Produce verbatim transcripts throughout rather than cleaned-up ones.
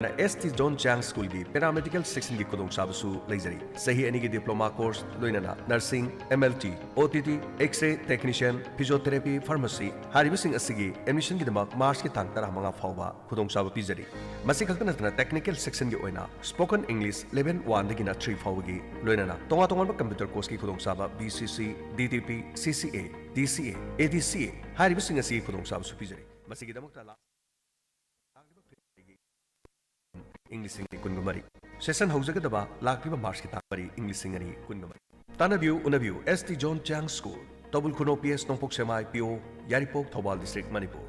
ꯑꯦꯁ T zone ꯆꯥꯡ ꯁ꯭ꯀꯨꯜꯒꯤ paramedical ꯁꯦꯛꯁꯟꯒꯤ ꯈꯨꯗꯣꯡꯆꯥꯕꯁꯨ ꯂꯩꯖꯔꯤ꯫ ꯆꯍꯤ ꯑꯅꯤꯒꯤ ꯗꯤꯄ꯭ꯂꯣꯃꯥ ꯀꯣꯔꯁ, ꯂꯣꯏꯅꯅ nursing, M L T, O T T, X-ray technician, physiotherapy, pharmacy ꯍꯥꯏꯔꯤꯕꯁꯤꯡ ꯑꯁꯤꯒꯤ ꯑꯦꯗꯃꯤꯁꯟꯒꯤꯗꯃꯛ ꯃꯥꯔꯆꯀꯤ ꯇꯥꯡ ꯇꯔꯥꯃꯉꯥ ꯐꯥꯎꯕ ꯈꯨꯗꯣꯡꯆꯥꯕ ꯄꯤꯖꯔꯤ꯫ ꯃꯁꯤ ꯈꯛꯇ ꯅꯠꯇꯅ ꯇꯦꯛꯅꯤꯀꯦꯜ ꯁꯦꯛꯁꯟꯒꯤ ꯑꯣꯏꯅ ꯁ꯭ꯄꯣꯀꯟ ꯏꯪꯂꯤꯁ ꯂꯦꯚꯦꯜ ꯋꯥꯟꯗꯒꯤꯅ ꯊ꯭ꯔꯤ ꯐꯥꯎꯕꯒꯤ, ꯂꯣꯏꯅꯅ ꯇꯣꯉꯥꯟ ꯇꯣꯉꯥꯟꯕ ꯀꯝꯄ꯭ꯌꯨꯇꯔ ꯀꯣꯔꯁꯀꯤ ꯈꯨꯗꯣꯡꯆꯥꯕ, ꯕꯤ ꯁꯤ ꯁꯤ, ꯗꯤ ꯇꯤ ꯄꯤ, ꯁꯤ ꯁꯤ ꯑꯦ, ꯗꯤ ꯁꯤ ꯑꯦ, ꯑꯦ ꯗꯤ ꯁꯤ ꯑꯦ ꯍꯥꯏꯔꯤꯕꯁꯤꯡ ꯑꯁꯤꯒꯤ ꯈꯨꯗꯣꯡꯆꯥꯕꯁꯨ ꯄꯤꯖꯔꯤ꯫ ꯃꯁꯤꯒꯤꯗꯃꯛꯇ ꯂꯥꯛ-, ꯂꯥꯛꯂꯤꯕ ꯐꯦꯕ꯭ꯔꯨꯋꯥꯔꯤꯒꯤ ꯏꯪ ꯂꯤꯁꯤꯡ ꯑꯅꯤ ꯀꯨꯟꯒ ꯃꯔꯤ꯫ ꯁꯦꯁꯟ ꯍꯧꯖꯒꯗꯕ ꯂꯥꯛꯂꯤꯕ ꯃꯥꯔꯆꯀꯤ ꯇꯥꯡ ꯃꯔꯤ, ꯏꯪ ꯂꯤꯁꯤꯡ ꯑꯅꯤ ꯀꯨꯟꯒ ꯃꯔꯤ꯫ ꯇꯥꯟꯅꯕꯤꯌꯨ, ꯎꯅꯕꯤꯌꯨ, ꯑꯦꯁ ꯇꯤ ꯖꯣꯟ ꯆꯥꯡ ꯁ꯭ꯀꯨꯜ, ꯇꯧꯕꯜ ꯈꯨꯅꯧ ꯄꯤ ꯑꯦꯁ ꯅꯣꯡꯄꯣꯛ ꯁꯦꯛꯃꯥꯏ, ꯄꯤ ꯑꯣ, ꯌꯥꯏꯔꯤꯄꯣꯛ, ꯊꯧꯕꯥꯜ ꯗꯤꯁꯇ꯭ꯔꯤꯛ, ꯃꯅꯤꯄꯨꯔ꯫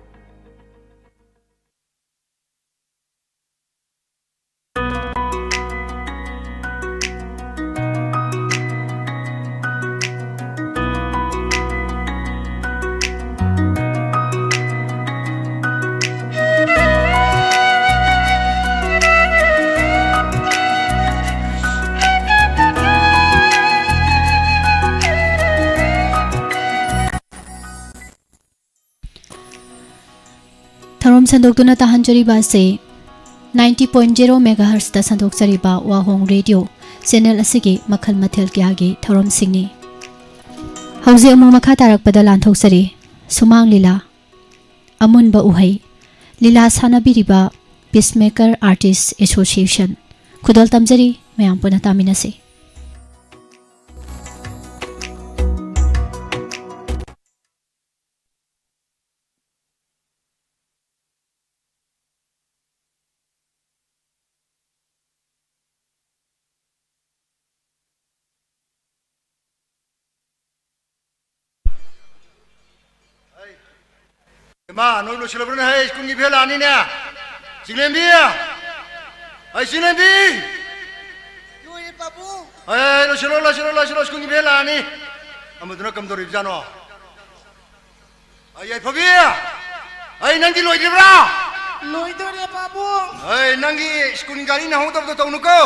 ꯊꯧꯔꯝ ꯁꯟꯗꯣꯛꯇꯨꯅ ꯇꯥꯍꯟꯖꯔꯤꯕ ꯑꯁꯤ ninety point zero megahertzꯇ ꯁꯟꯗꯣꯛꯆꯔꯤꯕ ꯋꯥꯍꯣꯡ ꯔꯦꯗꯤꯑꯣ ꯆꯦꯅꯦꯜ ꯑꯁꯤꯒꯤ ꯃꯈꯜ ꯃꯊꯦꯜ ꯀꯌꯥꯒꯤ ꯊꯧꯔꯝꯁꯤꯡꯅꯤ꯫ ꯍꯧꯖꯤꯛ ꯑꯃꯨꯛ ꯃꯈꯥ ꯇꯥꯔꯛꯄꯗ ꯂꯥꯟꯊꯣꯛꯆꯔꯤ꯫ ꯁꯨꯃꯥꯡ ꯂꯤꯂꯥ, ꯑꯃꯨꯟꯕ ꯎꯍꯩ, ꯂꯤꯂꯥ ꯁꯥꯟꯅꯕꯤꯔꯤꯕ Peacemaker Artist Association꯫ ꯈꯨꯗꯣꯜ ꯇꯝꯖꯔꯤ, ꯃꯌꯥꯝ ꯄꯨꯟꯅ ꯇꯥꯃꯤꯟꯅꯁꯤ꯫ ꯏꯃꯥ, ꯅꯣꯏ ꯂꯣꯏꯁꯤꯜꯂꯕ꯭ꯔꯅꯦ? ꯍꯩ, ꯁ꯭ꯀꯨꯜꯒꯤ ꯚꯦꯜ ꯂꯥꯛꯑꯅꯤꯅꯦ꯫ ꯆꯤꯡꯂꯦꯝꯕꯤ! ꯍꯩ, ꯆꯤꯡꯂꯦꯝꯕꯤ! ꯂꯣꯏꯔꯦ, ꯄꯥꯕꯨꯡ꯫ ꯍꯩ, ꯂꯣꯏꯁꯤꯜꯂꯣ, ꯂꯣꯏꯁꯤꯜꯂꯣ, ꯂꯣꯏꯁꯤꯜꯂꯣ, ꯁ꯭ꯀꯨꯜꯒꯤ ꯚꯦꯜ ꯂꯥꯛꯑꯅꯤ꯫ ꯑꯃꯗꯨꯅ ꯀꯝꯗꯧꯔꯤꯕꯖꯥꯠꯅꯣ? ꯑꯩ ꯌꯥꯏꯐꯕꯤ! ꯑꯩ ꯅꯪꯗꯤ ꯂꯣꯏꯗ꯭ꯔꯤꯕ꯭ꯔꯥ? ꯂꯣꯏꯗꯣꯔꯦ, ꯄꯥꯕꯨꯡ꯫ ꯑꯩ ꯅꯪꯒꯤ ꯁ꯭ꯀꯨꯜ ꯒꯥꯔꯤ ꯅꯪꯍꯧꯗꯕꯗꯣ ꯇꯧꯅꯨꯀꯣ꯫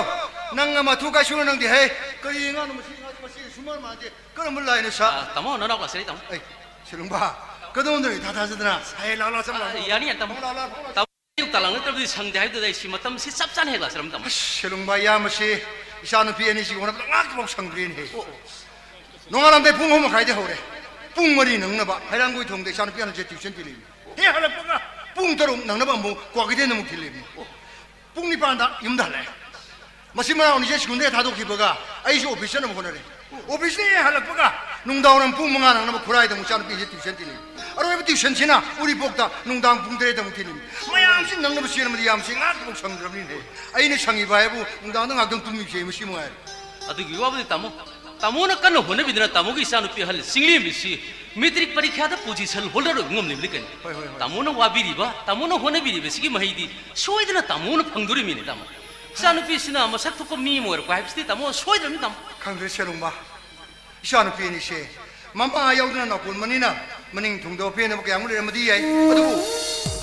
ꯅꯪ ꯑꯃ ꯑꯊꯨ ꯀꯥꯏ ꯁꯨꯔ ꯅꯪꯗꯤ, ꯍꯩ, ꯀꯔꯤ ꯑꯉꯥꯡꯅꯣ ꯃꯁꯤ ꯑꯉꯥꯡꯁꯤ, ꯃꯁꯤ ꯁꯨꯃꯥꯟ ꯃꯥꯟꯗꯦ꯫ ꯀꯔꯝꯕ ꯂꯥꯏꯅꯣ ꯁꯥ-, ꯑ, ꯇꯥꯃꯣ, ꯅꯅꯥꯎ ꯀ꯭ꯂꯥꯁ ꯑꯩꯠ ꯇꯥꯃꯣ꯫ ꯑꯩ, ꯁꯤꯂꯨꯡꯕ, ꯀꯩꯗꯧꯗꯣꯏꯅꯣ ꯏꯊꯥ ꯊꯥꯖꯗꯅ? ꯍꯩ, ꯂꯥꯎ, ꯂꯥꯎ, ꯆꯪ ꯂꯥꯎ, ꯑ, ꯂꯥꯎ꯫ ꯌꯥꯅꯤ, ꯌꯥꯅꯤ, ꯇꯥꯃꯣ꯫ ꯂꯥꯎ, ꯂꯥꯎ, ꯂꯥꯎ, ꯂꯥꯎ꯫ ꯇꯥꯃꯣ, ꯑꯌꯨꯛ ꯇꯥꯂꯛ ꯅꯠꯇ꯭ꯔꯕꯗꯤ ꯁꯪꯗꯦ ꯍꯥꯏꯕꯗꯨꯗ ꯑꯩꯁꯤ ꯃꯇꯝꯁꯤ ꯆꯞ ꯆꯥꯅ ꯍꯦꯛ ꯂꯥꯛꯆꯔꯝ, ꯇꯥꯃꯣ꯫ ꯑꯁ, ꯁꯦꯂꯨꯡꯕꯥ, ꯏꯌꯥꯝꯕꯁꯤ ꯏꯆꯥꯅꯨꯄꯤ ꯑꯅꯤꯁꯤꯒꯤ ꯍꯣꯠꯅꯕꯗ ꯉꯥꯏꯍꯥꯛꯇꯐꯥꯎ ꯁꯪꯗ꯭ꯔꯤꯅꯦꯍꯦ꯫ ꯑꯣ, ꯑꯣ꯫ ꯅꯣꯡꯉꯥꯜꯂꯝꯗꯥꯏ ꯄꯨꯡ ꯑꯍꯨꯝ ꯃꯈꯥꯏꯗ ꯍꯧꯔꯦ, ꯄꯨꯡ ꯃꯔꯤ ꯅꯪꯅꯕ ꯍꯩꯔꯥꯡꯒꯣꯏ ꯊꯣꯡꯗ ꯏꯆꯥꯅꯨꯄꯤ ꯑꯍꯟꯁꯦ ꯇ꯭ꯌꯨꯁꯟ ꯊꯤꯜꯂꯤꯃꯤ꯫ ꯍꯦꯛ ꯍꯜꯂꯛꯄꯒ ꯄꯨꯡ ꯇꯔꯨꯛ ꯅꯪꯅꯕ ꯑꯃꯨꯛ ꯀ꯭ꯋꯥꯀꯩꯊꯦꯜꯗ ꯑꯃꯨꯛ ꯊꯤꯜꯂꯤꯃꯤ꯫ ꯄꯨꯡ ꯅꯤꯄꯥꯟꯗ ꯌꯨꯝꯗ ꯍꯜꯂꯛꯑꯦ꯫ ꯃꯁꯤ ꯃꯅꯥꯎ ꯑꯅꯤꯁꯦ ꯁ꯭ꯀꯨꯜꯗ ꯍꯦꯛ ꯊꯥꯗꯣꯛꯈꯤꯕꯒ ꯑꯩꯁꯨ ꯑꯣꯐꯤꯁ ꯆꯠꯅꯕ ꯍꯣꯠꯅꯔꯦ꯫ ꯑꯣꯐꯤꯁꯇ ꯍꯦꯛ ꯍꯜꯂꯛꯄꯒ ꯅꯨꯡꯗꯥꯡꯋꯥꯏꯔꯝ ꯄꯨꯡ ꯃꯉꯥ ꯅꯪꯅꯕ ꯈꯨꯔꯥꯏꯗ ꯑꯃꯨꯛ ꯏꯆꯥꯅꯨꯄꯤꯁꯦ ꯇ꯭ꯌꯨꯁꯟ ꯊꯤꯜꯂꯤꯃꯤ꯫ ꯑꯔꯣꯏꯕ ꯇ꯭ꯌꯨꯁꯟꯁꯤꯅ ꯎꯔꯤꯄꯣꯛꯇ ꯅꯨꯡꯗꯥꯡ ꯄꯨꯡ ꯇꯔꯦꯠꯇ ꯑꯃꯨꯛ ꯊꯤꯜꯂꯤꯃꯤ꯫ ꯃꯌꯥꯝꯁꯤ ꯅꯪꯅꯕ ꯆꯦꯟꯕꯗꯤ ꯌꯥꯝꯁꯤ ꯉꯥꯏꯍꯥꯛꯇꯐꯥꯎ ꯁꯪꯗ꯭ꯔꯕꯅꯤꯅꯦ꯫ ꯑꯩꯅ ꯁꯪꯉꯤꯕ ꯍꯥꯏꯕꯨ ꯅꯨꯡꯗꯥꯡꯗ ꯉꯥꯏꯍꯥꯛꯇꯪ ꯇꯨꯝꯃꯤꯕꯁꯦ ꯃꯁꯤ ꯃꯉꯥꯏꯔꯦ꯫ ꯑꯗꯨꯒꯤ ꯋꯥꯕꯨꯗꯤ ꯇꯥꯃꯣ, ꯇꯥꯃꯣꯅ ꯀꯟꯅ ꯍꯣꯠꯅꯕꯤꯗꯅ ꯇꯥꯃꯣꯒꯤ ꯏꯆꯥꯅꯨꯄꯤ ꯑꯍꯜ ꯆꯤꯡꯂꯦꯝꯕꯤꯁꯤ ꯃꯦꯇ꯭ꯔꯤꯛ ꯄꯔꯤꯈ꯭ꯌꯥꯗ ꯄꯣꯖꯤꯁꯟ ꯍꯣꯜꯗꯔ ꯑꯣꯏꯕ ꯉꯝꯂꯤꯕꯅꯤ ꯀꯩꯅꯣ꯫ ꯍꯣꯏ, ꯍꯣꯏ, ꯍꯣꯏ꯫ ꯇꯥꯃꯣꯅ ꯋꯥꯕꯤꯔꯤꯕ, ꯇꯥꯃꯣꯅ ꯍꯣꯠꯅꯕꯤꯔꯤꯕꯁꯤꯒꯤ ꯃꯍꯩꯗꯤ ꯁꯣꯏꯗꯅ ꯇꯥꯃꯣꯅ ꯐꯪꯗꯣꯔꯤꯃꯤꯅꯦ, ꯇꯥꯃꯣ꯫ ꯏꯆꯥꯅꯨꯄꯤꯁꯤꯅ ꯃꯁꯛ ꯊꯣꯛꯄ ꯃꯤ ꯑꯃ ꯑꯣꯏꯔꯛꯄ ꯍꯥꯏꯕꯁꯤꯗꯤ ꯇꯥꯃꯣ ꯁꯣꯏꯗ꯭ꯔꯕꯅꯤ, ꯇꯥꯃꯣ꯫ ꯈꯪꯗ꯭ꯔꯦ ꯁꯦꯂꯨꯡꯕ, ꯏꯆꯥꯅꯨꯄꯤ ꯑꯅꯤꯁꯦ ꯃꯃꯥ ꯌꯥꯎꯗꯅ ꯅꯥꯄꯣꯟꯕꯅꯤꯅ ꯃꯅꯤꯡ ꯊꯨꯡꯗꯕ ꯄꯦꯟꯗꯕ ꯀꯌꯥ ꯑꯃ ꯂꯩꯔꯝꯃꯗꯤ ꯌꯥꯏ, ꯑꯗꯨꯕꯨ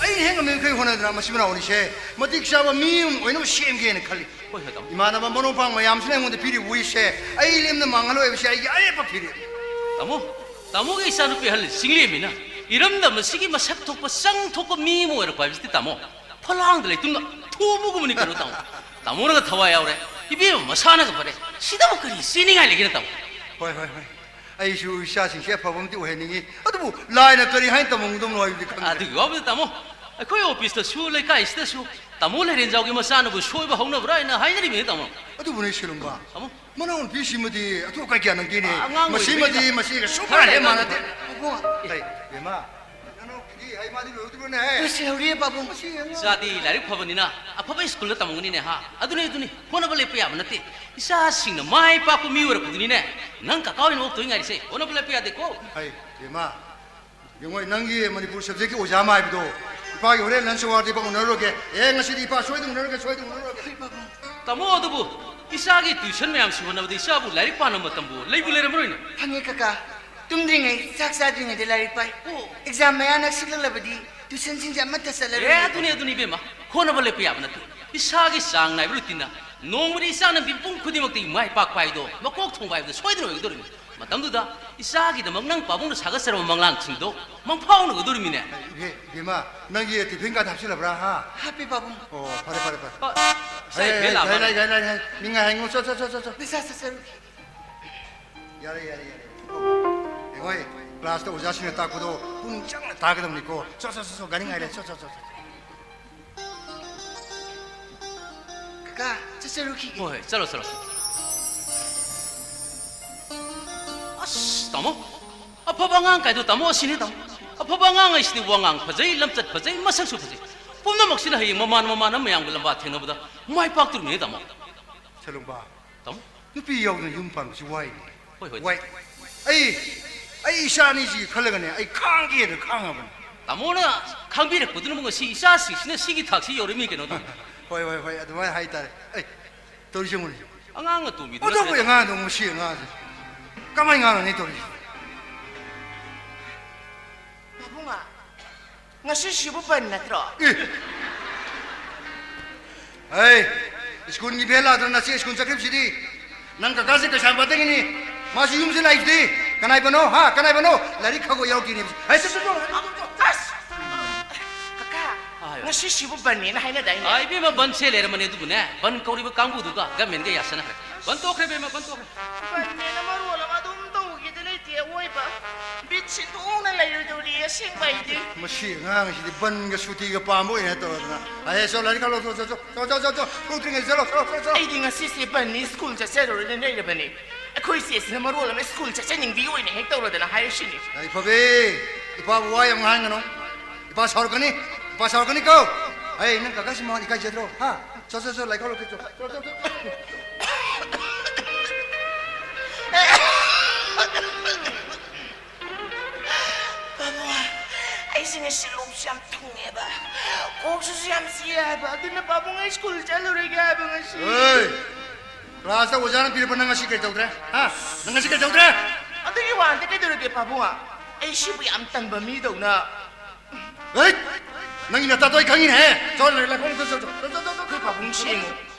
ꯑꯩꯅ ꯍꯦꯛ ꯉꯝꯃꯤꯈꯩ ꯍꯣꯠꯅꯗꯅ ꯃꯁꯤ ꯃꯅꯥꯎ ꯑꯅꯤꯁꯦ ꯃꯇꯤꯛ ꯆꯥꯕ ꯃꯤ ꯑꯃ ꯑꯣꯏꯅꯕ ꯁꯦꯝꯒꯦꯅ ꯈꯜꯂꯤ꯫ ꯍꯣꯏ, ꯍꯣꯏ, ꯇꯥꯃꯣ꯫ ꯏꯃꯥꯟꯅꯕ ꯃꯔꯨꯞ ꯃꯄꯥꯡ ꯃꯌꯥꯝꯁꯤꯅ ꯑꯩꯉꯣꯟꯗ ꯄꯤꯔꯤꯕ ꯋꯤꯁꯁꯦ ꯑꯩ ꯂꯦꯝꯅ ꯃꯥꯡꯍꯜꯂꯣꯏ ꯍꯥꯏꯕꯁꯦ ꯑꯩꯒꯤ ꯑꯔꯦꯞꯄ ꯐꯤꯔꯦꯞ꯫ ꯇꯥꯃꯣ, ꯇꯥꯃꯣꯒꯤ ꯏꯆꯥꯅꯨꯄꯤ ꯑꯍꯜ ꯆꯤꯡꯂꯦꯝꯕꯤꯅ ꯏꯔꯝꯗꯝ ꯑꯁꯤꯒꯤ ꯃꯁꯛ ꯊꯣꯛꯄ, ꯆꯪ ꯊꯣꯛꯄ ꯃꯤ ꯑꯃ ꯑꯣꯏꯔꯛꯄ ꯍꯥꯏꯕꯁꯤꯗꯤ, ꯇꯥꯃꯣ, ꯐꯂꯥꯡꯗ ꯂꯩꯇꯨꯝꯅ ꯊꯣꯝꯃꯨꯒꯨꯝꯕꯅꯤ ꯀꯩꯅꯣ, ꯇꯥꯃꯣ꯫ ꯇꯥꯃꯣꯅꯒ ꯊꯋꯥꯏ ꯌꯥꯎꯔꯦ, ꯏꯕꯦꯝꯃ ꯃꯁꯥꯅꯒ ꯐꯔꯦ꯫ ꯁꯤꯗꯕꯨ ꯀꯔꯤ ꯆꯦꯅꯤꯡꯉꯥꯏ ꯂꯩꯒꯦꯅꯦ, ꯇꯥꯃꯣ? ꯍꯣꯏ, ꯍꯣꯏ, ꯍꯣꯏ꯫ ꯑꯩꯁꯨ ꯏꯆꯥꯁꯤꯡꯁꯦ ꯑꯐꯕ ꯑꯃꯗꯤ ꯑꯣꯏꯍꯟꯅꯤꯡꯉꯤ, ꯑꯗꯨꯕꯨ ꯂꯥꯏꯅ ꯀꯔꯤ ꯍꯥꯏꯅ ꯇꯝꯃꯝꯒꯗꯕꯅꯣ ꯍꯥꯏꯕꯗꯤ ꯈꯪꯗ꯭ꯔꯦ꯫ ꯑꯗꯨꯒꯤ ꯋꯥꯕꯨꯗꯤ, ꯇꯥꯃꯣ, ꯑꯩꯈꯣꯏ ꯑꯣꯐꯤꯁꯇꯁꯨ, ꯂꯩꯀꯥꯏꯁꯤꯗꯁꯨ ꯇꯥꯃꯣ ꯂꯩꯔꯦꯟꯖꯥꯎꯒꯤ ꯃꯆꯥꯅꯕꯨ ꯁꯣꯏꯕ ꯍꯧꯅꯕ꯭ꯔꯥ ꯍꯥꯏꯅ ꯍꯥꯏꯅꯔꯤꯕꯅꯤ, ꯇꯥꯃꯣ꯫ ꯑꯗꯨꯕꯨꯅꯦ ꯁꯦꯂꯨꯡꯕ꯫ ꯇꯥꯃꯣ꯫ ꯃꯅꯥꯎꯅꯨꯄꯤꯁꯤꯃꯗꯤ ꯑꯊꯣꯛ ꯑꯀꯥꯏ ꯀꯌꯥ ꯅꯪꯗꯦꯅꯦ꯫ ꯑꯉꯥꯡ ꯃꯁꯤꯃꯗꯤ, ꯑꯣꯏꯔꯤꯕꯅꯤꯅ꯫ ꯃꯁꯤꯒ ꯁꯨꯛ ꯍꯦꯛ ꯃꯥꯟꯅꯗꯦ꯫ ꯄꯥꯕꯨꯡ꯫ ꯍꯩ, ꯕꯦꯝꯃ, ꯅꯅꯥꯎꯅꯨꯄꯤꯗꯤ ꯍꯩ ꯃꯥꯗꯤ ꯂꯣꯏꯍꯧꯗ꯭ꯔꯤꯕꯅꯦ, ꯍꯦ? ꯂꯣꯏꯁꯤꯜꯍꯧꯔꯤꯌꯦ, ꯄꯥꯕꯨꯡ꯫ ꯃꯁꯤ ꯑꯉꯥꯡ ꯏꯆꯥꯗꯤ ꯂꯥꯏꯔꯤꯛ ꯐꯕꯅꯤꯅ ꯑꯐꯕ ꯁ꯭ꯀꯨꯜꯗ ꯇꯝꯍꯟꯒꯅꯤꯅꯦ, ꯍꯥ? ꯑꯗꯨꯅꯤ, ꯑꯗꯨꯅꯤ, ꯍꯣꯠꯅꯕ ꯂꯦꯞꯄ ꯌꯥꯕ ꯅꯠꯇꯦ꯫ ꯏꯆꯥꯁꯤꯡꯅ ꯃꯥꯏ ꯄꯥꯛꯄ ꯃꯤ ꯑꯣꯏꯔꯛꯄꯗꯨꯅꯤꯅꯦ ꯅꯪ ꯀꯀꯥ ꯑꯣꯏꯅ ꯑꯣꯛꯇꯣꯏ ꯉꯥꯏꯔꯤꯁꯦ꯫ ꯍꯣꯠꯅꯕ ꯂꯦꯞꯄ ꯌꯥꯗꯦꯀꯣ꯫ ꯍꯩ, ꯕꯦꯝꯃ, ꯌꯦꯡꯉꯣ, ꯅꯪꯒꯤ ꯃꯅꯤꯄꯨꯔ subjectꯀꯤ ꯑꯣꯖꯥ ꯑꯃ ꯍꯥꯏꯕꯗꯣ, ꯏꯄꯥꯒꯤ ꯍꯣꯔꯦꯟ lunch hourꯗ ꯏꯄꯥ ꯎꯅꯔꯨꯔꯒꯦ꯫ ꯑꯦ, ꯉꯁꯤꯗꯤ ꯏꯄꯥ ꯁꯣꯏꯗꯅ ꯎꯅꯔꯨꯔꯒꯦ, ꯁꯣꯏꯗꯅ ꯎꯅꯔꯨꯔꯒꯦ꯫ ꯇꯥꯃꯣ, ꯑꯗꯨꯕꯨ ꯏꯆꯥꯒꯤ tuition ꯃꯌꯥꯝꯁꯤ ꯍꯣꯠꯅꯕꯗ ꯏꯆꯥꯕꯨ ꯂꯥꯏꯔꯤꯛ ꯄꯥꯅꯕ ꯃꯇꯝꯕꯨ ꯂꯩꯕꯨ ꯂꯩꯔꯝꯃꯔꯣꯏꯅꯦ꯫ ꯈꯪꯉꯦ ꯀꯀꯥ, ꯇꯨꯝꯗ꯭ꯔꯤꯉꯩ, ꯆꯥꯛ ꯆꯥꯗ꯭ꯔꯤꯉꯩꯗ ꯂꯥꯏꯔꯤꯛ ꯄꯥꯏ꯫ ꯑꯣ꯫ Exam ꯃꯌꯥ ꯅꯛꯁꯤꯜꯂꯛꯂꯕꯗꯤ tuitionꯁꯤꯡꯁꯦ ꯑꯃꯠꯇ ꯆꯠꯂꯔꯣꯏ꯫ ꯑꯦ, ꯑꯗꯨꯅꯤ, ꯑꯗꯨꯅꯤ ꯏꯕꯦꯝꯃ, ꯍꯣꯠꯅꯕ ꯂꯦꯞꯄ ꯌꯥꯕ ꯅꯠꯇꯦ꯫ ꯏꯁꯥꯒꯤ ꯆꯥꯡ ꯅꯥꯏꯕ routineꯅ ꯅꯣꯡꯃꯗꯤ ꯏꯆꯥꯅ ꯃꯤꯄꯨꯝ ꯈꯨꯗꯤꯡꯃꯛꯇꯒꯤ ꯃꯥꯏ ꯄꯥꯛꯄ ꯍꯥꯏꯗꯣ, ꯃꯀꯣꯛ ꯊꯣꯡꯕ ꯍꯥꯏꯕꯗꯣ ꯁꯣꯏꯗꯅ ꯑꯣꯏꯒꯗꯧꯔꯤꯕꯅꯤ꯫ ꯃꯇꯝꯗꯨꯗ ꯏꯆꯥꯒꯤꯗꯃꯛ ꯅꯪ ꯄꯥꯕꯨꯡꯅ ꯁꯥꯒꯠꯆꯔꯕ ꯃꯪꯂꯥꯟꯁꯤꯡꯗꯣ ꯃꯪꯐꯥꯎꯅꯒꯗꯧꯔꯤꯃꯤꯅꯦ꯫ ꯏꯕꯦ- ꯏꯕꯦꯝꯃ, ꯅꯪꯒꯤ ꯇꯤꯐꯤꯟ ꯀꯥꯔꯗ ꯍꯥꯞꯆꯤꯜꯂꯕ꯭ꯔꯥ? ꯍꯥ? ꯍꯥꯞꯄꯤ, ꯄꯥꯕꯨꯡ꯫ ꯑꯣ, ꯐꯔꯦ, ꯐꯔꯦ, ꯐꯔꯦ꯫ ꯑ, ꯁꯦ, ꯍꯩ, ꯕꯦꯜ ꯍꯩ, ꯂꯥꯛꯄ ꯂꯩ, ꯂꯩ, ꯂꯩ, ꯂꯩ꯫ ꯃꯤ ꯉꯥꯏ ꯉꯣ꯫ ꯆꯣ, ꯆꯣ, ꯆꯣ, ꯆꯣ, ꯆꯣ꯫ ꯅꯤꯁꯥ ꯆꯠꯆꯔꯨ꯫ ꯌꯥꯔꯦ, ꯌꯥꯔꯦ, ꯌꯥꯔꯦ꯫ ꯌꯦꯡꯉꯣ, ꯀ꯭ꯂꯥꯁꯇ ꯑꯣꯖꯥꯁꯤꯡꯅ ꯇꯥꯛꯄꯗꯣ ꯄꯨꯛꯅꯤꯡ ꯆꯪꯅ ꯇꯥꯒꯗꯕꯅꯤꯀꯣ꯫ ꯆꯣ, ꯆꯣ, ꯆꯣ, ꯆꯣ, ꯒꯥꯔꯤ ꯉꯥꯏꯔꯦ꯫ ꯆꯣ, ꯆꯣ, ꯆꯣ, ꯆꯣ꯫ ꯀꯀꯥ, ꯆꯠꯆꯔꯨꯈꯤꯒꯦ꯫ ꯍꯣꯏ, ꯍꯣꯏ, ꯆꯠꯂꯣ, ꯆꯠꯂꯣ, ꯆꯠꯂꯣ꯫ ꯑꯁ, ꯇꯥꯃꯣ, ꯑꯐꯕ ꯑꯉꯥꯡ ꯀꯥꯏꯗꯣ ꯇꯥꯃꯣ ꯑꯁꯤꯅꯤ, ꯇꯥꯃꯣ꯫ ꯑꯐꯕ ꯑꯉꯥꯡ ꯍꯥꯏꯁꯤꯗꯤ ꯋꯥꯉꯥꯡ ꯐꯖꯩ, ꯂꯝꯆꯠ ꯐꯖꯩ, ꯃꯁꯛꯁꯨ ꯐꯖꯩ꯫ ꯄꯨꯝꯅꯃꯛꯁꯤꯅ ꯍꯌꯦꯡ ꯃꯃꯥꯟ ꯃꯃꯥꯟꯅ ꯃꯌꯥꯝꯒ ꯂꯝꯕꯥ ꯊꯦꯡꯅꯕꯗ ꯃꯥꯏ ꯄꯥꯛꯇꯣꯔꯤꯕꯅꯤ, ꯇꯥꯃꯣ꯫ ꯁꯦꯂꯨꯡꯕ, ꯇꯥꯃꯣ꯫ ꯅꯨꯄꯤ ꯌꯥꯎꯗꯅ ꯌꯨꯝ ꯄꯥꯟꯕꯁꯤ ꯋꯥꯏꯅꯦ꯫ ꯍꯣꯏ, ꯍꯣꯏ꯫ ꯋꯥꯏ꯫ ꯑꯩ, ꯑꯩ ꯏꯆꯥ ꯑꯅꯤꯁꯤꯒꯤ ꯈꯜꯂꯒꯅꯦ, ꯑꯩ ꯈꯥꯡꯒꯦꯅ ꯈꯥꯡꯉꯕꯅꯦ꯫ ꯇꯥꯃꯣꯅ ꯈꯪꯕꯤꯔꯛꯄꯗꯨꯅꯕꯨ ꯉꯁꯤ ꯏꯆꯥꯁꯤꯡꯁꯤꯅ ꯁꯤꯒꯤ ꯊꯥꯛꯁꯤ ꯌꯧꯔꯤꯃꯤ ꯀꯩꯅꯣ, ꯇꯥꯃꯣ꯫ ꯍꯣꯏ, ꯍꯣꯏ, ꯍꯣꯏ, ꯑꯗꯨꯃꯥꯏꯅ ꯍꯥꯏꯇꯥꯔꯦ꯫ ꯑꯩ, ꯇꯧꯔꯤꯁꯦ ꯌꯦꯡꯉꯨꯅꯦ꯫ ꯑꯉꯥꯡꯅ ꯇꯣꯝꯕꯤꯗꯨ ꯑꯣꯟꯊꯣꯛꯄ ꯅꯠꯇ꯭ꯔꯦ꯫ ꯑꯉꯥꯡꯗꯣ, ꯃꯁꯤ ꯑꯉꯥꯡꯁꯦ꯫ ꯀꯃꯥꯏꯅ ꯉꯥꯡꯅꯅꯤ ꯇꯧꯔꯤꯁꯦ? ꯄꯥꯕꯨꯡꯉ, ꯉꯁꯤꯁꯤꯕꯨ ꯕꯟ ꯅꯠꯇ꯭ꯔꯣ? ꯑꯦ! ꯍꯩ! ꯁ꯭ꯀꯨꯜꯒꯤ ꯚꯦꯟ ꯂꯥꯛꯇꯅ ꯅꯆꯦ ꯁ꯭ꯀꯨꯜ ꯆꯠꯈ꯭ꯔꯤꯕꯁꯤꯗꯤ? ꯅꯪ ꯀꯀꯥꯁꯦ ꯀꯩꯁꯥꯝꯄꯥꯠꯇꯒꯤꯅꯤ꯫ ꯃꯥꯁꯤ ꯌꯨꯝꯁꯦ ꯂꯥꯛꯏꯁꯤꯗꯤ? ꯀꯅꯥꯏꯕꯅꯣ? ꯍꯥ? ꯀꯅꯥꯏꯕꯅꯣ? ꯂꯥꯏꯔꯤꯛ ꯈꯪꯕ ꯌꯥꯎꯗꯦꯅꯦ꯫ ꯍꯩ, ꯆꯠ, ꯆꯠ, ꯆꯠ, ꯆꯠ, ꯆꯠ꯫ ꯑꯁ! ꯀꯀꯥ, ꯑꯥ, ꯍꯥꯏꯌꯣ꯫ ꯉꯁꯤꯁꯤꯕꯨ ꯕꯟꯅꯦꯅ ꯍꯥꯏꯅꯗꯥꯏꯅꯦ? ꯑꯥ, ꯏꯕꯦꯝꯃ, ꯕꯟꯁꯦ ꯂꯩꯔꯝꯕꯅꯦ, ꯑꯗꯨꯕꯨꯅꯦ, ꯕꯟ ꯀꯧꯔꯤꯕ ꯀꯥꯡꯕꯨꯗꯨꯒ ꯒꯃꯦꯟꯒ ꯌꯥꯁꯟꯅꯈ꯭ꯔꯦ꯫ ꯕꯟ ꯇꯣꯛꯈ꯭ꯔꯦ, ꯏꯕꯦꯝꯃ, ꯕꯟ ꯇꯣꯛꯈ꯭ꯔꯦ꯫ ꯕꯟꯅꯦꯅ ꯃꯔꯣꯜ ꯑꯃ ꯑꯗꯨꯝ ꯇꯧꯈꯤꯗ ꯂꯩꯇꯦ ꯑꯋꯣꯏꯕ꯫ ꯕꯤꯠ ꯁꯤꯟꯊꯣꯛꯅ ꯂꯩꯔꯣꯏꯗꯧꯔꯤ ꯑꯁꯦꯡꯕ ꯑꯩꯗꯤ꯫ ꯃꯁꯤ ꯑꯉꯥꯡꯁꯤꯗꯤ ꯕꯟꯒ ꯁꯨꯇꯤꯒ ꯄꯥꯝꯕ ꯑꯣꯏꯅ ꯇꯧꯔꯗꯅ꯫ ꯑꯍꯦ, ꯆꯣ, ꯂꯥꯏꯔꯤꯛ ꯈꯜꯂꯣ, ꯆꯣ, ꯆꯣ, ꯆꯣ, ꯆꯣ, ꯆꯣ, ꯆꯣ, ꯊꯣꯛꯇ꯭ꯔꯤꯉꯩ ꯆꯠꯂꯣ, ꯆꯣ, ꯆꯣ, ꯆꯣ꯫ ꯑꯩꯗꯤ ꯉꯁꯤꯁꯦ ꯕꯟꯅꯤ, ꯁ꯭ꯀꯨꯜ ꯆꯠꯆꯔꯣꯏꯅ ꯂꯩꯔꯕꯅꯤ꯫ ꯑꯩꯈꯣꯏ ꯆꯦꯁꯤꯅ ꯃꯔꯣꯜ ꯑꯃ ꯁ꯭ꯀꯨꯜ ꯆꯠꯆꯅꯤꯡꯕꯤ ꯑꯣꯏꯅ ꯍꯦꯛ ꯇꯧꯔꯗꯅ ꯍꯥꯏꯔꯤꯁꯤꯅꯤ꯫ ꯌꯥꯏꯐꯕꯤ, ꯏꯄꯥꯕꯨ ꯋꯥ ꯌꯥꯝ ꯉꯥꯡꯒꯅꯨ꯫ ꯏꯄꯥ ꯁꯥꯎꯔꯛꯀꯅꯤ, ꯏꯄꯥ ꯁꯥꯎꯔꯛꯀꯅꯤꯀꯣ꯫ ꯑꯩ, ꯅꯪ ꯀꯀꯥꯁꯤ ꯃꯉꯣꯟ ꯏꯀꯥꯏꯖꯗ꯭ꯔꯣ? ꯍꯥ? ꯆꯣ, ꯆꯣ, ꯆꯣ, ꯂꯥꯏꯔꯤꯛ ꯈꯜꯂꯣ, ꯆꯣ, ꯆꯣ, ꯆꯣ, ꯆꯣ꯫ ꯄꯥꯕꯨꯡ, ꯑꯩꯁꯦ ꯉꯁꯤ ꯂꯣꯛꯁꯨ ꯌꯥꯝ ꯊꯨꯡꯉꯦꯕ, ꯀꯣꯛꯁꯤꯁꯨ ꯌꯥꯝ ꯆꯤꯛꯑꯦ ꯍꯥꯏꯕ, ꯑꯗꯨꯅ ꯄꯥꯕꯨꯡ ꯑꯩ ꯁ꯭ꯀꯨꯜ ꯆꯠꯂꯨꯔꯒꯦ ꯍꯥꯏꯕ ꯉꯁꯤ꯫ ꯑꯦ! ꯀ꯭ꯂꯥꯁꯇ ꯑꯣꯖꯥꯅ ꯄꯤꯔꯛꯄ ꯅꯪ ꯉꯁꯤ ꯀꯩ ꯇꯧꯗ꯭ꯔꯦ? ꯍꯥ? ꯅꯪ ꯉꯁꯤ ꯀꯩ ꯇꯧꯗ꯭ꯔꯦ? ꯑꯗꯨꯒꯤ ꯋꯥ ꯅꯠꯇꯦ, ꯀꯩꯗꯧꯔꯒꯦ ꯄꯥꯕꯨꯡ? ꯑꯩ ꯁꯤꯕꯨ ꯌꯥꯝ ꯇꯟꯕ ꯃꯤꯗꯧꯅ꯫ ꯍꯩꯠ! ꯅꯪꯒꯤ ꯅꯇꯥꯗꯣ ꯑꯩ ꯈꯪꯉꯤꯅꯦꯍꯦ꯫ ꯆꯣ, ꯂꯥꯏ-, ꯂꯥꯏꯈꯣꯡ ꯆꯣ, ꯆꯣ, ꯆꯣ, ꯆꯣ, ꯆꯣ, ꯆꯣ, ꯆꯣ꯫ ꯑꯩꯈꯣꯏ ꯄꯥꯕꯨꯡ ꯁꯦꯡꯉꯨ꯫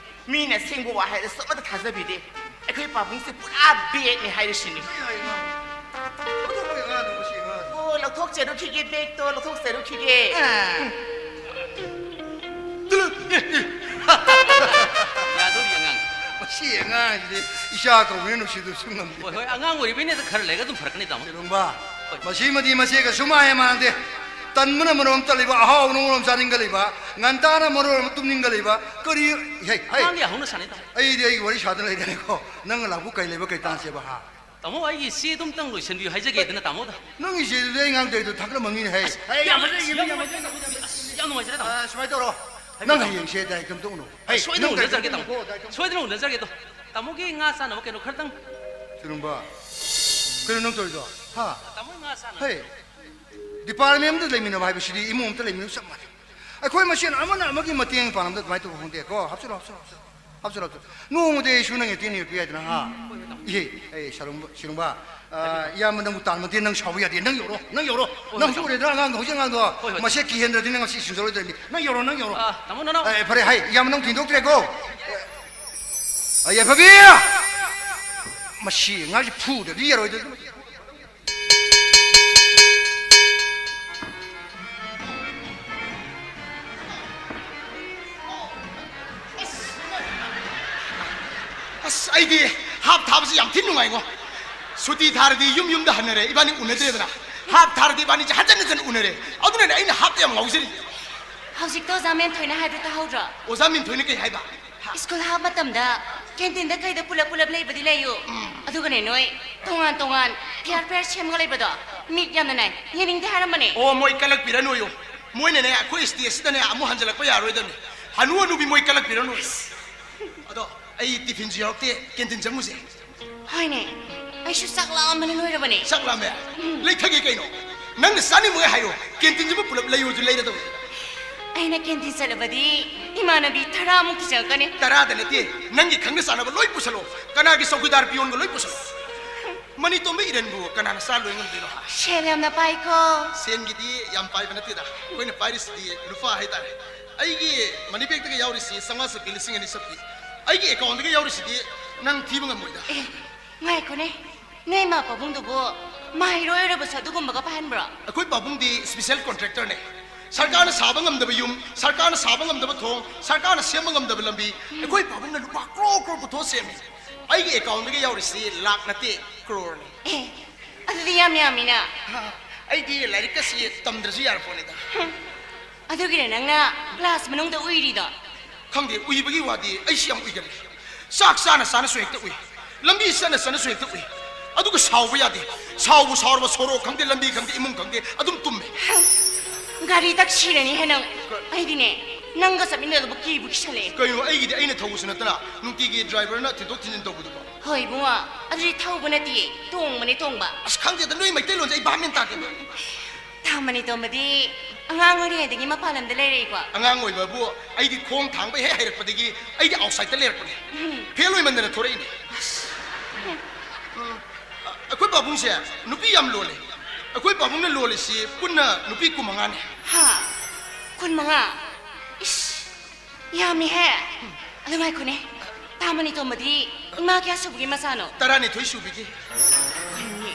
ꯃꯤꯅ ꯑꯁꯦꯡꯕ ꯋꯥ ꯍꯥꯏꯔꯁꯨ ꯑꯃꯠꯇ ꯊꯥꯖꯕꯤꯗꯦ꯫ ꯑꯩꯈꯣꯏ ꯄꯥꯕꯨꯡꯁꯦ ꯄꯨꯔꯥ ꯕꯦꯒꯅꯦ ꯍꯥꯏꯔꯤꯁꯤꯅꯦ꯫ ꯑꯣ, ꯂꯧꯊꯣꯛꯆꯔꯨꯈꯤꯒꯦ, ꯕꯦꯒꯇꯣ ꯂꯧꯊꯣꯛꯆꯔꯨꯈꯤꯒꯦ꯫ ꯌꯥꯗꯧꯔꯤ ꯑꯉꯥꯡ꯫ ꯃꯁꯤ ꯑꯉꯥꯡꯁꯤꯗꯤ ꯏꯆꯥ ꯀꯧꯕꯅ ꯅꯨꯡꯁꯤꯗꯕꯁꯨ ꯉꯝꯗꯦ꯫ ꯍꯣꯏ, ꯍꯣꯏ, ꯑꯉꯥꯡ ꯑꯣꯏꯔꯤꯕꯩꯅꯦ, ꯈꯔ ꯂꯩꯔꯒ ꯑꯗꯨꯝ ꯐꯔꯛꯀꯅꯤ, ꯇꯥꯃꯣ꯫ ꯁꯤꯔꯨꯝꯕ, ꯍꯣꯏ꯫ ꯃꯁꯤꯃꯗꯤ ꯃꯆꯦꯒ ꯁꯨꯃꯥꯏ ꯃꯥꯟꯗꯦ꯫ ꯇꯟꯕꯅ ꯃꯔꯣꯝ ꯇꯜꯂꯤꯕ, ꯑꯍꯥꯎꯕꯅ ꯃꯔꯣꯝ ꯆꯥꯅꯤꯡꯒꯜꯂꯤꯕ, ꯉꯟꯇꯥꯅ ꯃꯔꯣꯝ ꯇꯨꯝꯅꯤꯡꯒꯜꯂꯤꯕ꯫ ꯀꯔꯤ? ꯍꯩ, ꯍꯩ꯫ ꯑꯉꯥꯡꯒꯤ ꯍꯧꯅ ꯁꯥꯟꯅꯩ, ꯇꯥꯃꯣ꯫ ꯑꯩꯗꯤ ꯑꯩꯒꯤ ꯋꯥꯔꯤ ꯁꯥꯗꯅ ꯂꯩꯔꯦꯅꯦꯀꯣ꯫ ꯅꯪꯅ ꯂꯥꯛꯄꯨ ꯀꯩ ꯂꯩꯕ, ꯀꯩ ꯇꯥꯟꯁꯦꯕ, ꯍꯥ? ꯇꯥꯃꯣ, ꯑꯩꯒꯤ ꯆꯦꯗꯨꯝꯇꯪ ꯂꯣꯏꯁꯟꯕꯤꯌꯨ ꯍꯥꯏꯖꯒꯦꯗꯅ, ꯇꯥꯃꯣꯗ꯫ ꯅꯪꯒꯤ ꯆꯦꯗꯨꯗꯤ ꯑꯩ ꯉꯥꯡꯗꯣꯏꯗꯣ ꯊꯥꯡꯒꯠꯂꯝꯃꯅꯤꯅꯦ, ꯍꯩ꯫ ꯑꯁ, ꯍꯩ, ꯌꯥꯝ ꯌꯥꯝ ꯐꯖꯩ, ꯌꯥꯝ ꯌꯥꯝ ꯅꯨꯡꯉꯥꯏꯖꯔꯦ, ꯇꯥꯃꯣ꯫ ꯑꯁ, ꯌꯥꯝ ꯅꯨꯡꯉꯥꯏꯖꯔꯦ, ꯇꯥꯃꯣ꯫ ꯑ, ꯁꯨꯃꯥꯏꯅ ꯇꯧꯔꯣ꯫ ꯍꯥꯏꯕꯤꯌꯨ, ꯅꯪ ꯇꯥꯃꯣ꯫ ꯍꯌꯦꯡꯁꯦ ꯗꯥꯏꯔꯦꯛ ꯑꯝꯇ ꯎꯅꯧ꯫ ꯍꯩ, ꯁꯣꯏꯗꯅ ꯅꯪ ꯎꯅꯖꯔꯒꯦ, ꯗꯥꯏꯔꯦꯛ ꯇꯥꯃꯣ꯫ ꯎꯅꯧꯀꯣ, ꯗꯥꯏꯔꯦꯛ ꯑꯝꯇ ꯁꯣꯏꯗꯅ ꯎꯅꯖꯔꯒꯦ, ꯑꯗꯣ꯫ ꯇꯥꯃꯣꯒꯤ ꯉꯥ ꯆꯥꯅꯕ ꯀꯩꯅꯣ ꯈꯔꯇꯪ꯫ ꯁꯤꯔꯨꯝꯕ, ꯀꯩꯅꯣ ꯅꯪ ꯇꯧꯔꯤꯗꯣ? ꯍꯥ? ꯇꯥꯃꯣꯒꯤ ꯉꯥ ꯆꯥꯅꯕ꯫ ꯍꯩ, ꯗꯤꯄꯥꯔꯠꯃꯦꯟ ꯑꯃꯗ ꯂꯩꯃꯤꯟꯅꯕ ꯍꯥꯏꯕꯁꯤꯗꯤ ꯏꯃꯨꯡ ꯑꯃꯇ ꯂꯩꯃꯤꯟꯅꯕ ꯆꯞ ꯃꯥꯟꯅꯩ꯫ ꯑꯩꯈꯣꯏ ꯃꯁꯦꯟ ꯑꯃꯅ ꯑꯃꯒꯤ ꯃꯇꯦꯡ ꯄꯥꯡꯅꯕꯗ ꯑꯗꯨꯃꯥꯏꯅ ꯇꯧꯕ ꯈꯪꯗꯦꯀꯣ꯫ ꯍꯥꯞꯆꯤꯜꯂꯣ, ꯍꯥꯞꯆꯤꯜꯂꯣ, ꯍꯥꯞꯆꯤꯜꯂꯣ꯫ ꯍꯥꯞꯆꯤꯜꯂꯣ, ꯍꯥꯞꯆꯤꯜꯂꯣ꯫ ꯅꯣꯡꯃꯗꯤ ꯑꯩꯁꯨ ꯅꯪꯒꯤ ꯇꯦꯟ ꯌꯣꯛꯄ ꯌꯥꯏꯗꯅ, ꯍꯥ? ꯍꯣꯏ, ꯍꯣꯏ, ꯇꯥꯃꯣ꯫ ꯏꯍꯦ, ꯑꯩ ꯁꯥꯔꯨꯝꯕ-, ꯁꯤꯔꯨꯝꯕ, ꯑ, ꯏꯌꯥꯝꯕ ꯅꯪꯕꯨ ꯇꯥꯟꯕꯗꯤ ꯅꯪ ꯁꯥꯎꯕ ꯌꯥꯗꯦ꯫ ꯅꯪ ꯌꯧꯔꯣ, ꯅꯪ ꯌꯧꯔꯣ꯫ ꯍꯣꯏ, ꯍꯣꯏ, ꯅꯪꯁꯨ ꯇꯥꯃꯣ꯫ ꯎꯔꯦꯗꯅ ꯑꯉꯥꯡꯗꯣ, ꯍꯧꯖꯤꯛ ꯑꯉꯥꯡꯗꯣ꯫ ꯍꯣꯏ, ꯍꯣꯏ, ꯃꯁꯦ ꯇꯥꯃꯣ꯫ ꯀꯤꯍꯟꯗ꯭ꯔꯗꯤ ꯅꯪ ꯉꯁꯤ ꯁꯤꯡꯖꯔꯣꯏꯗꯣꯏꯅꯤ꯫ ꯅꯪ ꯌꯧꯔꯣ, ꯅꯪ ꯌꯧꯔꯣ꯫ ꯑ, ꯇꯥꯃꯣ, ꯅꯅꯥꯎ꯫ ꯑꯦ, ꯐꯔꯦ, ꯍꯥꯏ, ꯏꯌꯥꯝꯕ ꯅꯪ ꯊꯤꯟꯗꯣꯛꯇ꯭ꯔꯦꯀꯣ꯫ ꯑ, ꯌꯥꯏꯐꯕꯤ! ꯃꯁꯤ ꯑꯉꯥꯡꯁꯤ ꯐꯨꯗ꯭ꯔꯗꯤ ꯌꯥꯔꯣꯏꯗꯣꯏꯅꯤ꯫ ꯑꯁ, ꯑꯩꯗꯤ ꯍꯥꯞ ꯊꯥꯕꯁꯤ ꯌꯥꯝ ꯊꯤꯅ ꯅꯨꯡꯉꯥꯏꯉꯣ꯫ ꯁꯨꯇꯤ ꯊꯥꯔꯗꯤ ꯌꯨꯝ ꯌꯨꯝꯗ ꯍꯟꯅꯔꯦ, ꯏꯕꯥꯅꯤ ꯎꯅꯗ꯭ꯔꯦꯗꯅ꯫ ꯍꯥꯞ ꯊꯥꯔꯗꯤ ꯏꯕꯥꯅꯤꯁꯦ ꯍꯟꯖꯟ ꯍꯟꯖꯟ ꯎꯅꯔꯦ꯫ ꯑꯗꯨꯅꯅꯦ ꯑꯩꯅ ꯍꯥꯞꯇ ꯌꯥꯝ ꯉꯥꯎꯖꯔꯤ꯫ ꯍꯧꯖꯤꯛꯇꯣ ꯑꯣꯖꯥ ꯃꯦꯝꯊꯣꯏꯅ ꯍꯥꯏꯕꯗꯨ ꯇꯥꯍꯧꯗ꯭ꯔꯣ? ꯑꯣꯖꯥ ꯃꯦꯝꯊꯣꯏꯅ ꯀꯩ ꯍꯥꯏꯕ? ꯁ꯭ꯀꯨꯜ ꯍꯥꯞ ꯃꯇꯝꯗ ꯀꯦꯟꯇꯤꯟꯗ ꯀꯩꯗ ꯄꯨꯂꯞ ꯄꯨꯂꯞ ꯂꯩꯕꯗꯤ ꯂꯩꯌꯨ꯫ ꯎꯝ꯫ ꯑꯗꯨꯒꯅꯦ, ꯅꯣꯏ ꯇꯣꯉꯥꯟ ꯇꯣꯉꯥꯟ ꯄꯤꯌꯔ ꯄꯤꯌꯔ ꯁꯦꯝꯃꯒ ꯂꯩꯕꯗꯣ ꯃꯤꯠ ꯌꯥꯝꯅ ꯅꯥꯏ, ꯌꯦꯡꯅꯤꯡꯗꯦ ꯍꯥꯏꯔꯝꯕꯅꯦ꯫ ꯑꯣ, ꯃꯣꯏ ꯀꯂꯛꯄꯤꯔꯅꯨꯌꯣ꯫ ꯃꯣꯏꯅꯅꯦ, ꯑꯩꯈꯣꯏ ꯁ꯭ꯇꯦꯖꯁꯤꯗꯅꯦ ꯑꯃꯨꯛ ꯍꯟꯖꯤꯜꯂꯛꯄ ꯌꯥꯔꯣꯏꯗꯕꯅꯤ꯫ ꯍꯅꯨ ꯍꯅꯨꯕꯤ ꯃꯣꯏ ꯀꯂꯛꯄꯤꯔꯅꯨ꯫ ꯑꯗꯣ ꯑꯩ ꯇꯤꯐꯤꯟꯁꯨ ꯌꯥꯎꯔꯛꯇꯦ, ꯀꯦꯟꯇꯤꯟ ꯆꯪꯉꯨꯁꯦ꯫ ꯍꯣꯏꯅꯦ, ꯑꯩꯁꯨ ꯆꯥꯛ ꯂꯥꯝꯕꯅ ꯂꯣꯏꯔꯕꯅꯦ꯫ ꯆꯥꯛ ꯂꯥꯝꯃꯦ? ꯎꯝ꯫ ꯂꯩꯊꯒꯦ ꯀꯩꯅꯣ? ꯅꯪꯅ ꯆꯥꯅꯤꯡꯕꯒꯩ ꯍꯥꯏꯌꯣ, ꯀꯦꯟꯇꯤꯟꯁꯤꯕꯨ ꯄꯨꯂꯞ ꯂꯩꯌꯨꯁꯨ ꯂꯩꯔꯗꯧꯅꯤ꯫ ꯑꯩꯅ ꯀꯦꯟꯇꯤꯟ ꯆꯠꯂꯕꯗꯤ ꯏꯃꯥꯟꯅꯕꯤ ꯇꯔꯥꯃꯨꯛꯇꯤ ꯆꯪꯉꯛꯀꯅꯤ꯫ ꯇꯔꯥꯗ ꯅꯠꯇꯦ, ꯅꯪꯒꯤ ꯈꯪꯅ ꯆꯥꯅꯕ ꯂꯣꯏ ꯄꯨꯁꯜꯂꯣ, ꯀꯅꯥꯒꯤ ꯆꯧꯀꯤꯗꯥꯔ ꯄꯤꯌꯣꯟꯒ ꯂꯣꯏ ꯄꯨꯁꯜꯂꯣ꯫ ꯃꯅꯤꯇꯣꯝꯕ ꯏꯔꯟꯕꯨ ꯀꯅꯥꯅ ꯆꯥ ꯂꯣꯏ ꯉꯝꯗꯣꯏꯅꯣ? ꯁꯦꯜ ꯌꯥꯝꯅ ꯄꯥꯏꯀꯣ꯫ ꯁꯦꯟꯒꯤꯗꯤ ꯌꯥꯝ ꯄꯥꯏꯕ ꯅꯠꯇꯦꯗ, ꯑꯩꯈꯣꯏꯅ ꯄꯥꯏꯔꯤꯁꯤꯗꯤ ꯂꯨꯄꯥ ꯍꯥꯏꯇꯥꯔꯦ꯫ ꯑꯩꯒꯤ ꯃꯅꯤ ꯕꯦꯒꯇꯒ ꯌꯥꯎꯔꯤꯁꯤ ꯆꯥꯝꯃꯉꯥ ꯆꯠꯄꯤ, ꯂꯤꯁꯤꯡ ꯑꯅꯤ ꯆꯠꯄꯤ꯫ ꯑꯩꯒꯤ ꯑꯦꯀꯥꯎꯟꯗꯒ ꯌꯥꯎꯔꯤꯁꯤꯗꯤ ꯅꯪ ꯊꯤꯕ ꯉꯝꯃꯣꯏꯗ꯫ ꯑꯦ, ꯉꯥꯏꯈꯣꯅꯦ, ꯅꯣꯏ ꯏꯃꯥ ꯄꯥꯕꯨꯡꯗꯨꯕꯨ ꯃꯍꯩꯔꯣꯏ ꯑꯣꯏꯔꯕꯁꯨ ꯑꯗꯨꯒꯨꯝꯕꯒ ꯄꯥꯍꯟꯕ꯭ꯔꯣ? ꯑꯩꯈꯣꯏ ꯄꯥꯕꯨꯡꯗꯤ ꯁ꯭ꯄꯤꯁꯦꯜ ꯀꯣꯟꯇ꯭ꯔꯦꯛꯇꯔꯅꯦ꯫ ꯁꯔꯀꯥꯔꯅ ꯁꯥꯕ ꯉꯝꯗꯕ ꯌꯨꯝ, ꯁꯔꯀꯥꯔꯅ ꯁꯥꯕ ꯉꯝꯗꯕ ꯊꯣꯡ, ꯁꯔꯀꯥꯔꯅ ꯁꯦꯝꯕ ꯉꯝꯗꯕ ꯂꯝꯕꯤ, ꯑꯩꯈꯣꯏ ꯄꯥꯕꯨꯡꯅ ꯂꯨꯄꯥ ꯀ꯭ꯔꯣꯔ ꯀ꯭ꯔꯣꯔ ꯄꯨꯊꯣꯛꯑ ꯁꯦꯝꯃꯤ꯫ ꯑꯩꯒꯤ ꯑꯦꯀꯥꯎꯟꯗꯒ ꯌꯥꯎꯔꯤꯁꯤ ꯂꯥꯛ ꯅꯠꯇꯦ, ꯀ꯭ꯔꯣꯔꯅꯤ꯫ ꯑꯦ, ꯑꯗꯨꯗꯤ ꯌꯥꯝ ꯌꯥꯝꯃꯤꯅ꯫ ꯑꯩꯗꯤ ꯂꯥꯏꯔꯤꯛꯀꯁꯤ ꯇꯝꯗ꯭ꯔꯁꯨ ꯌꯥꯔ ꯄꯣꯠꯅꯤꯗ꯫ ꯑꯗꯨꯒꯤꯔ ꯅꯪꯅ ꯀ꯭ꯂꯥꯁ ꯃꯅꯨꯡꯗ ꯎꯏꯔꯤꯗꯣ? ꯈꯪꯗꯦ, ꯎꯏꯕꯒꯤ ꯋꯥꯗꯤ ꯑꯩꯁꯤ ꯌꯥꯝ ꯎꯏꯒꯜꯂꯤ꯫ ꯆꯥꯛ ꯆꯥꯅ ꯆꯥꯅꯁꯨ ꯍꯦꯛꯇ ꯎꯏ, ꯂꯝꯕꯤ ꯆꯠꯅ ꯆꯠꯅꯁꯨ ꯍꯦꯛꯇ ꯎꯏ꯫ ꯑꯗꯨꯒ ꯁꯥꯎꯕ ꯌꯥꯗꯦ꯫ ꯁꯥꯎꯕꯨ ꯁꯥꯎꯔꯕ ꯁꯣꯔꯣꯛ ꯈꯪꯗꯦ, ꯂꯝꯕꯤ ꯈꯪꯗꯦ, ꯏꯃꯨꯡ ꯈꯪꯗꯦ, ꯑꯗꯨꯝ ꯇꯨꯝꯃꯦ꯫ ꯒꯥꯔꯤ ꯇꯛꯁꯤꯔꯅꯤ ꯍꯦ ꯅꯪ꯫ ꯑꯩꯗꯤꯅꯦ, ꯅꯪꯒ ꯆꯠꯃꯤꯟꯅꯗꯕ ꯀꯤꯕꯨ ꯀꯤꯁꯜꯂꯛꯑꯦ꯫ ꯀꯩꯅꯣ, ꯑꯩꯒꯤꯗꯤ ꯑꯩꯅ ꯊꯧꯕꯁꯨ ꯅꯠꯇꯅ ꯅꯨꯡꯇꯤꯒꯤ ꯗ꯭ꯔꯥꯏꯚꯔꯅ ꯊꯤꯟꯗꯣꯛ ꯊꯤꯟꯖꯤꯟ ꯇꯧꯕꯗꯨꯕꯣ? ꯍꯣꯏ ꯏꯕꯨꯡꯉꯣ, ꯑꯗꯨꯗꯤ ꯊꯧꯕ ꯅꯠꯇꯤꯌꯦ, ꯇꯣꯡꯕꯅꯦ ꯇꯣꯡꯕ꯫ ꯑꯁ, ꯈꯪꯗꯦꯗ, ꯅꯣꯏ ꯃꯩꯇꯩꯂꯣꯟꯁꯦ ꯑꯩ ꯚꯥꯞ ꯃꯦꯟ ꯇꯥꯗꯦꯕ꯫ ꯇꯥꯃꯅꯤ ꯇꯣꯝꯕꯗꯤ ꯑꯉꯥꯡ ꯑꯣꯏꯔꯤꯉꯩꯗꯒꯤ ꯃꯄꯥꯟ ꯂꯝꯗ ꯂꯩꯔꯛꯏꯀꯣ꯫ ꯑꯉꯥꯡ ꯑꯣꯏꯕꯕꯨ ꯑꯩꯗꯤ ꯈꯣꯡ ꯊꯥꯡꯕ ꯍꯦꯛ ꯍꯩꯔꯛꯄꯗꯒꯤ ꯑꯩꯗꯤ ꯑꯥꯎꯠꯁꯥꯏꯗꯠꯇ ꯂꯩꯔꯛꯄꯅꯦ꯫ ꯐꯦꯜ ꯑꯣꯏꯃꯟꯗꯅ ꯊꯣꯔꯛꯏꯅꯦ꯫ ꯎꯝ, ꯑ-, ꯑꯩꯈꯣꯏ ꯄꯥꯕꯨꯡꯁꯦ ꯅꯨꯄꯤ ꯌꯥꯝ ꯂꯣꯜꯂꯦ꯫ ꯑꯩꯈꯣꯏ ꯄꯥꯕꯨꯡꯅ ꯂꯣꯜꯂꯤꯁꯤ ꯄꯨꯟꯅ ꯅꯨꯄꯤ ꯀꯨꯟꯃꯉꯥꯅꯦ꯫ ꯍꯥ? ꯀꯨꯟꯃꯉꯥ? ꯏꯁ, ꯌꯥꯝꯃꯤꯍꯦ꯫ ꯑꯗꯨ ꯉꯥꯏꯈꯣꯅꯦ, ꯇꯥꯃꯅꯤ ꯇꯣꯝꯕꯗꯤ ꯏꯃꯥ ꯀꯌꯥ ꯁꯨꯕꯒꯤ ꯃꯆꯥꯅꯣ? ꯇꯔꯥꯅꯤꯊꯣꯏ ꯁꯨꯕꯤꯒꯤ꯫ ꯀꯩꯅꯣꯅꯦ?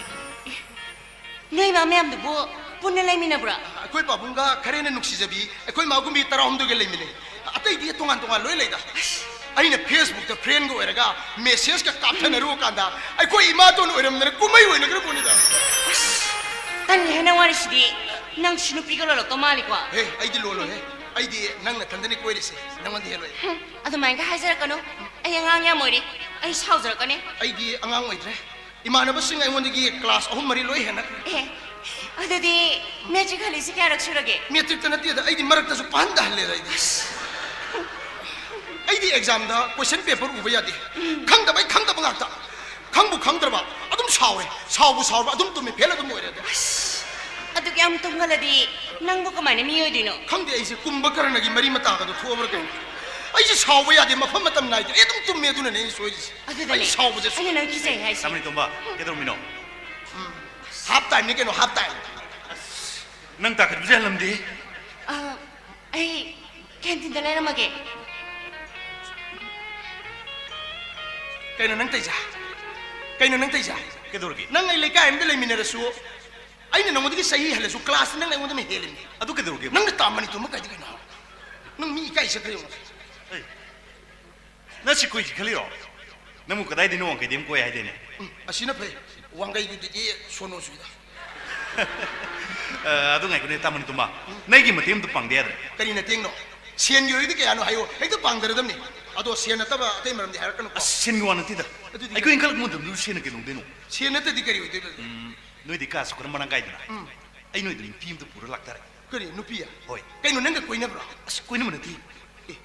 ꯅꯣꯏ ꯏꯃꯥ ꯃꯌꯥꯝꯗꯨꯕꯨ ꯄꯨꯟꯅ ꯂꯩꯃꯤꯟꯅꯕ꯭ꯔꯥ? ꯑꯩꯈꯣꯏ ꯄꯥꯕꯨꯡꯒ ꯈꯔ ꯍꯦꯟꯅ ꯅꯨꯡꯁꯤꯖꯕꯤ ꯑꯩꯈꯣꯏ ꯏꯃꯥꯒꯨꯝꯕꯤ ꯇꯔꯥꯍꯨꯝꯗꯣꯏꯒ ꯂꯩꯃꯤꯟꯅꯩ꯫ ꯑꯇꯩꯗꯤ ꯇꯣꯉꯥꯟ ꯇꯣꯉꯥꯟ ꯂꯣꯏ ꯂꯩꯗ꯫ ꯑꯩꯅ ꯐꯦꯁꯕꯨꯛꯇ ꯐ꯭ꯔꯦꯟꯒ ꯑꯣꯏꯔꯒ ꯃꯦꯁꯦꯖꯀ ꯀꯥꯞꯊꯅꯔꯨ ꯀꯥꯟꯗ ꯑꯩꯈꯣꯏ ꯏꯃꯥꯇꯣꯟ ꯑꯣꯏꯔꯝꯗꯅ ꯀꯨꯝꯍꯩ ꯑꯣꯏꯅꯈ꯭ꯔ ꯄꯣꯠꯅꯤꯗ꯫ ꯇꯟꯂꯦꯍꯦ ꯅꯪ ꯋꯥꯔꯤꯁꯤꯗꯤ꯫ ꯅꯪꯁꯨ ꯅꯨꯄꯤꯒ ꯂꯣꯜꯂꯛꯇꯧ ꯃꯥꯜꯂꯤꯀꯣ꯫ ꯍꯦ, ꯑꯩꯗꯤ ꯂꯣꯜꯂꯣꯏꯍꯦ꯫ ꯑꯩꯗꯤ ꯅꯪ ꯅꯊꯟꯗꯅꯤ ꯀꯣꯏꯔꯤꯁꯦ, ꯅꯪꯉꯣꯟꯗ ꯍꯦꯜꯂꯣꯏ꯫ ꯑꯗꯨꯃꯥꯏꯅꯒ ꯍꯥꯏꯖꯔꯛꯀꯅꯨ꯫ ꯑꯩ ꯑꯉꯥꯡ ꯌꯥꯝ ꯑꯣꯏꯔꯤ꯫ ꯑꯩ ꯁꯥꯎꯖꯔꯛꯀꯅꯤ꯫ ꯑꯩꯗꯤ ꯑꯉꯥꯡ ꯑꯣꯏꯗ꯭ꯔꯦ꯫ ꯏꯃꯥꯟꯅꯕꯁꯤꯡ ꯑꯩꯉꯣꯟꯗꯒꯤ ꯀ꯭ꯂꯥꯁ ꯑꯍꯨꯝ ꯃꯔꯤ ꯂꯣꯏ ꯍꯦꯟꯅꯈ꯭ꯔꯦ꯫ ꯑꯦ, ꯑꯗꯨꯗꯤ ꯃꯦꯇ꯭ꯔꯤꯛ ꯍꯜꯂꯤꯁꯤ ꯀꯌꯥꯔꯛ ꯁꯨꯔꯒꯦ? ꯃꯦꯇ꯭ꯔꯤꯛꯇ ꯅꯠꯇꯦꯗ, ꯑꯩꯗꯤ ꯃꯔꯛꯇꯁꯨ ꯄꯪꯍꯟꯗ ꯍꯜꯂꯦꯗ ꯑꯩꯗꯤ꯫ ꯑꯩꯗꯤ ꯑꯦꯛꯖꯥꯝꯗ ꯀꯣꯏꯁꯟ ꯄꯦꯄꯔ ꯎꯕ ꯌꯥꯗꯦ꯫ ꯈꯪꯗꯕ ꯑꯩ ꯈꯪꯗꯕ ꯉꯥꯛꯇ꯫ ꯈꯪꯕꯨ ꯈꯪꯗ꯭ꯔꯕ ꯑꯗꯨꯝ ꯁꯥꯎꯔꯦ, ꯁꯥꯎꯕꯨ ꯁꯥꯎꯔꯕ ꯑꯗꯨꯝ ꯇꯨꯝꯃꯦ, ꯐꯦꯜ ꯑꯗꯨꯝ ꯑꯣꯏꯔꯦ ꯑꯗꯣ꯫ ꯑꯗꯨꯛ ꯌꯥꯝ ꯇꯨꯝꯒꯜꯂꯗꯤ ꯅꯪꯕꯨ ꯀꯃꯥꯏꯅ ꯃꯤ ꯑꯣꯏꯗꯣꯏꯅꯣ? ꯈꯪꯗꯦ ꯑꯩꯁꯦ ꯀꯨꯝꯕ ꯀꯔꯅꯒꯤ ꯃꯔꯤ ꯃꯇꯥꯒꯗꯣ ꯊꯣꯛꯑꯕ꯭ꯔꯥ ꯀꯩꯅꯣ? ꯑꯩꯁꯦ ꯁꯥꯎꯕ ꯌꯥꯗꯦ, ꯃꯐꯝ ꯃꯇꯝ ꯅꯥꯏꯗꯦ, ꯑꯩ ꯑꯗꯨꯝ ꯇꯨꯝꯃꯦ, ꯑꯗꯨꯅꯅꯦ ꯑꯩꯅ ꯁꯣꯏꯔꯤꯁꯦ꯫ ꯑꯗꯨꯗꯅꯦ ꯑꯩ ꯁꯥꯎꯕꯁꯦ ꯁꯨ- ꯑꯩꯅ ꯅꯪ ꯀꯤꯖꯩ ꯍꯥꯏꯁꯦ꯫ ꯇꯥꯃꯅꯤ ꯇꯣꯝꯕ, ꯀꯩꯗꯧꯔꯝꯃꯤꯅꯣ? ꯍꯥꯞ ꯇꯥꯏꯝꯅꯤ ꯀꯩꯅꯣ, ꯍꯥꯞ ꯇꯥꯏꯝ꯫ ꯅꯪ ꯇꯥꯈꯠꯄꯁꯦ ꯍꯜꯂꯝꯗꯦ꯫ ꯑ, ꯑꯩ ꯀꯦꯟꯇꯤꯟꯗ ꯂꯩꯔꯝꯃꯒꯦ꯫ ꯀꯩꯅꯣ ꯅꯪ ꯇꯧꯏꯁꯦ? ꯀꯩꯅꯣ ꯅꯪ ꯇꯧꯏꯁꯦ? ꯀꯩꯗꯧꯔꯒꯦ? ꯅꯪ ꯑꯩ ꯂꯩꯀꯥꯏ ꯑꯃꯗ ꯂꯩꯃꯤꯟꯅꯔꯁꯨ, ꯑꯩꯅ ꯅꯉꯣꯟꯗꯒꯤ ꯆꯍꯤ ꯍꯜꯂꯁꯨ, ꯀ꯭ꯂꯥꯁꯇ ꯅꯪ ꯑꯩꯉꯣꯟꯗꯅ ꯍꯦꯜꯂꯤꯅꯦ꯫ ꯑꯗꯨ ꯀꯩꯗꯧꯔꯒꯦ? ꯅꯪꯅ ꯇꯥ ꯃꯅꯤ ꯇꯨꯝꯕ ꯀꯥꯏꯗꯤ ꯀꯩꯅꯣ? ꯅꯪ ꯃꯤ ꯏꯀꯥꯏ ꯆꯠꯈ꯭ꯔꯦ ꯌꯦꯡꯉꯣ꯫ ꯑꯩ, ꯅꯪ ꯁꯤ ꯀꯨꯏꯁꯤ ꯈꯜꯂꯤꯔꯣ? ꯅꯪꯕꯨ ꯀꯗꯥꯏꯗꯩꯅꯣ ꯋꯥꯡꯈꯩꯗꯩ ꯑꯃ ꯀꯣꯏ ꯍꯥꯏꯗꯥꯏꯅꯦ? ꯎꯝ, ꯑꯁꯤꯅ ꯐꯩ꯫ ꯋꯥꯡꯈꯩꯗꯨꯗꯤ ꯁꯣꯅꯣ ꯁꯨꯏꯗ꯫ ꯑ, ꯑꯗꯨ ꯉꯥꯏꯈꯣꯅꯦ, ꯇꯥ ꯃꯅꯤ ꯇꯨꯝꯕ꯫ ꯎꯝ꯫ ꯅꯪꯒꯤ ꯃꯇꯦꯡ ꯑꯝꯇ ꯄꯥꯡꯗ ꯌꯥꯗ꯭ꯔꯦ꯫ ꯀꯔꯤ ꯅꯇꯦꯡꯅꯣ? ꯁꯦꯟꯒꯤ ꯑꯣꯏꯔꯗꯤ ꯀꯌꯥꯅꯣ ꯍꯥꯏꯌꯣ, ꯍꯦꯛꯇ ꯄꯥꯡꯗꯔꯗꯝꯅꯤ꯫ ꯑꯗꯣ ꯁꯦꯟ ꯅꯠꯇꯕ ꯑꯇꯩ ꯃꯔꯝꯗꯤ ꯍꯥꯏꯔꯛꯀꯅꯨꯀꯣ꯫ ꯑꯁ, ꯁꯦꯟꯒꯤ ꯋꯥ ꯅꯠꯇꯦꯗ꯫ ꯑꯗꯨꯗꯤ ꯑꯩꯈꯣꯏ ꯏꯟꯈꯠꯂꯛꯄ ꯃꯇꯝꯗꯨꯗ ꯁꯦꯟꯅ ꯀꯩꯗꯧꯗꯣꯏꯅꯣ? ꯁꯦꯟ ꯅꯠꯇꯗꯤ ꯀꯔꯤ ꯑꯣꯏꯗꯣꯏꯕ? ꯎꯝ, ꯅꯣꯏꯗꯤ ꯀꯥꯁꯨ ꯈꯔ ꯃꯔꯥꯡ ꯀꯥꯏꯗꯅ꯫ ꯎꯝ꯫ ꯑꯩ ꯅꯣꯏꯗ ꯅꯨꯄꯤ ꯑꯝꯇ ꯄꯨꯔ ꯂꯥꯛꯇꯥꯔꯦ꯫ ꯀꯔꯤ ꯅꯨꯄꯤ? ꯍꯣꯏ꯫ ꯀꯩꯅꯣ, ꯅꯪꯒ ꯀꯣꯏꯅꯕ꯭ꯔꯣ? ꯑꯁ, ꯀꯣꯏꯅꯕ ꯅꯠꯇꯦ꯫ ꯑꯦ,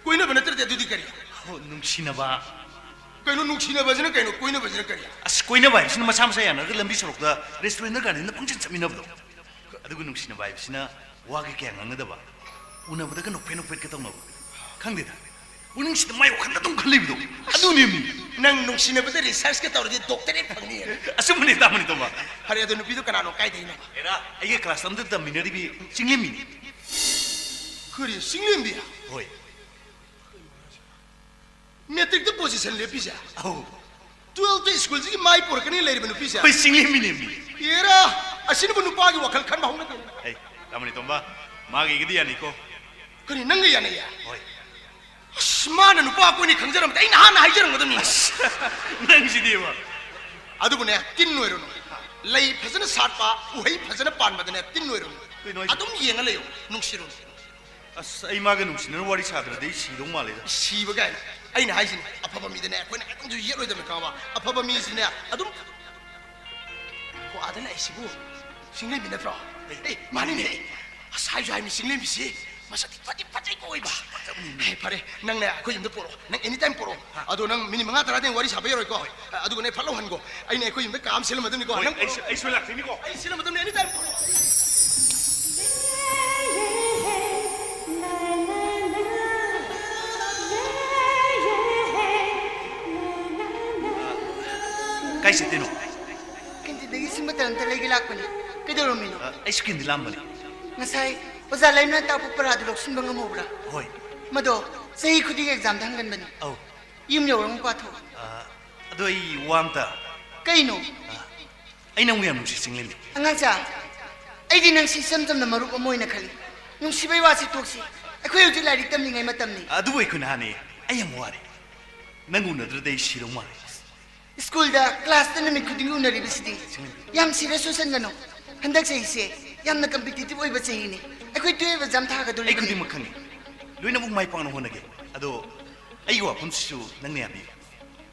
ꯀꯣꯏꯅꯕ ꯅꯠꯇ꯭ꯔꯗꯤ ꯑꯗꯨꯗꯤ ꯀꯔꯤ? ꯍꯣ, ꯅꯨꯡꯁꯤꯅꯕ꯫ ꯀꯩꯅꯣ ꯅꯨꯡꯁꯤꯅꯕꯁꯤꯅ ꯀꯩꯅꯣ, ꯀꯣꯏꯅꯕꯁꯤꯅ ꯀꯔꯤ? ꯑꯁ, ꯀꯣꯏꯅꯕ ꯍꯥꯏꯕꯁꯤꯅ ꯃꯁꯥ ꯃꯁꯥ ꯌꯥꯅꯔꯒ ꯂꯝꯕꯤ ꯁꯣꯔꯣꯛꯇ, restaurantꯗ, gardenꯗ ꯄꯪꯆꯠ ꯆꯠꯃꯤꯟꯅꯕꯗꯣ꯫ ꯑꯗꯨꯒ ꯅꯨꯡꯁꯤꯅꯕ ꯍꯥꯏꯕꯁꯤꯅ ꯋꯥꯒ ꯀꯌꯥ ꯉꯥꯡꯅꯗꯕ, ꯎꯅꯕꯗꯒ ꯅꯣꯛꯐꯦꯠ ꯅꯣꯛꯐꯦꯠꯀ ꯇꯧꯅꯕ꯫ ꯈꯪꯗꯦꯗ, ꯄꯨꯛꯅꯤꯡꯁꯤꯗ ꯃꯥꯏ ꯋꯥꯈꯜꯗ ꯑꯗꯨꯝ ꯈꯜꯂꯤꯕꯗꯣ, ꯑꯗꯨꯅꯦꯃꯤ꯫ ꯅꯪ ꯅꯨꯡꯁꯤꯅꯕꯗ researchꯀ ꯇꯧꯔꯗꯤ doctorate ꯐꯪꯅꯤ꯫ ꯑꯆꯨꯝꯕꯅꯦ, ꯇꯥꯃꯅꯤ ꯇꯣꯝꯕ꯫ ꯐꯔꯦ, ꯑꯗꯣ ꯅꯨꯄꯤꯗꯣ ꯀꯅꯥꯅꯣ, ꯀꯥꯏꯗꯩꯅꯣ? ꯑꯦꯔꯥ, ꯑꯩꯒꯤ class ꯑꯃꯗ ꯇꯝꯃꯤꯟꯅꯔꯤꯕꯤ ꯆꯤꯡꯂꯦꯝꯕꯤꯅꯤ꯫ ꯀꯔꯤ, ꯆꯤꯡꯂꯦꯝꯕꯤ? ꯍꯣꯏ꯫ Matricꯇ position ꯂꯦꯞꯄꯤꯁꯦ? ꯑꯧ꯫ Twelfthꯇ schoolꯁꯤꯒꯤ ꯃꯥꯏ ꯄꯣꯔꯛꯀꯅꯤ ꯂꯩꯔꯤꯕ ꯅꯨꯄꯤꯁꯦ? ꯍꯣꯏ, ꯆꯤꯡꯂꯦꯝꯕꯤꯅꯦꯃꯤ꯫ ꯑꯦꯔꯥ, ꯑꯁꯤꯅꯕꯨ ꯅꯨꯄꯥꯒꯤ ꯋꯥꯈꯜ ꯈꯟꯕ ꯍꯧꯅꯗꯦ꯫ ꯍꯩ, ꯇꯥꯃꯅꯤ ꯇꯣꯝꯕ, ꯃꯥꯒ ꯑꯩꯒꯗꯤ ꯌꯥꯅꯤꯀꯣ? ꯀꯔꯤ, ꯅꯪꯒ ꯌꯥꯅꯩꯌꯦ? ꯍꯣꯏ꯫ ꯑꯁ, ꯃꯥꯅ ꯅꯨꯄꯥ ꯀꯣꯏꯅꯤ ꯈꯪꯖꯔꯝꯗꯤ ꯑꯩ ꯅꯍꯥꯟꯅ ꯍꯥꯏꯖꯔꯝꯒꯗꯕꯅꯤ꯫ ꯑꯁ, ꯅꯪꯁꯤꯗꯤꯕ꯫ ꯑꯗꯨꯕꯨꯅꯦ, ꯇꯤꯟ ꯑꯣꯏꯔꯨꯅꯨ꯫ ꯂꯩ ꯐꯖꯅ ꯁꯥꯠꯄ, ꯎꯍꯩ ꯐꯖꯅ ꯄꯥꯟꯕꯗꯅꯦ, ꯇꯤꯟ ꯑꯣꯏꯔꯨꯅꯨ꯫ ꯀꯩꯅꯣ ꯍꯥꯏꯁꯦ? ꯑꯗꯨꯝ ꯌꯦꯡꯉ ꯂꯩꯌꯨ, ꯅꯨꯡꯁꯤꯔꯨꯅꯨ꯫ ꯑꯁ, ꯑꯩ ꯃꯥꯒ ꯅꯨꯡꯁꯤꯅꯅ ꯋꯥꯔꯤ ꯁꯥꯗ꯭ꯔꯗꯤ ꯑꯩ ꯁꯤꯗꯧ ꯃꯥꯜꯂꯦꯗ꯫ ꯁꯤꯕ ꯀꯥꯏꯅ꯫ ꯑꯩꯅ ꯍꯥꯏꯁꯤꯅꯤ, ꯑꯐꯕ ꯃꯤꯗꯅꯦ ꯑꯩꯈꯣꯏꯅ ꯀꯩꯗꯧꯁꯨ ꯌꯦꯠꯂꯣꯏꯗꯕꯅꯤ, ꯈꯪꯉꯕ? ꯑꯐꯕ ꯃꯤꯁꯤꯅꯦ ꯑꯗꯨꯝ꯫ ꯀꯣ, ꯑꯥꯗ ꯂꯥꯛꯏꯁꯤꯕꯨ ꯆꯤꯡꯂꯦꯝꯕꯤ ꯅꯠꯇ꯭ꯔꯣ? ꯑꯦ, ꯃꯥꯅꯤꯅꯦ꯫ ꯑꯁ, ꯍꯥꯏꯁꯨ ꯍꯥꯏꯕꯅꯤ, ꯆꯤꯡꯂꯦꯝꯕꯤꯁꯤ ꯃꯁꯛꯇꯤ ꯐꯗꯤ ꯐꯖꯩꯀꯣ ꯑꯣꯏꯕ꯫ ꯐꯖꯕꯅꯤꯅꯦ꯫ ꯑꯦ, ꯐꯔꯦ, ꯅꯪꯅꯦ ꯑꯩꯈꯣꯏ ꯌꯨꯝꯗ ꯄꯨꯔꯛꯑꯣ, ꯅꯪ anytime ꯄꯨꯔꯛꯑꯣ꯫ ꯑꯗꯣ ꯅꯪ minute ꯃꯉꯥ ꯇꯔꯥꯗꯩ ꯋꯥꯔꯤ ꯁꯥꯕ ꯌꯥꯔꯣꯏꯀꯣ? ꯑꯗꯨꯒꯅꯦ ꯐꯠ ꯂꯥꯎ ꯍꯟꯈꯣ꯫ ꯑꯩꯅ ꯑꯩꯈꯣꯏ ꯌꯨꯝꯗ ꯀꯥ ꯑꯃ ꯁꯤꯜꯂꯝꯃꯗꯕꯅꯤꯀꯣ꯫ ꯍꯣꯏ, ꯅꯪ ꯑꯩꯁꯨ, ꯑꯩꯁꯨ ꯂꯥꯛꯇꯣꯏꯅꯤꯀꯣ꯫ ꯑꯩ ꯁꯤꯜꯂꯝꯃꯗꯕꯅꯤ, anytime ꯄꯨꯔꯛꯑꯣ꯫ ꯀꯥꯏ ꯆꯠꯇꯣꯏꯅꯣ? Canteenꯗꯒꯤ ꯁꯤꯡ ꯕꯇꯜ ꯑꯝꯇ ꯂꯩꯒꯦ ꯂꯥꯛꯄꯅꯦ꯫ ꯀꯩꯗꯧꯔꯝꯃꯤꯅꯣ? ꯑ, ꯑꯩꯁꯨ ꯀꯦꯟꯗꯤ ꯂꯥꯝꯕꯅꯦ꯫ ꯉꯁꯥꯏ ꯑꯣꯖꯥ ꯂꯩꯃꯅ ꯇꯥꯛꯄ ꯄꯔꯥꯗꯨ ꯂꯧꯁꯤꯟꯕ ꯉꯝꯍꯧꯕ꯭ꯔꯥ? ꯍꯣꯏ꯫ ꯃꯗꯣ ꯆꯍꯤ ꯈꯨꯗꯤꯡꯒꯤ examꯗ ꯍꯪꯒꯟꯕꯅꯤ꯫ ꯑꯧ꯫ ꯌꯨꯝ ꯌꯧꯔꯒ ꯄꯥꯊꯣꯛ꯫ ꯑ, ꯑꯗꯣ ꯑꯩ ꯋꯥ ꯑꯝꯇ꯫ ꯀꯩꯅꯣ? ꯑ, ꯑꯩ ꯅꯪꯕꯨ ꯌꯥꯝ ꯅꯨꯡꯁꯤ, ꯆꯤꯡꯂꯦꯝꯕꯤ꯫ ꯑꯉꯥꯡꯆꯥ, ꯑꯩꯗꯤ ꯅꯪꯁꯤ ꯏꯆꯝ ꯆꯝꯅ ꯃꯔꯨꯞ ꯑꯃ ꯑꯣꯏꯅ ꯈꯜꯂꯤ꯫ ꯅꯨꯡꯁꯤꯕꯩ ꯋꯥꯁꯤ ꯇꯣꯛꯁꯤ꯫ ꯑꯩꯈꯣꯏ ꯍꯧꯖꯤꯛ ꯂꯥꯏꯔꯤꯛ ꯇꯝꯂꯤꯉꯩ ꯃꯇꯝꯅꯤ꯫ ꯑꯗꯨꯕꯨ ꯑꯩꯈꯣꯏꯅ ꯍꯥꯟꯅ, ꯑꯩ ꯌꯥꯝ ꯋꯥꯔꯦ꯫ ꯅꯪ ꯎꯅꯗ꯭ꯔꯗꯤ ꯑꯩ ꯁꯤꯗꯧ ꯃꯥꯜꯂꯦ꯫ ꯁ꯭ꯀꯨꯜꯗ, ꯀ꯭ꯂꯥꯁꯇ ꯅꯨꯃꯤꯠ ꯈꯨꯗꯤꯡꯒꯤ ꯎꯅꯔꯤꯕꯁꯤꯗꯤ꯫ ꯌꯥꯝ ꯁꯤꯔꯤꯌꯁ ꯑꯣꯏꯁꯟꯒꯅꯨ꯫ ꯍꯟꯗꯛ ꯆꯍꯤꯁꯦ ꯌꯥꯝꯅ ꯀꯝꯄꯤꯇꯤꯇꯤꯚ ꯑꯣꯏꯕ ꯆꯍꯤꯅꯤ꯫ ꯑꯩꯈꯣꯏ ꯇꯨꯌꯦꯜꯐ ꯑꯦꯛꯖꯥꯝ ꯑꯩ ꯊꯥꯒꯗꯣꯔꯤꯕꯅꯤ꯫ ꯈꯨꯗꯤꯡꯃꯛ ꯈꯪꯉꯤ꯫ ꯂꯣꯏꯅꯃꯛ ꯃꯥꯏ ꯄꯥꯛꯅ ꯍꯣꯠꯅꯒꯦ꯫ ꯑꯗꯣ ꯑꯩꯒꯤ ꯋꯥꯐꯝꯁꯤꯁꯨ ꯅꯪꯅ ꯌꯥꯕꯤꯌꯨ꯫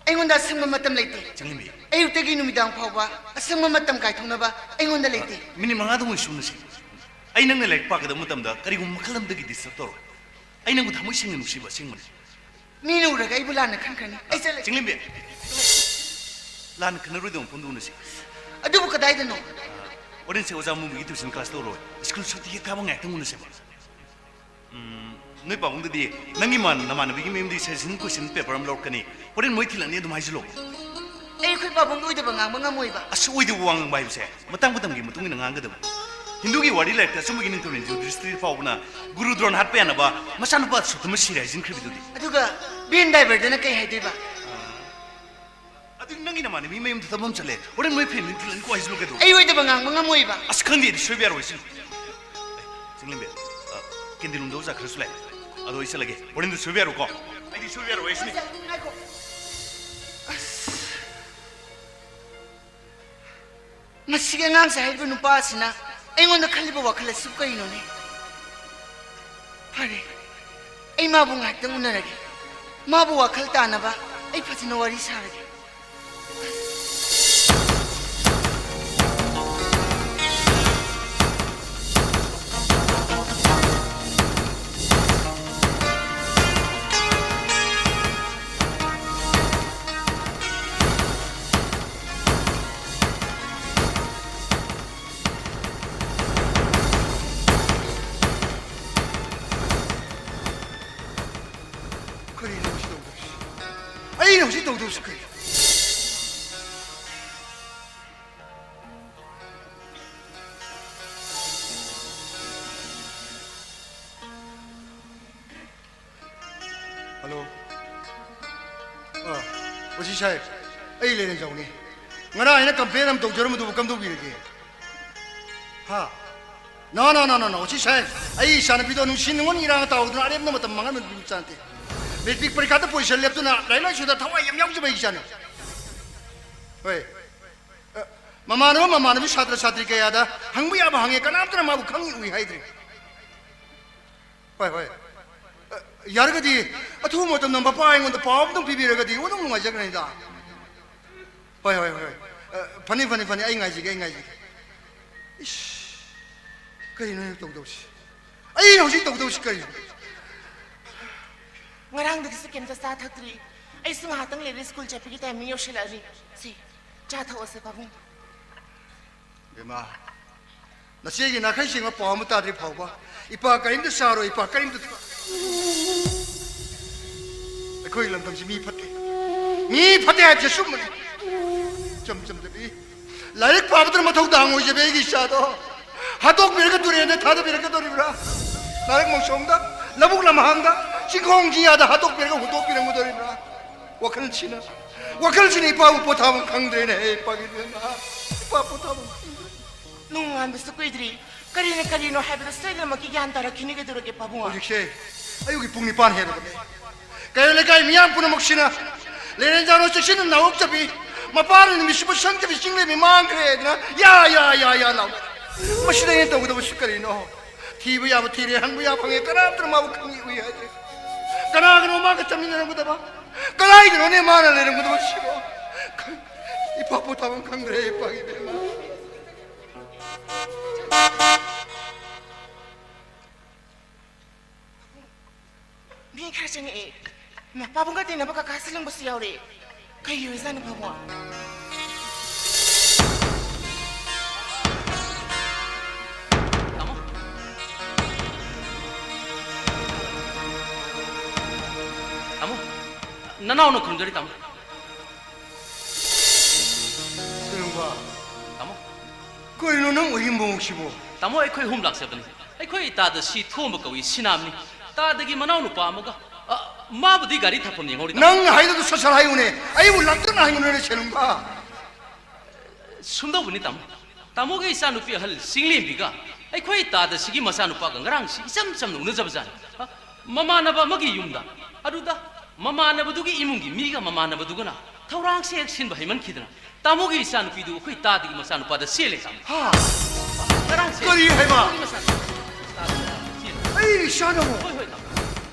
ꯑꯩꯉꯣꯟꯗ ꯑꯁꯪꯕ ꯃꯇꯝ ꯂꯩꯇꯦ꯫ ꯆꯪꯂꯦꯝꯕꯤ꯫ ꯑꯌꯨꯛꯇꯒꯤ ꯅꯨꯃꯤꯗꯥꯡ ꯐꯥꯎꯕ ꯑꯁꯪꯕ ꯃꯇꯝ ꯀꯥꯏꯊꯣꯛꯅꯕ ꯑꯩꯉꯣꯟꯗ ꯂꯩꯇꯦ꯫ ꯃꯤꯅꯤꯠ ꯃꯉꯥꯗꯪ ꯑꯣꯏꯁꯨ ꯎꯅꯁꯤ꯫ ꯑꯩ ꯅꯪꯅ ꯂꯥꯏꯔꯤꯛ ꯄꯥꯒꯗꯕ ꯃꯇꯝꯗ ꯀꯔꯤꯒꯨꯝꯕ ꯃꯈꯜ ꯑꯃꯗꯒꯤ ꯗꯤꯁꯇꯔꯕ ꯇꯧꯔꯣꯏ꯫ ꯑꯩ ꯅꯪꯕꯨ ꯊꯃꯣꯏ ꯁꯦꯡꯅ ꯅꯨꯡꯁꯤꯕ ꯑꯁꯦꯡꯕꯅꯤ꯫ ꯃꯤꯅ ꯎꯔꯒ ꯑꯩꯕꯨ ꯂꯥꯟꯅ ꯈꯟꯈ꯭ꯔꯅꯤ꯫ ꯑꯩ ꯆꯠꯂꯒꯦ꯫ ꯆꯤꯡꯂꯦꯝꯕꯤ, ꯂꯥꯟꯅ ꯈꯟꯅꯔꯣꯏꯗꯕ ꯃꯐꯝꯗ ꯎꯅꯁꯤ꯫ ꯑꯗꯨꯕꯨ ꯀꯗꯥꯏꯗꯅꯣ? ꯍꯣꯔꯦꯟꯁꯦ ꯑꯣꯖꯥ ꯃꯨꯕꯤꯒꯤ ꯇ꯭ꯌꯨꯁꯟ ꯀ꯭ꯂꯥꯁ ꯇꯧꯔꯣꯏ꯫ ꯁ꯭ꯀꯨꯜ ꯁꯨꯇꯤ ꯍꯦꯛ ꯊꯥꯕ ꯉꯥꯏꯍꯥꯛꯇꯪ ꯎꯅꯁꯦꯕ꯫ ꯎꯝ, ꯅꯣꯏ ꯄꯥꯕꯨꯡꯗꯗꯤ ꯅꯪꯒꯤ ꯃꯥꯟ-, ꯅꯃꯥꯟꯅꯕꯤꯒꯤ ꯃꯌꯨꯝꯗꯒꯤ ꯁꯖꯦꯁꯟ ꯀꯣꯏꯁꯟ ꯄꯦꯄꯔ ꯑꯃ ꯂꯧꯔꯛꯀꯅꯤ꯫ ꯍꯣꯔꯦꯟ ꯃꯣꯏ ꯊꯤꯜꯂꯛꯅꯤ ꯑꯗꯨꯝ ꯍꯥꯏꯖꯤꯜꯂꯣ꯫ ꯑꯩ ꯑꯩꯈꯣꯏ ꯄꯥꯕꯨꯡꯗ ꯑꯣꯏꯗꯕ ꯉꯥꯡꯕ ꯉꯝꯃꯣꯏꯕ꯫ ꯑꯁ, ꯑꯣꯏꯗꯕ ꯋꯥ ꯉꯥꯡꯕ ꯍꯥꯏꯕꯁꯦ ꯃꯇꯥꯡ ꯃꯇꯝꯒꯤ ꯃꯇꯨꯡ ꯏꯟꯅ ꯉꯥꯡꯒꯗꯕꯅꯤ꯫ ꯍꯤꯟꯗꯨꯒꯤ ꯋꯥꯔꯤ ꯂꯥꯏꯔꯤꯛꯇ ꯑꯆꯨꯝꯕꯒꯤ ꯅꯤꯡꯊꯧꯔꯦꯜ ꯌꯨꯙꯤꯁꯇꯤꯔ ꯐꯥꯎꯕꯅ ꯒꯨꯔꯨ ꯗ꯭ꯔꯣꯟ ꯍꯥꯠꯄ ꯌꯥꯅꯕ ꯃꯆꯥꯅꯨꯄꯥ ꯑꯁꯣꯠꯊꯃ ꯁꯤꯔꯦ ꯍꯥꯏꯖꯤꯟꯈ꯭ꯔꯤꯕꯗꯨꯗꯤ꯫ ꯑꯗꯨꯒ ꯚꯦꯟ ꯗ꯭ꯔꯥꯏꯚꯔꯗꯨꯅ ꯀꯩ ꯍꯥꯏꯗꯣꯏꯕ? ꯑꯗꯨ ꯅꯪꯒꯤ ꯅꯃꯥꯟꯅꯕꯤ ꯃꯌꯨꯝꯗ ꯊꯕꯛ ꯑꯃ ꯆꯠꯂꯦ꯫ ꯍꯣꯔꯦꯟ ꯃꯣꯏ ꯐꯦꯃꯤꯂꯤ ꯊꯤꯜꯂꯛꯅꯤꯀꯣ ꯍꯥꯏꯖꯤꯜꯂꯨ ꯀꯩꯗꯧꯔꯒꯦ? ꯑꯩ ꯑꯣꯏꯗꯕ ꯉꯥꯡꯕ ꯉꯝꯃꯣꯏꯕ꯫ ꯑꯁ, ꯈꯪꯗꯦ, ꯑꯩꯗꯤ ꯁꯣꯏꯕ ꯌꯥꯔꯣꯏ ꯁꯤꯅꯤ꯫ ꯑꯦ, ꯆꯤꯡꯂꯦꯝꯕꯤ, ꯑ, ꯀꯦꯟꯗꯤ ꯔꯨꯝꯗ ꯑꯣꯖꯥ ꯈꯔꯁꯨ ꯂꯩ꯫ ꯑꯗꯣ ꯑꯩ ꯆꯠꯂꯒꯦ꯫ ꯍꯣꯔꯦꯟꯗꯨ ꯁꯣꯏꯕ ꯌꯥꯔꯣꯏꯀꯣ? ꯑꯩꯗꯤ ꯁꯣꯏꯕ ꯌꯥꯔꯣꯏ ꯁꯤꯅꯤ꯫ ꯉꯥꯏꯈꯣ꯫ ꯑꯁ꯫ ꯃꯁꯤꯒꯤ ꯑꯉꯥꯡꯁꯦ ꯍꯥꯏꯔꯤꯕ ꯅꯨꯄꯥ ꯑꯁꯤꯅ ꯑꯩꯉꯣꯟꯗ ꯈꯜꯂꯤꯕ ꯋꯥꯈꯜ ꯑꯁꯤꯕꯨ ꯀꯔꯤꯅꯣꯅꯦ? ꯐꯔꯦ, ꯑꯩ ꯃꯥꯕꯨ ꯉꯥꯏꯍꯥꯛꯇꯪ ꯎꯅꯔꯒꯦ꯫ ꯃꯥꯕꯨ ꯋꯥꯈꯜ ꯇꯥꯅꯕ ꯑꯩ ꯐꯖꯅ ꯋꯥꯔꯤ ꯁꯥꯔꯒꯦ꯫ ꯀꯔꯤꯅꯣ ꯍꯧꯖꯤꯛ ꯇꯧꯗꯣꯏꯁꯤ? ꯑꯩꯅ ꯍꯧꯖꯤꯛ ꯇꯧꯗꯣꯏꯁꯤ ꯀꯔꯤ? ꯍꯜꯂꯣ꯫ ꯑ, ꯑꯣ ꯁꯤ ꯁꯥꯍꯦꯕ, ꯑꯩ ꯂꯩꯔꯦꯟꯖꯥꯎꯅꯤ꯫ ꯉꯔꯥꯡ ꯑꯩꯅ complain ꯑꯃ ꯇꯧꯖꯔꯝꯕꯗꯨꯕꯨ ꯀꯝꯗꯧꯕꯤꯔꯒꯦ? ꯍꯥ? No, no, no, no, no, ꯑꯣ ꯁꯤ ꯁꯥꯍꯦꯕ, ꯑꯩ ꯏꯆꯥꯅꯨꯄꯤꯗꯣ ꯅꯨꯡꯁꯤ ꯅꯨꯡꯉꯣꯟ ꯏꯔꯥꯡ ꯇꯥꯎꯗꯨꯅ ꯑꯔꯦꯝꯕ ꯃꯇꯝ ꯃꯥꯡꯍꯟꯕ ꯆꯥꯟꯅꯗꯦ꯫ Matric ꯄꯔꯤꯈꯥꯗ position ꯂꯦꯞꯇꯨꯅ ꯂꯥꯏꯔꯤꯛ ꯂꯥꯏꯁꯨꯗ ꯊꯋꯥꯏ ꯌꯥꯝ ꯌꯥꯎꯖꯕ ꯑꯩ ꯏꯆꯥꯅꯤ꯫ ꯍꯣꯏ꯫ ꯑ, ꯃꯃꯥꯟꯅꯕ ꯃꯃꯥꯟꯅꯕꯤ ꯁꯥꯇ꯭ꯔ ꯁꯥꯇ꯭ꯔꯤ ꯀꯌꯥꯗ ꯍꯪꯕ ꯌꯥꯕ ꯍꯪꯉꯦ, ꯀꯅꯥꯝꯇꯅ ꯃꯥꯕꯨ ꯈꯪꯏ ꯎꯏ ꯍꯥꯏꯗ꯭ꯔꯤ꯫ ꯍꯣꯏ, ꯍꯣꯏ꯫ ꯑ, ꯌꯥꯔꯒꯗꯤ ꯑꯊꯨꯕ ꯃꯇꯝꯗ ꯃꯄꯥ ꯑꯩꯉꯣꯟꯗ ꯄꯥꯎ ꯑꯝꯇꯪ ꯄꯤꯕꯤꯔꯒꯗꯤ ꯑꯣꯟꯊꯣꯛ ꯅꯨꯡꯉꯥꯏꯖꯈ꯭ꯔꯅꯤꯗ꯫ ꯍꯣꯏ, ꯍꯣꯏ, ꯍꯣꯏ꯫ ꯑ, ꯐꯅꯤ, ꯐꯅꯤ, ꯐꯅꯤ꯫ ꯑꯩ ꯉꯥꯏꯖꯒꯦ, ꯑꯩ ꯉꯥꯏꯖꯒꯦ꯫ ꯏꯁ, ꯀꯔꯤꯅꯣ ꯑꯩꯅ ꯇꯧꯗꯧꯁꯤ? ꯑꯩꯅ ꯍꯧꯖꯤꯛ ꯇꯧꯗꯧꯁꯤ ꯀꯔꯤꯅꯣ? ꯉꯔꯥꯡꯗꯒꯤꯁꯨ ꯀꯩꯝꯇ ꯆꯥ ꯊꯛꯇ꯭ꯔꯤ꯫ ꯑꯩꯁꯨ ꯉꯥꯏꯍꯥꯛꯇꯪ ꯂꯩꯔꯦ ꯁ꯭ꯀꯨꯜ ꯆꯠꯄꯒꯤ ꯇꯥꯏꯃꯤꯡ ꯌꯧꯁꯤꯜꯂꯛꯑꯅꯤ꯫ ꯁꯤ, ꯆꯥ ꯊꯛꯑꯣꯁꯦ ꯄꯥꯕꯨꯡ꯫ ꯕꯦꯝꯃ, ꯅꯆꯦꯒꯤ ꯅꯥꯈꯩ ꯁꯦꯡꯕ ꯄꯥꯎ ꯑꯃ ꯇꯥꯗ꯭ꯔꯤ ꯐꯥꯎꯕ ꯏꯄꯥ ꯀꯔꯤꯝꯇ ꯆꯥꯔꯣꯏ, ꯏꯄꯥ ꯀꯔꯤꯝꯇ ꯊꯛꯑꯣꯏ꯫ ꯑꯩꯈꯣꯏ ꯂꯝꯗꯝꯁꯤ ꯃꯤ ꯐꯠꯇꯦ꯫ ꯃꯤ ꯐꯠꯇꯦ ꯍꯥꯏꯕꯁꯦ ꯑꯆꯨꯝꯕꯅꯤ꯫ ꯏꯆꯝ ꯆꯝꯖꯕꯤ, ꯂꯥꯏꯔꯤꯛ ꯄꯥꯕꯗꯨꯅ ꯃꯊꯧ ꯇꯥꯡ ꯑꯣꯏꯖꯕꯤ ꯑꯩꯒꯤ ꯏꯆꯥꯗꯣ ꯍꯥꯠꯇꯣꯛꯄꯤꯔꯒ ꯇꯨꯔꯦꯟꯗ ꯊꯥꯗꯕꯤꯔꯛꯀꯗꯧꯔꯤꯕ꯭ꯔꯥ? ꯅꯥꯔꯛ ꯃꯣꯡꯁꯣꯡꯗ, ꯂꯧꯕꯨꯛ ꯂꯝꯍꯥꯡꯗ, ꯆꯤꯡꯈꯣꯡ ꯆꯤꯡꯌꯥꯗ ꯍꯥꯠꯇꯣꯛꯄꯤꯔꯒ ꯍꯨꯟꯗꯣꯛꯄꯤꯔꯝꯒꯗꯧꯔꯤꯕ꯭ꯔꯥ? ꯋꯥꯈꯜꯁꯤꯅ, ꯋꯥꯈꯜꯁꯤꯅ ꯏꯄꯥꯕꯨ ꯄꯣꯊꯥꯐꯝ ꯈꯪꯗ꯭ꯔꯦꯅꯦ, ꯍꯦ ꯏꯄꯥꯒꯤ ꯏꯕꯦꯝꯃ, ꯏꯄꯥ ꯄꯣꯊꯥꯐꯝ ꯈꯪꯗ꯭ꯔꯦ꯫ ꯅꯣꯡꯉꯥꯟꯕꯁꯨ ꯀꯨꯏꯗ꯭ꯔꯤ꯫ ꯀꯔꯤꯅ ꯀꯔꯤꯅꯣ ꯍꯥꯏꯕꯗꯨ ꯁꯣꯏꯗꯅꯃꯛꯀꯤ ꯒ꯭ꯌꯥꯟ ꯇꯥꯔꯛꯈꯤꯅꯤ꯫ ꯀꯩꯗꯧꯔꯒꯦ ꯄꯥꯕꯨꯡ? ꯍꯧꯖꯤꯛꯁꯦ ꯑꯌꯨꯛꯀꯤ ꯄꯨꯡ ꯅꯤꯄꯥꯟ ꯍꯦꯜꯂꯕꯅꯦ꯫ ꯀꯩꯔꯣꯜ ꯂꯩꯀꯥꯏ ꯃꯤꯌꯥꯝ ꯄꯨꯝꯅꯃꯛꯁꯤꯅ ꯂꯦꯔꯦꯟꯖꯥꯔꯣ ꯆꯦꯛꯁꯤꯟꯅ ꯅꯥꯎꯔꯣꯛꯆꯕꯤ, ꯃꯄꯥꯅ ꯅꯨꯃꯤꯠ ꯁꯨꯕ ꯁꯪꯖꯕꯤ ꯆꯤꯡꯂꯦꯝꯕꯤ ꯃꯥꯡꯈ꯭ꯔꯦ ꯍꯥꯏꯗꯅ ꯌꯥ, ꯌꯥ, ꯌꯥ, ꯌꯥ ꯂꯥꯎꯅꯔꯦ꯫ ꯃꯁꯤꯗ ꯑꯩꯅ ꯇꯧꯒꯗꯕꯁꯤ ꯀꯔꯤꯅꯣ? ꯊꯤꯕ ꯌꯥꯕ ꯊꯤꯔꯦ, ꯍꯪꯕ ꯌꯥꯕ ꯍꯪꯉꯦ, ꯀꯅꯥꯝꯇꯅ ꯃꯥꯕꯨ ꯈꯪꯏ ꯎꯏ ꯍꯥꯏꯗꯦ꯫ ꯀꯅꯥꯒꯅꯣ ꯃꯥꯒ ꯆꯠꯃꯤꯟꯅꯔꯝꯒꯗꯕ? ꯀꯗꯥꯏꯗꯅꯣꯅꯦ ꯃꯥꯅ ꯂꯩꯔꯝꯒꯗꯕꯁꯤꯕꯣ? ꯏꯄꯥ ꯄꯣꯊꯥꯐꯝ ꯈꯪꯗ꯭ꯔꯦ, ꯏꯄꯥꯒꯤ ꯏꯕꯦꯝꯃ꯫ ꯃꯤ ꯈꯔ ꯆꯪꯉꯛꯑꯦ꯫ ꯏꯃꯥ, ꯄꯥꯕꯨꯡꯒ ꯇꯤꯟꯅꯕ ꯀꯀꯥ ꯁꯤꯂꯪꯕꯁꯨ ꯌꯥꯎꯔꯦ꯫ ꯀꯩ ꯑꯣꯏꯖꯥꯠꯅꯣ ꯄꯥꯕꯨꯡ? ꯇꯥꯃꯣ꯫ ꯇꯥꯃꯣ, ꯅꯅꯥꯎꯅ ꯈꯨꯝꯖꯔꯤ, ꯇꯥꯃꯣ꯫ ꯁꯤꯂꯪꯕ꯫ ꯇꯥꯃꯣ꯫ ꯀꯩꯅꯣ ꯅꯪ ꯎꯔꯤ ꯃꯑꯣꯡꯁꯤꯕꯣ? ꯇꯥꯃꯣ, ꯑꯩꯈꯣꯏ ꯑꯍꯨꯝ ꯂꯥꯛꯆꯕꯅꯤ꯫ ꯑꯩꯈꯣꯏ ꯏꯇꯥꯗ ꯁꯤ ꯊꯣꯝꯕ ꯀꯧꯏ, ꯁꯤꯅꯥꯝꯅꯤ꯫ ꯇꯥꯗꯒꯤ ꯃꯅꯥꯎ ꯅꯨꯄꯥ ꯑꯃꯒ, ꯑ, ꯃꯥꯕꯨꯗꯤ ꯒꯥꯔꯤ ꯊꯝꯐꯝ ꯌꯦꯡꯍꯧꯔꯤ, ꯇꯥꯃꯣ꯫ ꯅꯪ ꯍꯥꯏꯗꯨ ꯁꯠ ꯁꯠ ꯍꯥꯏꯌꯨꯅꯦ꯫ ꯑꯩꯕꯨ ꯂꯥꯡꯇꯛꯅ ꯍꯥꯏꯒꯅꯨꯅꯦ, ꯁꯦꯅꯨꯡꯕ꯫ ꯁꯨꯝꯗꯧꯕꯅꯤ, ꯇꯥꯃꯣ꯫ ꯇꯥꯃꯣꯒꯤ ꯏꯆꯥꯅꯨꯄꯤ ꯑꯍꯜ ꯆꯤꯡꯂꯦꯝꯕꯤꯒ ꯑꯩꯈꯣꯏ ꯇꯥꯗꯁꯤꯒꯤ ꯃꯆꯥꯅꯨꯄꯥꯒ ꯉꯔꯥꯡꯁꯤ ꯏꯆꯝ ꯆꯝꯅ ꯎꯅꯖꯕꯖꯥꯠꯅꯤ꯫ ꯍ? ꯃꯃꯥꯟꯅꯕ ꯑꯃꯒꯤ ꯌꯨꯝꯗ꯫ ꯑꯗꯨꯗ ꯃꯃꯥꯟꯅꯕꯗꯨꯒꯤ ꯏꯃꯨꯡꯒꯤ ꯃꯤꯒ ꯃꯃꯥꯟꯅꯕꯗꯨꯒꯅ ꯊꯧꯔꯥꯡꯁꯦ ꯍꯦꯛ ꯁꯤꯟꯕ ꯍꯩꯃꯟꯈꯤꯗꯅ ꯇꯥꯃꯣꯒꯤ ꯏꯆꯥꯅꯨꯄꯤꯗꯨ ꯑꯩꯈꯣꯏ ꯇꯥꯗꯒꯤ ꯃꯆꯥꯅꯨꯄꯥꯗ ꯆꯦꯜꯂꯦ, ꯇꯥꯃꯣ꯫ ꯍꯥ? ꯉꯔꯥꯡꯁꯦ ꯀꯔꯤ ꯍꯥꯏꯕ? ꯇꯥꯃꯣꯒꯤ ꯃꯆꯥꯅꯨꯄꯥꯗ ꯆꯦꯜꯂꯦ꯫ ꯑꯩ ꯏꯆꯥꯅꯕꯨ? ꯍꯣꯏ, ꯍꯣꯏ, ꯇꯥꯃꯣ꯫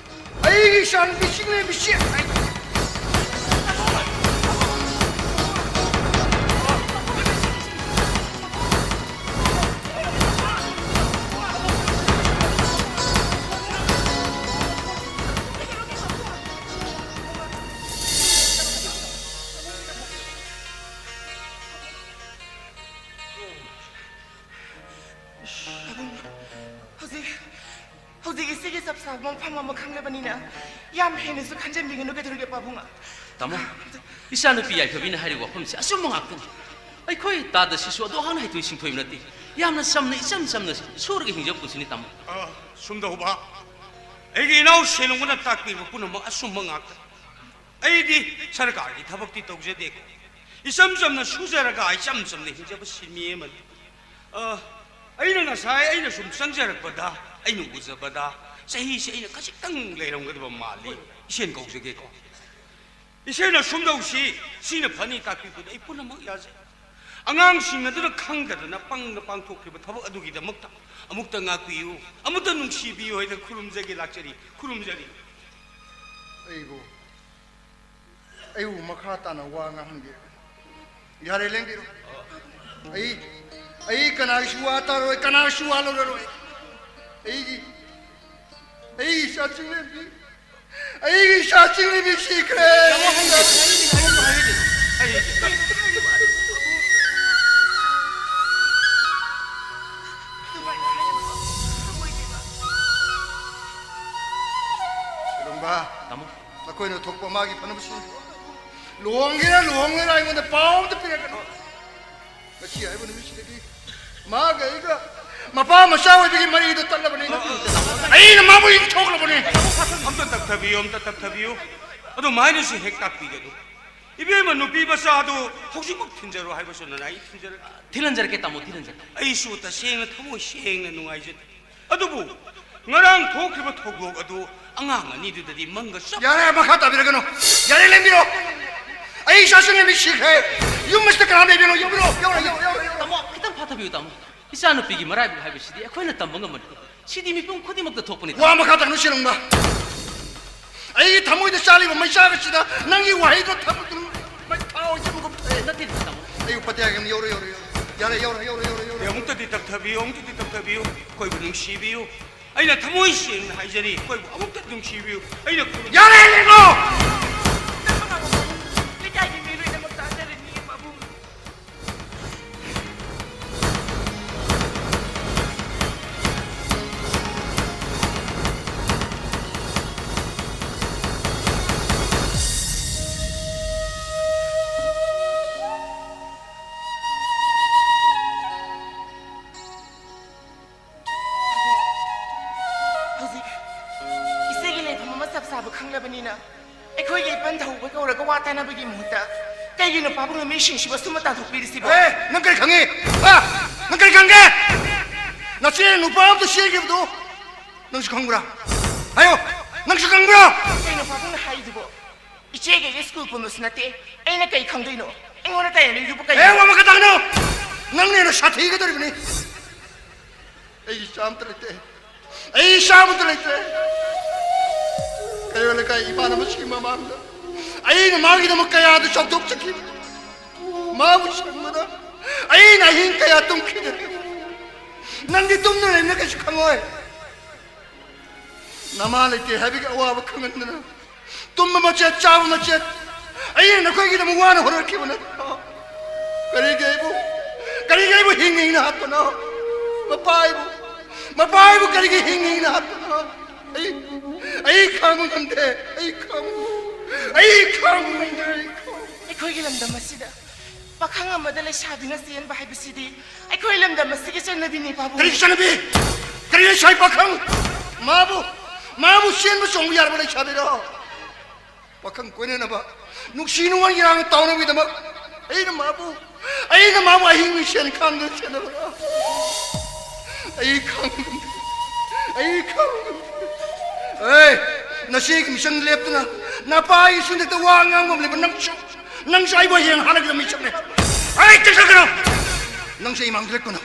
ꯑꯩꯒꯤ ꯏꯆꯥꯅꯨꯄꯤ ꯆꯤꯡꯂꯦꯝꯕꯤꯁꯤ꯫ ꯄꯥꯕꯨꯡ, ꯍꯧꯖꯤꯛ, ꯍꯧꯖꯤꯛ ꯏꯆꯦꯒꯤ ꯆꯞ ꯆꯥꯕ ꯃꯐꯝ ꯑꯃ ꯈꯪꯂꯕꯅꯤꯅ ꯌꯥꯝ ꯍꯦꯟꯅꯁꯨ ꯈꯟꯖꯟꯕꯤꯒꯅꯨ꯫ ꯀꯩꯗꯧꯔꯒꯦ ꯄꯥꯕꯨꯡ? ꯇꯥꯃꯣ, ꯏꯆꯥꯅꯨꯄꯤ ꯌꯥꯏꯐꯕꯤꯅ ꯍꯥꯏꯔꯤꯕ ꯋꯥꯐꯝꯁꯦ ꯑꯆꯨꯝꯕ ꯉꯥꯛꯇꯅꯤ꯫ ꯑꯩꯈꯣꯏ ꯇꯥꯗ ꯁꯤꯁꯨ ꯑꯗꯨ ꯍꯥꯟꯅ ꯍꯩꯊꯣꯏ ꯁꯤꯡꯊꯣꯏꯕ ꯅꯠꯇꯦ꯫ ꯌꯥꯝꯅ ꯆꯝꯅ, ꯏꯆꯝ ꯆꯝꯅ ꯁꯨꯔꯒ ꯍꯤꯡꯖꯕ ꯄꯨꯟꯁꯤꯅꯤ, ꯇꯥꯃꯣ꯫ ꯑ, ꯁꯨꯝꯗꯧꯕ, ꯑꯩꯒꯤ ꯏꯅꯥꯎ ꯁꯦꯅꯨꯡꯕꯅ ꯇꯥꯛꯄꯤꯕ ꯄꯨꯝꯅꯃꯛ ꯑꯆꯨꯝꯕ ꯉꯥꯛꯇꯅꯤ꯫ ꯑꯩꯗꯤ ꯁꯔꯀꯥꯔꯒꯤ ꯊꯕꯛꯇꯤ ꯇꯧꯖꯗꯦꯀꯣ꯫ ꯏꯆꯝ ꯆꯝꯅ ꯁꯨꯖꯔꯒ ꯏꯆꯝ ꯆꯝꯅ ꯍꯤꯡꯖꯕ ꯁꯤꯟꯃꯤ ꯑꯃꯅꯤ꯫ ꯑ, ꯑꯩꯅ ꯉꯁꯥꯏ ꯑꯩꯅ ꯁꯨꯝ ꯆꯪꯖꯔꯛꯄꯗ, ꯑꯩꯅ ꯎꯖꯕꯗ ꯆꯍꯤꯁꯦ ꯑꯩꯅ ꯈꯖꯤꯛꯇꯪ ꯂꯩꯔꯝꯒꯗꯕ ꯃꯥꯜꯂꯤ꯫ ꯏꯆꯦꯅ ꯀꯧꯖꯒꯦꯀꯣ꯫ ꯏꯆꯦꯅ ꯁꯨꯝꯗꯧꯁꯤ, ꯁꯤꯅ ꯐꯅꯤ ꯇꯥꯛꯄꯤꯕꯗ ꯑꯩ ꯄꯨꯝꯅꯃꯛ ꯌꯥꯖꯩ꯫ ꯑꯉꯥꯡꯁꯤꯡ ꯑꯗꯨꯅ ꯈꯪꯗꯗꯅ ꯄꯪꯅ ꯄꯥꯡꯊꯣꯛꯈꯤꯕ ꯊꯕꯛ ꯑꯗꯨꯒꯤꯗꯃꯛꯇ ꯑꯃꯨꯛꯇ ꯉꯥꯛꯄꯤꯌꯨ, ꯑꯃꯨꯛꯇ ꯅꯨꯡꯁꯤꯕꯤꯌꯨ ꯍꯥꯏꯅ ꯈꯨꯔꯨꯝꯖꯒꯦ ꯂꯥꯛꯆꯔꯤ, ꯈꯨꯔꯨꯝꯖꯔꯤ꯫ ꯑꯩꯕꯨ, ꯑꯩꯕꯨ ꯃꯈꯥ ꯇꯥꯅ ꯋꯥ ꯉꯥꯡꯍꯟꯕꯤꯔꯒꯅꯨ꯫ ꯌꯥꯔꯦ, ꯂꯦꯡꯕꯤꯔꯣ꯫ ꯑꯩ, ꯑꯩ ꯀꯅꯥꯒꯤꯁꯨ ꯋꯥ ꯇꯥꯔꯣꯏ, ꯀꯅꯥꯒꯤꯁꯨ ꯋꯥ ꯂꯧꯔꯔꯣꯏ꯫ ꯑꯩꯒꯤ, ꯑꯩꯒꯤ ꯏꯆꯥ ꯆꯤꯡꯂꯦꯝꯕꯤ, ꯑꯩꯒꯤ ꯏꯆꯥ ꯆꯤꯡꯂꯦꯝꯕꯤ ꯁꯤꯈ꯭ꯔꯦ꯫ ꯁꯦꯅꯨꯡꯕ, ꯇꯥꯃꯣ꯫ ꯅꯈꯣꯏꯅ ꯊꯣꯛꯄ ꯃꯥꯒꯤ ꯐꯅꯕ ꯁꯤꯟꯕꯤꯌꯨ꯫ ꯂꯨꯍꯣꯡꯒꯦꯔꯥ ꯂꯨꯍꯣꯡꯉꯣꯏꯔꯥ ꯑꯩꯉꯣꯟꯗ ꯄꯥꯎ ꯑꯝꯇ ꯄꯤꯔꯛꯀꯅꯨ꯫ ꯉꯁꯤ ꯍꯥꯏꯕ ꯅꯨꯃꯤꯠꯁꯤꯗꯒꯤ ꯃꯥꯒ ꯑꯩꯒ ꯃꯄꯥ ꯃꯆꯥ ꯑꯣꯏꯕꯒꯤ ꯃꯔꯤꯗꯨ ꯇꯠꯂꯕꯅꯤ꯫ ꯑꯩꯅ ꯃꯥꯕꯨ ꯏꯟꯊꯣꯛꯂꯕꯅꯤ꯫ ꯑꯝꯇ ꯇꯞꯊꯕꯤꯌꯨ, ꯑꯝꯇ ꯇꯞꯊꯕꯤꯌꯨ꯫ ꯑꯗꯨꯃꯥꯏꯅꯁꯨ ꯍꯦꯛ ꯇꯥꯛꯄꯤꯒꯅꯨ꯫ ꯏꯕꯦꯝꯃ, ꯅꯨꯄꯤ ꯃꯆꯥꯗꯨ ꯍꯧꯖꯤꯛꯃꯛ ꯊꯤꯟꯖꯔꯣ ꯍꯥꯏꯕꯁꯨ ꯅꯅꯥꯏ ꯊꯤꯟꯖꯔꯒꯦ꯫ ꯊꯤꯜꯍꯟꯖꯔꯛꯀꯦ, ꯇꯥꯃꯣ, ꯊꯤꯜꯍꯟꯖꯔꯛꯀꯦ꯫ ꯑꯩꯁꯨ ꯇꯁꯦꯡꯅ ꯊꯃꯣꯏ ꯁꯦꯡꯅ ꯅꯨꯡꯉꯥꯏꯖꯗꯦ꯫ ꯑꯗꯨꯕꯨ ꯉꯔꯥꯡ ꯊꯣꯛꯈ꯭ꯔꯤꯕ ꯊꯧꯗꯣꯛ ꯑꯗꯨ ꯑꯉꯥꯡ ꯑꯅꯤꯗꯨꯗꯗꯤ ꯃꯪꯒ ꯆꯞ ꯌꯥꯔꯦ, ꯃꯈꯥ ꯇꯥꯕꯤꯔꯒꯅꯨ꯫ ꯌꯥꯔꯦ, ꯂꯦꯡꯕꯤꯔꯣ꯫ ꯑꯩ ꯏꯆꯥꯁꯤꯡ ꯑꯅꯤ ꯁꯤꯈ꯭ꯔꯦ꯫ ꯌꯨꯝ ꯑꯁꯤꯗ ꯀꯅꯥ ꯂꯩꯕꯅꯣ? ꯌꯧꯕꯤꯔꯣ, ꯌꯧꯔꯣ, ꯌꯧꯔꯣ, ꯌꯧꯔꯣ, ꯌꯧꯔꯣ꯫ ꯇꯥꯃꯣ, ꯈꯤꯇꯪ ꯐꯥꯊꯕꯤꯌꯨ, ꯇꯥꯃꯣ꯫ ꯏꯆꯥꯅꯨꯄꯤꯒꯤ ꯃꯔꯥꯏꯕꯛ ꯍꯥꯏꯕꯁꯤꯗꯤ ꯑꯩꯈꯣꯏꯅ ꯇꯝꯕ ꯉꯝꯕ ꯅꯠꯇꯦ꯫ ꯁꯤꯗꯤ ꯃꯤꯄꯨꯝ ꯈꯨꯗꯤꯡꯃꯛꯇ ꯊꯣꯛꯄꯅꯤ꯫ ꯋꯥ ꯃꯈꯥ ꯇꯥꯅꯨ, ꯁꯤꯂꯨꯡꯕ꯫ ꯑꯩꯒꯤ ꯊꯃꯣꯏꯗ ꯆꯥꯜꯂꯤꯕ ꯃꯩꯆꯥꯛ ꯑꯁꯤꯗ ꯅꯪꯒꯤ ꯋꯥꯍꯩꯗꯣ ꯊꯕꯛ ꯑꯗꯨꯝ ꯃꯩ ꯊꯥꯎ ꯍꯩꯖꯤꯟꯕꯒꯨꯝ ꯊꯣꯛꯑꯦ꯫ ꯅꯠꯇꯦ, ꯇꯥꯃꯣ꯫ ꯑꯩꯕꯨ ꯄꯇꯦ ꯌꯥꯝ ꯌꯧꯔꯦ, ꯌꯧꯔꯦ, ꯌꯧꯔꯦ꯫ ꯌꯥꯔꯦ, ꯌꯧꯔꯦ, ꯌꯧꯔꯦ, ꯌꯧꯔꯦ, ꯌꯧꯔꯦ꯫ ꯑꯦ, ꯑꯃꯨꯛꯇꯗꯤ ꯇꯞꯊꯕꯤꯌꯨ, ꯑꯃꯨꯛꯇꯗꯤ ꯇꯞꯊꯕꯤꯌꯨ꯫ ꯑꯩꯈꯣꯏꯕꯨ ꯅꯨꯡꯁꯤꯕꯤꯌꯨ꯫ ꯑꯩꯅ ꯊꯃꯣꯏ ꯁꯦꯡꯅ ꯍꯥꯏꯖꯔꯤ, ꯑꯩꯈꯣꯏꯕꯨ ꯑꯃꯨꯛꯇ ꯅꯨꯡꯁꯤꯕꯤꯌꯨ꯫ ꯑꯩꯅ ꯈꯨꯔꯨꯝ- ꯌꯥꯔꯦ, ꯂꯦꯡꯉꯣ! ꯂꯩꯀꯥꯏꯒꯤ ꯃꯤ ꯂꯣꯏꯅꯃꯛ ꯇꯥꯖꯔꯅꯤ, ꯄꯥꯕꯨꯡ꯫ ꯍꯧꯖꯤꯛ ꯏꯆꯦꯒꯤ ꯂꯩꯐꯝ ꯑꯃ ꯆꯞ ꯆꯥꯕ ꯈꯪꯂꯕꯅꯤꯅ, ꯑꯩꯈꯣꯏꯒꯤ ꯏꯄꯟ ꯊꯧꯕ ꯀꯧꯔꯒ ꯋꯥ ꯇꯥꯅꯕꯒꯤ ꯃꯍꯨꯠꯇ ꯀꯩꯒꯤꯅꯣ ꯄꯥꯕꯨꯡꯅ ꯃꯤꯁꯤꯡꯁꯤꯕꯨ ꯑꯁꯨꯝꯅ ꯇꯥꯟꯊꯣꯛꯄꯤꯔꯤꯁꯤꯕꯣ? ꯑꯦ, ꯅꯪ ꯀꯔꯤ ꯈꯪꯉꯤ? ꯍꯥ? ꯅꯪ ꯀꯔꯤ ꯈꯪꯒꯦ? ꯅꯆꯦ ꯅꯨꯄꯥ ꯑꯝꯇ ꯆꯦꯟꯈꯤꯕꯗꯨ ꯅꯪꯁꯨ ꯈꯪꯕ꯭ꯔꯥ? ꯍꯥꯏꯌꯣ, ꯅꯪꯁꯨ ꯈꯪꯕ꯭ꯔꯥ? ꯀꯩꯅꯣ ꯄꯥꯕꯨꯡꯅ ꯍꯥꯏꯔꯤꯗꯨꯕꯣ? ꯏꯆꯦꯒ ꯑꯩꯒ ꯁ꯭ꯀꯨꯜ ꯄꯨꯟꯕꯁꯨ ꯅꯠꯇꯦ, ꯑꯩꯅ ꯀꯩ ꯈꯪꯗꯣꯏꯅꯣ? ꯑꯩꯉꯣꯟꯗ ꯇꯥꯏꯅꯔꯤꯗꯨꯕꯨ ꯑꯦ, ꯀꯩꯅꯣ? ꯋꯥ ꯃꯈꯥ ꯇꯥꯒꯅꯨ! ꯅꯪꯅ ꯍꯦꯟꯅ ꯁꯥꯊꯤꯒꯗꯧꯔꯤꯕꯅꯤ꯫ ꯑꯩ ꯏꯆꯥ ꯑꯃꯠꯇ ꯂꯩꯇꯦ꯫ ꯑꯩ ꯏꯆꯥ ꯑꯃꯠꯇ ꯂꯩꯇꯦ꯫ ꯀꯩꯔꯣꯜ ꯂꯩꯀꯥꯏ ꯏꯃꯥꯟꯅꯕꯁꯤꯡꯒꯤ ꯃꯃꯥꯡꯗ ꯑꯩꯅ ꯃꯥꯒꯤꯗꯃꯛ ꯀꯌꯥꯗ ꯆꯥꯎꯊꯣꯛꯆꯈꯤ꯫ ꯃꯥꯕꯨ ꯁꯤꯡꯕꯗ ꯑꯩꯅ ꯑꯍꯤꯡ ꯀꯌꯥ ꯇꯨꯝꯈꯤꯗꯦ꯫ ꯅꯪꯗꯤ ꯇꯨꯝꯗꯨꯅ ꯂꯩꯕꯅ ꯀꯩꯁꯨ ꯈꯪꯉꯣꯏ꯫ ꯅꯃꯥ ꯂꯩꯇꯦ ꯍꯥꯏꯕꯒꯤ ꯑꯋꯥꯕ ꯈꯪꯍꯟꯗꯅ, ꯇꯨꯝꯕ ꯃꯆꯦꯠ, ꯆꯥꯕ ꯃꯆꯦꯠ, ꯑꯩꯅ ꯅꯈꯣꯏꯒꯤꯗꯃꯛ ꯋꯥꯅ ꯍꯣꯠꯅꯔꯛꯈꯤꯕ ꯅꯠꯇ꯭ꯔꯣ? ꯀꯔꯤꯒꯤ ꯑꯩꯕꯨ, ꯀꯔꯤꯒꯤ ꯑꯩꯕꯨ ꯍꯤꯡꯅ ꯍꯤꯡꯅ ꯍꯥꯠꯄꯅꯣ? ꯃꯄꯥ ꯑꯩꯕꯨ, ꯃꯄꯥ ꯑꯩꯕꯨ ꯀꯔꯤꯒꯤ ꯍꯤꯡꯅ ꯍꯤꯡꯅ ꯍꯥꯠꯄꯅꯣ? ꯑꯩ, ꯑꯩ ꯈꯥꯡꯕ ꯉꯝꯗꯦ, ꯑꯩ ꯈꯥꯡꯕ, ꯑꯩ ꯈꯥꯡꯕ ꯉꯝꯗꯦ, ꯑꯩ ꯈꯥꯡꯕ ꯑꯩꯈꯣꯏꯒꯤ ꯂꯝꯗꯝ ꯑꯁꯤꯗ ꯄꯥꯈꯪ ꯑꯃꯗ ꯂꯩꯁꯥꯕꯤꯅ ꯆꯦꯟꯕ ꯍꯥꯏꯕꯁꯤꯗꯤ ꯑꯩꯈꯣꯏ ꯂꯝꯗꯝ ꯑꯁꯤꯒꯤ ꯆꯠꯅꯕꯤꯅꯤ, ꯄꯥꯕꯨꯡ꯫ ꯀꯔꯤ ꯆꯠꯅꯕꯤ? ꯀꯔꯤ ꯂꯩꯁꯥꯕꯤ ꯄꯥꯈꯪ? ꯃꯥꯕꯨ, ꯃꯥꯕꯨ ꯆꯦꯟꯕ ꯆꯣꯡꯕ ꯌꯥꯔꯕ ꯂꯩꯁꯥꯕꯤꯔꯣ? ꯄꯥꯈꯪ ꯀꯣꯏꯅꯅꯕ, ꯅꯨꯡꯁꯤ ꯅꯨꯡꯉꯣꯟ ꯏꯔꯥꯡ ꯇꯥꯎꯅꯕꯒꯤꯗꯃꯛ ꯑꯩꯅ ꯃꯥꯕꯨ, ꯑꯩꯅ ꯃꯥꯕꯨ ꯑꯍꯤꯡ ꯃꯤꯁꯦꯟ ꯈꯥꯡꯗꯨꯅ ꯆꯦꯟꯅꯕ꯫ ꯑꯩ ꯈꯪ, ꯑꯩ ꯈꯪ꯫ ꯑꯦ, ꯅꯆꯦꯒꯤ ꯃꯤꯆꯪ ꯂꯦꯞꯇꯨꯅ ꯅꯄꯥ ꯑꯩ ꯁꯤꯟꯗꯛꯇ ꯋꯥ ꯉꯥꯡꯕ ꯑꯃ ꯂꯩꯕ ꯅꯪꯁꯨ, ꯅꯪꯁꯨ ꯑꯩꯕꯨ ꯍꯌꯦꯡ ꯍꯥꯠꯅꯒꯗꯕ ꯃꯤꯁꯛꯅꯦ꯫ ꯑꯩ ꯆꯠꯈ꯭ꯔꯒꯅꯨ꯫ ꯅꯪꯁꯨ ꯑꯩ ꯃꯥꯡꯗ ꯂꯦꯞꯀꯅꯨ꯫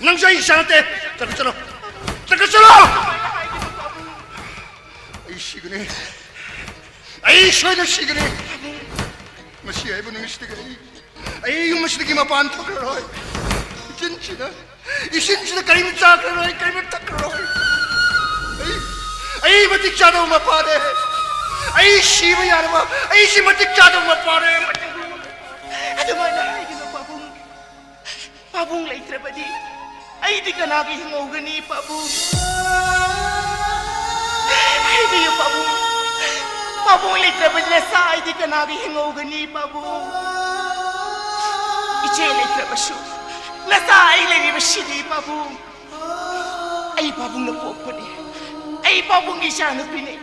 ꯅꯪꯁꯨ ꯑꯩ ꯏꯆꯥ ꯅꯠꯇꯦ꯫ ꯆꯠꯈ꯭ꯔ ꯆꯠꯂꯣ꯫ ꯆꯠꯈ꯭ꯔ ꯆꯠꯂꯣ꯫ ꯑꯩ ꯁꯤꯒꯅꯤ꯫ ꯑꯩ ꯁꯣꯏꯗꯅ ꯁꯤꯒꯅꯤ꯫ ꯃꯁꯤ ꯍꯥꯏꯕ ꯅꯨꯃꯤꯠꯁꯤꯗꯒꯤ ꯑꯩ, ꯑꯩ ꯌꯨꯝ ꯑꯁꯤꯗꯒꯤ ꯃꯄꯥꯟ ꯊꯣꯛꯈ꯭ꯔꯔꯣꯏ꯫ ꯏꯆꯤꯟꯁꯤꯗ, ꯏꯆꯤꯟꯁꯤꯗ ꯀꯔꯤꯝ ꯆꯥꯈ꯭ꯔꯔꯣꯏ, ꯀꯔꯤꯝ ꯊꯛꯈ꯭ꯔꯔꯣꯏ꯫ ꯑꯩ, ꯑꯩ ꯃꯇꯤꯛ ꯆꯥꯗꯕ ꯃꯄꯥꯅꯦ꯫ ꯑꯩ ꯁꯤꯕ ꯌꯥꯔꯕ, ꯑꯩꯁꯤ ꯃꯇꯤꯛ ꯆꯥꯗꯕ ꯃꯄꯥꯅꯦ꯫ ꯑꯗꯨꯃꯥꯏꯅ ꯍꯥꯏꯒꯅꯨ, ꯄꯥꯕꯨꯡ꯫ ꯄꯥꯕꯨꯡ ꯂꯩꯇ꯭ꯔꯕꯗꯤ ꯑꯩꯗꯤ ꯀꯅꯥꯒ ꯍꯤꯡꯍꯧꯒꯅꯤ, ꯄꯥꯕꯨꯡ? ꯍꯥꯏꯕꯤꯌꯨ, ꯄꯥꯕꯨꯡ꯫ ꯄꯥꯕꯨꯡ ꯂꯩꯇ꯭ꯔꯕꯗꯤ ꯅꯆꯥ ꯑꯩꯗꯤ ꯀꯅꯥꯒ ꯍꯤꯡꯍꯧꯒꯅꯤ, ꯄꯥꯕꯨꯡ? ꯏꯆꯦ ꯂꯩꯇ꯭ꯔꯕꯁꯨ ꯅꯆꯥ ꯑꯩ ꯂꯩꯔꯤꯕꯁꯤꯗꯤ, ꯄꯥꯕꯨꯡ꯫ ꯑꯩ ꯄꯥꯕꯨꯡꯅ ꯄꯣꯛꯄꯅꯤ꯫ ꯑꯩ ꯄꯥꯕꯨꯡꯒꯤ ꯏꯆꯥꯅꯨꯄꯤꯅꯤ꯫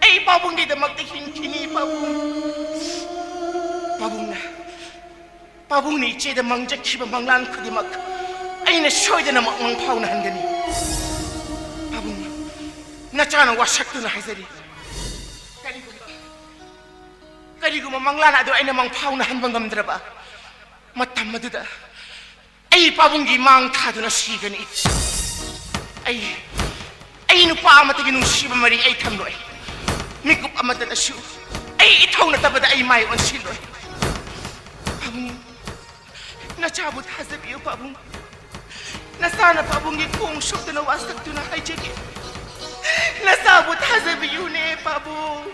ꯑꯩ ꯄꯥꯕꯨꯡꯒꯤꯗꯃꯛꯇ ꯍꯤꯡꯈꯤꯅꯤ, ꯄꯥꯕꯨꯡ꯫ ꯄꯥꯕꯨꯡꯅ ꯄꯥꯕꯨꯡꯅ ꯏꯆꯦꯗ ꯃꯪꯖꯈꯤꯕ ꯃꯪꯂꯥꯟ ꯈꯨꯗꯤꯡꯃꯛ ꯑꯩꯅ ꯁꯣꯏꯗꯅꯃꯛ ꯃꯪꯐꯥꯎꯅꯍꯟꯒꯅꯤ꯫ ꯄꯥꯕꯨꯡ, ꯅꯆꯥꯅ ꯋꯥꯁꯛꯇꯨꯅ ꯍꯥꯏꯖꯔꯤ꯫ ꯀꯔꯤꯒꯨꯝꯕ, ꯀꯔꯤꯒꯨꯝꯕ ꯃꯪꯂꯥꯟ ꯑꯗꯨ ꯑꯩꯅ ꯃꯪꯐꯥꯎꯅꯍꯟꯕ ꯉꯝꯗ꯭ꯔꯕ ꯃꯇꯝ ꯑꯗꯨꯗ ꯑꯩ ꯄꯥꯕꯨꯡꯒꯤ ꯃꯥꯡ ꯊꯥꯗꯨꯅ ꯁꯤꯒꯅꯤ꯫ ꯑꯩ, ꯑꯩ ꯅꯨꯄꯥ ꯑꯃꯠꯇꯒꯤ ꯅꯨꯡꯁꯤꯕ ꯃꯔꯤ ꯑꯩ ꯊꯝꯂꯣꯏ꯫ ꯃꯤꯀꯨꯞ ꯑꯃꯠꯇꯗꯁꯨ ꯑꯩ ꯏꯊꯧ ꯅꯠꯇꯕꯗ ꯑꯩ ꯃꯥꯏ ꯑꯣꯟꯁꯤꯜꯂꯣꯏ꯫ ꯄꯥꯕꯨꯡ, ꯅꯆꯥꯕꯨ ꯊꯥꯖꯕꯤꯌꯨ, ꯄꯥꯕꯨꯡ꯫ ꯅꯆꯥꯅ ꯄꯥꯕꯨꯡꯒꯤ ꯈꯣꯡ ꯁꯣꯛꯇꯨꯅ ꯋꯥꯁꯛꯇꯨꯅ ꯍꯥꯏꯖꯒꯦ꯫ ꯅꯆꯥꯕꯨ ꯊꯥꯖꯕꯤꯌꯨꯅꯦ, ꯄꯥꯕꯨꯡ꯫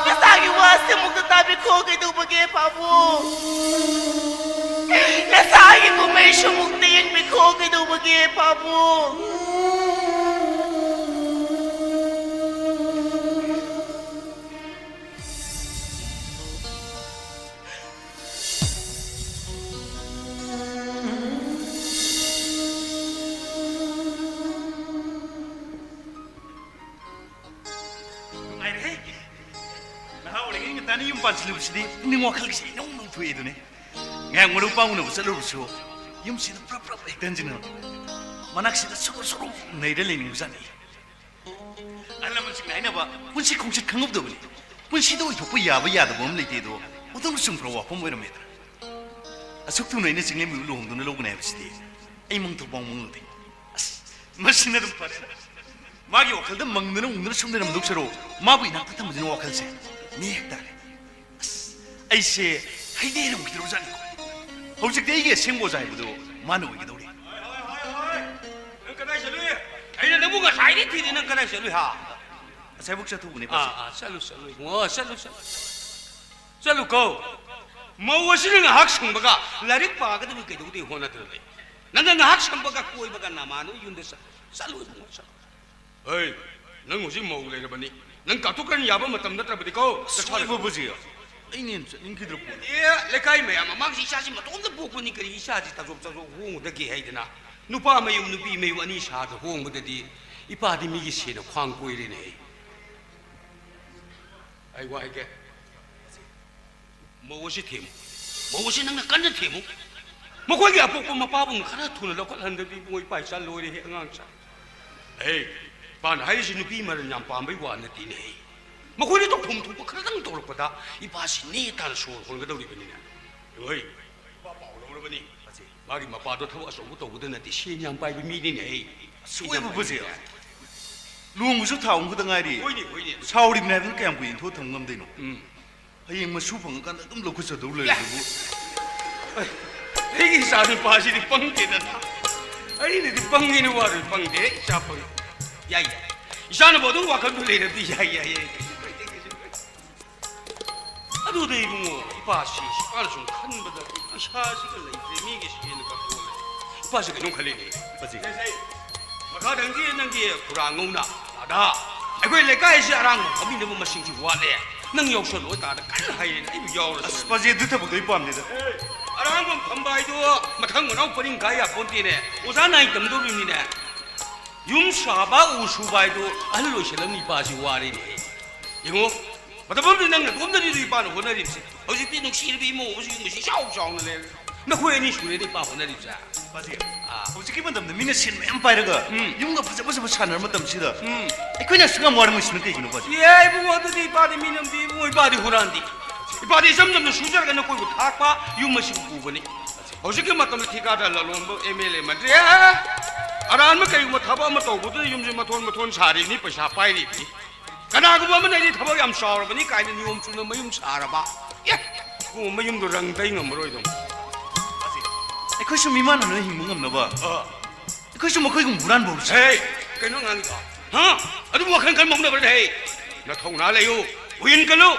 ꯅꯆꯥꯒꯤ ꯋꯥꯁꯦ ꯑꯃꯨꯛꯇ ꯇꯥꯕꯤꯈꯣ꯫ ꯀꯩꯗꯧꯕꯒꯦ, ꯄꯥꯕꯨꯡ? ꯄꯥꯕꯨꯡ꯫ ꯅꯨꯡꯉꯥꯏꯔꯦꯍꯦ꯫ ꯅꯍꯥ ꯑꯣꯏꯔꯤꯉꯩ ꯉꯟꯇꯥꯅ ꯌꯨꯝ ꯄꯥꯟꯁꯤꯜꯂꯨꯕꯁꯤꯗꯤ ꯄꯨꯛꯅꯤꯡ ꯋꯥꯈꯜꯒꯤꯁꯦ ꯏꯅꯧ ꯅꯧꯊꯣꯛꯑꯦ ꯑꯗꯨꯅꯤ꯫ ꯉꯥꯏꯍꯥꯛ ꯃꯔꯨꯞ ꯃꯄꯥꯡ ꯎꯅꯕ ꯆꯠꯂꯨꯔꯕꯁꯨ ꯌꯨꯝꯁꯤꯗ ꯄ꯭ꯔꯞ ꯄ꯭ꯔꯞ ꯍꯦꯛꯇ ꯍꯟꯖꯤꯟꯅꯕ꯫ ꯃꯅꯥꯛꯁꯤꯗ ꯁꯨꯔꯨ ꯁꯨꯔꯨ ꯅꯩꯔ ꯂꯩꯅꯤꯡꯕꯖꯥꯠꯅꯤ꯫ ꯑꯍꯜ ꯂꯃꯟꯁꯤꯡꯅ ꯍꯥꯏꯅꯕ ꯄꯨꯟꯁꯤ ꯈꯣꯡꯆꯠ ꯈꯪꯍꯧꯗꯕꯅꯤ꯫ ꯄꯨꯟꯁꯤꯗ ꯑꯣꯏꯊꯣꯛꯄ ꯌꯥꯕ ꯌꯥꯗꯕ ꯑꯃ ꯂꯩꯇꯦ ꯑꯗꯣ, ꯑꯗꯣꯝꯅ ꯆꯨꯝꯈ꯭ꯔꯕ ꯋꯥꯐꯝ ꯑꯣꯏꯔꯝꯃꯦꯗꯅ꯫ ꯑꯁꯨꯛ ꯊꯨꯅ ꯑꯩꯅ ꯆꯤꯡꯂꯦꯝꯕꯤꯕꯨ ꯂꯨꯍꯣꯡꯗꯨꯅ ꯂꯧꯒꯅꯤ ꯍꯥꯏꯕꯁꯤꯗꯤ ꯑꯩ ꯃꯪꯊꯣꯛ ꯐꯥꯎ ꯃꯪꯂꯨꯗꯦ꯫ ꯑꯁ, ꯃꯁꯤꯅ ꯑꯗꯨꯝ ꯐꯔꯦ꯫ ꯃꯥꯒꯤ ꯋꯥꯈꯜꯗ ꯃꯪꯗꯅ ꯎꯪꯗꯅ ꯁꯨꯝ ꯂꯩꯔꯝꯗꯧ ꯁꯔꯨꯛ, ꯃꯥꯕꯨ ꯏꯅꯥꯛꯇ ꯊꯝꯕꯁꯤꯅ ꯋꯥꯈꯜꯁꯦ ꯅꯦꯛ ꯇꯥꯔꯦ꯫ ꯑꯁ, ꯑꯩꯁꯦ ꯍꯩꯗꯤ ꯍꯩꯔꯝꯈꯤꯗ꯭ꯔꯕꯖꯥꯠꯅꯤꯀꯣ꯫ ꯍꯧꯖꯤꯛꯇꯤ ꯑꯩꯒꯤ ꯑꯁꯦꯡꯕ ꯑꯣꯖꯥ ꯍꯥꯏꯕꯗꯨ ꯃꯥꯅ ꯑꯣꯏꯒꯗꯧꯔꯤ꯫ ꯍꯣꯏ, ꯍꯣꯏ, ꯍꯣꯏ, ꯍꯣꯏ꯫ ꯅꯪ ꯀꯗꯥꯏ ꯆꯠꯂꯨꯏ? ꯑꯩꯅ ꯅꯪꯕꯨ ꯉꯁꯥꯏꯗꯩ ꯊꯤꯔꯤ, ꯅꯪ ꯀꯗꯥꯏ ꯆꯠꯂꯨꯏ, ꯍꯥ? ꯉꯁꯥꯏꯕꯨꯛ ꯆꯠꯊꯣꯛꯎꯕꯅꯦ, ꯑꯥ, ꯄꯥꯁꯦ꯫ ꯑꯥ, ꯆꯠꯂꯨ, ꯆꯠꯂꯨ, ꯏꯕꯨꯡꯉꯣ, ꯆꯠꯂꯨ, ꯆꯠꯂꯨ꯫ ꯆꯠꯂꯨꯀꯣ꯫ ꯃꯧ ꯑꯁꯤꯅ ꯉꯥꯏꯍꯥꯛ ꯁꯪꯕꯒ ꯂꯥꯏꯔꯤꯛ ꯄꯥꯒꯗꯕ ꯀꯩꯗꯧꯗꯦ ꯍꯣꯠꯅꯗꯅ ꯂꯩ꯫ ꯅꯪꯅ ꯉꯥꯏꯍꯥꯛ ꯁꯪꯕꯒ ꯀꯣꯏꯕꯒ ꯅꯃꯥꯟꯅꯕ ꯌꯨꯝꯗ ꯆꯠ-, ꯆꯠꯂꯨ ꯏꯕꯨꯡꯉꯣ, ꯆꯠꯂꯨ꯫ ꯍꯩ, ꯅꯪ ꯍꯧꯖꯤꯛ ꯃꯧ ꯂꯩꯔꯕꯅꯤ꯫ ꯅꯪ ꯀꯥꯊꯣꯛꯀꯅꯤ ꯌꯥꯕ ꯃꯇꯝ ꯅꯠꯇ꯭ꯔꯕꯅꯤꯀꯣ꯫ ꯅꯁꯥꯅ ꯁꯣꯏꯕ ꯕꯨꯖꯤ, ꯑꯩꯅ ꯍꯦꯟꯅ ꯆꯠꯅꯤꯡꯈꯤꯗ꯭ꯔ ꯄꯣꯠꯅꯤ꯫ ꯑꯦ, ꯂꯩꯀꯥꯏ ꯃꯌꯥꯝ ꯃꯃꯥꯡꯁꯤ ꯏꯆꯥꯁꯤ ꯃꯇꯣꯝꯇ ꯄꯣꯛꯄꯅꯤ, ꯀꯔꯤ ꯏꯆꯥꯁꯤ ꯇꯥꯖꯣꯞ ꯇꯥꯖꯣꯞ ꯍꯣꯡꯉꯨꯗꯒꯦ ꯍꯥꯏꯗꯅ꯫ ꯅꯨꯄꯥ ꯃꯌꯨꯝ ꯅꯨꯄꯤ ꯃꯌꯨꯝ ꯑꯅꯤ ꯁꯥꯗ ꯍꯣꯡꯕꯗꯗꯤ ꯏꯄꯥꯗꯤ ꯃꯤꯒꯤ ꯁꯦꯟꯅ ꯈ꯭ꯋꯥꯡ ꯀꯣꯏꯔꯦꯅꯦ꯫ ꯑꯩ ꯋꯥ ꯍꯥꯏꯒꯦ꯫ ꯃꯧ ꯑꯁꯤ ꯊꯦꯝꯃꯨ꯫ ꯃꯧ ꯑꯁꯤ ꯅꯪꯅ ꯀꯟꯅ ꯊꯦꯝꯃꯨ꯫ ꯃꯈꯣꯏꯒꯤ ꯑꯄꯣꯛꯄ ꯃꯄꯥꯕꯨꯡ ꯈꯔ ꯊꯨꯅ ꯂꯧꯈꯠꯍꯟꯗꯕꯤ ꯏꯕꯨꯡꯉꯣ, ꯏꯄꯥ ꯏꯆꯥ ꯂꯣꯏꯔꯦꯍꯦ ꯑꯉꯥꯡ ꯆꯥ꯫ ꯑꯦ, ꯏꯄꯥꯅ ꯍꯥꯏꯔꯤꯁꯤ ꯅꯨꯄꯤ ꯃꯔꯟ ꯌꯥꯝ ꯄꯥꯝꯕꯩ ꯋꯥ ꯅꯠꯇꯦꯅꯦꯍꯦ꯫ ꯃꯈꯣꯏꯅ ꯇꯧꯐꯝ ꯊꯣꯛꯄ ꯈꯔꯗꯪ ꯇꯧꯔꯛꯄꯗ ꯏꯄꯥꯁꯤ ꯅꯦ ꯇꯥꯅ ꯁꯣꯔ ꯍꯣꯟꯒꯗꯧꯔꯤꯕꯅꯤꯅꯦ꯫ ꯍꯣꯏ, ꯏꯄꯥ ꯄꯥꯎ ꯂꯧꯔꯕꯅꯤ꯫ ꯃꯥꯒꯤ ꯃꯄꯥꯗꯣ ꯊꯕꯛ ꯑꯆꯧꯕ ꯇꯧꯕꯗ ꯅꯠꯇꯦ, ꯁꯦꯟ ꯌꯥꯝ ꯄꯥꯏꯕ ꯃꯤꯅꯤꯅꯦꯍꯦ꯫ ꯁꯦꯟ ꯌꯥꯝ ꯁꯣꯏꯕ ꯄꯥꯏꯕ ꯕꯨꯖꯤ꯫ ꯃꯤꯅꯦ꯫ ꯂꯨꯍꯣꯡꯕꯁꯨ ꯊꯥ ꯑꯍꯨꯝ ꯈꯛꯇ ꯉꯥꯏꯔꯤ꯫ ꯍꯣꯏꯅꯦ, ꯍꯣꯏꯅꯦ꯫ ꯁꯥꯎꯔꯤꯕꯅꯦ ꯍꯥꯏꯗꯨꯅ ꯀꯌꯥꯝ ꯀꯨꯏꯅ ꯏꯟꯊꯣꯛꯑ ꯊꯝ ꯉꯝꯗꯣꯏꯅꯣ? ꯎꯝ꯫ ꯍꯌꯦꯡ ꯃꯁꯨ ꯐꯪꯉꯀꯥꯟꯗ ꯑꯗꯨꯝ ꯂꯧꯈꯠꯆꯗꯧ ꯂꯩꯔꯦ ꯑꯗꯨꯕꯨ꯫ ꯑꯩ, ꯑꯩꯒꯤ ꯏꯆꯥ ꯅꯨꯄꯥꯁꯤꯗꯤ ꯄꯪꯗꯦꯗꯅ꯫ ꯑꯩꯅꯗꯤ ꯄꯪꯉꯦꯅ ꯋꯥꯔꯣꯏ, ꯄꯪꯗꯦ, ꯏꯆꯥ ꯄꯪꯉꯦ꯫ ꯌꯥꯏ, ꯌꯥꯏ꯫ ꯏꯆꯥꯅꯕꯨ ꯑꯗꯨꯝ ꯋꯥꯈꯜꯗꯨ ꯂꯩꯔꯕꯗꯤ ꯌꯥꯏ, ꯌꯥꯏ, ꯌꯥꯏ꯫ ꯑꯗꯨꯗ ꯏꯕꯨꯡꯉꯣ, ꯏꯄꯥꯁꯤ, ꯏꯄꯥꯅ ꯁꯨꯝ ꯈꯟꯕꯗ ꯄꯩꯁꯥꯁꯤꯒ ꯂꯩꯇ꯭ꯔꯦ, ꯃꯤꯒꯤ ꯁꯦꯟꯒ ꯀꯣꯜꯂꯦ꯫ ꯅꯨꯄꯥꯁꯦ ꯀꯩꯅꯣꯝ ꯈꯜꯂꯤꯅꯦ꯫ ꯄꯥꯖꯤ꯫ ꯃꯈꯥꯗꯪꯒꯤ ꯅꯪꯒꯤ ꯈꯨꯔꯥꯡ ꯉꯧꯅ, ꯑꯗ ꯑꯩꯈꯣꯏ ꯂꯩꯀꯥꯏꯁꯤ ꯑꯔꯥꯡꯕ ꯐꯝꯃꯤꯟꯅꯕ ꯃꯁꯤꯡꯁꯤ ꯋꯥꯠꯂꯦ꯫ ꯅꯪ ꯌꯥꯎꯁꯜꯂꯣ ꯇꯥꯗ ꯀꯟꯅ ꯍꯥꯏꯔꯦꯅꯦ, ꯑꯩꯕꯨ ꯌꯥꯎꯔꯁꯤ꯫ ꯑꯁ, ꯄꯥꯖꯤ, ꯑꯗꯨ ꯊꯕꯛꯇꯣ ꯑꯩ ꯄꯥꯝꯗꯦꯗ꯫ ꯑꯔꯥꯡꯕ ꯐꯝꯕ ꯍꯥꯏꯗꯣ ꯃꯊꯪ ꯃꯅꯥꯎ ꯄꯔꯤꯡ ꯀꯥ ꯌꯥꯄꯣꯟꯇꯦꯅꯦ꯫ ꯑꯣꯖꯥ ꯅꯥꯏ ꯇꯝꯗꯧꯔꯤꯕꯅꯤꯅꯦ꯫ ꯌꯨꯝ ꯁꯥꯕ ꯎ ꯁꯨꯕ ꯍꯥꯏꯗꯣ ꯑꯍꯜ ꯑꯣꯏꯁꯜꯂꯝꯅꯤ, ꯏꯄꯥꯁꯤ ꯋꯥꯔꯦꯅꯦ꯫ ꯌꯦꯡꯉꯣ, ꯃꯇꯝ ꯑꯃꯗ ꯅꯪ ꯅꯇꯣꯝꯗꯅꯤꯗꯣ ꯏꯄꯥꯅ ꯍꯣꯠꯅꯔꯤꯕꯁꯦ꯫ ꯍꯧꯖꯤꯛꯇꯤ ꯅꯨꯡꯁꯤꯔꯕ ꯏꯃꯧ ꯑꯃꯁꯨ ꯌꯨꯝ ꯑꯁꯤ ꯆꯥꯎ ꯆꯥꯎꯅ ꯂꯩꯔꯦ꯫ ꯅꯈꯣꯏ ꯑꯅꯤ ꯁꯨꯔꯦꯅꯦ ꯏꯄꯥ ꯍꯣꯠꯅꯔꯤꯕꯁꯦ꯫ ꯄꯥꯖꯤ, ꯑꯥ꯫ ꯍꯧꯖꯤꯛꯀꯤ ꯃꯇꯝꯗ ꯃꯤꯅ ꯁꯦꯟ ꯃꯌꯥꯝ ꯄꯥꯏꯔꯒ ꯎꯝ꯫ ꯌꯨꯝꯒ ꯐꯖ ꯐꯖꯕ ꯁꯥꯟꯅꯔ ꯃꯇꯝꯁꯤꯗ ꯎꯝ꯫ ꯑꯩꯈꯣꯏꯅ ꯑꯁꯨꯛ ꯌꯥꯝ ꯋꯥꯔꯝꯃꯤꯁꯤꯅ ꯀꯩꯒꯤꯅꯣ, ꯄꯥꯖꯤ? ꯑꯦ, ꯏꯕꯨꯡꯉꯣ, ꯑꯗꯨꯗꯤ ꯏꯄꯥꯗꯤ ꯃꯤꯅꯝꯗꯤ ꯏꯕꯨꯡꯉꯣ, ꯏꯄꯥꯗꯤ ꯍꯨꯔꯥꯟꯗꯤ꯫ ꯏꯄꯥꯗꯤ ꯏꯆꯝ ꯆꯝꯅ ꯁꯨꯖꯔꯒ ꯅꯈꯣꯏꯕꯨ ꯊꯥꯛꯄ, ꯌꯨꯝ ꯑꯁꯤꯕꯨ ꯄꯨꯕꯅꯤ꯫ ꯍꯧꯖꯤꯛꯀꯤ ꯃꯇꯝꯗ ꯊꯤꯀꯥꯗꯔ ꯂꯂꯣꯟꯕ ꯑꯦꯝ ꯑꯦꯜ ꯑꯦ ꯃꯟꯇ꯭ꯔꯤ, ꯑꯦ, ꯑꯔꯥꯟꯕ ꯀꯔꯤꯒꯨꯝꯕ ꯊꯕꯛ ꯑꯃ ꯇꯧꯕꯗꯨꯗ ꯌꯨꯝꯁꯦ ꯃꯊꯣꯟ ꯃꯊꯣꯟ ꯁꯥꯔꯤꯕꯅꯤ, ꯄꯩꯁꯥ ꯄꯥꯏꯔꯤꯕꯅꯤ꯫ ꯀꯅꯥꯒꯨꯝꯕ ꯑꯃꯅ ꯑꯩꯗꯤ ꯊꯕꯛ ꯌꯥꯝ ꯆꯥꯎꯔꯕꯅꯤ ꯀꯥꯏꯅ ꯅꯤꯌꯣꯝ ꯆꯨꯝꯅ ꯃꯌꯨꯝ ꯁꯥꯔꯕ, ꯑꯦ, ꯏꯕꯨꯡꯉꯣ, ꯃꯌꯨꯝꯗꯣ ꯔꯪ ꯇꯩ ꯉꯝꯃꯔꯣꯏꯗꯧꯅꯤ꯫ ꯑꯩꯈꯣꯏꯁꯨ ꯃꯤꯃꯥꯟꯅꯅ ꯍꯤꯡꯕ ꯉꯝꯅꯕ ꯑ꯫ ꯑꯩꯈꯣꯏꯁꯨ ꯃꯈꯣꯏꯒꯨꯝ ꯍꯨꯔꯥꯟꯕ ꯍꯧꯔꯁꯤ꯫ ꯍꯦ, ꯀꯩꯅꯣ ꯉꯥꯡꯉꯤꯗꯣ? ꯍꯥ? ꯑꯗꯨꯕꯨ ꯋꯥꯈꯜ ꯈꯟꯕ ꯍꯧꯅꯕ꯭ꯔꯅꯦ? ꯍꯦ, ꯅꯊꯧꯅꯥ ꯂꯩꯌꯨ, ꯎꯍꯤꯟ ꯀꯜꯂꯨ꯫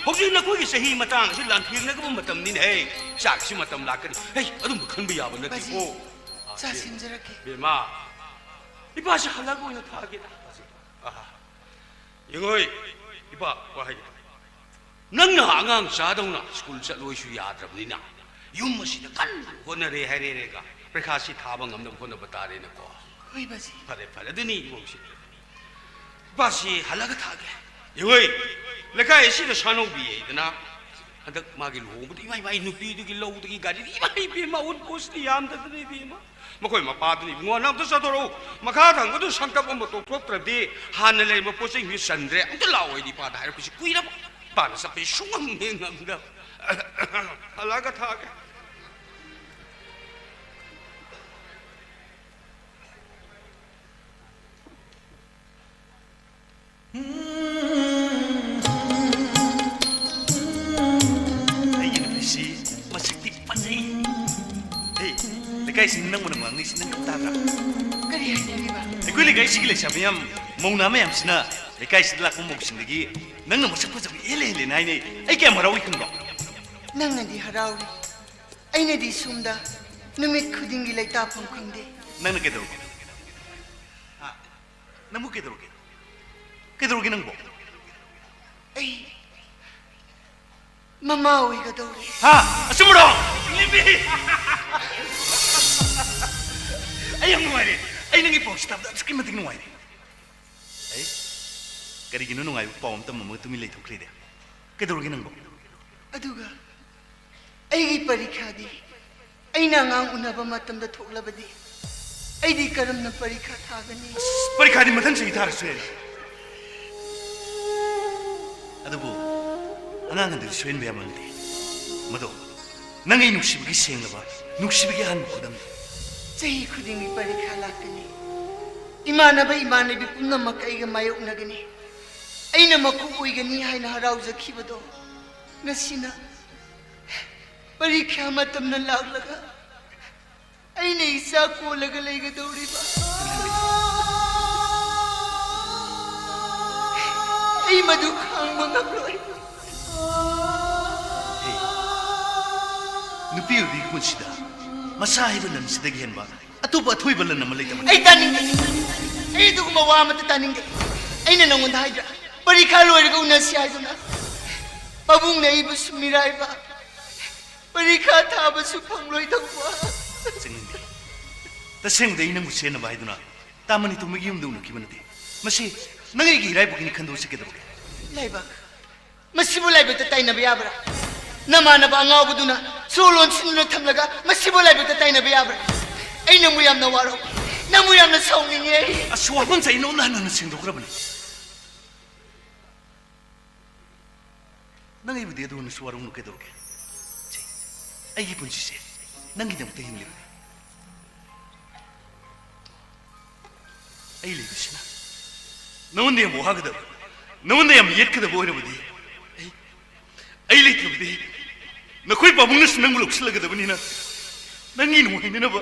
ꯍꯧꯖꯤꯛ ꯅꯈꯣꯏꯒꯤ ꯆꯍꯤ ꯃꯇꯥꯡ ꯑꯁꯤ ꯂꯥꯟꯊꯦꯡꯅꯒꯕ ꯃꯇꯝꯅꯤꯅꯦ꯫ ꯍꯦ, ꯆꯥꯛꯁꯤ ꯃꯇꯝ ꯂꯥꯛꯀꯅꯤ꯫ ꯍꯦ, ꯑꯗꯨꯝꯕ ꯈꯟꯕ ꯌꯥꯕ ꯅꯠꯇꯦꯀꯣ꯫ ꯕꯥꯖꯤ, ꯆꯥ ꯁꯦꯝꯖꯔꯛꯀꯦ꯫ ꯕꯦꯝꯃ, ꯏꯄꯥꯁꯤ ꯍꯜꯂꯛꯑꯒ ꯑꯣꯏꯅ ꯊꯥꯒꯦꯗ꯫ ꯑꯍꯥ꯫ ꯌꯦꯡꯉꯣꯏ, ꯏꯄꯥ, ꯋꯥ ꯍꯥꯏꯒꯦ꯫ ꯅꯪꯅ ꯑꯉꯥꯡ ꯆꯥꯗꯧꯅ ꯁ꯭ꯀꯨꯜ ꯆꯠꯂꯣꯏꯁꯨ ꯌꯥꯗ꯭ꯔꯕꯅꯤꯅ, ꯌꯨꯝ ꯑꯁꯤꯗ ꯀꯟꯅ ꯍꯣꯠꯅꯔꯦ ꯍꯥꯏꯔꯦꯔꯦꯒ ꯄꯔꯤꯈꯥꯁꯤ ꯊꯥꯕ ꯉꯝꯅꯕ ꯍꯣꯠꯅꯕ ꯇꯥꯔꯦꯅꯀꯣ꯫ ꯍꯣꯏ, ꯕꯥꯖꯤ꯫ ꯐꯔꯦ, ꯐꯔꯦ, ꯑꯗꯨꯅꯤ ꯏꯃꯧꯁꯤ꯫ ꯏꯄꯥꯁꯤ ꯍꯜꯂꯒ ꯊꯥꯒꯦ꯫ ꯌꯦꯡꯉꯣꯏ, ꯂꯩꯀꯥꯏ ꯑꯁꯤꯗ ꯁꯥꯅꯧꯕꯤ ꯍꯥꯏꯗꯅ ꯍꯟꯗꯛ ꯃꯥꯒꯤ ꯂꯨꯍꯣꯡꯕꯗ ꯏꯃꯥ, ꯏꯃꯥ, ꯅꯨꯄꯤꯗꯨꯒꯤ ꯂꯧꯗꯒꯤ ꯒꯥꯔꯤꯗꯤ ꯏꯃꯥ, ꯏꯕꯦꯝꯃ, ꯑꯎꯟꯄꯣꯠꯁꯤꯗꯤ ꯌꯥꯝꯗꯗꯅ ꯏꯕꯦꯝꯃ꯫ ꯃꯈꯣꯏ ꯃꯄꯥꯗꯨꯅ, "ꯏꯕꯨꯡꯉꯣ, ꯅꯪ ꯑꯝꯇ ꯆꯠꯊꯣꯔꯛꯎ꯫ ꯃꯈꯥ ꯊꯪꯕꯗꯨ ꯁꯪꯀꯞ ꯑꯃ ꯇꯧꯊꯣꯛꯇ꯭ꯔꯗꯤ ꯍꯥꯟꯅ ꯂꯩꯔꯝꯕ ꯄꯣꯠ ꯆꯩꯁꯤꯡꯁꯤ ꯆꯟꯗ꯭ꯔꯦ꯫ ꯑꯝꯇ ꯂꯥꯛꯑꯣ", ꯍꯥꯏꯗꯤ ꯏꯄꯥꯗ ꯍꯥꯏꯔꯛꯄꯁꯤ ꯀꯨꯏꯔꯕ꯫ ꯏꯄꯥꯅ ꯆꯠꯄꯁꯤ ꯁꯨꯡꯉꯝ ꯍꯦꯛ ꯉꯝꯗꯕ꯫ ꯍꯜꯂꯛꯑꯒ ꯊꯥꯒꯦ꯫ ꯑꯩꯒꯤ ꯅꯨꯄꯤꯁꯤ ꯃꯁꯛꯇꯤ ꯐꯖꯩ꯫ ꯍꯦ, ꯂꯩꯀꯥꯏꯁꯤꯡ ꯅꯪꯕꯨꯅ ꯉꯥꯡꯅꯩꯁꯤ ꯅꯪ ꯈꯛ ꯇꯥꯕ꯭ꯔꯥ? ꯀꯔꯤ ꯍꯥꯏꯅꯔꯤꯕ? ꯑꯩꯈꯣꯏ ꯂꯩꯀꯥꯏꯁꯤꯒꯤ ꯂꯩꯁꯥ ꯃꯌꯥꯝ, ꯃꯧ ꯅꯍꯥ ꯃꯌꯥꯝꯁꯤꯅ ꯂꯩꯀꯥꯏꯁꯤꯗ ꯂꯥꯛꯄ ꯃꯧꯁꯤꯡꯗꯒꯤ ꯅꯪꯅ ꯃꯁꯛ ꯐꯖꯕ ꯏꯍꯦꯜ ꯍꯦꯜꯂꯦꯅ ꯍꯥꯏꯅꯩ꯫ ꯑꯩ ꯀꯌꯥꯝ ꯍꯔꯥꯎꯏ ꯈꯪꯕ꯭ꯔꯣ? ꯅꯪꯅꯗꯤ ꯍꯔꯥꯎꯔꯤ, ꯑꯩꯅꯗꯤ ꯁꯣꯝꯗ ꯅꯨꯃꯤꯠ ꯈꯨꯗꯤꯡꯒꯤ ꯂꯩꯇꯥꯐꯝ ꯈꯪꯗꯦ꯫ ꯅꯪꯅ ꯀꯩꯗꯧꯔꯒꯦ? ꯍꯥ? ꯅꯪꯕꯨ ꯀꯩꯗꯧꯔꯒꯦ? ꯀꯩꯗꯧꯔꯒꯦ ꯅꯪꯕꯨ? ꯑꯩ ꯃꯃꯥ ꯑꯣꯏꯒꯗꯧꯔꯦ꯫ ꯍꯥ? ꯑꯆꯨꯝꯕꯔꯣ? ꯂꯤꯕꯤ! ꯑꯩ ꯌꯥꯝ ꯅꯨꯡꯉꯥꯏꯔꯦ꯫ ꯑꯩ ꯅꯪꯒꯤ ꯄꯥꯎꯁꯤ ꯇꯥꯕꯗ ꯑꯁꯨꯛꯀꯤ ꯃꯇꯤꯛ ꯅꯨꯡꯉꯥꯏꯔꯦ꯫ ꯑꯩ, ꯀꯔꯤꯒꯤꯅꯣ ꯅꯨꯡꯉꯥꯏꯕ ꯄꯥꯎ ꯑꯃ ꯇꯝꯃꯝꯃꯒ ꯇꯨꯃꯤꯟ ꯂꯩꯊꯣꯛꯈ꯭ꯔꯤꯗꯤ? ꯀꯩꯗꯧꯔꯒꯦ ꯅꯪꯕꯣ? ꯑꯗꯨꯒ ꯑꯩꯒꯤ ꯄꯔꯤꯈꯥꯗꯤ ꯑꯩꯅ ꯑꯉꯥꯡ ꯎꯅꯕ ꯃꯇꯝꯗ ꯊꯣꯛꯂꯕꯗꯤ ꯑꯩꯗꯤ ꯀꯔꯝꯅ ꯄꯔꯤꯈꯥ ꯊꯥꯒꯅꯤ? ꯑꯁ, ꯄꯔꯤꯈꯥꯗꯤ ꯃꯊꯪ ꯆꯍꯤ ꯊꯥꯔꯁꯨ ꯌꯥꯏ꯫ ꯑꯗꯨꯕꯨ ꯑꯉꯥꯡ ꯑꯗꯨꯗꯤ ꯁꯣꯏꯍꯟꯕ ꯌꯥꯕ ꯅꯠꯇꯦ꯫ ꯃꯗꯣ ꯅꯪ ꯑꯩ ꯅꯨꯡꯁꯤꯕꯒꯤ ꯁꯦꯡꯂꯕ, ꯅꯨꯡꯁꯤꯕꯒꯤ ꯑꯍꯥꯟꯕ ꯈꯨꯗꯝꯅꯤ꯫ ꯆꯍꯤ ꯈꯨꯗꯤꯡꯒꯤ ꯄꯔꯤꯈꯥ ꯂꯥꯛꯀꯅꯤ꯫ ꯏꯃꯥꯟꯅꯕ ꯏꯃꯥꯟꯅꯕꯤ ꯄꯨꯝꯅꯃꯛ ꯑꯩꯒ ꯃꯥꯌꯣꯛꯅꯒꯅꯤ꯫ ꯑꯩꯅ ꯃꯀꯣꯛ ꯑꯣꯏꯒꯅꯤ ꯍꯥꯏꯅ ꯍꯔꯥꯎꯖꯈꯤꯕꯗꯣ ꯉꯁꯤꯅ ꯄꯔꯤꯈ꯭ꯌꯥ ꯃꯇꯝꯅ ꯂꯥꯛꯂꯒ ꯑꯩꯅ ꯏꯆꯥ ꯀꯣꯜꯂꯒ ꯂꯩꯒꯗꯧꯔꯤꯕ꯫ ꯑꯩ ꯃꯗꯨ ꯈꯥꯡꯕ ꯉꯝꯂꯣꯏ꯫ ꯍꯦ, ꯅꯨꯄꯤ ꯑꯣꯏꯕꯤꯒꯤ ꯄꯨꯟꯁꯤꯗ ꯃꯁꯥ ꯍꯥꯏꯕ ꯂꯟꯁꯤꯗꯒꯤ ꯍꯦꯟꯕ ꯑꯇꯣꯞꯄ ꯑꯊꯣꯏꯕ ꯂꯟ ꯑꯃ ꯂꯩꯇꯕꯅꯤ꯫ ꯑꯩ ꯇꯥꯅꯤꯡꯗꯦ꯫ ꯑꯩ ꯑꯗꯨꯒꯨꯝꯕ ꯋꯥ ꯑꯃꯠꯇ ꯇꯥꯅꯤꯡꯗꯦ꯫ ꯑꯩꯅ ꯅꯉꯣꯟꯗ ꯍꯥꯏꯗ꯭ꯔꯥ, ꯄꯔꯤꯈꯥ ꯂꯣꯏꯔꯒ ꯎꯅꯁꯤ ꯍꯥꯏꯗꯨꯅ? ꯄꯥꯕꯨꯡꯅ ꯑꯩꯕꯨꯁꯨ ꯃꯤꯔꯥꯏꯕ, ꯄꯔꯤꯈꯥ ꯊꯥꯕꯁꯨ ꯐꯪꯂꯣꯏꯗꯧꯕ꯫ ꯆꯤꯡꯂꯦꯝꯕꯤ, ꯇꯁꯦꯡꯕꯗꯤ ꯑꯩ ꯅꯪꯕꯨ ꯆꯦꯟꯅꯕ ꯍꯥꯏꯗꯨꯅ ꯇꯥ ꯃꯅꯤꯇꯣꯝꯕꯒꯤ ꯌꯨꯝꯗ ꯎꯅꯈꯤꯕ ꯅꯠꯇꯦ꯫ ꯃꯁꯤ ꯅꯪ ꯑꯩꯒꯤ ꯏꯔꯥꯏꯕꯛꯀꯤꯅꯤ ꯈꯟꯗꯣꯛꯁꯤ ꯀꯩꯗꯧꯔꯒꯦ? ꯂꯥꯏꯕꯛ? ꯃꯁꯤꯕꯨ ꯂꯥꯏꯕꯛꯇ ꯇꯥꯏꯅꯕ ꯌꯥꯕ꯭ꯔꯥ? ꯅꯃꯥꯟꯅꯕ ꯑꯉꯥꯎꯕꯗꯨꯅ ꯁꯣ ꯂꯣꯟꯁꯤꯟꯗꯨꯅ ꯊꯝꯂꯒ ꯃꯁꯤꯕꯨ ꯂꯥꯏꯕꯛꯇ ꯇꯥꯏꯅꯕ ꯌꯥꯕ꯭ꯔꯥ? ꯑꯩ ꯅꯪꯕꯨ ꯌꯥꯝꯅ ꯋꯥꯔꯧꯏ, ꯅꯪꯕꯨ ꯌꯥꯝꯅ ꯁꯥꯎꯅꯤꯡꯉꯦ ꯑꯩ꯫ ꯑꯁ, ꯋꯥꯐꯝꯁꯦ ꯑꯩ ꯅꯉꯣꯟꯗ ꯍꯟꯅ ꯍꯟꯅ ꯁꯦꯡꯗꯣꯛꯈ꯭ꯔꯕꯅꯤ꯫ ꯅꯪ ꯑꯩꯕꯨꯗꯤ ꯑꯗꯨ ꯍꯟꯅꯁꯨ ꯋꯥꯔꯧꯅꯨ ꯀꯩꯗꯧꯔꯒꯦ? ꯁꯦ, ꯑꯩꯒꯤ ꯄꯨꯟꯁꯤꯁꯦ ꯅꯪꯒꯤꯗꯃꯛꯇ ꯍꯤꯡꯂꯤꯕꯅꯤ꯫ ꯑꯩ ꯂꯩꯕꯁꯤꯅ ꯅꯉꯣꯟꯗ ꯌꯥꯝ ꯋꯥꯒꯗꯕ, ꯅꯉꯣꯟꯗ ꯌꯥꯝ ꯌꯦꯠꯀꯗꯕ ꯑꯣꯏꯔꯕꯗꯤ, ꯑꯩ, ꯑꯩ ꯂꯩꯇ꯭ꯔꯕꯗꯤ ꯅꯈꯣꯏ ꯄꯥꯕꯨꯡꯅꯁꯨ ꯅꯪꯕꯨ ꯂꯧꯁꯤꯜꯂꯒꯗꯕꯅꯤꯅ, ꯅꯪꯒꯤ ꯅꯨꯡꯉꯥꯏꯅꯅꯕ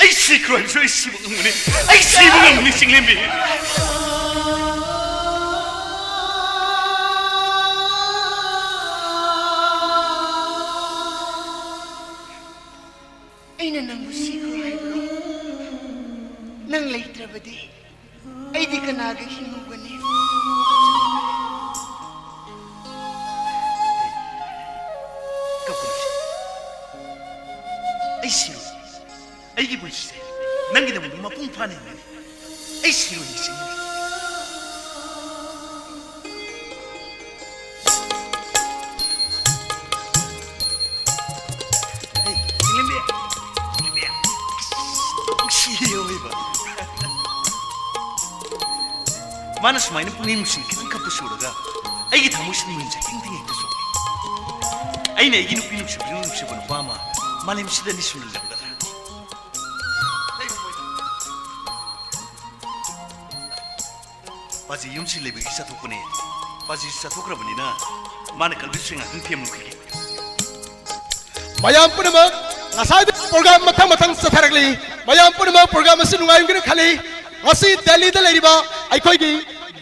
ꯑꯩ ꯁꯤꯈ꯭ꯔꯣ ꯍꯥꯏꯕꯁꯨ ꯑꯩ ꯁꯤꯕ ꯉꯝꯒꯅꯤ, ꯑꯩ ꯁꯤꯕ ꯉꯝꯒꯅꯤ, ꯆꯤꯡꯂꯦꯝꯕꯤ꯫ ꯂꯩꯇ꯭ꯔꯕꯗꯤ ꯑꯩꯗꯤ ꯀꯅꯥꯒ ꯍꯤꯡꯉꯨꯒꯅꯤ? ꯀꯞꯀꯅꯨꯁꯦ꯫ ꯑꯩ ꯁꯤꯔꯣꯏ꯫ ꯑꯩꯒꯤ ꯄꯨꯟꯁꯤꯁꯦ ꯅꯪꯒꯤꯗꯃꯛ ꯃꯄꯨꯡ ꯐꯥꯅ ꯍꯤꯡꯒꯅꯤ꯫ ꯑꯩ ꯁꯤꯔꯣꯏ ꯅꯤꯡꯁꯤꯡꯉꯤ꯫ ꯑꯩ, ꯆꯤꯡꯂꯦꯝꯕꯤ, ꯆꯤꯡꯂꯦꯝꯕꯤ, ꯑꯁ, ꯅꯨꯡꯁꯤꯌꯦ ꯑꯑꯣꯏꯕ꯫ ꯃꯥꯅ ꯁꯨꯃꯥꯏꯅ ꯄꯨꯛꯅꯤꯡ ꯅꯨꯡꯁꯤꯅ ꯈꯤꯇꯪ ꯀꯞꯄ ꯁꯨꯔꯒ ꯑꯩꯒꯤ ꯊꯃꯣꯏꯁꯤꯗ ꯃꯤꯍꯨꯟꯁꯦ ꯇꯤꯡ ꯇꯤꯡ ꯍꯦꯛꯇ ꯆꯣꯡꯉꯤ꯫ ꯑꯩꯅ ꯑꯩꯒꯤ ꯅꯨꯄꯤ ꯅꯨꯡꯁꯤꯕꯁꯤꯡ ꯅꯨꯡꯁꯤꯕ ꯅꯨꯄꯥ ꯑꯃ ꯃꯥꯂꯦꯝꯁꯤꯗ ꯑꯅꯤ ꯁꯨꯅ ꯂꯩꯔꯝꯒꯗ꯭ꯔꯥ? ꯄꯥꯖꯤ ꯌꯨꯝꯁꯤ ꯂꯩꯕꯒꯤ ꯆꯠꯊꯣꯛꯄꯅꯦ꯫ ꯄꯥꯖꯤ ꯆꯠꯊꯣꯛꯈ꯭ꯔꯕꯅꯤꯅ ꯃꯥꯅ ꯀꯜꯕꯤꯁꯨ ꯉꯥꯛꯇꯪ ꯊꯦꯝꯂꯨꯈꯤꯒꯦ꯫ ꯃꯌꯥꯝ ꯄꯨꯝꯅꯃꯛ ꯉꯁꯥꯏꯗ ꯄ꯭ꯔꯣꯒ꯭ꯔꯥꯝ ꯃꯊꯪ ꯃꯊꯪ ꯆꯠꯊꯔꯛꯂꯤ꯫ ꯃꯌꯥꯝ ꯄꯨꯝꯅꯃꯛ ꯄ꯭ꯔꯣꯒ꯭ꯔꯥꯝ ꯑꯁꯤ ꯅꯨꯡꯉꯥꯏꯒꯅꯤ ꯈꯜꯂꯤ꯫ ꯉꯁꯤ ꯗꯦꯜꯂꯤꯗ ꯂꯩꯔꯤꯕ ꯑꯩꯈꯣꯏꯒꯤ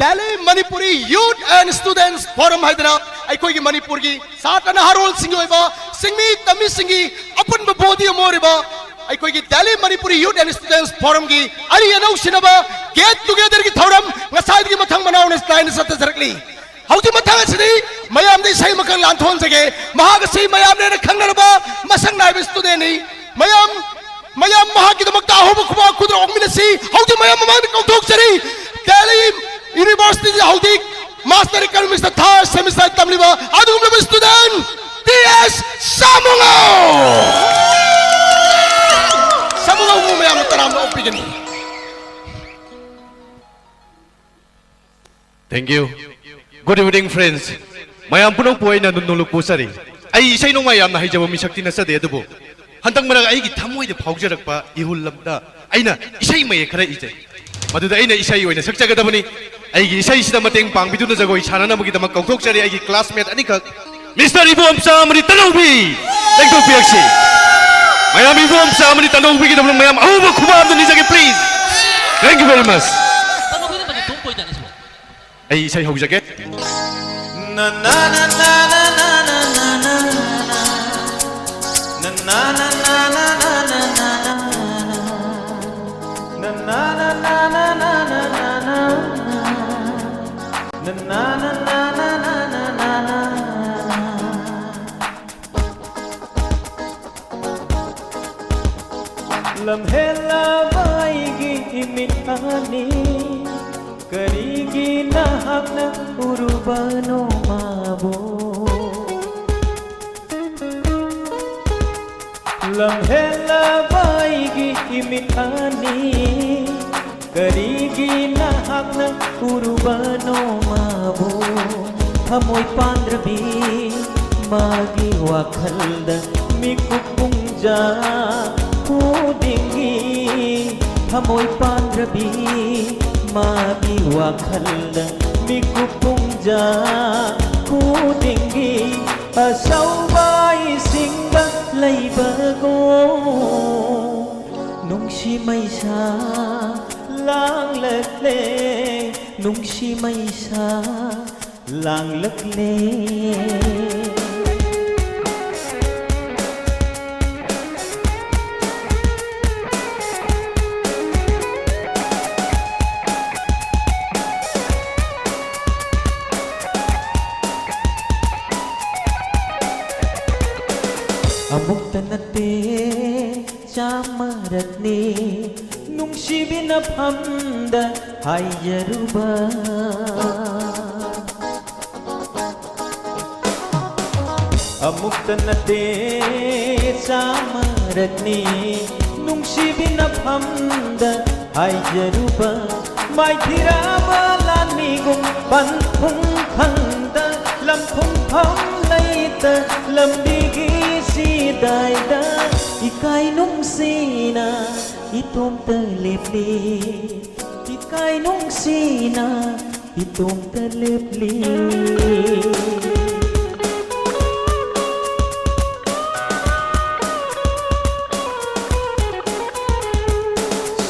Delhi Manipuri Youth and Students Forum ꯍꯥꯏꯗꯅ ꯑꯩꯈꯣꯏꯒꯤ ꯃꯅꯤꯄꯨꯔꯒꯤ ꯁꯥꯇ꯭ꯔ ꯅꯍꯥꯔꯣꯜꯁꯤꯡꯒꯤ ꯑꯣꯏꯕ ꯁꯤꯡꯃꯤ ꯇꯝꯃꯤꯁꯤꯡꯒꯤ ꯑꯄꯨꯟꯕ ꯕꯣꯗꯤ ꯑꯃ ꯑꯣꯏꯔꯤꯕ ꯑꯩꯈꯣꯏꯒꯤ Delhi Manipuri Youth and Students Forumꯒꯤ ꯑꯔꯤ ꯑꯅꯧ ꯁꯤꯟꯅꯕ get togetherꯒꯤ ꯊꯧꯔꯝ ꯉꯁꯥꯏꯗꯒꯤ ꯃꯊꯪ ꯃꯅꯥꯎ ꯅꯥꯏꯅ ꯆꯠꯊꯖꯔꯛꯂꯤ꯫ ꯍꯧꯖꯤꯛ ꯃꯊꯪ ꯑꯁꯤꯗꯤ ꯃꯌꯥꯝꯗ ꯏꯁꯩ ꯑꯃꯈꯛ ꯂꯥꯟꯊꯣꯛꯍꯟꯖꯒꯦ꯫ ꯃꯍꯥꯛ ꯑꯁꯤ ꯃꯌꯥꯝꯅ ꯍꯦꯟꯅ ꯈꯪꯅꯔꯕ ꯃꯁꯛ ꯅꯥꯏꯕ studentꯅꯤ꯫ ꯃꯌꯥꯝ, ꯃꯌꯥꯝ ꯃꯍꯥꯛꯀꯤꯗꯃꯛꯇ ꯑꯍꯧꯕ ꯈꯨꯕꯥꯛ ꯈꯨꯗ꯭ꯔꯣꯛ ꯑꯣꯛꯃꯤꯟꯅꯁꯤ꯫ ꯍꯧꯖꯤꯛ ꯃꯌꯥꯝ ꯃꯃꯥꯡꯗ ꯀꯧꯊꯣꯛꯆꯔꯤ꯫ Delhi Universityꯗ ꯍꯧꯖꯤꯛ Master Economicsꯇ third semester ꯇꯝꯂꯤꯕ ꯑꯗꯨꯒꯨꯝꯂꯕ student ꯇꯤ ꯑꯦꯁ ꯁꯥꯃꯨꯉꯣ꯫ ꯁꯥꯃꯨꯉꯣꯕꯨ ꯃꯌꯥꯝꯅ ꯇꯔꯥꯝꯅ ꯑꯣꯛꯄꯤꯒꯅꯤ꯫ Thank you. Good evening, friends. ꯃꯌꯥꯝ ꯄꯨꯝꯅꯃꯛꯄꯨ ꯑꯩꯅ ꯅꯨꯡ ꯅꯣꯂꯨꯛꯄꯨ ꯆꯔꯤ꯫ ꯑꯩ ꯏꯁꯩ ꯅꯣꯡꯃꯥꯏ ꯌꯥꯝꯅ ꯍꯩꯖꯕ ꯃꯤꯁꯛꯇꯤ ꯅꯠꯆꯗꯦ, ꯑꯗꯨꯕꯨ ꯍꯟꯗꯛ ꯃꯔꯛ ꯑꯩꯒꯤ ꯊꯃꯣꯏꯗ ꯐꯥꯎꯖꯔꯛꯄ ꯏꯍꯨꯜ ꯑꯃꯗ ꯑꯩꯅ ꯏꯁꯩ ꯃꯌꯦꯛ ꯈꯔ ꯏꯖꯩ꯫ ꯃꯗꯨꯗ ꯑꯩꯅ ꯏꯁꯩ ꯑꯣꯏꯅ ꯁꯛꯆꯒꯗꯕꯅꯤ꯫ ꯑꯩꯒꯤ ꯏꯁꯩꯁꯤꯗ ꯃꯇꯦꯡ ꯄꯥꯡꯕꯤꯗꯨꯅ ꯖꯒꯣꯏ ꯁꯥꯟꯅꯅꯕꯒꯤꯗꯃꯛ ꯀꯧꯊꯣꯛꯆꯔꯤ ꯑꯩꯒꯤ classmate ꯑꯅꯤꯈꯛ꯫ Mister ꯏꯕꯣꯝꯆꯥ ꯑꯃꯗꯤ ꯇꯅꯧꯕꯤ, ꯂꯦꯡꯊꯣꯛꯄꯤꯔꯛꯁꯤ꯫ ꯃꯌꯥꯝ ꯏꯕꯣꯝꯆꯥ ꯑꯃꯗꯤ ꯇꯅꯧꯕꯤꯒꯤꯗꯃꯛ ꯃꯌꯥꯝ ꯑꯍꯧꯕ ꯈꯨꯕꯥꯛ ꯑꯃꯗ ꯅꯤꯖꯒꯦ, please. Thank you very much. ꯇꯅꯧꯕꯤꯅ Manipur ꯀꯣꯏꯗꯅꯤ ꯁꯤꯕꯣ꯫ ꯑꯩ ꯏꯁꯩ ꯍꯧꯖꯒꯦ꯫ ꯂꯝꯍꯦꯜꯂꯕ ꯑꯩꯒꯤ ꯏꯃꯤꯠ ꯑꯅꯤ, ꯀꯔꯤꯒꯤ ꯅꯍꯥꯛꯅ ꯎꯔꯨꯕꯅꯣ ꯃꯥꯕꯨ? ꯂꯝꯍꯦꯜꯂꯕ ꯑꯩꯒꯤ ꯏꯃꯤꯠ ꯑꯅꯤ, ꯀꯔꯤꯒꯤ ꯅꯍꯥꯛꯅ ꯎꯔꯨꯕꯅꯣ ꯃꯥꯕꯨ? ꯊꯃꯣꯏ ꯄꯥꯟꯗ꯭ꯔꯕꯤ ꯃꯥꯒꯤ ꯋꯥꯈꯜꯗ ꯃꯤꯀꯨꯞ ꯄꯨꯡꯖꯥ ꯈꯨꯗꯤꯡꯒꯤ, ꯊꯃꯣꯏ ꯄꯥꯟꯗ꯭ꯔꯕꯤ ꯃꯥꯒꯤ ꯋꯥꯈꯜꯗ ꯃꯤꯀꯨꯞ ꯄꯨꯡꯖꯥ ꯈꯨꯗꯤꯡꯒꯤ ꯑꯁꯧꯕ ꯏꯁꯤꯡꯗ ꯂꯩꯕꯒꯨꯝ ꯅꯨꯡꯁꯤ ꯃꯩꯁꯥ ꯂꯥꯡꯂꯛꯂꯦ, ꯅꯨꯡꯁꯤ ꯃꯩꯁꯥ ꯂꯥꯡꯂꯛꯂꯦ꯫ ꯑꯃꯨꯛꯇ ꯅꯠꯇꯦ ꯆꯥꯝꯃꯔꯛꯅꯤ ꯅꯨꯡꯁꯤꯕꯤꯅ ꯐꯝꯗ ꯍꯥꯏꯖꯔꯨꯕ꯫ ꯑꯃꯨꯛꯇ ꯅꯠꯇꯦ ꯆꯥꯝꯃꯔꯛꯅꯤ ꯅꯨꯡꯁꯤꯕꯤꯅ ꯐꯝꯗ ꯍꯥꯏꯖꯔꯨꯕ꯫ ꯃꯥꯏꯊꯤꯔꯕ ꯂꯥꯟꯃꯤꯒꯨꯝ ꯄꯟꯊꯨꯡ ꯈꯪꯗ ꯂꯝꯊꯨꯡꯐꯝ ꯂꯩꯇ ꯂꯝꯕꯤꯒꯤ ꯆꯤꯗꯥꯏꯗ ꯏꯀꯥꯏ ꯅꯨꯡꯁꯤꯅ ꯏꯇꯣꯝꯇ ꯂꯦꯞꯂꯤ꯫ ꯏꯀꯥꯏ ꯅꯨꯡꯁꯤꯅ ꯏꯇꯣꯝꯇ ꯂꯦꯞꯂꯤ꯫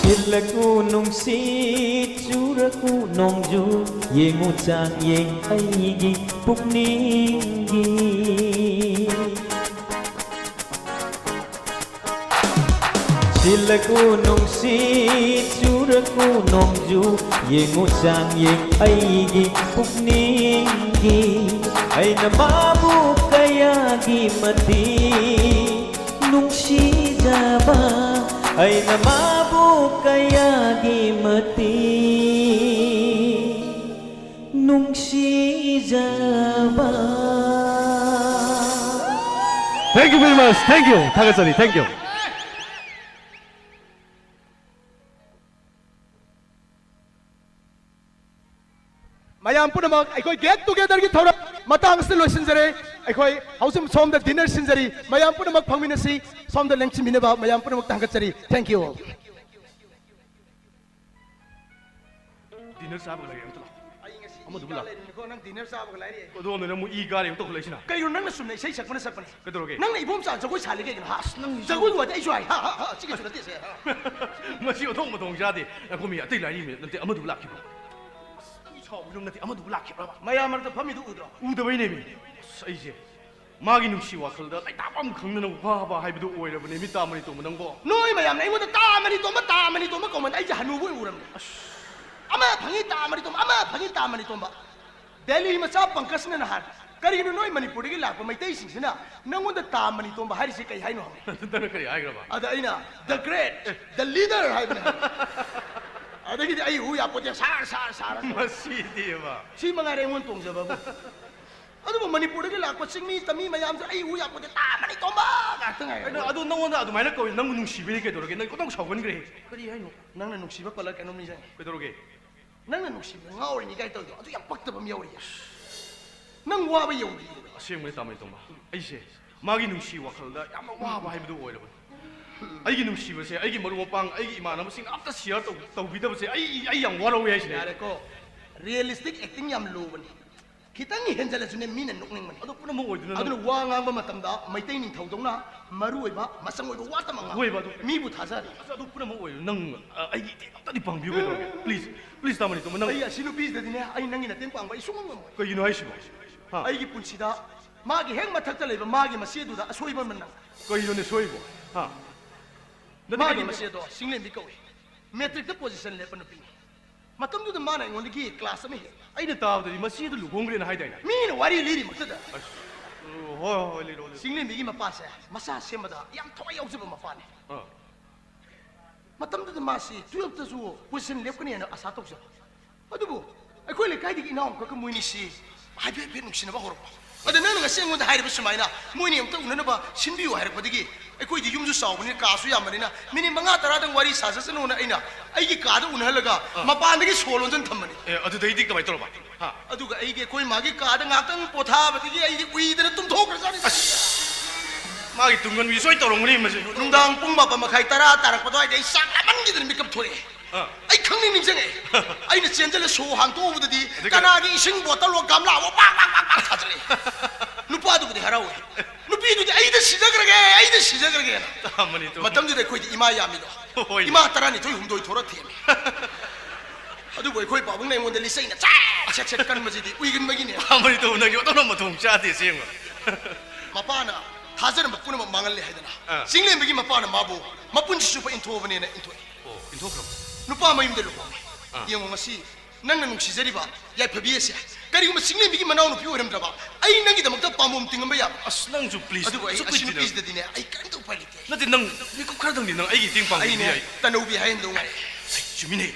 ꯁꯤꯜꯂꯛꯎ ꯅꯨꯡꯁꯤꯠ ꯆꯨꯔꯛꯎ ꯅꯣꯡꯖꯨ ꯌꯦꯡꯉꯨ ꯆꯥꯡꯌꯦꯡ ꯑꯩꯒꯤ ꯄꯨꯛꯅꯤꯡꯒꯤ꯫ ꯁꯤꯜꯂꯛꯎ ꯅꯨꯡꯁꯤꯠ ꯆꯨꯔꯛꯎ ꯅꯣꯡꯖꯨ ꯌꯦꯡꯉꯨ ꯆꯥꯡꯌꯦꯡ ꯑꯩꯒꯤ ꯄꯨꯛꯅꯤꯡꯒꯤ꯫ ꯑꯩꯅ ꯃꯥꯕꯨ ꯀꯌꯥꯒꯤ ꯃꯇꯤꯛ ꯅꯨꯡꯁꯤꯖꯕ ꯑꯩꯅ ꯃꯥꯕꯨ ꯀꯌꯥꯒꯤ ꯃꯇꯤꯛ ꯅꯨꯡꯁꯤꯖꯕ꯫ Thank you very much. Thank you. ꯊꯥꯒꯠꯆꯔꯤ. Thank you. ꯃꯌꯥꯝ ꯄꯨꯝꯅꯃꯛ ꯑꯩꯈꯣꯏ get togetherꯒꯤ ꯊꯧꯔꯝ ꯃꯇꯥꯡ ꯑꯁꯤꯗ ꯂꯣꯏꯁꯤꯟꯖꯔꯦ꯫ ꯑꯩꯈꯣꯏ ꯍꯧꯖꯤꯛ ꯁꯣꯝꯗ dinner ꯁꯤꯟꯖꯔꯤ꯫ ꯃꯌꯥꯝ ꯄꯨꯝꯅꯃꯛ ꯐꯝꯃꯤꯟꯅꯁꯤ꯫ ꯁꯣꯝꯗ ꯂꯦꯡꯁꯤꯟꯕꯤꯅꯕ ꯃꯌꯥꯝ ꯄꯨꯝꯅꯃꯛꯇ ꯊꯥꯒꯠꯆꯔꯤ꯫ Thank you all. Dinner ꯆꯥꯕꯒ ꯂꯩꯔꯦ, ꯑꯝꯇ ꯂꯥꯛꯑꯣ꯫ ꯑꯩ ꯉꯁꯤ ꯑꯃꯗꯨꯕꯨ ꯏ ꯀꯥ ꯂꯥꯛꯑꯣ꯫ ꯂꯩꯔꯤꯅꯤꯀꯣ, ꯅꯪ dinner ꯆꯥꯕꯒ ꯂꯥꯏꯔꯤ꯫ ꯑꯗꯣ ꯑꯃꯅ ꯑꯃꯨꯛ ꯏ ꯀꯥꯔꯦ ꯑꯃꯨꯛ ꯇꯧꯈꯠꯂꯛꯏꯁꯤꯅ꯫ ꯀꯩꯅꯣ ꯅꯪꯅ ꯆꯨꯝꯅ ꯏꯁꯩ ꯁꯛꯄꯅ ꯁꯛꯄꯅꯤ꯫ ꯀꯩꯗꯧꯔꯒꯦ? ꯅꯪꯅ ꯏꯕꯣꯝꯆꯥ ꯖꯒꯣꯏ ꯁꯥꯜꯂꯤ ꯀꯩꯒꯤꯅꯣ? ꯍꯥ, ꯑꯁ, ꯅꯪ ꯖꯒꯣꯏꯒꯤ ꯋꯥꯗꯤ ꯑꯩꯁꯨ ꯍꯥꯏ꯫ ꯍꯥ, ꯍꯥ, ꯍꯥ, ꯁꯤ ꯀꯩꯁꯨ ꯅꯠꯇꯦ ꯁꯦ꯫ ꯍꯥ꯫ ꯃꯁꯤ ꯑꯣꯟꯊꯣꯛ ꯃꯊꯣꯡ ꯆꯥꯗꯦ꯫ ꯉꯥꯏꯈꯣꯃꯤ, ꯑꯇꯩ ꯂꯥꯏꯔꯤ ꯃꯤ ꯅꯠꯇꯦ, ꯑꯃꯗꯨꯕꯨ ꯂꯥꯛꯈꯤꯕ꯭ꯔꯣ? ꯑꯁ, ꯅꯪꯒꯤ ꯁꯥꯎꯕ ꯅꯠꯇꯦ, ꯑꯃꯗꯨꯕꯨ ꯂꯥꯛꯈꯤꯕ꯭ꯔꯕ? ꯃꯌꯥꯝ ꯃꯔꯛꯇ ꯐꯝꯃꯤꯗꯨ ꯎꯗ꯭ꯔꯣ? ꯎꯗꯕꯩꯅꯦꯃꯤ꯫ ꯑꯁ, ꯑꯩꯁꯦ ꯃꯥꯒꯤ ꯅꯨꯡꯁꯤ ꯋꯥꯈꯜꯗ ꯂꯩꯇꯥꯐꯝ ꯈꯪꯗꯅ ꯋꯥꯕ ꯍꯥꯏꯕꯗꯨ ꯑꯣꯏꯔꯕꯅꯦ, ꯃꯤꯇꯥ ꯃꯅꯤꯇꯣꯝꯕ ꯅꯪꯕꯣ꯫ ꯅꯣꯏ ꯃꯌꯥꯝꯅ ꯑꯩꯉꯣꯟꯗ ꯇꯥ ꯃꯅꯤꯇꯣꯝꯕ, ꯇꯥ ꯃꯅꯤꯇꯣꯝꯕ ꯀꯧꯃꯟꯗ ꯑꯩꯁꯦ ꯍꯅꯨꯕ ꯑꯣꯏꯅ ꯎꯔꯝꯃꯦ꯫ ꯑꯁ꯫ ꯑꯃ ꯐꯪꯉꯤ ꯇꯥ ꯃꯅꯤꯇꯣꯝꯕ, ꯑꯃ ꯐꯪꯉꯤ ꯇꯥ ꯃꯅꯤꯇꯣꯝꯕ꯫ ꯗꯦꯜꯂꯤ ꯃꯆꯥ ꯄꯪꯀꯖꯅ ꯅꯍꯥꯟ, "ꯀꯔꯤꯒꯤꯅꯣ ꯅꯣꯏ ꯃꯅꯤꯄꯨꯔꯗꯒꯤ ꯂꯥꯛꯄ ꯃꯩꯇꯩꯁꯤꯡꯁꯤꯅ ꯅꯪꯉꯣꯟꯗ ꯇꯥ ꯃꯅꯤꯇꯣꯝꯕ ꯍꯥꯏꯔꯤꯁꯦ ꯀꯩ ꯍꯥꯏꯅꯣ?" ꯍꯪꯉꯦ꯫ ꯅꯪꯅ ꯀꯔꯤ ꯍꯥꯏꯈ꯭ꯔꯕ? ꯑꯗ ꯑꯩꯅ, "The great, the leader" ꯍꯥꯏꯕꯅꯦ꯫ ꯑꯗꯒꯤꯗꯤ ꯑꯩ ꯎ ꯌꯥꯄꯣꯠꯇꯦ, "ꯁꯥꯔ, ꯁꯥꯔ, ꯁꯥꯔ" ꯍꯥꯏꯕ꯫ ꯃꯁꯤꯗꯤꯕ꯫ ꯁꯤ ꯃꯉꯥꯏꯔꯦ ꯑꯩꯉꯣꯟꯗ ꯇꯣꯡꯖꯕꯕꯨ꯫ ꯑꯗꯨꯕꯨ ꯃꯅꯤꯄꯨꯔꯗꯒꯤ ꯂꯥꯛꯄ ꯆꯤꯡꯃꯤ ꯇꯝꯃꯤ ꯃꯌꯥꯝꯁꯦ ꯑꯩ ꯎ ꯌꯥꯄꯣꯠꯇꯦ, "ꯇꯥ ꯃꯅꯤꯇꯣꯝꯕ" ꯉꯥꯛꯇ ꯉꯥꯏꯔꯦ꯫ ꯀꯩꯅꯣ, ꯑꯗꯨ ꯅꯪꯉꯣꯟꯗ ꯑꯗꯨꯃꯥꯏꯅ ꯀꯧꯏ, ꯅꯪꯕꯨ ꯅꯨꯡꯁꯤꯕꯩꯅꯤ ꯀꯩꯗꯧꯔꯒꯦ? ꯅꯪ ꯈꯤꯇꯪ ꯁꯥꯎꯒꯟꯈ꯭ꯔꯦ꯫ ꯀꯔꯤ ꯍꯥꯏꯅꯣ? ꯅꯪꯅ ꯅꯨꯡꯁꯤꯕ ꯄꯜꯂꯒ ꯀꯩꯅꯣꯝ ꯅꯤꯡꯁꯤꯡꯉꯦ꯫ ꯀꯩꯗꯧꯔꯒꯦ? ꯅꯪꯅ ꯅꯨꯡꯁꯤꯕꯗ ꯉꯥꯎꯔꯤꯅꯤ ꯀꯥꯏ ꯇꯧꯔꯤꯗꯣ, ꯑꯗꯨ ꯌꯥꯝ ꯄꯛꯇꯕ ꯑꯃ ꯌꯥꯎꯔꯤꯌꯦ꯫ ꯅꯪ ꯋꯥꯕ ꯌꯧꯗ꯭ꯔꯤꯌꯦ꯫ ꯑꯁꯦꯡꯕꯅꯤ, ꯇꯥꯃꯣ ꯇꯣꯝꯕ꯫ ꯑꯩꯁꯦ ꯃꯥꯒꯤ ꯅꯨꯡꯁꯤ ꯋꯥꯈꯜꯗ ꯌꯥꯝꯅ ꯋꯥꯕ ꯍꯥꯏꯕꯗꯨ ꯑꯣꯏꯔꯕꯅꯤ꯫ ꯑꯩꯒꯤ ꯅꯨꯡꯁꯤꯕꯁꯦ ꯑꯩꯒꯤ ꯃꯔꯨꯞ ꯃꯄꯥꯡ, ꯑꯩꯒꯤ ꯏꯃꯥꯟꯅꯕꯁꯤꯡꯅ ꯑꯝꯇ share ꯇꯧ-, ꯇꯧꯕꯤꯗꯕꯁꯦ ꯑꯩ, ꯑꯩ ꯌꯥꯝ ꯋꯥꯔꯧꯋꯦ ꯍꯥꯏꯁꯤꯅꯦ꯫ ꯌꯥꯔꯦꯀꯣ, realistic acting ꯌꯥꯝ ꯂꯨꯕꯅꯤ꯫ ꯈꯤꯇꯪ ꯍꯦꯟꯖꯜꯂꯁꯨꯅꯦ, ꯃꯤꯅ ꯅꯣꯛꯅꯤꯡꯕꯅꯤ꯫ ꯑꯗꯨ ꯄꯨꯝꯅꯃꯛ ꯑꯣꯏꯗꯨꯅ ꯑꯗꯨꯅ ꯅꯪ ꯋꯥ ꯉꯥꯡꯕ ꯃꯇꯝꯗ ꯃꯩꯇꯩ ꯅꯤꯡꯊꯧꯗꯧꯅ ꯃꯔꯨ ꯑꯣꯏꯕ, ꯃꯆꯪ ꯑꯣꯏꯕ ꯋꯥ ꯇꯝꯃ ꯉꯥꯡꯉꯨ꯫ ꯍꯣꯏꯕ, ꯑꯗꯨ ꯃꯤꯕꯨ ꯊꯥꯖꯍꯜꯂꯨ꯫ ꯑꯁ, ꯑꯗꯨ ꯄꯨꯝꯅꯃꯛ ꯑꯣꯏꯗꯨꯅ ꯅꯪ, ꯑ, ꯑꯩꯒꯤ ꯏꯇꯦꯡ ꯑꯝꯇꯗꯤ ꯄꯥꯡꯕꯤꯌꯨ ꯀꯩꯗꯧꯔꯒꯦ? Please, please, ꯇꯥꯃꯣ ꯇꯣꯝꯕ, ꯅꯪ ꯑꯩ ꯑꯁꯤ ꯅꯨꯄꯤꯁꯤꯗꯗꯤꯅꯦ, ꯑꯩ ꯅꯪꯒꯤ ꯃꯇꯦꯡ ꯄꯥꯡꯕ ꯑꯩ ꯁꯨꯡꯉꯝ ꯉꯝꯃꯣꯏ꯫ ꯀꯩꯒꯤꯅꯣ ꯍꯥꯏꯁꯤꯕꯣ? ꯍꯥ? ꯑꯩꯒꯤ ꯄꯨꯟꯁꯤꯗ ꯃꯥꯒꯤ ꯍꯦꯛ ꯃꯊꯛꯇ ꯂꯩꯕ ꯃꯥꯒꯤ ꯃꯆꯦꯗꯨꯗ ꯑꯁꯣꯏꯕ ꯑꯃ ꯅꯪ꯫ ꯀꯩꯅꯣꯅꯦ ꯁꯣꯏꯕꯣ? ꯍꯥ? ꯅꯠꯇꯦ, ꯃꯥꯒꯤ ꯀꯩꯅꯣ, ꯃꯆꯦꯗꯣ ꯆꯤꯡꯂꯦꯝꯕꯤ ꯀꯧꯏ꯫ Matricꯇ position ꯂꯦꯞꯄ ꯅꯨꯄꯤꯅꯤ꯫ ꯃꯇꯝꯗꯨꯗ ꯃꯥꯅ ꯑꯩꯉꯣꯟꯗꯒꯤ class ꯑꯃ ꯍꯦꯜꯂꯤ꯫ ꯑꯩꯅ ꯇꯥꯕꯗꯗꯤ ꯃꯆꯦꯗꯨ ꯂꯨꯍꯣꯡꯈ꯭ꯔꯦꯅ ꯍꯥꯏꯗꯥꯏꯅꯦ? ꯃꯤꯅ ꯋꯥꯔꯤ ꯂꯤꯔꯤꯃꯛꯇꯗ꯫ ꯑꯁ, ꯍꯣꯏ, ꯍꯣꯏ, ꯍꯣꯏ, ꯂꯤꯔꯣ, ꯂꯤꯔꯣ꯫ ꯆꯤꯡꯂꯦꯝꯕꯤꯒꯤ ꯃꯄꯥꯁꯦ ꯃꯆꯥ ꯁꯦꯝꯕꯗ ꯌꯥꯝ ꯊꯋꯥꯏ ꯌꯥꯎꯖꯕ ꯃꯄꯥꯅꯤ꯫ ꯑꯥ꯫ ꯃꯇꯝꯗꯨꯗ ꯃꯥꯁꯤ ꯇꯨꯌꯦꯜꯞꯇꯁꯨ ꯄꯣꯖꯤꯁꯟ ꯂꯦꯞꯀꯅꯤ ꯍꯥꯏꯅ ꯑꯁꯥ ꯇꯧꯖꯕ꯫ ꯑꯗꯨꯕꯨ ꯑꯩꯈꯣꯏ ꯂꯩꯀꯥꯏꯗꯒꯤ ꯏꯅꯥꯎ ꯑꯃꯈꯛꯀ ꯃꯣꯏꯅꯤꯁꯤ ꯍꯥꯏꯐꯦꯠ ꯍꯥꯏꯐꯦꯠ ꯅꯨꯡꯁꯤꯅꯕ ꯍꯧꯔꯛꯄ꯫ ꯑꯗ ꯅꯪꯅ ꯉꯁꯤ ꯑꯩꯉꯣꯟꯗ ꯍꯥꯏꯔꯤꯕ ꯁꯨꯃꯥꯏꯅ, ꯃꯣꯏꯅꯤ ꯑꯝꯇ ꯎꯅꯅꯕ ꯁꯤꯟꯕꯤꯌꯨ ꯍꯥꯏꯔꯛꯄꯗꯒꯤ, ꯑꯩꯈꯣꯏꯗꯤ ꯌꯨꯝꯁꯨ ꯆꯥꯎꯕꯅꯤꯅ, ꯀꯥꯁꯨ ꯌꯥꯝꯕꯅꯤꯅ, ꯃꯤꯅꯤꯠ ꯃꯉꯥ ꯇꯔꯥꯗꯪ ꯋꯥꯔꯤ ꯁꯥꯖꯁꯅꯨꯅ ꯑꯩꯅ ꯑꯩꯒꯤ ꯀꯥꯗ ꯎꯅꯍꯜꯂꯒ ꯑꯥ꯫ ꯃꯄꯥꯟꯗꯒꯤ ꯁꯣ ꯂꯣꯟꯖꯟ ꯊꯝꯕꯅꯤ꯫ ꯑꯦ, ꯑꯗꯨꯗꯩꯗꯤ ꯀꯃꯥꯏꯅ ꯇꯧꯔꯕ? ꯍꯥ? ꯑꯗꯨꯒ ꯑꯩꯗꯤ ꯑꯩꯈꯣꯏ ꯃꯥꯒꯤ ꯀꯥꯗ ꯉꯥꯏꯍꯥꯛꯇꯪ ꯄꯣꯊꯥꯕꯗꯒꯤ ꯑꯩꯗꯤ ꯎꯏꯗꯅ ꯇꯨꯝꯊꯣꯛꯈ꯭ꯔꯖꯥꯠꯅꯤ꯫ ꯑꯁ! ꯃꯥꯒꯤ ꯇꯨꯡꯒꯟꯕꯤ ꯁꯣꯏ ꯇꯧꯔꯝꯒꯅꯤ ꯃꯁꯤ꯫ ꯅꯨꯡꯗꯥꯡ ꯄꯨꯡ ꯃꯥꯄꯟ ꯃꯈꯥꯏ, ꯇꯔꯥ ꯇꯥꯔꯛꯄ ꯑꯗꯨꯋꯥꯏꯗ ꯑꯩ ꯆꯥꯛ ꯂꯥꯝꯃꯟꯈꯤꯗꯅ ꯃꯤꯀꯞ ꯊꯣꯛꯂꯛꯑꯦ꯫ ꯑꯥ꯫ ꯑꯩ ꯈꯪꯅꯤꯡ ꯅꯤꯡꯁꯤꯡꯉꯛꯑꯦ꯫ ꯑꯩꯅ ꯆꯦꯟꯁꯤꯜꯂ ꯁꯣ ꯍꯥꯡꯇꯣꯛꯎꯕꯗꯗꯤ ꯑꯗꯨ ꯀꯩ- ꯀꯅꯥꯒꯤ ꯏꯁꯤꯡ ꯕꯣꯇꯜꯂꯣ ꯒꯝꯂꯥꯋꯣ ꯄꯥꯛ ꯄꯥꯛ ꯄꯥꯛ ꯄꯥꯛ ꯊꯥꯖꯤꯜꯂꯛꯑꯦ꯫ ꯅꯨꯄꯥꯗꯨꯕꯨꯗꯤ ꯍꯔꯥꯎꯋꯦ꯫ ꯅꯨꯄꯤꯗꯨꯗꯤ "ꯑꯩꯗ ꯁꯤꯖꯈ꯭ꯔꯒꯦ, ꯑꯩꯗ ꯁꯤꯖꯈ꯭ꯔꯒꯦꯅ"꯫ ꯇꯥꯃꯅꯤ ꯇꯨ꯫ ꯃꯇꯝꯗꯨꯗ ꯑꯩꯈꯣꯏꯗꯤ ꯏꯃꯥ ꯌꯥꯝꯃꯤꯗꯣ꯫ ꯍꯣꯏꯅꯦ꯫ ꯏꯃꯥ ꯇꯔꯥꯅꯤꯊꯣꯏ ꯍꯨꯝꯗꯣꯏ ꯊꯣꯔ ꯊꯦꯝꯃꯤ꯫ ꯑꯗꯨꯕꯨ ꯑꯩꯈꯣꯏ ꯄꯥꯕꯨꯡꯅ ꯑꯩꯉꯣꯟꯗ ꯂꯤꯆꯩꯅ ꯆꯦꯠ ꯆꯦꯠ ꯆꯦꯠ ꯀꯟꯕꯁꯤꯗꯤ ꯎꯏꯒꯟꯕꯒꯤꯅꯦ꯫ ꯇꯥꯃꯅꯤ ꯇꯨ, ꯅꯪꯒꯤ ꯑꯣꯟꯊꯣꯛꯅ ꯃꯊꯣꯡ ꯆꯥꯗꯦ ꯑꯁꯦꯡꯕ꯫ ꯃꯄꯥꯅ ꯊꯥꯖꯔꯝꯕ ꯄꯨꯝꯅꯃꯛ ꯃꯥꯡꯍꯜꯂꯦ ꯍꯥꯏꯗꯅ, ꯑꯥ꯫ ꯆꯤꯡꯂꯦꯝꯕꯤꯒꯤ ꯃꯄꯥꯅ ꯃꯥꯕꯨ ꯃꯄꯨꯟꯁꯤ ꯆꯨꯞꯄ ꯏꯟꯊꯣꯛꯑꯕꯅꯦꯅ ꯏꯟꯊꯣꯛꯑꯦ꯫ ꯑꯣ, ꯏꯟꯊꯣꯛꯈ꯭ꯔꯕ? ꯅꯨꯄꯥ ꯃꯌꯨꯝꯗ ꯂꯨꯍꯣꯡꯉꯦ꯫ ꯑꯥ꯫ ꯌꯦꯡꯉꯣ, ꯉꯁꯤ ꯅꯪꯅ ꯅꯨꯡꯁꯤꯖꯔꯤꯕ ꯌꯥꯏꯐꯕꯤ ꯑꯁꯦ ꯀꯔꯤꯒꯨꯝꯕ ꯆꯤꯡꯂꯦꯝꯕꯤꯒꯤ ꯃꯅꯥꯎꯅꯨꯄꯤ ꯑꯣꯏꯔꯝꯗ꯭ꯔꯕ, ꯑꯩ ꯅꯪꯒꯤꯗꯃꯛꯇ ꯄꯥꯝꯕꯣꯝ ꯇꯤꯡꯉꯝꯕ ꯌꯥꯕ꯫ ꯑꯁ, ꯅꯪꯁꯨ please, ꯑꯗꯨꯕꯨ ꯑꯩ ꯑꯁꯨꯛ ꯑꯁꯤ ꯀꯨꯏꯅ ꯅꯨꯄꯤꯁꯤꯗꯗꯤꯅꯦ, ꯑꯩ ꯀꯔꯤꯝꯇ ꯎꯄꯥꯏ ꯂꯩꯇꯦ꯫ ꯅꯠꯇꯦ, ꯅꯪ ꯃꯤꯀꯨꯞ ꯈꯔꯗꯪꯗꯤ ꯅꯪ ꯑꯩꯒꯤ ꯃꯇꯦꯡ ꯄꯥꯡꯕꯤꯕ ꯑꯩꯅꯦ ꯌꯥꯏ꯫ ꯇꯅꯧꯕꯤ ꯍꯥꯏꯍꯟꯗꯧ ꯉꯥꯏꯔꯦ꯫ ꯑꯩ ꯆꯨꯝꯃꯤꯅꯦ꯫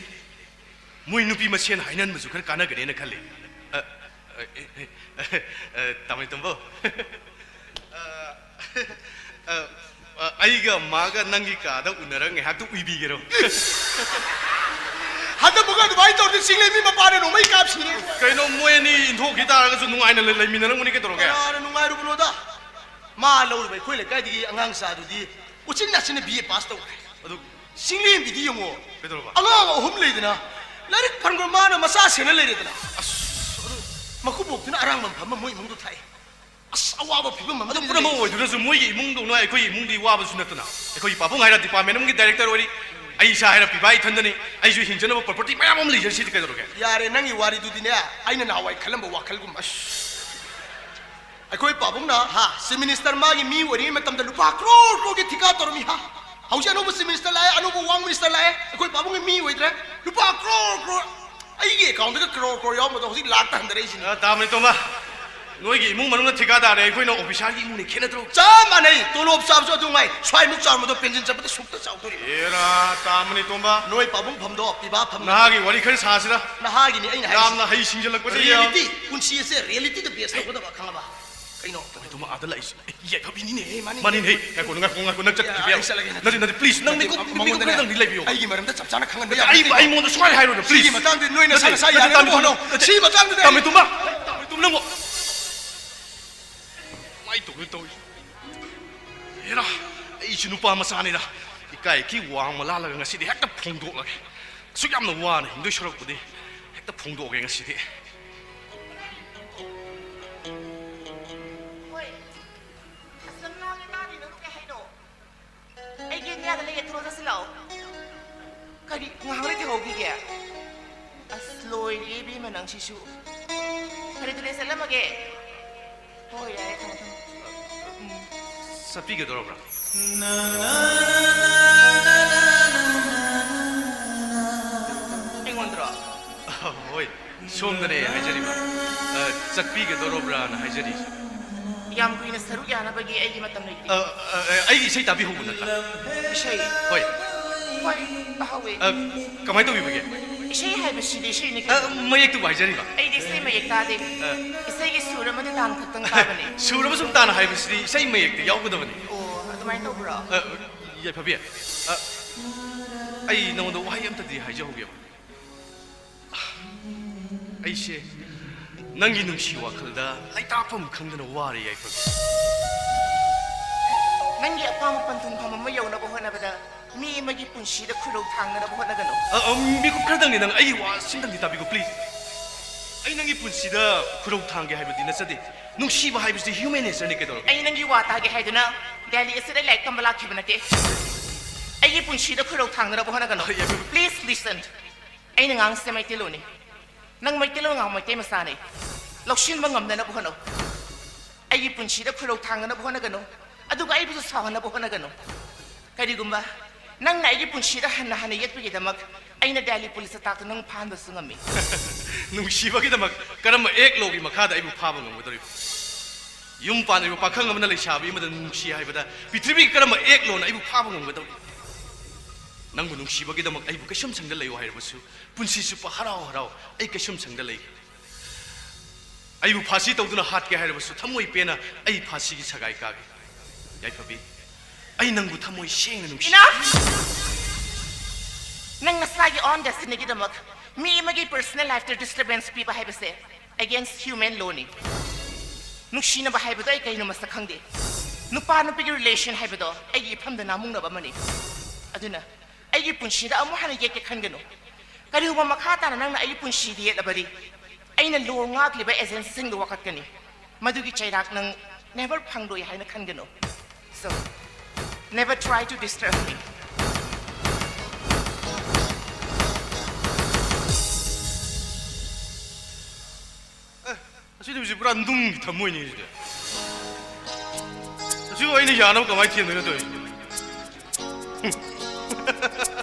ꯃꯣꯏ ꯅꯨꯄꯤ ꯃꯁꯦꯟ ꯍꯥꯏꯅꯍꯟꯕꯁꯨ ꯈꯔ ꯀꯥꯟꯅꯒꯅꯦꯅ ꯈꯜꯂꯤ꯫ ꯑ, ꯑ, ꯑ, ꯑ, ꯇꯥꯃꯣ ꯇꯣꯝꯕꯧ꯫ ꯑ, ꯑ, ꯑ, ꯑꯩꯒ ꯃꯥꯒ ꯅꯪꯒꯤ ꯀꯥꯗ ꯎꯅꯔꯒ ꯉꯥꯏꯍꯥꯛꯇ ꯎꯏꯕꯤꯒꯦꯔꯣ? ꯍꯟꯗꯛ ꯃꯨꯛ ꯑꯗꯨꯃꯥꯏꯅ ꯇꯧꯔꯗꯤ ꯆꯤꯡꯂꯦꯝꯕꯤ ꯃꯄꯥꯅ ꯅꯣꯡꯃꯩ ꯀꯥꯞꯁꯤꯅꯦ꯫ ꯀꯩꯅꯣ, ꯃꯣꯏ ꯑꯅꯤ ꯏꯟꯊꯣꯛꯈꯤ ꯇꯥꯔꯒꯁꯨ ꯅꯨꯡꯉꯥꯏꯅ ꯂꯩ-, ꯂꯩꯃꯤꯟꯅꯔꯝꯒꯅꯤ, ꯀꯩꯗꯧꯔꯒꯦ? ꯀꯅꯥꯅ ꯅꯨꯡꯉꯥꯏꯔꯨꯕꯅꯣꯗ? ꯃꯥ ꯂꯧꯔꯤꯕ ꯑꯩꯈꯣꯏ ꯂꯩꯀꯥꯏꯗꯒꯤ ꯑꯉꯥꯡ ꯆꯥꯗꯨꯗꯤ ꯎꯆꯤꯟ ꯅꯥꯆꯤꯟꯅ ꯕꯤ ꯑꯦ ꯄꯥꯁ ꯇꯧꯈ꯭ꯔꯦ꯫ ꯑꯗꯨ ꯆꯤꯡꯂꯦꯝꯕꯤꯗꯤ ꯌꯦꯡꯉꯣ, ꯀꯩꯗꯧꯔꯕ? ꯑꯉꯥꯡ ꯑꯍꯨꯝ ꯂꯩꯗꯅ, ꯂꯥꯏꯔꯤꯛ ꯐꯪꯕ ꯃꯥꯅ ꯃꯆꯥ ꯁꯦꯟꯅ ꯂꯩꯔꯦꯗꯅ꯫ ꯑꯁ, ꯑꯗꯨ ꯃꯀꯨꯕꯣꯛꯇꯨꯅ ꯑꯔꯥꯡꯕꯝ ꯐꯝꯃ ꯃꯣꯏ ꯏꯃꯨꯡꯗꯣ ꯊꯥꯛꯑꯦ꯫ ꯑꯁ, ꯑꯋꯥꯕ ꯐꯤꯕꯝ ꯑꯃꯗꯅꯤ ꯄꯨꯝꯅꯃꯛ ꯂꯩꯔꯤꯁꯦ꯫ ꯑꯣꯏꯗꯨꯅꯁꯨ ꯃꯣꯏꯒꯤ ꯏꯃꯨꯡꯗꯧꯅ ꯑꯩꯈꯣꯏ ꯏꯃꯨꯡꯗꯤ ꯋꯥꯕꯁꯨ ꯅꯠꯇꯅ, ꯑꯩꯈꯣꯏꯒꯤ ꯄꯥꯕꯨꯡ ꯍꯥꯏꯔ department ꯑꯃꯒꯤ director ꯑꯣꯏꯔꯤ, ꯑꯩ ꯏꯁꯥ ꯍꯥꯏꯔ ꯄꯤꯕꯥ ꯏꯊꯟꯗꯅꯤ, ꯑꯩꯁꯨ ꯍꯤꯡꯖꯅꯕ property ꯃꯌꯥꯝ ꯑꯃ ꯂꯩꯖꯔꯤꯁꯤꯗꯤ ꯀꯩꯗꯧꯔꯒꯦ? ꯌꯥꯔꯦ, ꯅꯪꯒꯤ ꯋꯥꯔꯤꯗꯨꯗꯤꯅꯦ, ꯑꯩꯅ ꯅꯍꯥꯟꯋꯥꯏ ꯈꯜꯂꯝꯕ ꯋꯥꯈꯜꯒꯨꯝꯕ꯫ ꯑꯁ, ꯑꯩꯈꯣꯏ ꯄꯥꯕꯨꯡꯅ, ꯍꯥ, chief minister ꯃꯥꯒꯤ ꯃꯤ ꯑꯣꯏꯔꯤꯉꯩ ꯃꯇꯝꯗ ꯂꯨꯄꯥ ꯀ꯭ꯔꯣꯔ ꯀ꯭ꯔꯣꯔꯒꯤ ꯊꯤꯀꯥ ꯇꯧꯔꯝꯃꯤ, ꯍꯥ? ꯍꯧꯖꯤꯛ ꯑꯅꯧꯕ chief minister ꯂꯥꯛꯑꯦ, ꯑꯅꯧꯕ ꯋꯥꯡ minister ꯂꯥꯛꯑꯦ, ꯑꯩꯈꯣꯏ ꯄꯥꯕꯨꯡꯒꯤ ꯃꯤ ꯑꯣꯏꯗ꯭ꯔꯦ꯫ ꯂꯨꯄꯥ ꯀ꯭ꯔꯣꯔ ꯀ꯭ꯔꯣꯔ, ꯑꯩꯒꯤ account ꯇꯒ ꯀ꯭ꯔꯣꯔ ꯀ꯭ꯔꯣꯔ ꯌꯥꯎꯔꯝꯕꯗꯣ ꯍꯧꯖꯤꯛ ꯂꯥꯛꯇ ꯍꯟꯊꯔꯛꯏꯁꯤꯅꯤ꯫ ꯑ, ꯇꯥꯃꯅꯤ ꯇꯣꯝꯕ, ꯅꯣꯏꯒꯤ ꯏꯃꯨꯡ ꯃꯅꯨꯡꯅ ꯊꯤꯀꯥꯗꯥꯔꯅꯦ, ꯑꯩꯈꯣꯏꯅ ꯑꯣꯐꯤꯁꯥꯔꯒꯤ ꯏꯃꯨꯡꯅꯤ, ꯈꯦꯠꯅꯗ꯭ꯔꯣ? ꯆꯞ ꯃꯥꯟꯅꯩ꯫ ꯇꯣꯂꯣꯞ ꯆꯥꯕꯁꯨ ꯑꯗꯨ ꯉꯥꯏ, ꯁ꯭ꯋꯥꯏꯃꯨꯛ ꯆꯥꯎꯔꯝꯕꯗꯣ ꯄꯦꯟꯁꯤꯟ ꯆꯠꯄꯗ ꯁꯨꯛꯇ ꯆꯥꯎꯗꯣꯔꯤꯕ꯫ ꯑꯦꯔꯥ, ꯇꯥꯃꯅꯤ ꯇꯣꯝꯕ꯫ ꯅꯣꯏ ꯄꯥꯕꯨꯡ ꯐꯝꯗꯣ ꯄꯤꯕꯥ ꯐꯝ꯫ ꯅꯍꯥꯒꯤ ꯋꯥꯔꯤ ꯈꯔ ꯁꯥꯁꯤꯔ? ꯅꯍꯥꯒꯤꯅꯤ ꯑꯩꯅ ꯍꯥꯏꯔꯤꯁꯦ꯫ ꯌꯥꯝꯅ ꯍꯩ ꯁꯤꯡꯖꯤꯜꯂꯛꯄꯁꯦ ꯌꯥꯝ꯫ ꯔꯤꯌꯦꯂꯤꯇꯤ, ꯄꯨꯟꯁꯤ ꯑꯁꯦ ꯔꯤꯌꯦꯂꯤꯇꯤꯗ ꯕꯦꯁ ꯇꯧꯒꯗꯕ, ꯈꯪꯉꯕ? ꯀꯩꯅꯣ? ꯇꯥꯃꯅꯤ ꯇꯣꯝꯕ ꯑꯥꯗ ꯂꯥꯛꯏꯁꯦ꯫ ꯑꯦ, ꯌꯥꯏꯐꯕꯤꯅꯤꯅꯦ꯫ ꯑꯦ, ꯃꯥꯅꯤꯅꯦ꯫ ꯃꯥꯅꯤꯅꯦ꯫ ꯉꯥꯏꯈꯣ, ꯉꯥꯏꯈꯣ, ꯉꯥꯏꯈꯣ, ꯅꯪ ꯆꯠ-, ꯑ, ꯆꯠꯈꯤꯕ ꯌꯥꯔꯣꯏ꯫ ꯑꯩ ꯆꯠꯂꯒꯦ꯫ ꯅꯠꯇꯦ, ꯅꯠꯇꯦ, please, ꯅꯪ ꯅꯠꯇꯦ, ꯃꯤꯀꯨꯞ, ꯃꯤꯀꯨꯞ ꯃꯉꯣꯟꯗꯅꯦ ꯈꯔꯗꯪꯗꯤ ꯂꯩꯕꯤꯌꯣ꯫ ꯑꯩꯒꯤ ꯃꯔꯝꯗ ꯆꯞ ꯆꯥꯅ ꯈꯪꯍꯟꯕ ꯅꯠꯇꯦ, ꯌꯥꯕ ꯑꯩ, ꯅꯠꯇꯦꯀꯣ꯫ ꯑꯩꯉꯣꯟꯗ ꯁꯨꯃꯥꯏꯅ ꯍꯥꯏꯔꯣꯏꯗ, please꯫ ꯁꯤꯒꯤ ꯃꯇꯥꯡꯗ ꯅꯣꯏꯅ ꯅꯠꯇꯦ, ꯁꯥꯟꯅ ꯁꯥꯏ ꯅꯠꯇꯦ, ꯌꯥꯅꯕ ꯇꯥꯃꯅꯤ ꯇꯣꯝꯕ, ꯍꯣꯠꯅꯧ꯫ ꯅꯠꯇꯦ, ꯁꯤꯒꯤ ꯃꯇꯥꯡꯗꯨꯗ ꯇꯥꯃꯅꯤ ꯑꯩ ꯇꯣꯝꯕ, ꯇꯥꯃꯅꯤ ꯇꯣꯝꯕ, ꯅꯪꯕꯨ꯫ ꯀꯃꯥꯏ ꯇꯧꯒꯦ ꯇꯧꯔꯤ? ꯍꯦꯔꯥ, ꯑꯩꯁꯨ ꯅꯨꯄꯥ ꯃꯆꯥꯅꯤꯗ꯫ ꯏꯀꯥꯏ ꯏꯀꯤ ꯋꯥꯡꯃ ꯂꯥꯜꯂꯒ ꯉꯁꯤꯗꯤ ꯍꯦꯛꯇ ꯐꯣꯡꯗꯣꯛꯂꯒꯦ꯫ ꯑꯁꯨꯛ ꯌꯥꯝꯅ ꯋꯥꯅ ꯍꯤꯡꯗꯣꯏ ꯁꯔꯨꯛꯄꯨꯗꯤ ꯍꯦꯛꯇ ꯐꯣꯡꯗꯣꯛꯑꯒꯦ ꯉꯁꯤꯗꯤ꯫ ꯍꯣꯏ꯫ ꯑꯁ, ꯅꯪ ꯂꯥꯡꯉꯦ ꯇꯥꯗꯦ, ꯅꯪ ꯀꯩ ꯍꯥꯏꯅꯣ? ꯑꯩ ꯒꯦꯠ ꯃꯌꯥꯗ ꯂꯩꯌꯦ, ꯊꯣꯔꯛꯑꯣ, ꯆꯠꯁꯤ ꯂꯥꯛꯑꯣ꯫ ꯀꯔꯤ? ꯉꯥꯏꯍꯥꯛ ꯂꯩꯇꯦ ꯍꯧꯈꯤꯒꯦ? ꯑꯁ, ꯂꯣꯏꯔꯦ ꯏꯕꯦꯝꯃ ꯅꯪꯁꯤꯁꯨ꯫ ꯐꯔꯦ, ꯑꯗꯨꯗꯤ ꯑꯩ ꯆꯠꯂꯝꯃꯒꯦ꯫ ꯍꯣꯏ, ꯌꯥꯔꯦ, ꯊꯝꯃꯣ, ꯊꯝꯃꯣ꯫ ꯎꯝ꯫ ꯆꯠꯄꯤꯒꯗꯧꯔꯕ꯭ꯔꯥ? ꯑꯩꯉꯣꯟꯗꯔꯣ? ꯍꯣꯏ, ꯁꯣꯝꯗꯅꯦ ꯍꯥꯏꯖꯔꯤꯕ꯫ ꯑ, ꯆꯠꯄꯤꯒꯗꯧꯔꯕ꯭ꯔꯥꯅ ꯍꯥꯏꯖꯔꯤꯁꯦ꯫ ꯌꯥꯝ ꯀꯨꯏꯅ ꯁꯔꯨꯛ ꯌꯥꯅꯕꯒꯤ ꯑꯩꯒꯤ ꯃꯇꯝ ꯂꯩꯇꯦ꯫ ꯑ, ꯑ, ꯑ, ꯑꯩꯒꯤ ꯏꯁꯩ ꯇꯥꯕꯤꯍꯧꯕ ꯅꯠꯇ꯭ꯔꯥ? ꯏꯁꯩ? ꯍꯣꯏ꯫ ꯍꯣꯏ, ꯇꯥꯍꯧꯋꯦ꯫ ꯑ, ꯀꯃꯥꯏꯅ ꯇꯧꯕꯤꯕꯒꯦ? ꯏꯁꯩ ꯍꯥꯏꯕꯁꯤꯗꯤ ꯏꯁꯩꯅꯤ ꯑ, ꯀꯩꯅꯣ꯫ ꯃꯌꯦꯛꯇꯨꯕꯨ ꯍꯥꯏꯖꯔꯤꯕ꯫ ꯑꯩꯗꯤ ꯏꯁꯩ ꯃꯌꯦꯛ ꯇꯥꯗꯦ꯫ ꯑ꯫ ꯏꯁꯩꯒꯤ ꯁꯨꯔ ꯑꯃꯗꯤ ꯇꯥꯟ ꯈꯛꯇꯪ ꯇꯥꯕꯅꯦ꯫ ꯁꯨꯔ ꯑꯃꯁꯨꯡ ꯇꯥꯟ ꯍꯥꯏꯕꯁꯤꯗꯤ ꯏꯁꯩ ꯃꯌꯦꯛꯇ ꯌꯥꯎꯒꯗꯕꯅꯤ꯫ ꯑꯣ, ꯑꯗꯨꯃꯥꯏꯅ ꯇꯧꯕ꯭ꯔꯣ? ꯑ, ꯌꯥꯏꯐꯕꯤ, ꯑ, ꯑꯩ ꯅꯉꯣꯟꯗ ꯋꯥꯍꯩ ꯑꯝꯇꯗꯤ ꯍꯥꯏꯖꯍꯧꯒꯦꯕ꯫ ꯑꯩꯁꯦ ꯅꯪꯒꯤ ꯅꯨꯡꯁꯤ ꯋꯥꯈꯜꯗ ꯂꯩꯇꯥꯐꯝ ꯈꯪꯗꯅ ꯋꯥꯔꯦ, ꯌꯥꯏꯐꯕꯤ꯫ ꯅꯪꯒꯤ ꯑꯄꯥꯝꯕ ꯄꯟꯊꯨꯡꯐꯝ ꯑꯃ ꯌꯧꯅꯕ ꯍꯣꯠꯅꯕꯗ ꯃꯤ ꯑꯃꯒꯤ ꯄꯨꯟꯁꯤꯗ ꯈꯨꯔꯧ ꯊꯥꯡꯅꯅꯕ ꯍꯣꯠꯅꯒꯅꯨ꯫ ꯑ, ꯑ, ꯃꯤꯀꯨꯞ ꯈꯔꯗꯪꯅꯤ, ꯅꯪ ꯑꯩꯒꯤ ꯋꯥ ꯁꯤꯝꯇꯪꯗꯤ ꯇꯥꯕꯤꯀꯣ, please꯫ ꯑꯩ ꯅꯪꯒꯤ ꯄꯨꯟꯁꯤꯗ ꯈꯨꯔꯧ ꯊꯥꯡꯒꯦ ꯍꯥꯏꯕꯗꯤ ꯅꯠꯆꯗꯦ꯫ ꯅꯨꯡꯁꯤꯕ ꯍꯥꯏꯕꯁꯤꯗꯤ human nature ꯅꯤ, ꯀꯩꯗꯧꯔꯒꯦ? ꯑꯩ ꯅꯪꯒꯤ ꯋꯥ ꯇꯥꯒꯦ ꯍꯥꯏꯗꯨꯅ ꯗꯦꯜꯂꯤ ꯑꯁꯤꯗ ꯂꯥꯏꯔꯤꯛ ꯇꯝꯕ ꯂꯥꯛꯈꯤꯕ ꯅꯠꯇꯦ꯫ ꯑꯩꯒꯤ ꯄꯨꯟꯁꯤꯗ ꯈꯨꯔꯧ ꯊꯥꯡꯅꯅꯕ ꯍꯣꯠꯅꯒꯅꯨ꯫ ꯑ, ꯌꯥꯏꯐꯕꯤ꯫ Please listen. ꯑꯩꯅ ꯉꯥꯡꯉꯤꯁꯦ ꯃꯩꯇꯩꯂꯣꯟꯅꯤ꯫ ꯅꯪ ꯃꯩꯇꯩꯂꯣꯟ ꯉꯥꯡꯕ ꯃꯩꯇꯩ ꯃꯆꯥꯅꯤ꯫ ꯂꯧꯁꯤꯟꯕ ꯉꯝꯅꯅꯕ ꯍꯣꯠꯅꯧ꯫ ꯑꯩꯒꯤ ꯄꯨꯟꯁꯤꯗ ꯈꯨꯔꯧ ꯊꯥꯡꯅꯅꯕ ꯍꯣꯠꯅꯒꯅꯨ꯫ ꯑꯗꯨꯒ ꯑꯩꯕꯨꯁꯨ ꯁꯥꯎꯍꯟꯅꯕ ꯍꯣꯠꯅꯒꯅꯨ꯫ ꯀꯔꯤꯒꯨꯝꯕ ꯅꯪꯅ ꯑꯩꯒꯤ ꯄꯨꯟꯁꯤꯗ ꯍꯟꯅ ꯍꯟꯅ ꯌꯦꯠꯄꯒꯤꯗꯃꯛ ꯑꯩꯅ ꯗꯦꯜꯂꯤ ꯄꯨꯂꯤꯁꯇ ꯇꯥꯛꯇꯨꯅ ꯅꯪ ꯐꯥꯍꯟꯕꯁꯨ ꯉꯝꯃꯤ꯫ ꯅꯨꯡꯁꯤꯕꯒꯤꯗꯃꯛ ꯀꯔꯝꯕ ꯑꯦꯛ ꯂꯣꯒꯤ ꯃꯈꯥꯗ ꯑꯩꯕꯨ ꯐꯥꯕ ꯉꯝꯒꯗꯧꯔꯤꯕ? ꯌꯨꯝ ꯄꯥꯟꯗ꯭ꯔꯤꯕ ꯄꯥꯈꯪ ꯑꯃꯅ ꯂꯩꯁꯥꯕꯤ ꯑꯃꯗ ꯅꯨꯡꯁꯤ ꯍꯥꯏꯕꯗ ꯄ꯭ꯔꯤꯊꯤꯕꯤꯒꯤ ꯀꯔꯝꯕ ꯑꯦꯛ ꯂꯣꯅ ꯑꯩꯕꯨ ꯐꯥꯕ ꯉꯝꯒꯗꯧꯔꯤꯕ? ꯅꯪꯕꯨ ꯅꯨꯡꯁꯤꯕꯒꯤꯗꯃꯛ ꯑꯩꯕꯨ ꯀꯩꯁꯨꯝꯁꯪꯗ ꯂꯩꯌꯨ ꯍꯥꯏꯔꯕꯁꯨ, ꯄꯨꯟꯁꯤ ꯆꯨꯞꯄ ꯍꯔꯥꯎ ꯍꯔꯥꯎ ꯑꯩ ꯀꯩꯁꯨꯝꯁꯪꯗ ꯂꯩꯒꯦ꯫ ꯑꯩꯕꯨ ꯐꯥꯁꯤ ꯇꯧꯗꯨꯅ ꯍꯥꯠꯀꯦ ꯍꯥꯏꯔꯕꯁꯨ, ꯊꯃꯣꯏ ꯄꯦꯟꯅ ꯑꯩ ꯐꯥꯁꯤꯒꯤ ꯁꯒꯥꯏ ꯀꯥꯒꯦ꯫ ꯌꯥꯏꯐꯕꯤ, ꯑꯩ ꯅꯪꯕꯨ ꯊꯃꯣꯏ ꯁꯦꯡꯅ ꯅꯨꯡꯁꯤ꯫ Enough! ꯅꯪ ꯅꯁꯥꯒꯤ own destinyꯒꯤꯗꯃꯛ ꯃꯤ ꯑꯃꯒꯤ personal lifeꯇ disturbance ꯄꯤꯕ ꯍꯥꯏꯕꯁꯦ against human lawꯅꯤ꯫ ꯅꯨꯡꯁꯤꯅꯕ ꯍꯥꯏꯕꯗꯣ ꯑꯩ ꯀꯩꯅꯣ ꯃꯁꯛ ꯈꯪꯗꯦ꯫ ꯅꯨꯄꯥ ꯅꯨꯄꯤꯒꯤ relation ꯍꯥꯏꯕꯗꯣ ꯑꯩꯒꯤ ꯏꯐꯝꯗ ꯅꯥꯃꯨꯡꯅꯕ ꯑꯃꯅꯤ꯫ ꯑꯗꯨꯅ ꯑꯩꯒꯤ ꯄꯨꯟꯁꯤꯗ ꯑꯃꯨꯛ ꯍꯟꯅ ꯌꯦꯠꯀꯦ ꯈꯟꯒꯅꯨ꯫ ꯀꯔꯤꯒꯨꯝꯕ ꯃꯈꯥ ꯇꯥꯅ ꯅꯪꯅ ꯑꯩꯒꯤ ꯄꯨꯟꯁꯤꯗ ꯌꯦꯠꯂꯕꯗꯤ, ꯑꯩꯅ law ꯉꯥꯛꯂꯤꯕ agencyꯁꯤꯡꯗ ꯋꯥꯀꯠꯀꯅꯤ꯫ ꯃꯗꯨꯒꯤ ꯆꯩꯔꯥꯛ ꯅꯪ never ꯐꯪꯂꯣꯏ ꯍꯥꯏꯅ ꯈꯟꯒꯅꯨ꯫ So, never try to disturb me. ꯑꯦ, ꯑꯁꯤꯗꯤ ꯍꯧꯖꯤꯛ ꯄꯨꯔꯥ ꯅꯨꯡꯒꯤ ꯊꯃꯣꯏꯅꯤ ꯁꯤꯗꯤ꯫ ꯑꯁꯤꯕꯨ ꯑꯩꯅ ꯌꯥꯅꯕ ꯀꯃꯥꯏꯅ ꯊꯦꯝꯗꯣꯏꯅꯣ ꯇꯧꯔꯤꯁꯦ?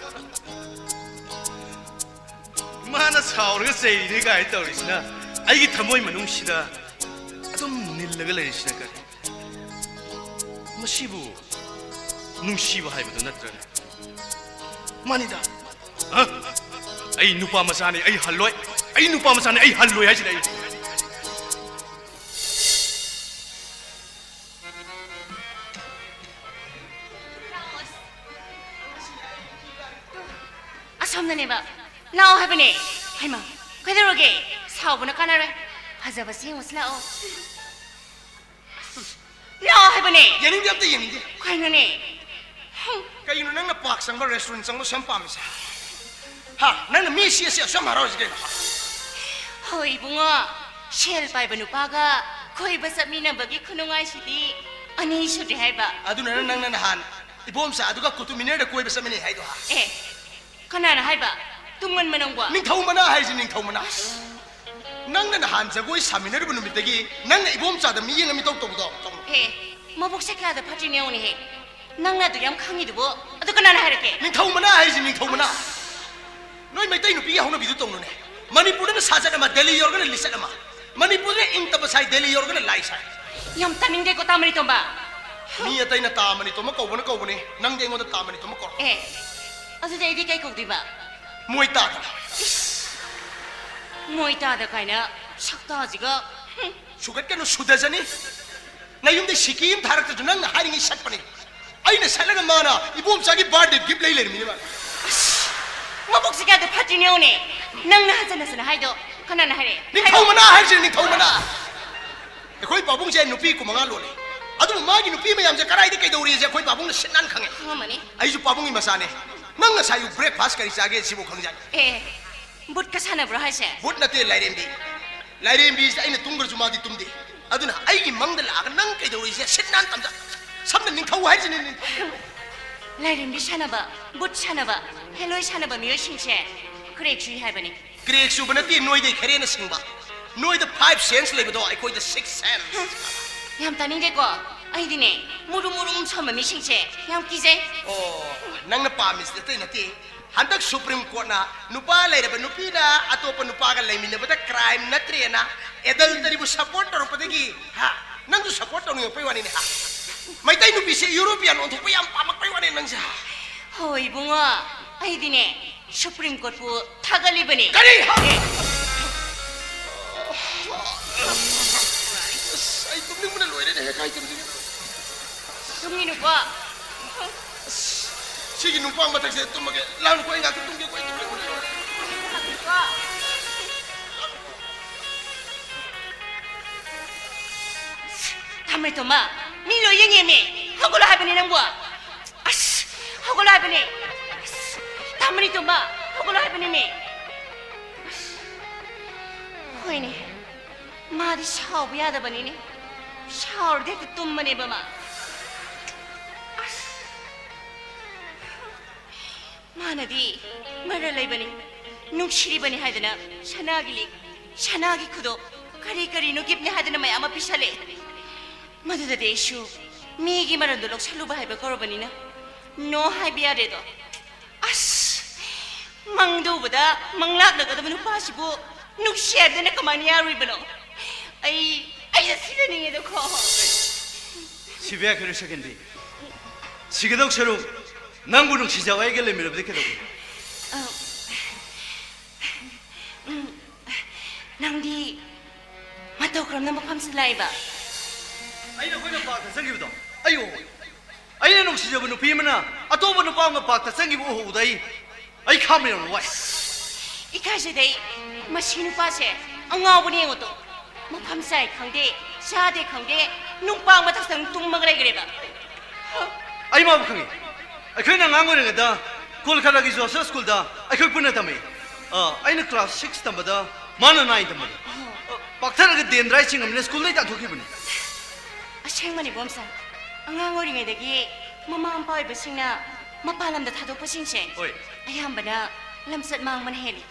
ꯃꯥꯅ ꯁꯥꯎꯔꯒ ꯆꯩꯔꯤꯅꯤ ꯀꯥꯏꯅ ꯇꯧꯔꯤꯁꯤꯅ ꯑꯩꯒꯤ ꯊꯃꯣꯏ ꯃꯅꯨꯡꯁꯤꯗ ꯑꯗꯨꯝ ꯅꯤꯜꯂꯒ ꯂꯩꯔꯤꯁꯤꯅ ꯀꯔꯤ? ꯃꯁꯤꯕꯨ ꯅꯨꯡꯁꯤꯕ ꯍꯥꯏꯕꯗꯨ ꯅꯠꯇ꯭ꯔꯅꯦ? ꯃꯥꯅꯤꯗ꯫ ꯍ? ꯑꯩ ꯅꯨꯄꯥ ꯃꯆꯥꯅꯤ, ꯑꯩ ꯍꯜꯂꯣꯏ꯫ ꯑꯩ ꯅꯨꯄꯥ ꯃꯆꯥꯅꯤ, ꯑꯩ ꯍꯜꯂꯣꯏ ꯍꯥꯏꯁꯤꯗꯤ ꯑꯩ꯫ ꯑꯁꯣꯝꯗꯅꯦꯕ꯫ ꯂꯥꯛꯑꯣ ꯍꯥꯏꯕꯅꯦ꯫ ꯍꯩꯃꯥ, ꯀꯩꯗꯧꯔꯒꯦ? ꯁꯥꯎꯕꯅ ꯀꯥꯟꯅꯔꯣꯏ꯫ ꯐꯖꯕꯁꯦ ꯌꯦꯡꯉꯨꯁꯤ ꯂꯥꯛꯑꯣ꯫ ꯂꯥꯛꯑꯣ ꯍꯥꯏꯕꯅꯦ꯫ ꯌꯦꯡꯅꯤꯡꯗꯦ, ꯑꯝꯇ ꯌꯦꯡꯅꯤꯡꯗꯦ꯫ ꯀꯩꯅꯣꯅꯦ? ꯍꯨꯝ꯫ ꯀꯩꯒꯤꯅꯣ ꯅꯪꯅ ꯄꯥꯛ ꯆꯪꯕ restaurant ꯆꯪꯕ ꯁꯨꯝ ꯄꯥꯝꯃꯤꯁꯦ? ꯍꯥ? ꯅꯪꯅ ꯃꯤ ꯁꯤ ꯑꯁꯤ ꯑꯁꯨꯛ ꯌꯥꯝ ꯍꯔꯥꯎꯔꯤꯁꯦ ꯀꯩꯅꯣ? ꯍꯣꯏ ꯏꯕꯨꯡꯉꯣ, ꯁꯦꯜ ꯄꯥꯏꯕ ꯅꯨꯄꯥꯒ ꯀꯣꯏꯕ ꯆꯠꯃꯤꯟꯅꯕꯒꯤ ꯈꯨꯅꯨꯡꯉꯥꯏꯁꯤꯗꯤ ꯑꯅꯤ ꯁꯨꯗꯦ ꯍꯥꯏꯕ꯫ ꯑꯗꯨꯅ ꯅꯪꯅ ꯅꯍꯥꯟ ꯏꯕꯣꯝꯆꯥ ꯑꯗꯨꯒ ꯀꯨꯇꯨ ꯃꯤꯅꯔꯗ ꯀꯣꯏꯕ ꯆꯠꯃꯤꯟꯅꯩ ꯍꯥꯏꯗꯣ, ꯍꯥ? ꯑꯦ, ꯀꯅꯥꯅ ꯍꯥꯏꯕ? ꯇꯨꯡꯃꯟꯕ ꯅꯪꯕꯣ? ꯅꯤꯡꯊꯧ ꯃꯅꯥ ꯍꯥꯏꯁꯤ, ꯅꯤꯡꯊꯧ ꯃꯅꯥ꯫ ꯅꯪꯅ ꯅꯍꯥꯟ ꯖꯒꯣꯏ ꯁꯥꯃꯤꯟꯅꯔꯤꯕ ꯅꯨꯃꯤꯠꯇꯒꯤ ꯅꯪꯅ ꯏꯕꯣꯝꯆꯥꯗ ꯃꯤꯠꯌꯦꯡ ꯑꯃ ꯏꯇꯧ ꯇꯧꯕꯗꯣ꯫ ꯍꯦ, ꯃꯕꯨꯛꯁꯦ ꯀꯌꯥꯗ ꯐꯠꯇ꯭ꯔꯤꯅꯣ ꯌꯦꯡꯉꯨꯅꯦꯍꯦ꯫ ꯅꯪꯅ ꯑꯗꯨ ꯌꯥꯝ ꯈꯪꯉꯤꯗꯨꯕꯨ, ꯑꯗꯨ ꯀꯅꯥꯅ ꯍꯥꯏꯔꯛꯀꯦ? ꯅꯤꯡꯊꯧ ꯃꯅꯥ ꯍꯥꯏꯁꯤ, ꯅꯤꯡꯊꯧ ꯃꯅꯥ꯫ ꯅꯣꯏ ꯃꯩꯇꯩ ꯅꯨꯄꯤꯒꯤ ꯍꯧꯅꯕꯤꯗꯨ ꯇꯧꯅꯨꯅꯦ꯫ ꯃꯅꯤꯄꯨꯔꯗꯅ ꯁꯥꯖꯠ ꯑꯃ, ꯗꯦꯜꯂꯤ ꯌꯧꯔꯒꯅ ꯂꯤꯆꯠ ꯑꯃ꯫ ꯃꯅꯤꯄꯨꯔꯗꯅ ꯏꯪ ꯇꯞꯄ ꯁꯥꯏ, ꯗꯦꯜꯂꯤ ꯌꯧꯔꯒꯅ ꯂꯥꯏ ꯁꯥꯏ꯫ ꯌꯥꯝ ꯇꯥꯅꯤꯡꯗꯦꯀꯣ, ꯇꯥ ꯃꯅꯤꯇꯣꯝꯕ꯫ ꯃꯤ ꯑꯇꯩꯅ ꯇꯥ ꯃꯅꯤꯇꯣꯝꯕ ꯀꯧꯕꯅ ꯀꯧꯕꯅꯦ, ꯅꯪꯗꯤ ꯑꯩꯉꯣꯟꯗ ꯇꯥ ꯃꯅꯤꯇꯣꯝꯕ ꯀꯧꯔꯣ꯫ ꯑꯦ, ꯑꯗꯨꯗꯤ ꯑꯩꯗꯤ ꯀꯩ ꯀꯧꯗꯣꯏꯕ? ꯃꯣꯏ ꯇꯥꯗ꯫ ꯏꯁ, ꯃꯣꯏ ꯇꯥꯗ ꯀꯥꯏꯅ, ꯁꯛꯇꯥꯁꯤꯒ꯫ ꯍꯨꯝ꯫ ꯁꯨꯒꯠꯀꯅꯨ, ꯁꯨꯗꯖꯅꯤ꯫ ꯅꯌꯨꯝꯗ ꯁꯤꯀꯤ ꯑꯃ ꯊꯥꯔꯛꯇ꯭ꯔꯁꯨ ꯅꯪꯅ ꯍꯥꯏꯔꯤꯉꯩ ꯁꯠꯄꯅꯤ꯫ ꯑꯩꯅ ꯁꯠꯂꯒ ꯃꯥꯅ ꯏꯕꯣꯝꯆꯥꯒꯤ ꯕꯥꯔꯗꯦ ꯒꯤꯐ ꯂꯩ ꯂꯩꯔꯝꯃꯤꯅꯦ ꯃꯥꯅ꯫ ꯑꯁ, ꯃꯕꯨꯛꯁꯤ ꯀꯌꯥꯗꯤ ꯐꯠꯇ꯭ꯔꯤꯅꯦ ꯌꯦꯡꯉꯨꯅꯦ꯫ ꯅꯪꯅ ꯍꯟꯖꯟ ꯍꯟꯖꯟꯅ ꯍꯥꯏꯗꯣ ꯀꯅꯥꯅ ꯍꯥꯏꯔꯛꯑꯦ? ꯅꯤꯡꯊꯧ ꯃꯅꯥ ꯍꯥꯏꯔꯤꯁꯦ, ꯅꯤꯡꯊꯧ ꯃꯅꯥ꯫ ꯑꯩꯈꯣꯏ ꯄꯥꯕꯨꯡꯁꯦ ꯅꯨꯄꯤ ꯀꯨꯟꯃꯉꯥ ꯂꯣꯜꯂꯦ꯫ ꯑꯗꯨꯕꯨ ꯃꯥꯒꯤ ꯅꯨꯄꯤ ꯃꯌꯥꯝꯁꯦ ꯀꯗꯥꯏꯗ ꯀꯩꯗꯧꯔꯤꯁꯦ ꯑꯩꯈꯣꯏ ꯄꯥꯕꯨꯡꯅ ꯁꯤꯠ ꯅꯥꯟ ꯈꯪꯉꯦ꯫ ꯈꯪꯉꯝꯃꯅꯤ꯫ ꯑꯩꯁꯨ ꯄꯥꯕꯨꯡꯒꯤ ꯃꯆꯥꯅꯦ꯫ ꯅꯪ ꯉꯁꯥꯏ ꯑꯌꯨꯛ ꯕ꯭ꯔꯦꯛꯐꯥꯁ ꯀꯔꯤ ꯆꯥꯒꯦ ꯁꯤꯕꯨ ꯈꯪꯖꯥꯠꯅꯤ꯫ ꯑꯦ, ꯕꯨꯠꯀ ꯁꯥꯟꯅꯕ꯭ꯔꯣ ꯍꯥꯏꯁꯦ? ꯕꯨꯠ ꯅꯠꯇꯦ, ꯂꯥꯏꯔꯦꯝꯕꯤ꯫ ꯂꯥꯏꯔꯦꯝꯕꯤꯁꯤꯗ ꯑꯩꯅ ꯇꯨꯝꯈ꯭ꯔꯁꯨ ꯃꯥꯗꯤ ꯇꯨꯝꯗꯦ꯫ ꯑꯗꯨꯅ ꯑꯩꯒꯤ ꯃꯪꯗ ꯂꯥꯛꯑꯒ ꯅꯪ ꯀꯩꯗꯧꯔꯤꯁꯦ? ꯁꯤꯠ ꯅꯥꯟ ꯇꯝꯖ-, ꯁꯝꯅ ꯅꯤꯡꯊꯧ ꯍꯥꯏꯁꯤꯅꯦ, ꯅꯤꯡꯊꯧ꯫ ꯂꯥꯏꯔꯦꯝꯕꯤ ꯁꯥꯟꯅꯕ, ꯕꯨꯠ ꯁꯥꯟꯅꯕ, ꯍꯦꯂꯣꯏ ꯁꯥꯟꯅꯕ ꯃꯤꯑꯣꯏꯁꯤꯡꯁꯦ ꯀ꯭ꯔꯦꯛ ꯆꯨꯏ ꯍꯥꯏꯕꯅꯤ꯫ ꯀ꯭ꯔꯦꯛ ꯆꯨꯕ ꯅꯠꯇꯦ, ꯅꯣꯏꯗꯩ ꯈꯔ ꯍꯦꯟꯅ ꯁꯤꯡꯕ꯫ ꯅꯣꯏꯗ five sense ꯂꯩꯕꯗꯣ ꯑꯩꯈꯣꯏꯗ six sense꯫ ꯌꯥꯝ ꯇꯥꯅꯤꯡꯗꯦꯀꯣ꯫ ꯑꯩꯗꯤꯅꯦ, ꯃꯨꯔꯨꯝ ꯃꯨꯔꯨꯝ ꯁꯣꯟꯕ ꯃꯤꯁꯤꯡꯁꯦ ꯌꯥꯝ ꯀꯤꯖꯩ꯫ ꯑꯣ, ꯅꯪꯅ ꯄꯥꯝꯃꯤꯁꯤꯗꯤ ꯑꯇꯩ ꯅꯠꯇꯦ꯫ ꯍꯟꯗꯛ ꯁꯨꯄ꯭ꯔꯤꯝ ꯀꯣꯔꯠꯅ ꯅꯨꯄꯥ ꯂꯩꯔꯕ ꯅꯨꯄꯤꯅ ꯑꯇꯣꯞꯄ ꯅꯨꯄꯥꯒ ꯂꯩꯃꯤꯟꯅꯕꯗ ꯀ꯭ꯔꯥꯏꯝ ꯅꯠꯇ꯭ꯔꯦꯅ ꯑꯦꯗꯜꯇꯔꯤꯕꯨ ꯁꯄꯣꯔꯠ ꯇꯧꯔꯛꯄꯗꯒꯤ, ꯍꯥ, ꯅꯪꯁꯨ ꯁꯄꯣꯔꯠ ꯇꯧꯅꯤꯡꯉꯛꯄꯩ ꯋꯥꯅꯤꯅꯦ, ꯍꯥ? ꯃꯩꯇꯩ ꯅꯨꯄꯤꯁꯦ ꯌꯨꯔꯣꯄꯤꯌꯥꯟ ꯑꯣꯟꯊꯣꯛꯄ ꯌꯥꯝ ꯄꯥꯝꯃꯛꯄꯩ ꯋꯥꯅꯤ ꯅꯪꯁꯦ, ꯍꯥ? ꯍꯣꯏ ꯏꯕꯨꯡꯉꯣ, ꯑꯩꯗꯤꯅꯦ ꯁꯨꯄ꯭ꯔꯤꯝ ꯀꯣꯔꯠꯄꯨ ꯊꯥꯒꯠꯂꯤꯕꯅꯦ꯫ ꯀꯔꯤ? ꯍꯥ? ꯑꯦ, ꯑꯁ, ꯑꯩ ꯇꯨꯝꯅꯤꯡꯕꯅ ꯂꯣꯏꯔꯦꯅꯦ, ꯍꯦ, ꯀꯥꯏ ꯇꯨꯝꯗꯣꯏꯅꯣ? ꯇꯨꯝꯒꯤꯅꯨꯀꯣ꯫ ꯑꯁ, ꯁꯤꯒꯤ ꯅꯨꯄꯥ ꯃꯊꯛꯁꯤꯗ ꯇꯨꯝꯃꯒꯦ꯫ ꯂꯥꯛꯅꯨꯀꯣ, ꯑꯩ ꯉꯥꯛꯇ ꯇꯨꯝꯒꯦꯀꯣ, ꯑꯩ ꯇꯨꯝꯅꯤꯡꯕꯅ ꯂꯣꯏꯔꯦ꯫ ꯇꯥ ꯃꯅꯤꯇꯣꯝꯕ, ꯃꯤ ꯂꯣꯏ ꯌꯦꯡꯉꯦꯃꯤ꯫ ꯍꯧꯒꯠꯂꯣ ꯍꯥꯏꯕꯅꯤ ꯅꯪꯕꯨ꯫ ꯑꯁ, ꯍꯧꯒꯠꯂꯣ ꯍꯥꯏꯕꯅꯤ꯫ ꯑꯁ, ꯇꯥ ꯃꯅꯤꯇꯣꯝꯕ, ꯍꯧꯒꯠꯂꯣ ꯍꯥꯏꯕꯅꯤꯃꯤ꯫ ꯑꯁ, ꯍꯣꯏꯅꯦ, ꯃꯥꯗꯤ ꯁꯥꯎꯕ ꯌꯥꯗꯕꯅꯤꯅꯦ꯫ ꯁꯥꯎꯔꯗꯤ ꯍꯦꯛꯇ ꯇꯨꯝꯕꯅꯦꯕ ꯃꯥ꯫ ꯑꯁ, ꯃꯥꯅꯗꯤ ꯃꯔꯜ ꯂꯩꯕꯅꯤ, ꯅꯨꯡꯁꯤꯔꯤꯕꯅꯤ ꯍꯥꯏꯗꯅ ꯁꯅꯥꯒꯤ ꯂꯤꯛ, ꯁꯅꯥꯒꯤ ꯈꯨꯗꯣꯞ, ꯀꯔꯤ ꯀꯔꯤꯅꯣ ꯒꯤꯐꯅꯦ ꯍꯥꯏꯗꯅ ꯃꯌꯥꯝ ꯑꯃ ꯄꯤꯁꯜꯂꯦ꯫ ꯃꯗꯨꯗꯗꯤ ꯑꯩꯁꯨ ꯃꯤꯒꯤ ꯃꯔꯜꯗꯣ ꯂꯧꯁꯜꯂꯨꯕ ꯍꯥꯏꯕ ꯀꯧꯔꯕꯅꯤꯅ no ꯍꯥꯏꯕ ꯌꯥꯗꯦꯗꯣ꯫ ꯑꯁ! ꯃꯪꯗ ꯎꯕꯗ ꯃꯪꯂꯥꯛꯅꯒꯗꯕ ꯅꯨꯄꯥꯁꯤꯕꯨ ꯅꯨꯡꯁꯤ ꯍꯥꯏꯕꯗꯅ ꯀꯃꯥꯏꯅ ꯌꯥꯔꯣꯏꯕꯅꯣ? ꯑꯩ ꯑꯩꯁꯦ ꯁꯤꯖꯅꯤꯡꯉꯦꯗꯀꯣ꯫ ꯁꯤꯕ ꯌꯥꯈꯤꯔꯣꯏ ꯁꯦꯀꯦꯟꯗꯤ꯫ ꯁꯤꯒꯗꯧ ꯁꯔꯨꯛ ꯅꯪꯕꯨ ꯅꯨꯡꯁꯤꯖꯕ ꯑꯩꯒ ꯂꯩꯃꯤꯟꯅꯕꯗꯤ ꯀꯩꯗꯧꯒꯦ? ꯅꯪꯗꯤ ꯃꯇꯧ ꯀꯔꯝꯅ ꯃꯐꯝꯁꯤꯗ ꯂꯥꯛꯏꯕ? ꯑꯩꯅ ꯑꯩꯈꯣꯏꯅ ꯄꯥꯔꯛꯇ ꯆꯪꯈꯤꯕꯗꯣ ꯑꯩ ꯎꯍꯧꯋꯤ꯫ ꯑꯩꯅ ꯅꯨꯡꯁꯤꯖꯕ ꯅꯨꯄꯤ ꯑꯃꯅ ꯑꯇꯣꯞꯄ ꯅꯨꯄꯥ ꯑꯃꯒ ꯄꯥꯔꯛꯇ ꯆꯪꯈꯤꯕ ꯎꯍꯧꯕꯗ ꯑꯩ ꯑꯩ ꯈꯥꯝꯕ ꯌꯥꯝꯅ ꯋꯥꯏ꯫ ꯏꯀꯥꯏꯖꯗꯦ ꯑꯩ꯫ ꯃꯁꯤ ꯅꯨꯄꯥꯁꯦ ꯑꯉꯥꯎꯕꯅꯦ ꯌꯦꯡꯉꯣ ꯇꯣ꯫ ꯃꯐꯝ ꯆꯥꯏ ꯈꯪꯗꯦ, ꯆꯥꯗꯦ ꯈꯪꯗꯦ, ꯅꯨꯡꯄꯥꯛ ꯃꯊꯛꯇ ꯑꯗꯨꯝ ꯇꯨꯝꯃꯒ ꯂꯩꯈ꯭ꯔꯦꯕ꯫ ꯑꯩ ꯃꯥꯕꯨ ꯈꯪꯉꯤ꯫ ꯑꯩꯈꯣꯏꯅ ꯑꯉꯥꯡ ꯑꯣꯏꯔꯤꯉꯩꯗ ꯀꯣꯜꯀꯇꯥꯒꯤ ꯖꯣꯁꯦꯐ ꯁ꯭ꯀꯨꯜꯗ ꯑꯩꯈꯣꯏ ꯄꯨꯟꯅ ꯇꯝꯃꯤ꯫ ꯑ, ꯑꯩꯅ ꯀ꯭ꯂꯥꯁ ꯁꯤꯛꯁ ꯇꯝꯕꯗ ꯃꯥꯅ ꯅꯥꯏꯟ ꯇꯝꯕꯅꯤ꯫ ꯑ, ꯄꯥꯛꯊꯔꯒ ꯗꯦꯟꯗ꯭ꯔꯥꯏ ꯆꯤꯡꯉꯝꯅꯤꯅ ꯁ꯭ꯀꯨꯜꯗꯩ ꯇꯥꯟꯊꯣꯛꯈꯤꯕꯅꯤ꯫ ꯑꯁꯦꯡꯕꯅꯤ ꯕꯣꯝꯁꯟ, ꯑꯉꯥꯡ ꯑꯣꯏꯔꯤꯉꯩꯗꯒꯤ ꯃꯃꯥ ꯃꯄꯥ ꯑꯣꯏꯕꯁꯤꯡꯅ ꯃꯄꯥꯟ ꯂꯝꯗ ꯊꯥꯗꯣꯛꯄꯁꯤꯡꯁꯦ ꯍꯣꯏ꯫ ꯑꯌꯥꯝꯕꯅ ꯂꯝꯆꯠ ꯃꯥꯡꯕꯅ ꯍꯦꯜꯂꯤ꯫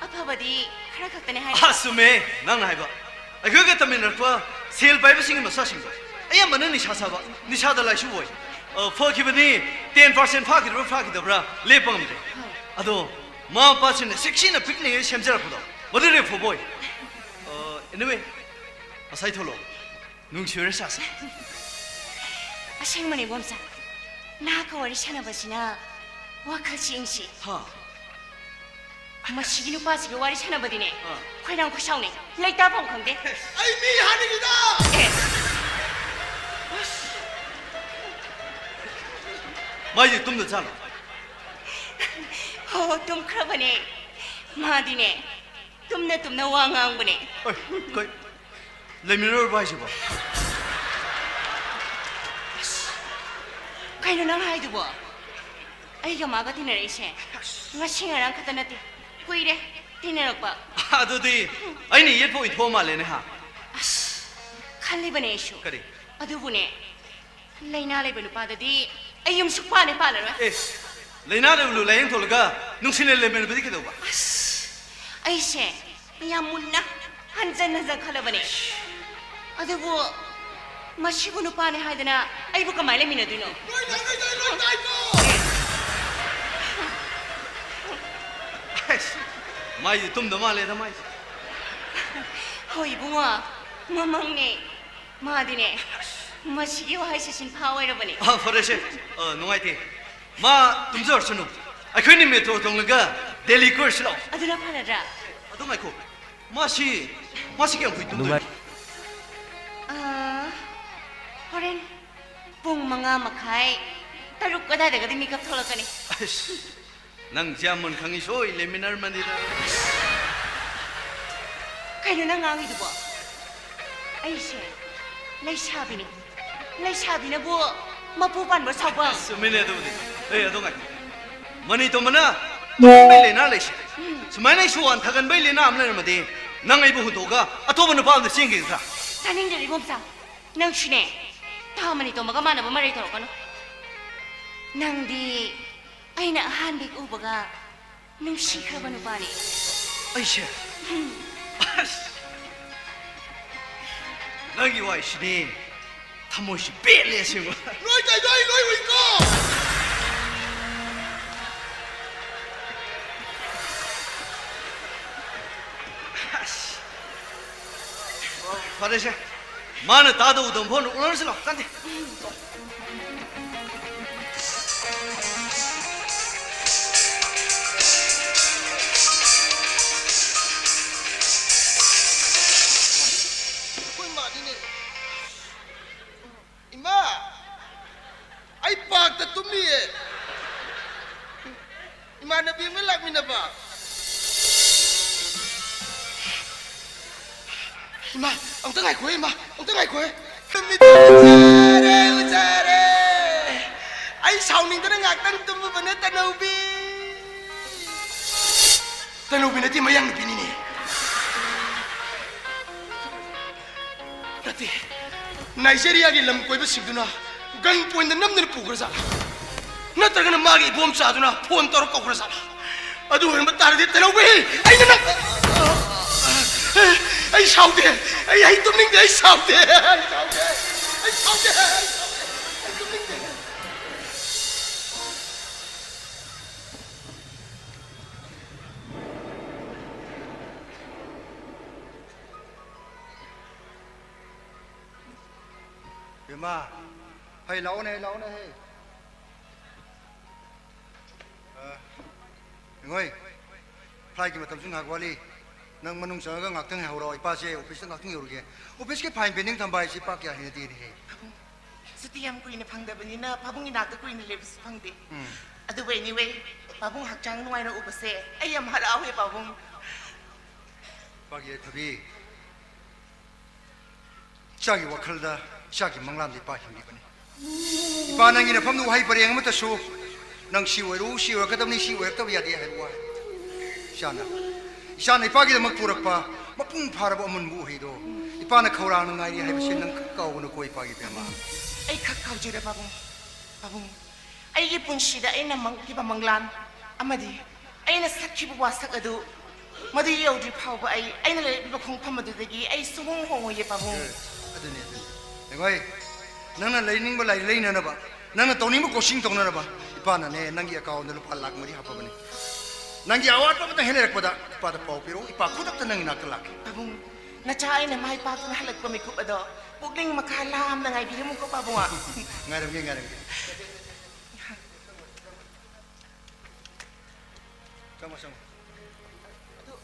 ꯑꯐꯕꯗꯤ ꯈꯔ ꯈꯛꯇꯅꯦ ꯍꯥꯏ꯫ ꯑꯥ, ꯆꯨꯝꯃꯦ ꯅꯪꯅ ꯍꯥꯏꯕ꯫ ꯑꯩꯈꯣꯏꯒ ꯇꯝꯃꯤꯟꯅꯔꯛꯄ ꯁꯦꯜ ꯄꯥꯏꯕꯁꯤꯡꯒꯤ ꯃꯆꯥꯁꯤꯡꯗꯣ ꯑꯌꯥꯝꯕꯅ ꯅꯤꯁꯥ ꯆꯥꯕ, ꯅꯤꯁꯥꯗ ꯂꯥꯏꯆꯨꯕ ꯑꯣꯏ꯫ ꯑ, ꯐꯈꯤꯕꯅꯤ, ꯇꯦꯟ ꯄꯥꯔꯁꯦꯟ ꯐꯥꯈꯤꯗꯕ꯭ꯔꯥ ꯐꯥꯈꯤꯗꯕ꯭ꯔꯥ ꯂꯦꯞꯄ ꯉꯝꯗ꯭ꯔꯦ꯫ ꯑꯗꯣ ꯃꯃꯥ ꯃꯄꯥꯁꯤꯡꯅ ꯆꯦꯛꯁꯤꯟꯅ ꯄꯤꯛꯂꯤꯉꯩ ꯁꯦꯝꯖꯔꯛꯄꯗꯣ ꯃꯗꯨꯅ ꯑꯐꯕ ꯑꯣꯏ꯫ ꯑ, anyway, ꯉꯁꯥꯏ ꯊꯣꯛꯂꯛꯑꯣ꯫ ꯅꯨꯡꯁꯤꯔꯦ ꯁꯥꯁꯦ꯫ ꯑꯁꯦꯡꯕꯅꯦ ꯕꯣꯝꯁꯟ, ꯅꯍꯥꯛꯀ ꯋꯥꯔꯤ ꯁꯥꯟꯅꯕꯁꯤꯅ ꯋꯥꯈꯜꯁꯤ ꯏꯪꯁꯤ꯫ ꯍꯥ? ꯃꯁꯤꯒꯤ ꯅꯨꯄꯥꯁꯤꯒ ꯋꯥꯔꯤ ꯁꯥꯟꯅꯕꯗꯤꯅꯦ ꯑꯥ꯫ ꯈꯣꯏꯔꯥꯡ ꯈꯣꯏꯁꯥꯎꯅꯩ, ꯂꯩꯇꯥꯐꯝ ꯈꯪꯗꯦ꯫ ꯑꯩ ꯃꯤ ꯍꯥꯠꯅꯤꯡꯉꯤꯗ! ꯑꯦ, ꯃꯥꯏꯁꯦ ꯇꯨꯝꯗ ꯆꯥꯂꯣ꯫ ꯍꯣ, ꯇꯨꯝꯈ꯭ꯔꯕꯅꯦ꯫ ꯃꯥꯗꯤꯅꯦ ꯇꯨꯝꯅ ꯇꯨꯝꯅ ꯋꯥ ꯉꯥꯡꯕꯅꯦ꯫ ꯑꯣꯏ, ꯀꯩ? ꯂꯩꯃꯤꯟꯅꯔꯕ ꯍꯥꯏꯁꯤꯕꯣ? ꯀꯩꯅꯣ ꯅꯪ ꯍꯥꯏꯗꯨꯕꯣ? ꯑꯩꯒ ꯃꯥꯒ ꯇꯤꯟꯅꯔꯛꯏꯁꯦ ꯉꯁꯤ ꯉꯔꯥꯡ ꯈꯛꯇ ꯅꯠꯇꯦ, ꯀꯨꯏꯔꯦ ꯇꯤꯟꯅꯔꯛꯄ꯫ ꯑꯗꯨꯗꯤ ꯑꯩꯅ ꯌꯦꯠꯄ ꯑꯣꯏꯊꯣꯛꯑ ꯃꯥꯜꯂꯦꯅꯦ ꯍꯥ? ꯈꯜꯂꯤꯕꯅꯦ ꯑꯩꯁꯨ꯫ ꯀꯔꯤ? ꯑꯗꯨꯕꯨꯅꯦ, ꯂꯥꯏꯅꯥ ꯂꯩꯕ ꯅꯨꯄꯥꯗꯗꯤ ꯑꯩ ꯌꯨꯝ ꯁꯨꯛꯄꯥꯟ ꯍꯦꯛ ꯄꯥꯜꯂꯔꯣꯏ꯫ ꯑꯦ, ꯂꯥꯏꯅꯥ ꯂꯩꯕ ꯂꯥꯏꯌꯦꯡ ꯊꯣꯛꯂꯒ ꯅꯨꯡꯁꯤꯅ ꯂꯩꯃꯤꯟꯅꯕꯗꯤ ꯀꯩꯗꯧꯕ? ꯑꯩꯁꯦ ꯌꯥꯝ ꯃꯨꯟꯅ ꯍꯟꯖꯟ ꯍꯟꯖꯟ ꯈꯜꯂꯕꯅꯦ꯫ ꯑꯗꯨꯕꯨ ꯃꯁꯤꯕꯨ ꯅꯨꯄꯥꯅꯦ ꯍꯥꯏꯗꯅ ꯑꯩꯕꯨ ꯀꯃꯥꯏꯅ ꯂꯩꯃꯤꯟꯅꯗꯣꯏꯅꯣ? ꯂꯣꯏ ꯂꯥꯛ, ꯂꯣꯏ ꯂꯥꯛ, ꯂꯣꯏ ꯂꯥꯛ, ꯂꯣꯏ ꯂꯥꯛ! ꯃꯥꯏꯗꯤ ꯇꯨꯝꯗ ꯃꯥꯜꯂꯦꯗ, ꯃꯥꯏꯁꯦ꯫ ꯍꯣꯏ, ꯏꯕꯨꯡꯉꯣ, ꯃꯃꯪꯅꯦ꯫ ꯃꯥꯗꯤꯅꯦ, ꯃꯁꯤꯒꯤ ꯋꯥꯍꯩꯁꯦ ꯁꯤꯟꯐꯥ ꯑꯣꯏꯔꯕꯅꯦ꯫ ꯑꯥ, ꯐꯔꯦꯁꯦ꯫ ꯑꯥ, ꯅꯨꯡꯉꯥꯏꯇꯦ꯫ ꯃꯥ ꯇꯨꯝꯖꯔꯁꯅꯨ꯫ ꯑꯩꯈꯣꯏꯅꯤ ꯃꯦꯇ꯭ꯔꯣ ꯇꯣꯡꯂꯒ ꯗꯦꯜꯂꯤ ꯀꯣꯏꯔꯨꯁꯤ ꯂꯥꯛꯑꯣ꯫ ꯑꯗꯨꯅ ꯐꯔꯗ꯭ꯔꯥ? ꯑꯗꯨ ꯉꯥꯏꯈꯣ꯫ ꯃꯥꯁꯤ, ꯃꯥꯁꯤ ꯀꯌꯥꯝ ꯀꯨꯏ ꯇꯨꯝꯗꯣꯏꯅꯣ? ꯅꯨꯡꯉꯥꯏ- ꯑꯥ, ꯍꯣꯔꯦꯟ ꯄꯨꯡ ꯃꯉꯥ ꯃꯈꯥꯏ, ꯇꯔꯨꯛ ꯑꯗꯥꯏꯗꯒꯗꯤ ꯃꯤꯀꯞ ꯊꯣꯛꯂꯛꯀꯅꯤ꯫ ꯑꯁ, ꯅꯪꯁꯦ ꯌꯥꯝ ꯃꯨꯟ ꯈꯪꯉꯤ, ꯁꯣꯏ ꯂꯩꯃꯤꯟꯅꯔꯝꯃꯅꯤꯗ꯫ ꯀꯩꯅꯣ ꯅꯪ ꯉꯥꯡꯉꯤꯗꯨꯕꯣ? ꯑꯩꯁꯦ ꯂꯩꯁꯥꯕꯤꯅꯤ꯫ ꯂꯩꯁꯥꯕꯤꯅꯕꯨ ꯃꯄꯨ ꯄꯥꯟꯕ ꯁꯥꯎꯕ? ꯆꯨꯝꯃꯤꯅꯦ ꯑꯗꯨꯕꯨꯗꯤ꯫ ꯑꯦ, ꯑꯗꯣ ꯉꯥꯏꯈꯣ꯫ ꯃꯅꯤ ꯇꯣꯝꯕꯅ ꯇꯣꯝꯕꯩ ꯂꯩꯅꯥ ꯂꯩꯁꯦ꯫ ꯎꯝ꯫ ꯁꯨꯃꯥꯏꯅ ꯑꯩꯁꯨ ꯋꯥꯟꯊꯒꯟꯕꯩ ꯂꯩꯅꯥ ꯑꯃ ꯂꯩꯔꯝꯃꯗꯤ, ꯅꯪ ꯑꯩꯕꯨ ꯍꯨꯟꯗꯣꯛꯑꯒ ꯑꯇꯣꯞꯄ ꯅꯨꯄꯥ ꯑꯃꯗ ꯆꯦꯟꯈꯤꯒꯗ꯭ꯔꯥ? ꯇꯥꯅꯤꯡꯗꯦ, ꯏꯕꯣꯝꯆꯥ꯫ ꯅꯪꯁꯨꯅꯦ, ꯇꯥ ꯃꯅꯤ ꯇꯣꯝꯕꯒ ꯃꯥꯟꯅꯕ ꯃꯔꯩ ꯇꯧꯔꯛꯀꯅꯨ꯫ ꯅꯪꯗꯤ ꯑꯩꯅ ꯑꯍꯥꯟꯕ ꯍꯦꯛ ꯎꯕꯒ ꯅꯨꯡꯁꯤꯈ꯭ꯔꯕ ꯅꯨꯄꯥꯅꯤ꯫ ꯑꯩꯁꯦ? ꯎꯝ꯫ ꯑꯁ! ꯅꯪꯒꯤ ꯋꯥꯍꯩꯁꯤꯗꯤ ꯊꯃꯣꯏꯁꯤ ꯄꯦꯜꯂꯦ ꯑꯁꯦꯡꯕ꯫ ꯅꯣꯏ ꯀꯩꯗꯧ ꯂꯣꯏ ꯎꯏꯀꯣ? ꯑꯁ! ꯐꯔꯦꯁꯦ꯫ ꯃꯥꯅ ꯇꯥꯗ ꯎꯗꯕ ꯃꯐꯝꯗ ꯎꯅꯔꯁꯤ ꯂꯥꯛꯑꯣ꯫ ꯀꯥꯟꯗꯦ꯫ ꯑꯩꯈꯣꯏ ꯃꯥꯅꯤꯅꯦ꯫ ꯏꯃꯥ! ꯑꯩ ꯄꯥꯔꯛꯇ ꯇꯨꯝꯃꯤꯌꯦ꯫ ꯏꯃꯥꯟꯅꯕꯤ ꯑꯃꯒ ꯂꯥꯛꯃꯤꯟꯅꯕ꯫ ꯏꯃꯥ, ꯑꯝꯇ ꯉꯥꯏꯈꯣ, ꯏꯃꯥ, ꯑꯝꯇ ꯉꯥꯏꯈꯣ꯫ ꯅꯨꯃꯤꯠ ꯎꯖꯔꯦ, ꯎꯖꯔꯦ꯫ ꯑꯩ ꯁꯥꯎꯅꯤꯡꯗꯅ ꯉꯥꯛꯇꯪ ꯇꯨꯝꯃꯨꯕꯅꯦ, ꯇꯅꯧꯕꯤ꯫ ꯇꯅꯧꯕꯤ ꯅꯠꯇꯦ, ꯃꯌꯥꯡ ꯅꯨꯄꯤꯅꯤꯅꯦ꯫ ꯅꯠꯇꯦ, ꯅꯥꯏꯖꯦꯔꯤꯌꯥꯒꯤ ꯂꯝ ꯀꯣꯏꯕꯁꯤꯡꯗꯨꯅ ꯒꯟ ꯄꯣꯏꯟꯗ ꯅꯝꯗꯨꯅ ꯄꯨꯈ꯭ꯔꯖꯥꯠꯂꯥ? ꯅꯠꯇ꯭ꯔꯒꯅ ꯃꯥꯒꯤ ꯏꯕꯣꯝꯆꯥꯗꯨꯅ ꯐꯣꯟ ꯇꯧꯔ ꯀꯧꯈ꯭ꯔꯖꯥꯠꯂꯥ? ꯑꯗꯨ ꯑꯣꯏꯔꯝꯕ ꯇꯥꯔꯗꯤ, ꯇꯅꯧꯕꯤ, ꯑꯩꯅ ꯅꯪ, ꯑꯩ ꯁꯥꯎꯗꯦ, ꯑꯩ, ꯑꯩ ꯇꯨꯝꯅꯤꯡꯗꯦ, ꯑꯩ ꯁꯥꯎꯗꯦ, ꯑꯩ ꯁꯥꯎꯗꯦ, ꯑꯩ ꯁꯥꯎꯗꯦ, ꯑꯩ ꯇꯨꯝꯅꯤꯡꯗꯦ꯫ ꯏꯃꯥ, ꯍꯩ, ꯂꯥꯛꯑꯣꯅꯦ, ꯂꯥꯛꯑꯣꯅꯦ, ꯍꯩ꯫ ꯑ, ꯍꯦꯡꯉꯣꯏ, flightꯀꯤ ꯃꯇꯝꯁꯨ ꯉꯥꯏꯍꯥꯛ ꯋꯥꯠꯂꯤ꯫ ꯅꯪ ꯃꯅꯨꯡ ꯆꯪꯉꯒ ꯉꯥꯛꯇꯪ ꯉꯥꯏꯍꯧꯔꯣ꯫ ꯏꯄꯥꯁꯦ officeꯇ ꯉꯥꯛꯇꯪ ꯌꯧꯔꯨꯒꯦ꯫ Officeꯀꯤ file pending ꯊꯝꯕ ꯍꯥꯏꯁꯤ ꯏꯄꯥ ꯀꯌꯥ ꯍꯩꯅꯗꯦꯅꯦꯍꯦ꯫ ꯄꯥꯕꯨꯡ, ꯁꯨꯇꯤ ꯌꯥꯝ ꯀꯨꯏꯅ ꯐꯪꯗꯕꯅꯤꯅ ꯄꯥꯕꯨꯡ ꯏꯅꯥꯛꯇ ꯀꯨꯏꯅ ꯂꯩꯕꯁꯨ ꯐꯪꯗꯦ꯫ ꯎꯝ꯫ ꯑꯗꯨꯕꯨ anyway, ꯄꯥꯕꯨꯡ ꯍꯛꯆꯥꯡ ꯅꯨꯡꯉꯥꯏꯔꯛꯎꯕꯁꯦ ꯑꯩ ꯌꯥꯝ ꯍꯔꯥꯎꯋꯦ ꯄꯥꯕꯨꯡ꯫ ꯏꯄꯥꯒꯤ ꯌꯥꯏꯐꯕꯤ, ꯏꯆꯥꯒꯤ ꯋꯥꯈꯜꯗ, ꯏꯆꯥꯒꯤ ꯃꯪꯂꯥꯟꯗ ꯏꯄꯥ ꯍꯤꯡꯂꯤꯕꯅꯤ꯫ ꯏꯄꯥ, ꯅꯪꯒꯤ ꯅꯐꯝꯗ ꯋꯥꯍꯩ ꯄꯔꯦꯡ ꯑꯃꯠꯇꯁꯨ, "ꯅꯪ ꯁꯤ ꯑꯣꯏꯔꯨ, ꯁꯤ ꯑꯣꯏꯔꯛꯀꯗꯕꯅꯤ, ꯁꯤ ꯑꯣꯏꯔꯛꯇꯕ ꯌꯥꯗꯦ" ꯍꯥꯏꯕ ꯋꯥꯍꯩ꯫ ꯏꯆꯥꯅ, ꯏꯆꯥꯅ ꯏꯄꯥꯒꯤꯗꯃꯛ ꯄꯨꯔꯛꯄ ꯃꯄꯨꯡ ꯐꯥꯔꯕ ꯑꯃꯨꯟꯕ ꯎꯍꯩꯗꯣ ꯏꯄꯥꯅ ꯈꯧꯔꯥꯡꯅ ꯉꯥꯏꯔꯤ ꯍꯥꯏꯕꯁꯤ ꯅꯪ ꯈꯛ ꯀꯥꯎꯒꯅꯨꯀꯣ, ꯏꯄꯥꯒꯤ ꯕꯦꯝꯃ꯫ ꯑꯩ ꯈꯛ ꯀꯥꯎꯖꯔꯦ ꯄꯥꯕꯨꯡ꯫ ꯄꯥꯕꯨꯡ, ꯑꯩꯒꯤ ꯄꯨꯟꯁꯤꯗ ꯑꯩꯅ ꯃꯪꯈꯤꯕ ꯃꯪꯂꯥꯟ ꯑꯃꯗꯤ ꯑꯩꯅ ꯁꯛꯈꯤꯕ ꯋꯥꯁꯛ ꯑꯗꯨ ꯃꯗꯨ ꯌꯧꯗ꯭ꯔꯤ ꯐꯥꯎꯕ ꯑꯩ, ꯑꯩꯅ ꯂꯩꯔꯛꯂꯤꯕ ꯈꯣꯡꯐꯝ ꯑꯗꯨꯗꯒꯤ ꯑꯩ ꯁꯨꯡꯍꯣꯡ ꯍꯣꯡꯉꯣꯏꯌꯦ ꯄꯥꯕꯨꯡ꯫ ꯑꯦ, ꯑꯗꯨꯅꯤ, ꯑꯗꯨꯅꯤ꯫ ꯌꯦꯡꯉꯣꯏ, ꯅꯪꯅ ꯂꯩꯅꯤꯡꯕ ꯂꯥꯏꯔꯤꯛ ꯂꯩꯅꯅꯕ, ꯅꯪꯅ ꯇꯧꯅꯤꯡꯕ coaching ꯇꯧꯅꯅꯕ, ꯏꯄꯥꯅꯅꯦ ꯅꯪꯒꯤ accountꯗ ꯂꯨꯄꯥ ꯂꯥꯈ ꯃꯔꯤ ꯍꯥꯞꯄꯕꯅꯤ꯫ ꯅꯪꯒꯤ ꯑꯋꯥꯠꯄ ꯑꯃꯇ ꯍꯦꯛ ꯂꯩꯔꯛꯄꯗ ꯏꯄꯥꯗ ꯄꯥꯎ ꯄꯤꯔꯛꯎ, ꯏꯄꯥ ꯈꯨꯗꯛꯇ ꯅꯪꯒꯤ ꯅꯥꯛꯇ ꯂꯥꯛꯀꯦ꯫ ꯄꯥꯕꯨꯡ, ꯅꯆꯥ ꯑꯩꯅ ꯃꯥꯏ ꯄꯥꯛꯇꯨꯅ ꯍꯜꯂꯛꯄ ꯃꯤꯀꯨꯞ ꯑꯗꯣ ꯄꯨꯛꯅꯤꯡ ꯃꯈꯥ ꯂꯥꯝꯅ ꯉꯥꯏꯕꯤꯔꯝꯃꯨꯀꯣ ꯄꯥꯕꯨꯡ꯫ ꯉꯥꯏꯔꯝꯒꯦ, ꯉꯥꯏꯔꯝꯒꯦ꯫ ꯆꯪꯉꯣ, ꯆꯪꯉꯣ꯫ ꯑꯗꯨ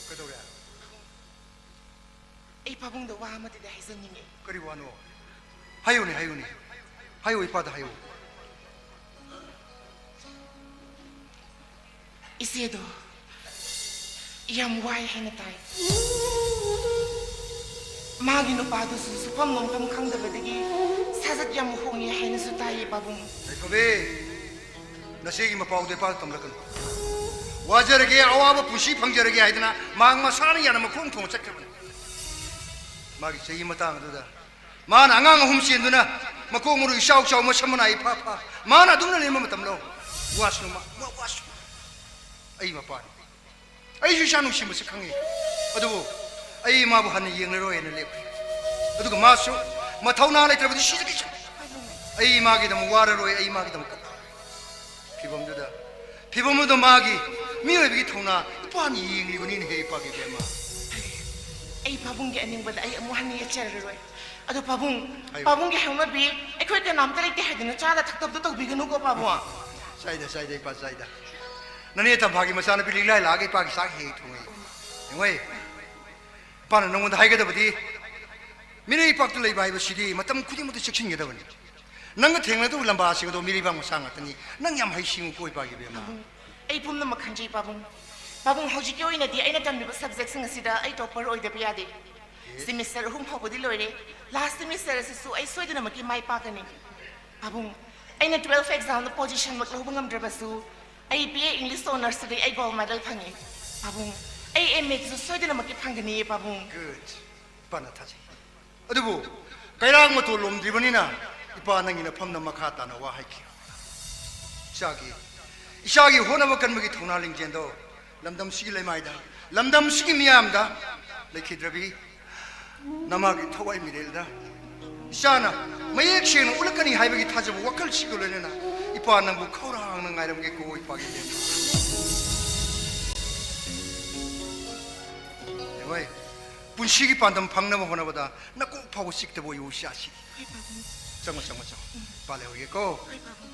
ꯀꯩꯗꯧꯔꯦ? ꯑꯩ ꯄꯥꯕꯨꯡꯗ ꯋꯥ ꯑꯃꯗꯤ ꯍꯥꯏꯖꯅꯤꯡꯉꯤ꯫ ꯀꯔꯤ ꯋꯥꯅꯣ? ꯍꯥꯏꯌꯨꯅꯦ, ꯍꯥꯏꯌꯨꯅꯦ꯫ ꯍꯥꯏꯌꯨ, ꯏꯄꯥꯗ ꯍꯥꯏꯌꯨ꯫ ꯏꯆꯦꯗꯣ ꯌꯥꯝ ꯋꯥꯏ ꯍꯥꯏꯅ ꯇꯥꯏ꯫ ꯃꯥꯒꯤ ꯅꯨꯄꯥꯗꯨꯁꯨ ꯁꯨꯐꯝ ꯅꯣꯝꯐꯝ ꯈꯪꯗꯕꯗꯒꯤ ꯁꯥꯖꯠ ꯌꯥꯝ ꯍꯣꯡꯉꯦ ꯍꯥꯏꯅꯁꯨ ꯇꯥꯏꯌꯦ ꯄꯥꯕꯨꯡ꯫ ꯌꯥꯏꯐꯕꯤ, ꯅꯆꯦꯒꯤ ꯃꯄꯥꯎꯗꯣ ꯏꯄꯥꯗ ꯇꯝꯂꯛꯀꯅꯨ꯫ ꯋꯥꯖꯔꯒꯦ, ꯑꯋꯥꯕ ꯄꯨꯟꯁꯤ ꯐꯪꯖꯔꯒꯦ ꯍꯥꯏꯗꯅ ꯃꯍꯥꯛ ꯃꯁꯥꯅ ꯌꯥꯅ ꯃꯈꯣꯡ ꯊꯣꯡꯅ ꯆꯠꯈ꯭ꯔꯕꯅꯤ꯫ ꯃꯥꯒꯤ ꯆꯍꯤ ꯃꯇꯥꯡ ꯑꯗꯨꯗ ꯃꯥꯅ ꯑꯉꯥꯡ ꯑꯍꯨꯝ ꯆꯦꯟꯗꯨꯅ ꯃꯀꯣꯛ ꯃꯔꯨ ꯏꯆꯥꯎ ꯆꯥꯎ, ꯃꯁꯝ ꯃꯅꯥ ꯏꯐꯥ ꯐꯥ, ꯃꯥꯅ ꯑꯗꯨꯝꯅ ꯂꯦꯟꯕ ꯃꯇꯝ ꯂꯧ꯫ ꯋꯥꯁꯅꯨ ꯃꯥ, ꯋꯥ-, ꯋꯥꯁꯅꯨ꯫ ꯑꯩ ꯃꯄꯥꯅꯤ꯫ ꯑꯩꯁꯨ ꯏꯆꯥ ꯅꯨꯡꯁꯤ ꯃꯁꯛ ꯈꯪꯉꯤ꯫ ꯑꯗꯨꯕꯨ ꯑꯩ ꯃꯥꯕꯨ ꯍꯟꯅ ꯌꯦꯡꯂꯔꯣꯏ ꯍꯥꯏꯅ ꯂꯦꯞꯈ꯭ꯔꯦ꯫ ꯑꯗꯨꯒ ꯃꯥꯁꯨ ꯃꯊꯧꯅꯥ ꯂꯩꯇ꯭ꯔꯕꯗꯤ ꯁꯤꯖꯈꯤꯁꯅꯨ꯫ ꯑꯩ ꯃꯥꯒꯤꯗꯃꯛ ꯋꯥꯔꯔꯣꯏ, ꯑꯩ ꯃꯥꯒꯤꯗꯃꯛ ꯀꯞꯂꯔꯣꯏ꯫ ꯐꯤꯕꯝꯗꯨꯗ, ꯐꯤꯕꯝꯗꯨꯗ ꯃꯥꯒꯤ ꯃꯤꯑꯣꯏꯕꯒꯤ ꯊꯧꯅꯥ ꯏꯄꯥꯅ ꯌꯦꯡꯂꯤꯕꯅꯤꯅꯦꯍꯦ, ꯏꯄꯥꯒꯤ ꯕꯦꯝꯃ꯫ ꯑꯩ ꯄꯥꯕꯨꯡꯒꯤ ꯑꯅꯤꯡꯕꯗ ꯑꯩ ꯑꯃꯨꯛ ꯍꯟꯅ ꯌꯦꯠꯆꯔꯔꯣꯏ꯫ ꯑꯗꯣ ꯄꯥꯕꯨꯡ, ꯍꯥꯏꯌꯨ꯫ ꯄꯥꯕꯨꯡꯒꯤ ꯍꯧꯅꯕꯤ ꯑꯩꯈꯣꯏ ꯀꯅꯥꯝꯇ ꯂꯩꯇꯦ ꯍꯥꯏꯗꯨꯅ ꯆꯥꯗ ꯊꯛꯇꯕꯗꯣ ꯇꯧꯕꯤꯒꯅꯨꯀꯣ ꯄꯥꯕꯨꯡ꯫ ꯆꯥꯏꯗ, ꯆꯥꯏꯗ, ꯏꯄꯥ, ꯆꯥꯏꯗ꯫ ꯅꯅꯦ ꯇꯝꯐꯥꯒꯤ ꯃꯆꯥꯅꯨꯄꯤ ꯂꯤꯛꯂꯥꯏ ꯂꯥꯛꯑꯒ ꯏꯄꯥꯒꯤ ꯆꯥꯛ ꯍꯦꯛ ꯍꯦꯛ ꯊꯣꯡꯉꯦ꯫ ꯌꯦꯡꯉꯣꯏ, ꯏꯄꯥꯅ ꯅꯉꯣꯟꯗ ꯍꯥꯏꯒꯗꯕꯗꯤ, ꯃꯤꯔꯩ ꯄꯥꯛꯇ ꯂꯩꯕ ꯍꯥꯏꯕꯁꯤꯗꯤ ꯃꯇꯝ ꯈꯨꯗꯤꯡꯃꯛꯇ ꯆꯦꯛꯁꯤꯟꯒꯗꯕꯅꯤ꯫ ꯅꯪꯒ ꯊꯦꯡꯅꯗꯧꯕ ꯂꯝꯕꯥꯁꯤꯡ ꯑꯗꯣ ꯃꯤꯔꯩꯕꯥꯛ ꯃꯆꯥ ꯉꯥꯛꯇꯅꯤ꯫ ꯅꯪ ꯌꯥꯝ ꯍꯩꯁꯤꯡꯉꯨꯀꯣ, ꯏꯄꯥꯒꯤ ꯏꯕꯦꯝꯃ꯫ ꯄꯥꯕꯨꯡ, ꯑꯩ ꯄꯨꯝꯅꯃꯛ ꯈꯪꯖꯩ ꯄꯥꯕꯨꯡ꯫ ꯄꯥꯕꯨꯡ, ꯍꯧꯖꯤꯛꯀꯤ ꯑꯣꯏꯅꯗꯤ ꯑꯩꯅ ꯇꯝꯂꯤꯕ subjectꯁꯤꯡ ꯑꯁꯤꯗ ꯑꯩ topper ꯑꯣꯏꯗꯕ ꯌꯥꯗꯦ꯫ Semester ꯑꯍꯨꯝ ꯐꯥꯎꯕꯗꯤ ꯂꯣꯏꯔꯦ꯫ Last semester ꯑꯁꯤꯁꯨ ꯑꯩ ꯁꯣꯏꯗꯅꯃꯛꯀꯤ ꯃꯥꯏ ꯄꯥꯛꯀꯅꯤ꯫ ꯄꯥꯕꯨꯡ, ꯑꯩꯅ twelve examꯗ positionꯃꯛ ꯂꯧꯕ ꯉꯝꯗ꯭ꯔꯕꯁꯨ, ꯑꯩ B A English honoursꯇꯗꯤ ꯑꯩ gold medal ꯐꯪꯉꯤ꯫ ꯄꯥꯕꯨꯡ, ꯑꯩ M Aꯗꯁꯨ ꯁꯣꯏꯗꯅꯃꯛꯀꯤ ꯐꯪꯒꯅꯤꯌꯦ ꯄꯥꯕꯨꯡ꯫ Good. ꯏꯄꯥꯅ ꯊꯥꯖꯩ꯫ ꯑꯗꯨꯕꯨ ꯀꯩꯔꯥꯛ ꯃꯇꯣꯜ ꯂꯣꯝꯗ꯭ꯔꯤꯕꯅꯤꯅ ꯏꯄꯥ ꯅꯪꯒꯤ ꯅꯐꯝꯗ ꯃꯈꯥ ꯇꯥꯅ ꯋꯥ ꯍꯥꯏꯈꯤ꯫ ꯏꯆꯥꯒꯤ, ꯏꯆꯥꯒꯤ ꯍꯣꯠꯅꯕ ꯀꯟꯕꯒꯤ ꯊꯧꯅꯥ ꯂꯤꯡꯖꯦꯜꯗꯣ ꯂꯝꯗꯝꯁꯤꯒꯤ ꯂꯩꯃꯥꯏꯗ, ꯂꯝꯗꯝꯁꯤꯒꯤ ꯃꯤꯌꯥꯝꯗ ꯂꯩꯈꯤꯗ꯭ꯔꯕꯤ ꯅꯃꯥꯒꯤ ꯊꯋꯥꯏ ꯃꯤꯔꯦꯜꯗ ꯏꯆꯥꯅ ꯃꯌꯦꯛ ꯁꯦꯡꯅ ꯎꯠꯂꯛꯀꯅꯤ ꯍꯥꯏꯕꯒꯤ ꯊꯥꯖꯕ ꯋꯥꯈꯜꯁꯤꯒ ꯂꯣꯏꯅꯅ ꯏꯄꯥ ꯅꯪꯕꯨ ꯈꯧꯔꯥꯡꯅ ꯉꯥꯏꯔꯝꯒꯦꯀꯣ, ꯏꯄꯥꯒꯤ ꯂꯦꯝꯅ꯫ ꯌꯦꯡꯉꯣꯏ, ꯄꯨꯟꯁꯤꯒꯤ ꯄꯥꯟꯗꯝ ꯐꯪꯅꯕ ꯍꯣꯠꯅꯕꯗ ꯅꯀꯣꯛ ꯐꯥꯎꯕ ꯆꯤꯛꯇꯕ ꯑꯣꯏꯌꯨ, ꯏꯆꯥꯁꯤ꯫ ꯍꯣꯏ, ꯄꯥꯕꯨꯡ꯫ ꯆꯪꯉꯣ, ꯆꯪꯉꯣ, ꯆꯪꯉꯣ꯫ ꯏꯄꯥ ꯂꯩꯍꯧꯔꯒꯦꯀꯣ꯫ ꯍꯣꯏ, ꯄꯥꯕꯨꯡ꯫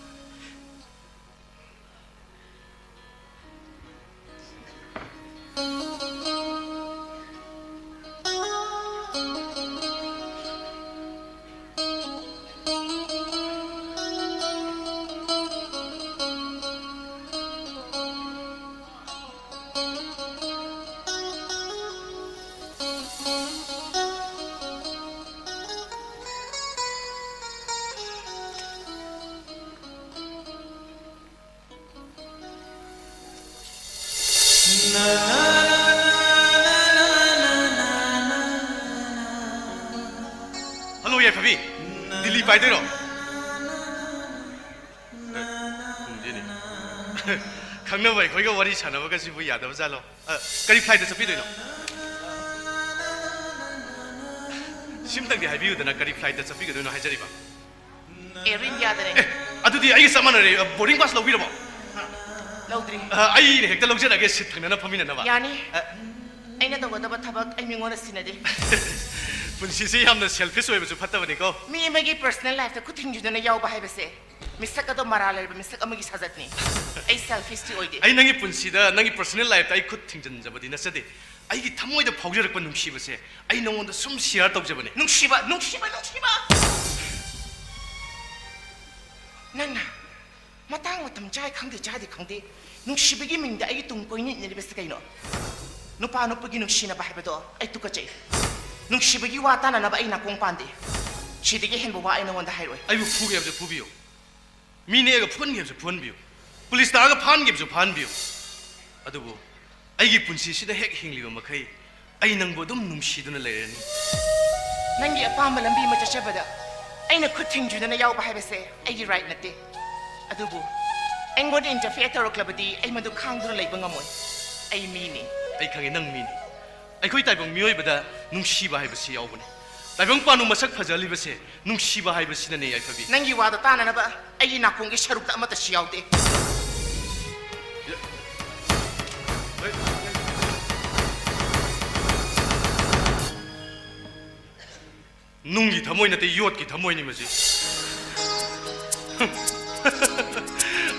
ꯍꯜꯂꯣ, ꯌꯥꯏꯐꯕꯤ꯫ ꯗꯤꯜꯂꯤ ꯄꯥꯏꯗꯣꯏꯔꯣ? ꯑꯦ, ꯈꯪꯗꯦꯅꯦ꯫ ꯈꯪꯅꯕ ꯑꯩꯈꯣꯏꯒ ꯋꯥꯔꯤ ꯁꯥꯟꯅꯕꯒꯁꯤꯕꯨ ꯌꯥꯗꯕ ꯖꯥꯠꯂꯣ? ꯑ, ꯀꯔꯤ flightꯇ ꯆꯠꯄꯤꯗꯣꯏꯅꯣ? ꯁꯤꯝꯇꯪꯗꯤ ꯍꯥꯏꯕꯤꯌꯨꯗꯅ, ꯀꯔꯤ flightꯇ ꯆꯠꯄꯤꯒꯗꯣꯏꯅꯣ ꯍꯥꯏꯖꯔꯤꯕ? Air Indiaꯗꯅꯦ꯫ ꯑꯦ, ꯑꯗꯨꯗꯤ ꯑꯩꯒ ꯆꯞ ꯃꯥꯟꯅꯔꯦ꯫ ꯑ, boarding pass ꯂꯧꯕꯤꯔꯕꯣ? ꯂꯧꯗ꯭ꯔꯤ꯫ ꯑ, ꯑꯩꯅ ꯍꯦꯛꯇ ꯂꯧꯖꯔꯒꯦ, seat ꯊꯪꯅꯅ ꯐꯝꯃꯤꯟꯅꯅꯕ꯫ ꯌꯥꯅꯤ꯫ ꯑ, ꯑꯩꯅ ꯇꯧꯒꯗꯕ ꯊꯕꯛ ꯑꯩ ꯃꯤꯉꯣꯟꯗ ꯁꯤꯟꯅꯗꯦ꯫ ꯄꯨꯟꯁꯤꯁꯦ ꯌꯥꯝꯅ selfish ꯑꯣꯏꯕꯁꯨ ꯐꯠꯇꯕꯅꯤꯀꯣ꯫ ꯃꯤ ꯑꯃꯒꯤ personal lifeꯇ ꯈꯨꯠ ꯊꯤꯡꯖꯤꯟꯗꯨꯅ ꯌꯥꯎꯕ ꯍꯥꯏꯕꯁꯦ ꯃꯤꯁꯛ ꯑꯗꯣ ꯃꯔꯥꯜ ꯂꯩꯔꯕ ꯃꯤꯁꯛ ꯑꯃꯒꯤ ꯁꯥꯖꯠꯅꯤ꯫ ꯑꯩ selfishꯇꯤ ꯑꯣꯏꯗꯦ꯫ ꯑꯩ ꯅꯪꯒꯤ ꯄꯨꯟꯁꯤꯗ ꯅꯪꯒꯤ personal lifeꯇ ꯑꯩ ꯈꯨꯠ ꯊꯤꯡꯖꯤꯟꯖꯕꯗꯤ ꯅꯠꯆꯗꯦ꯫ ꯑꯩꯒꯤ ꯊꯃꯣꯏꯗ ꯐꯥꯎꯖꯔꯛꯄ ꯅꯨꯡꯁꯤꯕꯁꯦ ꯑꯩ ꯅꯉꯣꯟꯗ ꯁꯨꯝ share ꯇꯧꯖꯕꯅꯦ꯫ ꯅꯨꯡꯁꯤꯕ, ꯅꯨꯡꯁꯤꯕ, ꯅꯨꯡꯁꯤꯕ! ꯅꯪꯅ ꯃꯇꯥꯡ ꯃꯇꯝ ꯆꯥꯏ ꯈꯪꯗꯦ, ꯆꯥꯗꯦ ꯈꯪꯗꯦ, ꯅꯨꯡꯁꯤꯕꯒꯤ ꯃꯤꯡꯗ ꯑꯩꯒꯤ ꯇꯨꯡ ꯀꯣꯏꯅ ꯏꯟꯅꯔꯤꯕꯁꯤ ꯀꯩꯅꯣ? ꯅꯨꯄꯥ ꯅꯨꯄꯤꯒꯤ ꯅꯨꯡꯁꯤꯅꯕ ꯍꯥꯏꯕꯗꯣ ꯑꯩ ꯇꯨꯀꯠꯆꯩ꯫ ꯅꯨꯡꯁꯤꯕꯒꯤ ꯋꯥ ꯇꯥꯅꯅꯕ ꯑꯩ ꯅꯥꯀꯣꯡ ꯄꯥꯟꯗꯦ꯫ ꯁꯤꯗꯒꯤ ꯍꯦꯟꯕ ꯋꯥ ꯑꯩ ꯅꯉꯣꯟꯗ ꯍꯥꯏꯔꯣꯏ꯫ ꯑꯩꯕꯨ ꯐꯨꯒꯦ ꯍꯥꯏꯕꯁꯨ ꯐꯨꯕꯤꯌꯨ, ꯃꯤ ꯅꯦꯛꯑꯒ ꯐꯨꯍꯟꯒꯦ ꯍꯥꯏꯕꯁꯨ ꯐꯨꯍꯟꯕꯤꯌꯨ, ꯄꯨꯂꯤꯁ ꯇꯥꯛꯑꯒ ꯐꯥꯍꯟꯒꯦ ꯍꯥꯏꯕꯁꯨ ꯐꯥꯍꯟꯕꯤꯌꯨ, ꯑꯗꯨꯕꯨ ꯑꯩꯒꯤ ꯄꯨꯟꯁꯤꯁꯤꯗ ꯍꯦꯛ ꯍꯤꯡꯂꯤꯕ ꯃꯈꯩ ꯑꯩ ꯅꯪꯕꯨ ꯑꯗꯨꯝ ꯅꯨꯡꯁꯤꯗꯨꯅ ꯂꯩꯔꯅꯤ꯫ ꯅꯪꯒꯤ ꯑꯄꯥꯝꯕ ꯂꯝꯕꯤ ꯑꯃ ꯆꯠꯆꯕꯗ ꯑꯩꯅ ꯈꯨꯠ ꯊꯤꯡꯖꯤꯟꯗꯨꯅ ꯌꯥꯎꯕ ꯍꯥꯏꯕꯁꯦ ꯑꯩꯒꯤ right ꯅꯠꯇꯦ꯫ ꯑꯗꯨꯕꯨ ꯑꯩꯉꯣꯟꯗ interfere ꯇꯧꯔꯛꯂꯕꯗꯤ ꯑꯩ ꯃꯗꯨ ꯈꯥꯡꯗꯨꯅ ꯂꯩꯕ ꯉꯝꯃꯣꯏ꯫ ꯑꯩ ꯃꯤꯅꯤ꯫ ꯑꯩ ꯈꯪꯉꯤ, ꯅꯪ ꯃꯤꯅꯤ꯫ ꯑꯩꯈꯣꯏ ꯇꯥꯏꯕꯪ ꯃꯤꯑꯣꯏꯕꯗ ꯅꯨꯡꯁꯤꯕ ꯍꯥꯏꯕꯁꯤ ꯌꯥꯎꯕꯅꯤ꯫ ꯇꯥꯏꯕꯪ ꯄꯥꯟꯕ ꯃꯁꯛ ꯐꯖꯍꯜꯂꯤꯕꯁꯦ ꯅꯨꯡꯁꯤꯕ ꯍꯥꯏꯕꯁꯤꯅꯅꯦ, ꯌꯥꯏꯐꯕꯤ꯫ ꯅꯪꯒꯤ ꯋꯥꯗꯣ ꯇꯥꯅꯅꯕ ꯑꯩꯒꯤ ꯅꯥꯀꯣꯡꯒꯤ ꯁꯔꯨꯛꯇ ꯑꯃꯠꯇꯁꯨ ꯌꯥꯎꯗꯦ꯫ ꯅꯨꯡꯒꯤ ꯊꯃꯣꯏ ꯅꯠꯇꯦ, ꯌꯣꯠꯀꯤ ꯊꯃꯣꯏꯅꯤ ꯃꯁꯤ꯫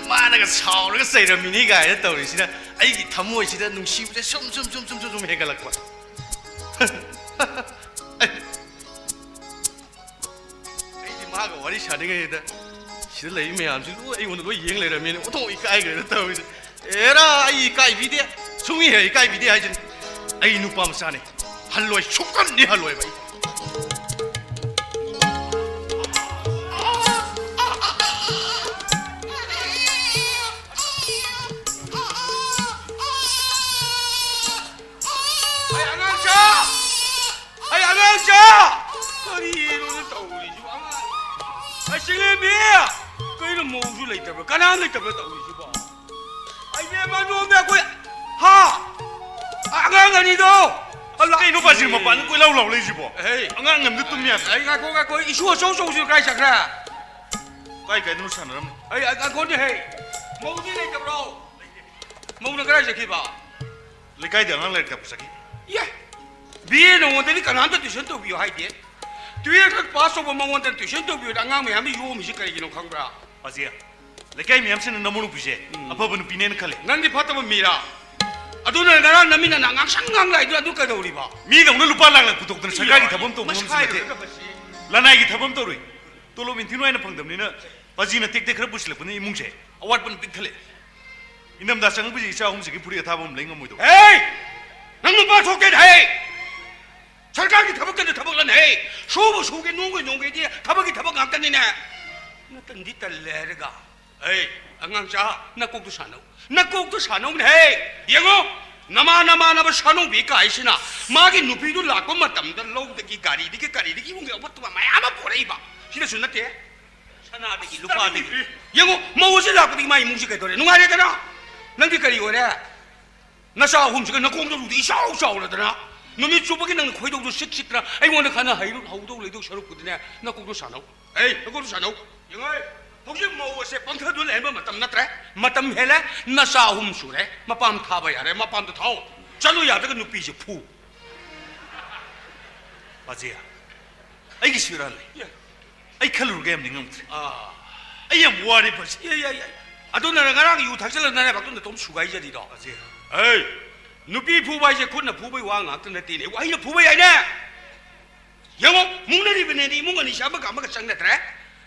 ꯃꯥꯅꯒ ꯁꯥꯎꯔꯒ ꯆꯩꯔꯝꯃꯤꯅꯤ ꯀꯥꯏꯅ ꯇꯧꯔꯤꯁꯤꯅ ꯑꯩꯒꯤ ꯊꯃꯣꯏꯁꯤꯗ ꯅꯨꯡꯁꯤꯕꯁꯦ ꯁꯨꯝ, ꯁꯨꯝ, ꯁꯨꯝ, ꯁꯨꯝ, ꯁꯨꯝ, ꯁꯨꯝ ꯍꯦꯟꯒꯠꯂꯛꯄ꯫ ꯑꯩꯗꯤ ꯃꯥꯒ ꯋꯥꯔꯤ ꯁꯥꯅꯤꯡꯉꯩꯗ ꯁꯤꯗ ꯂꯩꯔꯤ ꯃꯌꯥꯝꯁꯤ ꯂꯣꯏ ꯑꯩꯉꯣꯟꯗ ꯂꯣꯏ ꯌꯦꯡ ꯂꯩꯔꯝꯃꯦꯅꯦ꯫ ꯑꯣꯟꯊꯣꯛ ꯏꯀꯥꯏꯈ꯭ꯔꯦꯗ ꯇꯧꯔꯤꯁꯦ꯫ ꯑꯦꯔꯥ, ꯑꯩ ꯏꯀꯥꯏꯕꯤꯗꯦ, ꯁꯨꯡꯏ ꯍꯦꯛ ꯏꯀꯥꯏꯕꯤꯗꯦ ꯍꯥꯏꯁꯤꯅꯤ꯫ ꯑꯩ ꯅꯨꯄꯥ ꯃꯆꯥꯅꯤ, ꯍꯜꯂꯣꯏ, ꯁꯨꯛꯀꯟꯗꯤ ꯍꯜꯂꯣꯏꯕ ꯑꯩ꯫ ꯑꯩ ꯑꯉꯥꯡꯁꯦ! ꯑꯩ ꯑꯉꯥꯡꯁꯦ! ꯀꯔꯤꯅꯣꯅꯦ ꯇꯧꯔꯤꯁꯤꯕꯣ? ꯑꯉꯥꯡ! ꯑꯩ ꯆꯤꯡꯂꯦꯝꯕꯤ! ꯀꯩꯅꯣ ꯃꯧꯁꯨ ꯂꯩꯇꯕ꯭ꯔꯥ? ꯀꯅꯥꯝ ꯂꯩꯇꯕ꯭ꯔꯥ ꯇꯧꯔꯤꯁꯤꯕꯣ? ꯑꯩ ꯕꯦꯝꯃ ꯅꯣꯝꯃꯦ ꯑꯩꯈꯣꯏ! ꯍꯥ? ꯑꯉꯥꯡ ꯑꯅꯤꯗꯣ! ꯑꯂꯥ! ꯀꯩꯅꯣ ꯕꯥꯖꯤꯔ ꯃꯄꯥꯟꯗ ꯀꯣꯏꯂꯥꯎ ꯂꯥꯎ ꯂꯩꯁꯤꯕꯣ? ꯍꯦ! ꯑꯉꯥꯡ ꯑꯃꯗ ꯇꯨꯝ ꯌꯥꯗ꯭ꯔꯦ꯫ ꯑꯩ ꯉꯥꯏꯈꯣ, ꯉꯥꯏꯈꯣ, ꯏꯁꯨ ꯑꯆꯧ ꯑꯆꯧꯕꯁꯤꯅ ꯀꯥꯏ ꯆꯠꯈ꯭ꯔꯦ? ꯀꯥꯏ ꯀꯥꯏꯗꯅꯣ ꯁꯥꯟꯅꯔꯝꯅꯤ꯫ ꯑꯩ, ꯑꯩ, ꯉꯥꯏꯈꯣꯅꯦ, ꯍꯦ! ꯃꯧꯗꯤ ꯂꯩꯇꯕ꯭ꯔꯣ? ꯃꯧꯅ ꯀꯗꯥꯏ ꯆꯠꯈꯤꯕ? ꯂꯩꯀꯥꯏꯗ ꯑꯉꯥꯡ ꯂꯥꯏꯔꯤꯛ ꯇꯥꯛꯄ ꯆꯠꯈꯤ꯫ ꯌꯦ! ꯕꯤ ꯑꯦ ꯅꯉꯣꯟꯗꯗꯤ ꯀꯅꯥꯝꯇ ꯇ꯭ꯌꯨꯁꯟ ꯇꯧꯕꯤꯌꯨ ꯍꯥꯏꯗꯦ꯫ ꯇꯨꯌꯦꯜꯐ ꯈꯛ ꯄꯥꯁ ꯇꯧꯕ ꯃꯉꯣꯟꯗ ꯇ꯭ꯌꯨꯁꯟ ꯇꯧꯕꯤꯌꯨꯅ ꯑꯉꯥꯡ ꯃꯌꯥꯝꯅ ꯌꯣꯝꯃꯤꯁꯤ ꯀꯔꯤꯒꯤꯅꯣ ꯈꯪꯕ꯭ꯔꯥ? ꯑꯖꯦ, ꯂꯩꯀꯥꯏ ꯃꯌꯥꯝꯁꯤꯅ ꯅꯃꯧ ꯅꯨꯄꯤꯁꯦ ꯎꯝ꯫ ꯑꯐꯕ ꯅꯨꯄꯤꯅꯦꯅ ꯈꯜꯂꯦ꯫ ꯅꯪꯗꯤ ꯐꯠꯇꯕ ꯃꯤꯔꯥ? ꯑꯗꯨꯅ ꯉꯔꯥꯡ ꯅꯃꯤꯟꯅ ꯉꯥꯡꯁꯪ ꯉꯥꯡ ꯂꯥꯛꯏꯗꯣ ꯑꯗꯨ ꯀꯩꯗꯧꯔꯤꯕ? ꯃꯤꯗꯧꯅ ꯂꯨꯄꯥ ꯂꯥꯛ ꯂꯥꯛ ꯄꯨꯊꯣꯛꯇꯅ ꯁꯔꯀꯥꯔꯒꯤ ꯊꯕꯛ ꯑꯃ ꯇꯧꯕ ꯉꯝꯕꯁꯨ ꯅꯠꯇꯦ꯫ ꯃꯁꯥꯏꯗꯨꯗ ꯃꯁꯤ꯫ ꯂꯅꯥꯏꯒꯤ ꯊꯕꯛ ꯑꯃ ꯇꯧꯔꯨꯏ꯫ ꯇꯣꯂꯣꯞ ꯏꯟꯊꯤ ꯅꯨꯡꯉꯥꯏꯅ ꯐꯪꯗꯕꯅꯤꯅ ꯄꯥꯖꯤꯅ ꯇꯦꯛ ꯇꯦꯛ ꯈꯔ ꯄꯨꯁꯤꯜꯂꯛꯄꯅ ꯏꯃꯨꯡꯁꯦ ꯑꯋꯥꯠꯄꯅ ꯄꯤꯛ ꯊꯜꯂꯦ꯫ ꯏꯪꯊꯝꯊꯥ ꯆꯪꯉꯛꯄꯁꯤ ꯏꯆꯥ ꯑꯍꯨꯝꯁꯤꯒꯤ ꯐꯨꯔꯤꯠ ꯑꯊꯥꯕ ꯑꯃ ꯂꯩ ꯉꯝꯃꯣꯏꯗꯧꯕ꯫ ꯍꯦ! ꯅꯪ ꯅꯨꯄꯥ ꯊꯣꯛꯀꯦ ꯍꯦ! ꯁꯔꯀꯥꯔꯒꯤ ꯊꯕꯛꯇꯅ ꯊꯕꯛꯂꯅ ꯍꯦ! ꯁꯨꯕ ꯁꯨꯒꯦ, ꯅꯣꯡꯕ ꯅꯣꯡꯒꯦꯗꯤ ꯊꯕꯛꯀꯤ ꯊꯕꯛ ꯉꯥꯛꯇꯅꯤꯅꯦ꯫ ꯅꯇꯟꯗꯤ ꯇꯜꯂꯦ ꯍꯥꯏꯔꯒ꯫ ꯑꯩ, ꯑꯉꯥꯡꯆꯥ, ꯅꯀꯣꯛꯇꯨ ꯁꯥꯟꯅꯧ꯫ ꯅꯀꯣꯛꯇꯨ ꯁꯥꯟꯅꯧꯅꯦ ꯍꯦ! ꯌꯦꯡꯉꯣ, ꯅꯃꯥ ꯅꯃꯥꯟꯅꯕ ꯁꯥꯅꯧꯕꯤ ꯀꯥꯏꯁꯤꯅ ꯃꯥꯒꯤ ꯅꯨꯄꯤꯗꯨ ꯂꯥꯛꯄ ꯃꯇꯝꯗ ꯂꯧꯗꯒꯤ, ꯒꯥꯔꯤꯗꯒꯤ, ꯀꯔꯤꯗꯒꯤ ꯏꯃꯨꯡꯒꯤ ꯑꯃꯣꯠꯄ ꯃꯌꯥꯝ ꯑꯃ ꯄꯣꯔꯛꯏꯕ꯫ ꯁꯤꯅꯁꯨ ꯅꯠꯇꯦ꯫ ꯁꯅꯥꯗꯒꯤ, ꯂꯨꯄꯥꯗꯒꯤ꯫ ꯌꯦꯡꯉꯣ, ꯃꯧ ꯑꯁꯤ ꯂꯥꯛꯄꯗꯒꯤ ꯃꯥ ꯏꯃꯨꯡꯁꯤ ꯀꯩꯗꯧꯔꯦ? ꯅꯨꯡꯉꯥꯏꯔꯦꯗꯅ? ꯅꯪꯗꯤ ꯀꯔꯤ ꯑꯣꯏꯔꯦ? ꯅꯆꯥ ꯑꯍꯨꯝꯁꯤꯒ ꯅꯀꯣꯡꯗ ꯂꯨꯗ ꯏꯆꯥꯎ ꯆꯥꯎꯔꯗꯅ ꯅꯨꯃꯤꯠ ꯆꯨꯞꯄꯒꯤ ꯅꯪꯅ ꯈꯣꯏꯗꯧꯗꯨ ꯁꯤꯛ ꯁꯤꯛꯇꯅ ꯑꯩꯉꯣꯟꯗ ꯈꯟꯅ ꯍꯩꯔꯨ ꯍꯧꯗꯧ ꯂꯩꯗꯧ ꯁꯔꯨꯛꯄꯨꯗꯤꯅꯦ, ꯅꯀꯣꯛꯇꯣ ꯁꯥꯟꯅꯧ꯫ ꯑꯩ ꯅꯀꯣꯛꯇꯣ ꯁꯥꯟꯅꯧ꯫ ꯌꯦꯡꯉꯣ, ꯍꯧꯖꯤꯛ ꯃꯧ ꯑꯁꯦ ꯄꯪꯊꯗꯨ ꯂꯩꯍꯟꯕ ꯃꯇꯝ ꯅꯠꯇ꯭ꯔꯦ꯫ ꯃꯇꯝ ꯍꯦꯜꯂꯦ꯫ ꯅꯆꯥ ꯑꯍꯨꯝ ꯁꯨꯔꯦ꯫ ꯃꯄꯥꯝ ꯊꯥꯕ ꯌꯥꯔꯦ꯫ ꯃꯄꯥꯝꯗ ꯊꯥꯎ꯫ ꯆꯠꯂꯨ ꯌꯥꯗ꯭ꯔꯒ ꯅꯨꯄꯤꯁꯦ ꯐꯨ꯫ ꯄꯥꯖꯤꯌꯥ, ꯑꯩꯒꯤꯁꯨ ꯏꯔꯥꯜ ꯂꯩ꯫ ꯌꯦ꯫ ꯑꯩ ꯈꯜꯂꯨꯔꯒ ꯌꯥꯝ ꯅꯤꯡꯉꯝꯗ꯭ꯔꯦ꯫ ꯑꯥ꯫ ꯑꯩ ꯌꯥꯝ ꯋꯥꯔꯦ ꯄꯥꯖꯤ꯫ ꯌꯦ, ꯌꯦ, ꯌꯦ꯫ ꯑꯗꯨꯅ ꯉꯔꯥꯡ ꯌꯨ ꯊꯛꯆꯜꯂ ꯅꯔꯥꯏꯕꯥꯛꯇꯨ ꯅꯇꯣꯝ ꯁꯨꯒꯥꯏꯖꯔꯤꯗꯣ? ꯄꯥꯖꯤ꯫ ꯑꯦ, ꯅꯨꯄꯤ ꯐꯨꯕ ꯍꯥꯏꯁꯦ ꯈꯨꯠꯅ ꯐꯨꯕꯩ ꯋꯥ ꯉꯥꯛꯇ ꯅꯠꯇꯦꯅꯦ꯫ ꯋꯥꯍꯩꯅ ꯐꯨꯕ ꯌꯥꯏꯅꯦ꯫ ꯌꯦꯡꯉꯣ, ꯃꯨꯛꯅꯔꯤꯕꯅꯦꯅ ꯏꯃꯨꯡ ꯑꯅꯤꯁꯦ ꯑꯃꯒ ꯑꯃꯒ ꯆꯪꯅꯗ꯭ꯔꯦ꯫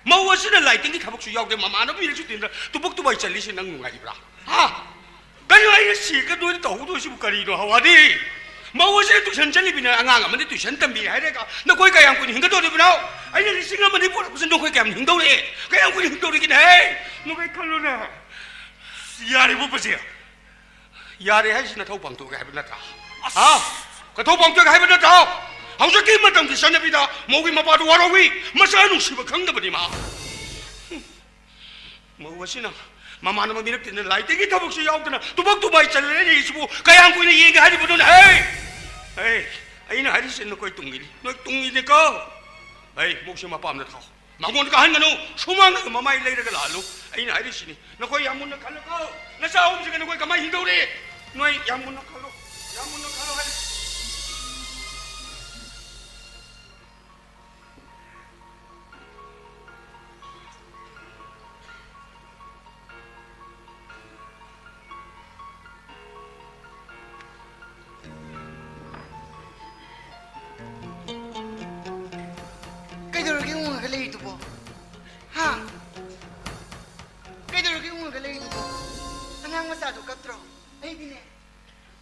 ꯃꯧ ꯑꯁꯤꯅ ꯂꯥꯏꯇꯤꯟꯒꯤ ꯊꯕꯛꯁꯨ ꯌꯥꯎꯗꯦ, ꯃꯃꯥꯟꯅꯕ ꯃꯤꯔꯛꯁꯨ ꯇꯤꯟꯗ꯭ꯔ, ꯇꯨꯕꯛ ꯇꯨꯕꯥꯏ ꯆꯠꯂꯤꯁꯦ ꯅꯪ ꯅꯨꯡꯉꯥꯏꯔꯤꯕ꯭ꯔꯥ? ꯍꯥ? ꯀꯩꯅꯣ ꯑꯩꯅ ꯁꯤꯒꯗꯣꯏꯅ ꯇꯧꯍꯧꯗꯣꯏꯁꯤꯕꯨ ꯀꯔꯤꯅꯣ, ꯍꯋꯥꯗꯤ? ꯃꯧ ꯑꯁꯤꯅ ꯇꯨꯏꯁꯟ ꯆꯠꯂꯤꯕꯅꯦ, ꯑꯉꯥꯡ ꯑꯃꯗꯤ ꯇꯨꯏꯁꯟ ꯇꯝꯕꯤ ꯍꯥꯏꯔꯒ ꯅꯈꯣꯏ ꯀꯌꯥꯝ ꯀꯨꯏꯅ ꯍꯤꯡꯒꯗꯧꯔꯤꯕꯅꯣ? ꯑꯩꯅ ꯂꯤꯁꯤꯡ ꯑꯃ ꯅꯤ ꯄꯨꯔꯛꯄꯁꯤ ꯅꯈꯣꯏ ꯀꯌꯥꯝ ꯍꯤꯡꯗꯧꯔꯤꯒꯦ? ꯀꯌꯥꯝ ꯀꯨꯏꯅ ꯍꯤꯡꯗꯧꯔꯤꯒꯦꯅꯦ? ꯍꯦ! ꯅꯈꯣꯏ ꯈꯜꯂꯨꯅꯦ꯫ ꯌꯥꯔꯦꯕꯨ ꯄꯥꯖꯤ꯫ ꯌꯥꯔꯦ ꯍꯥꯏꯁꯤ ꯅꯊꯧ ꯄꯥꯡꯊꯣꯛꯑꯒꯦ ꯍꯥꯏꯕ ꯅꯠꯇ꯭ꯔꯥ? ꯑꯁ! ꯍꯥ? ꯅꯊꯧ ꯄꯥꯡꯊꯣꯛꯑꯒꯦ ꯍꯥꯏꯕ ꯅꯠꯇ꯭ꯔꯥ? ꯍꯧꯖꯤꯛꯀꯤ ꯃꯇꯝꯒꯤ ꯆꯠꯅꯕꯤꯗ ꯃꯧꯒꯤ ꯃꯄꯥꯗꯨ ꯋꯥꯔꯧꯏ, ꯃꯆꯥ ꯅꯨꯡꯁꯤꯕ ꯈꯪꯗꯕꯅꯤ ꯃꯥ꯫ ꯃꯧ ꯑꯁꯤꯅ ꯃꯃꯥꯟꯅꯕ ꯃꯤꯔꯛ ꯇꯤꯟꯅ ꯂꯥꯏꯇꯤꯟꯒꯤ ꯊꯕꯛꯁꯨ ꯌꯥꯎꯗꯅ ꯇꯨꯕꯛ ꯇꯨꯕꯥꯏ ꯆꯜꯂ ꯂꯩꯔꯤꯁꯤꯕꯨ ꯀꯌꯥꯝ ꯀꯨꯏꯅ ꯌꯦꯡꯒꯦ ꯍꯥꯏꯔꯤꯕꯅꯣꯅꯦ? ꯍꯦ! ꯍꯦ! ꯑꯩꯅ ꯍꯥꯏꯔꯤꯁꯦ ꯅꯈꯣꯏ ꯇꯨꯡꯒꯤꯅꯤ, ꯅꯣꯏ ꯇꯨꯡꯒꯤꯅꯤꯀꯣ꯫ ꯍꯦ! ꯃꯧꯁꯦ ꯃꯄꯥꯝꯗ ꯊꯥꯎ꯫ ꯃꯉꯣꯟꯗ ꯀꯥꯍꯟꯒꯅꯨ, ꯁꯨꯃꯥꯡꯗꯒꯤ ꯃꯃꯥꯏ ꯂꯩꯔꯒ ꯂꯥꯛꯍꯜꯂꯨ꯫ ꯑꯩꯅ ꯍꯥꯏꯔꯤꯁꯤꯅꯤ, ꯅꯈꯣꯏ ꯌꯥꯝ ꯃꯨꯟꯅ ꯈꯜꯂꯨꯀꯣ꯫ ꯅꯆꯥ ꯑꯍꯨꯝꯁꯤꯒ ꯅꯈꯣꯏ ꯀꯃꯥꯏꯅ ꯍꯤꯡꯗꯧꯔꯤ? ꯅꯣꯏ ꯌꯥꯝ ꯃꯨꯟꯅ ꯈꯜꯂꯨ, ꯌꯥꯝ ꯃꯨꯟꯅ ꯈꯜꯂꯨ ꯍꯥꯏꯔꯤ꯫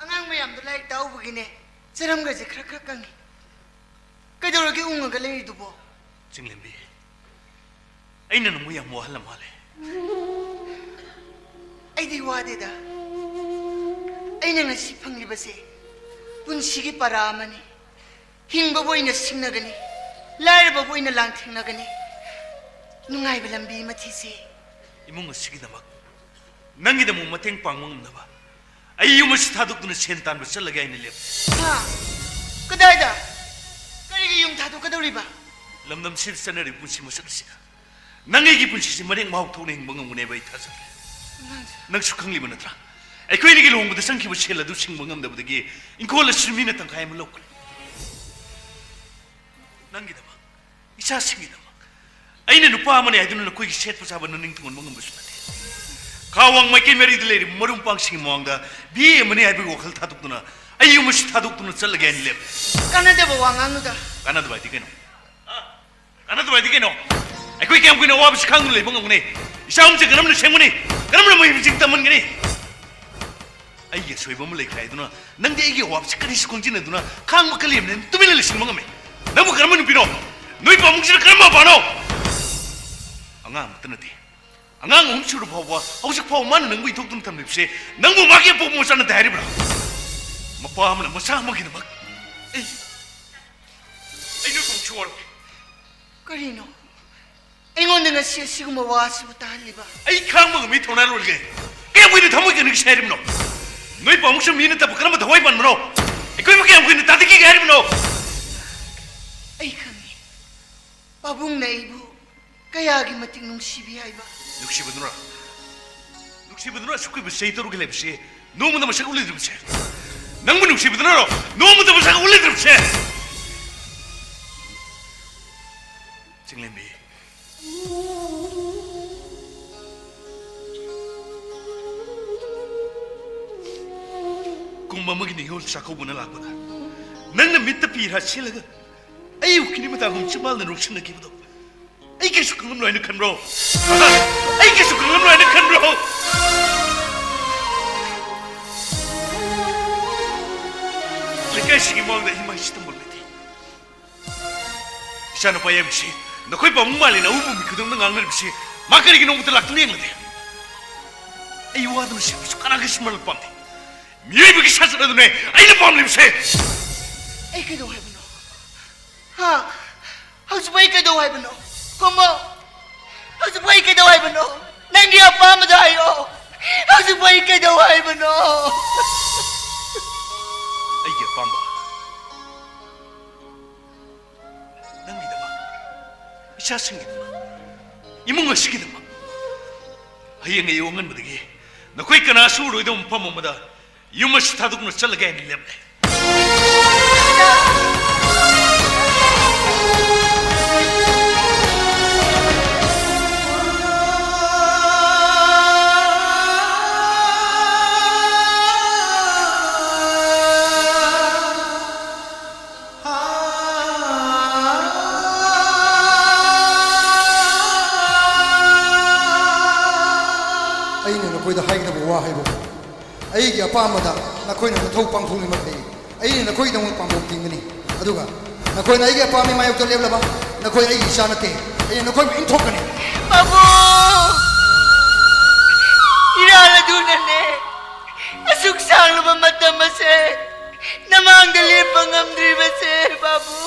ꯑꯉꯥꯡ ꯃꯌꯥꯝꯗꯣ ꯂꯥꯏꯔꯤꯛ ꯇꯥꯛꯎꯕꯒꯤꯅꯦ, ꯆꯔꯝꯒꯁꯦ ꯈꯔ ꯈꯔ ꯀꯪꯉꯤ꯫ ꯀꯩꯗꯧꯔꯒꯦ ꯎꯪꯉꯒ ꯂꯩꯔꯤꯗꯨꯕꯣ? ꯆꯤꯡꯂꯦꯝꯕꯤ, ꯑꯩꯅ ꯅꯪꯕꯨ ꯌꯥꯝ ꯋꯥꯍꯜꯂ ꯃꯥꯜꯂꯦ꯫ ꯑꯩꯗꯤ ꯋꯥꯗꯦꯗ꯫ ꯑꯩꯅ ꯉꯁꯤ ꯐꯪꯂꯤꯕꯁꯦ ꯄꯨꯟꯁꯤꯒꯤ ꯄꯔꯥ ꯑꯃꯅꯤ꯫ ꯍꯤꯡꯕꯕꯨ ꯑꯣꯏꯅ ꯁꯤꯡꯅꯒꯅꯤ, ꯂꯥꯏꯔꯕꯕꯨ ꯑꯣꯏꯅ ꯂꯥꯟꯊꯦꯡꯅꯒꯅꯤ꯫ ꯅꯨꯡꯉꯥꯏꯕ ꯂꯝꯕꯤ ꯑꯃ ꯊꯤꯁꯤ꯫ ꯏꯃꯨꯡ ꯑꯁꯤꯒꯤꯗꯃꯛ, ꯅꯪꯒꯤꯗꯃꯛ ꯃꯇꯦꯡ ꯄꯥꯡꯕ ꯉꯝꯅꯕ ꯑꯩ ꯌꯨꯝ ꯑꯁꯤ ꯊꯥꯗꯣꯛꯇꯨꯅ ꯁꯦꯟ ꯇꯥꯟꯕ ꯆꯠꯂꯒꯦ ꯍꯥꯏꯅ ꯂꯦꯞꯂꯦ꯫ ꯍꯥ? ꯀꯗꯥꯏꯗ? ꯀꯔꯤꯒꯤ ꯌꯨꯝ ꯊꯥꯗꯣꯛꯀꯗꯧꯔꯤꯕ? ꯂꯝꯗꯝꯁꯤꯗ ꯆꯠꯅꯔꯤꯕ ꯄꯨꯟꯁꯤ ꯃꯁꯛ ꯑꯁꯤꯗ ꯅꯪ ꯑꯩꯒꯤ ꯄꯨꯟꯁꯤꯁꯤ ꯃꯔꯦꯛ ꯃꯍꯥꯎ ꯊꯣꯛꯅ ꯍꯤꯡꯕ ꯉꯝꯒꯅꯤ ꯍꯥꯏꯕ ꯑꯩ ꯊꯥꯖꯗ꯭ꯔꯦ꯫ ꯑꯉꯥꯡꯁꯦ꯫ ꯅꯪꯁꯨ ꯈꯪꯂꯤꯕ ꯅꯠꯇ꯭ꯔꯥ? ꯑꯩꯈꯣꯏ ꯑꯅꯤꯒꯤ ꯂꯨꯍꯣꯡꯕꯗ ꯆꯪꯈꯤꯕ ꯁꯦꯜ ꯑꯗꯨ ꯁꯤꯡꯕ ꯉꯝꯗꯕꯗꯒꯤ ꯏꯪꯈꯣꯜ ꯑꯁꯤ ꯃꯤꯅ ꯇꯪꯈꯥꯏ ꯑꯃ ꯂꯧꯈ꯭ꯔꯦ꯫ ꯅꯪꯒꯤꯗꯃꯛ, ꯏꯆꯥꯁꯤꯡꯒꯤꯗꯃꯛ, ꯑꯩꯅ ꯅꯨꯄꯥ ꯑꯃꯅꯤ ꯍꯥꯏꯗꯨꯅ ꯅꯈꯣꯏꯒꯤ ꯁꯦꯠꯄ ꯆꯥꯕ ꯅꯅꯤꯡ ꯊꯨꯡꯍꯟꯕ ꯉꯝꯕꯁꯨ ꯅꯠꯇꯦ꯫ ꯈꯥ ꯋꯥꯡ ꯃꯥꯏꯀꯩ ꯃꯔꯤꯗ ꯂꯩꯔꯤꯕ ꯃꯔꯨꯞ ꯃꯄꯥꯡꯁꯤꯡꯒꯤ ꯃꯃꯥꯡꯗ ꯚꯤ ꯑꯦ ꯑꯃꯅꯤ ꯍꯥꯏꯕꯒꯤ ꯋꯥꯈꯜ ꯊꯥꯗꯣꯛꯇꯨꯅ ꯑꯩ ꯌꯨꯝ ꯑꯁꯤ ꯊꯥꯗꯣꯛꯇꯨꯅ ꯆꯠꯂꯒꯦ ꯍꯥꯏꯅ ꯂꯦꯞꯂꯦ꯫ ꯀꯥꯟꯅꯗꯕ ꯋꯥ ꯉꯥꯡꯅꯨꯗ꯫ ꯀꯥꯟꯅꯗꯕ ꯍꯥꯏꯗꯤ ꯀꯩꯅꯣ? ꯀꯥꯟꯅꯗꯕ ꯍꯥꯏꯗꯤ ꯀꯩꯅꯣ? ꯑꯩꯈꯣꯏ ꯀꯌꯥꯝ ꯀꯨꯏꯅ ꯑꯋꯥꯕꯁꯤ ꯈꯥꯡꯗꯨꯅ ꯂꯩꯕ ꯉꯝꯒꯅꯤ? ꯏꯆꯥ ꯑꯃꯁꯦ ꯀꯔꯝꯅ ꯁꯦꯝꯒꯅꯤ? ꯀꯔꯝꯅ ꯃꯍꯩ ꯃꯁꯤꯡ ꯇꯝꯍꯟꯒꯅꯤ? ꯑꯩꯒꯤ ꯑꯁꯣꯏꯕ ꯑꯃ ꯂꯩꯈ꯭ꯔꯦ ꯍꯥꯏꯗꯨꯅ ꯅꯪꯗꯤ ꯑꯩꯒꯤ ꯑꯋꯥꯕꯁꯤ ꯀꯔꯤꯁꯨ ꯈꯪꯖꯤꯟꯅꯗꯨꯅ ꯈꯥꯡꯕ ꯀꯜꯂꯤꯕꯅꯦ, ꯇꯨꯃꯤꯟꯅ ꯂꯩꯁꯤꯟꯕ ꯉꯝꯃꯦ꯫ ꯅꯪꯕꯨ ꯀꯔꯝꯕ ꯅꯨꯄꯤꯅꯣ? ꯅꯣꯏ ꯄꯥꯕꯨꯡꯁꯤꯅ ꯀꯔꯝꯕ ꯃꯄꯥꯅꯣ? ꯑꯉꯥꯡ ꯑꯃꯠꯇ ꯅꯠꯇꯦ꯫ ꯑꯉꯥꯡ ꯑꯍꯨꯝ ꯁꯨꯔ ꯐꯥꯎꯕ ꯍꯧꯖꯤꯛ ꯐꯥꯎꯕ ꯃꯥꯅ ꯅꯪꯕꯨ ꯏꯟꯊꯣꯛꯇꯨꯅ ꯊꯝꯂꯤꯕꯁꯦ ꯅꯪꯕꯨ ꯃꯥꯒꯤ ꯑꯄꯣꯛꯄ ꯃꯆꯥ ꯅꯠꯇꯦ ꯍꯥꯏꯔꯤꯕ꯭ꯔꯥ? ꯃꯄꯥ ꯑꯃꯅ ꯃꯆꯥ ꯑꯃꯒꯤꯗꯃꯛ ꯑꯩ, ꯑꯩ ꯅꯣꯏ ꯄꯥꯕꯨꯡꯁꯨ ꯋꯥꯔꯧꯏ꯫ ꯀꯔꯤꯅꯣ? ꯑꯩꯉꯣꯟꯗ ꯉꯁꯤ ꯑꯁꯤꯒꯨꯝꯕ ꯋꯥ ꯑꯁꯤꯕꯨ ꯇꯥꯍꯜꯂꯤꯕ? ꯑꯩ ꯈꯥꯡꯕ ꯉꯝꯃꯤ ꯊꯧꯅꯥ ꯂꯣꯏꯔꯒꯦ꯫ ꯀꯌꯥꯝ ꯀꯨꯏꯅ ꯊꯃꯣꯏ ꯀꯟꯈꯤꯁꯦ ꯍꯥꯏꯔꯤꯕꯅꯣ? ꯅꯣꯏ ꯄꯥꯕꯨꯡꯁꯨ ꯃꯤ ꯅꯠꯇꯕ ꯀꯔꯝꯕ ꯊꯋꯥꯏ ꯄꯥꯟꯕꯅꯣ? ꯑꯩꯈꯣꯏꯕꯨ ꯀꯌꯥꯝ ꯀꯨꯏꯅ ꯇꯥꯗꯈꯤꯒꯦ ꯍꯥꯏꯔꯤꯕꯅꯣ? ꯑꯩ ꯈꯪꯉꯤ꯫ ꯄꯥꯕꯨꯡꯅ ꯑꯩꯕꯨ ꯀꯌꯥꯒꯤ ꯃꯇꯤꯛ ꯅꯨꯡꯁꯤꯕꯤ ꯍꯥꯏꯕ꯫ ꯅꯨꯡꯁꯤꯕꯗꯨꯅ, ꯅꯨꯡꯁꯤꯕꯗꯨꯅ ꯑꯁꯨꯛ ꯀꯨꯏꯕ ꯆꯍꯤ ꯇꯔꯨꯛꯀꯤ ꯂꯩꯕꯁꯤ ꯅꯣꯡꯃꯗ ꯃꯁꯛ ꯎꯠꯂꯤꯗ꯭ꯔꯤꯕꯁꯦ꯫ ꯅꯪꯕꯨ ꯅꯨꯡꯁꯤꯕꯗꯨꯅꯔꯣ ꯅꯣꯡꯃꯗ ꯃꯁꯛ ꯎꯠꯂꯤꯗ꯭ꯔꯤꯕꯁꯦ? ꯆꯤꯡꯂꯦꯝꯕꯤ, ꯀꯨꯝ ꯑꯃꯒꯤ ꯅꯤꯉꯣꯜ ꯆꯥꯛꯀꯧꯕꯅ ꯂꯥꯛꯄꯗ ꯅꯪꯅ ꯃꯤꯠꯇ ꯄꯤꯔꯥ ꯁꯤꯜꯂꯒ ꯑꯩ ꯎꯈꯤꯅꯤ ꯃꯇꯥꯒꯨꯝ ꯆꯤꯝꯕꯥꯜꯗ ꯅꯣꯛꯁꯤꯟꯅꯈꯤꯕꯗꯣ ꯑꯩ ꯀꯩꯁꯨ ꯈꯪꯂꯝꯂꯣꯏ ꯍꯥꯏꯅ ꯈꯟꯕ꯭ꯔꯣ? ꯑꯩ ꯀꯩꯁꯨ ꯈꯪꯂꯝꯂꯣꯏ ꯍꯥꯏꯅ ꯈꯟꯕ꯭ꯔꯣ? ꯁꯤꯒꯤ ꯃꯃꯥꯡꯗ ꯑꯩ ꯃꯥꯏꯁꯤ ꯇꯝꯕ ꯂꯩꯇꯦ꯫ ꯏꯆꯥꯅꯨꯄꯥ ꯌꯥꯏꯃꯁꯤ ꯅꯈꯣꯏ ꯄꯥꯕꯨꯡ ꯃꯥꯂꯦꯅ ꯑꯎꯕ ꯃꯤꯈꯨꯗꯝꯗ ꯉꯥꯡꯅꯔꯤꯕꯁꯤ ꯃꯥ ꯀꯔꯤꯒꯤꯅꯣ ꯑꯃꯨꯛꯇ ꯂꯥꯛꯇꯨꯅ ꯌꯦꯡꯂꯗꯦ? ꯑꯩ ꯋꯥꯗꯨꯅ ꯁꯤꯕꯁꯨ ꯀꯅꯥꯒꯤ ꯁꯨꯃꯜ ꯄꯥꯝꯗꯦ꯫ ꯃꯤꯑꯣꯏꯕꯒꯤ ꯁꯥꯖꯠ ꯑꯗꯨꯅꯦ ꯑꯩꯅ ꯄꯥꯝꯂꯤꯕꯁꯦ꯫ ꯑꯩ ꯀꯩꯗꯧ ꯍꯥꯏꯕꯅꯣ? ꯍꯥ? ꯍꯧꯖꯤꯛꯄꯨ ꯑꯩ ꯀꯩꯗꯧ ꯍꯥꯏꯕꯅꯣ? ꯀꯨꯝꯃꯣ꯫ ꯍꯧꯖꯤꯛꯄꯨ ꯑꯩ ꯀꯩꯗꯧ ꯍꯥꯏꯕꯅꯣ? ꯅꯪꯒꯤ ꯑꯄꯥꯝꯕꯗꯣ ꯍꯥꯏꯔꯛꯑꯣ꯫ ꯍꯧꯖꯤꯛꯄꯨ ꯑꯩ ꯀꯩꯗꯧ ꯍꯥꯏꯕꯅꯣ? ꯑꯩꯒꯤ ꯑꯄꯥꯝꯕ ꯅꯪꯒꯤꯗꯃꯛ, ꯏꯆꯥꯁꯤꯡꯒꯤꯗꯃꯛ, ꯏꯃꯨꯡ ꯑꯁꯤꯒꯤꯗꯃꯛ ꯍꯌꯦꯡ ꯑꯌꯨꯛ ꯑꯉꯟꯕꯗꯒꯤ ꯅꯈꯣꯏ ꯀꯅꯥꯁꯨ ꯎꯔꯣꯏꯗꯕ ꯃꯐꯝ ꯑꯃꯗ ꯌꯨꯝ ꯑꯁꯤ ꯊꯥꯗꯣꯛꯅ ꯆꯠꯂꯒꯦ ꯍꯥꯏꯅ ꯂꯦꯞꯂꯦ꯫ ꯑꯩꯅ ꯅꯈꯣꯏꯗ ꯍꯥꯏꯒꯗꯕ ꯋꯥ ꯍꯥꯏꯕꯕꯨ, ꯑꯩꯒꯤ ꯑꯄꯥꯝꯕꯗ ꯅꯈꯣꯏꯅ ꯅꯊꯧ ꯄꯥꯡꯊꯣꯛꯂꯤ ꯃꯈꯩ, ꯑꯩꯅ ꯅꯈꯣꯏꯒꯤꯗꯃꯛ ꯄꯥꯡꯊꯣꯛ ꯇꯤꯡꯒꯅꯤ꯫ ꯑꯗꯨꯒ ꯅꯈꯣꯏꯅ ꯑꯩꯒꯤ ꯑꯄꯥꯝꯕꯒꯤ ꯃꯥꯌꯣꯛꯇ ꯂꯦꯞꯂꯕ, ꯅꯈꯣꯏ ꯑꯩꯒꯤ ꯏꯆꯥ ꯅꯠꯇꯦ꯫ ꯑꯩꯅ ꯅꯈꯣꯏꯕꯨ ꯏꯟꯊꯣꯛꯀꯅꯤ꯫ ꯄꯥꯕꯨꯡ! ꯏꯔꯥꯜ ꯑꯗꯨꯅꯅꯦ ꯑꯁꯨꯛ ꯁꯥꯡꯂꯕ ꯃꯇꯝ ꯑꯁꯦ ꯅꯃꯥꯡꯗ ꯂꯦꯞꯄ ꯉꯝꯗ꯭ꯔꯤꯕꯁꯦ, ꯄꯥꯕꯨꯡ꯫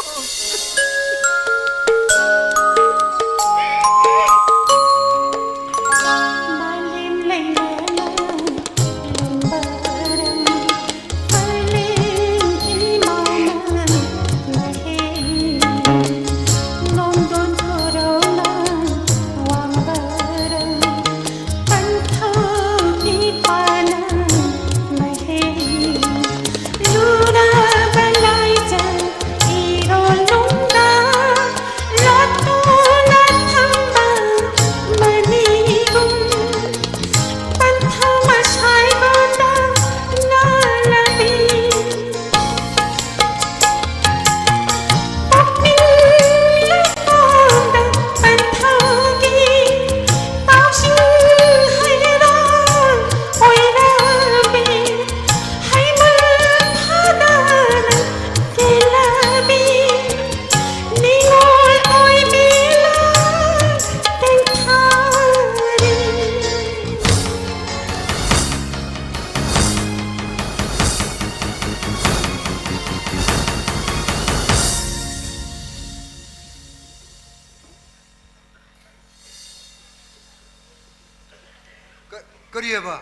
ꯀꯔꯤꯑꯕ?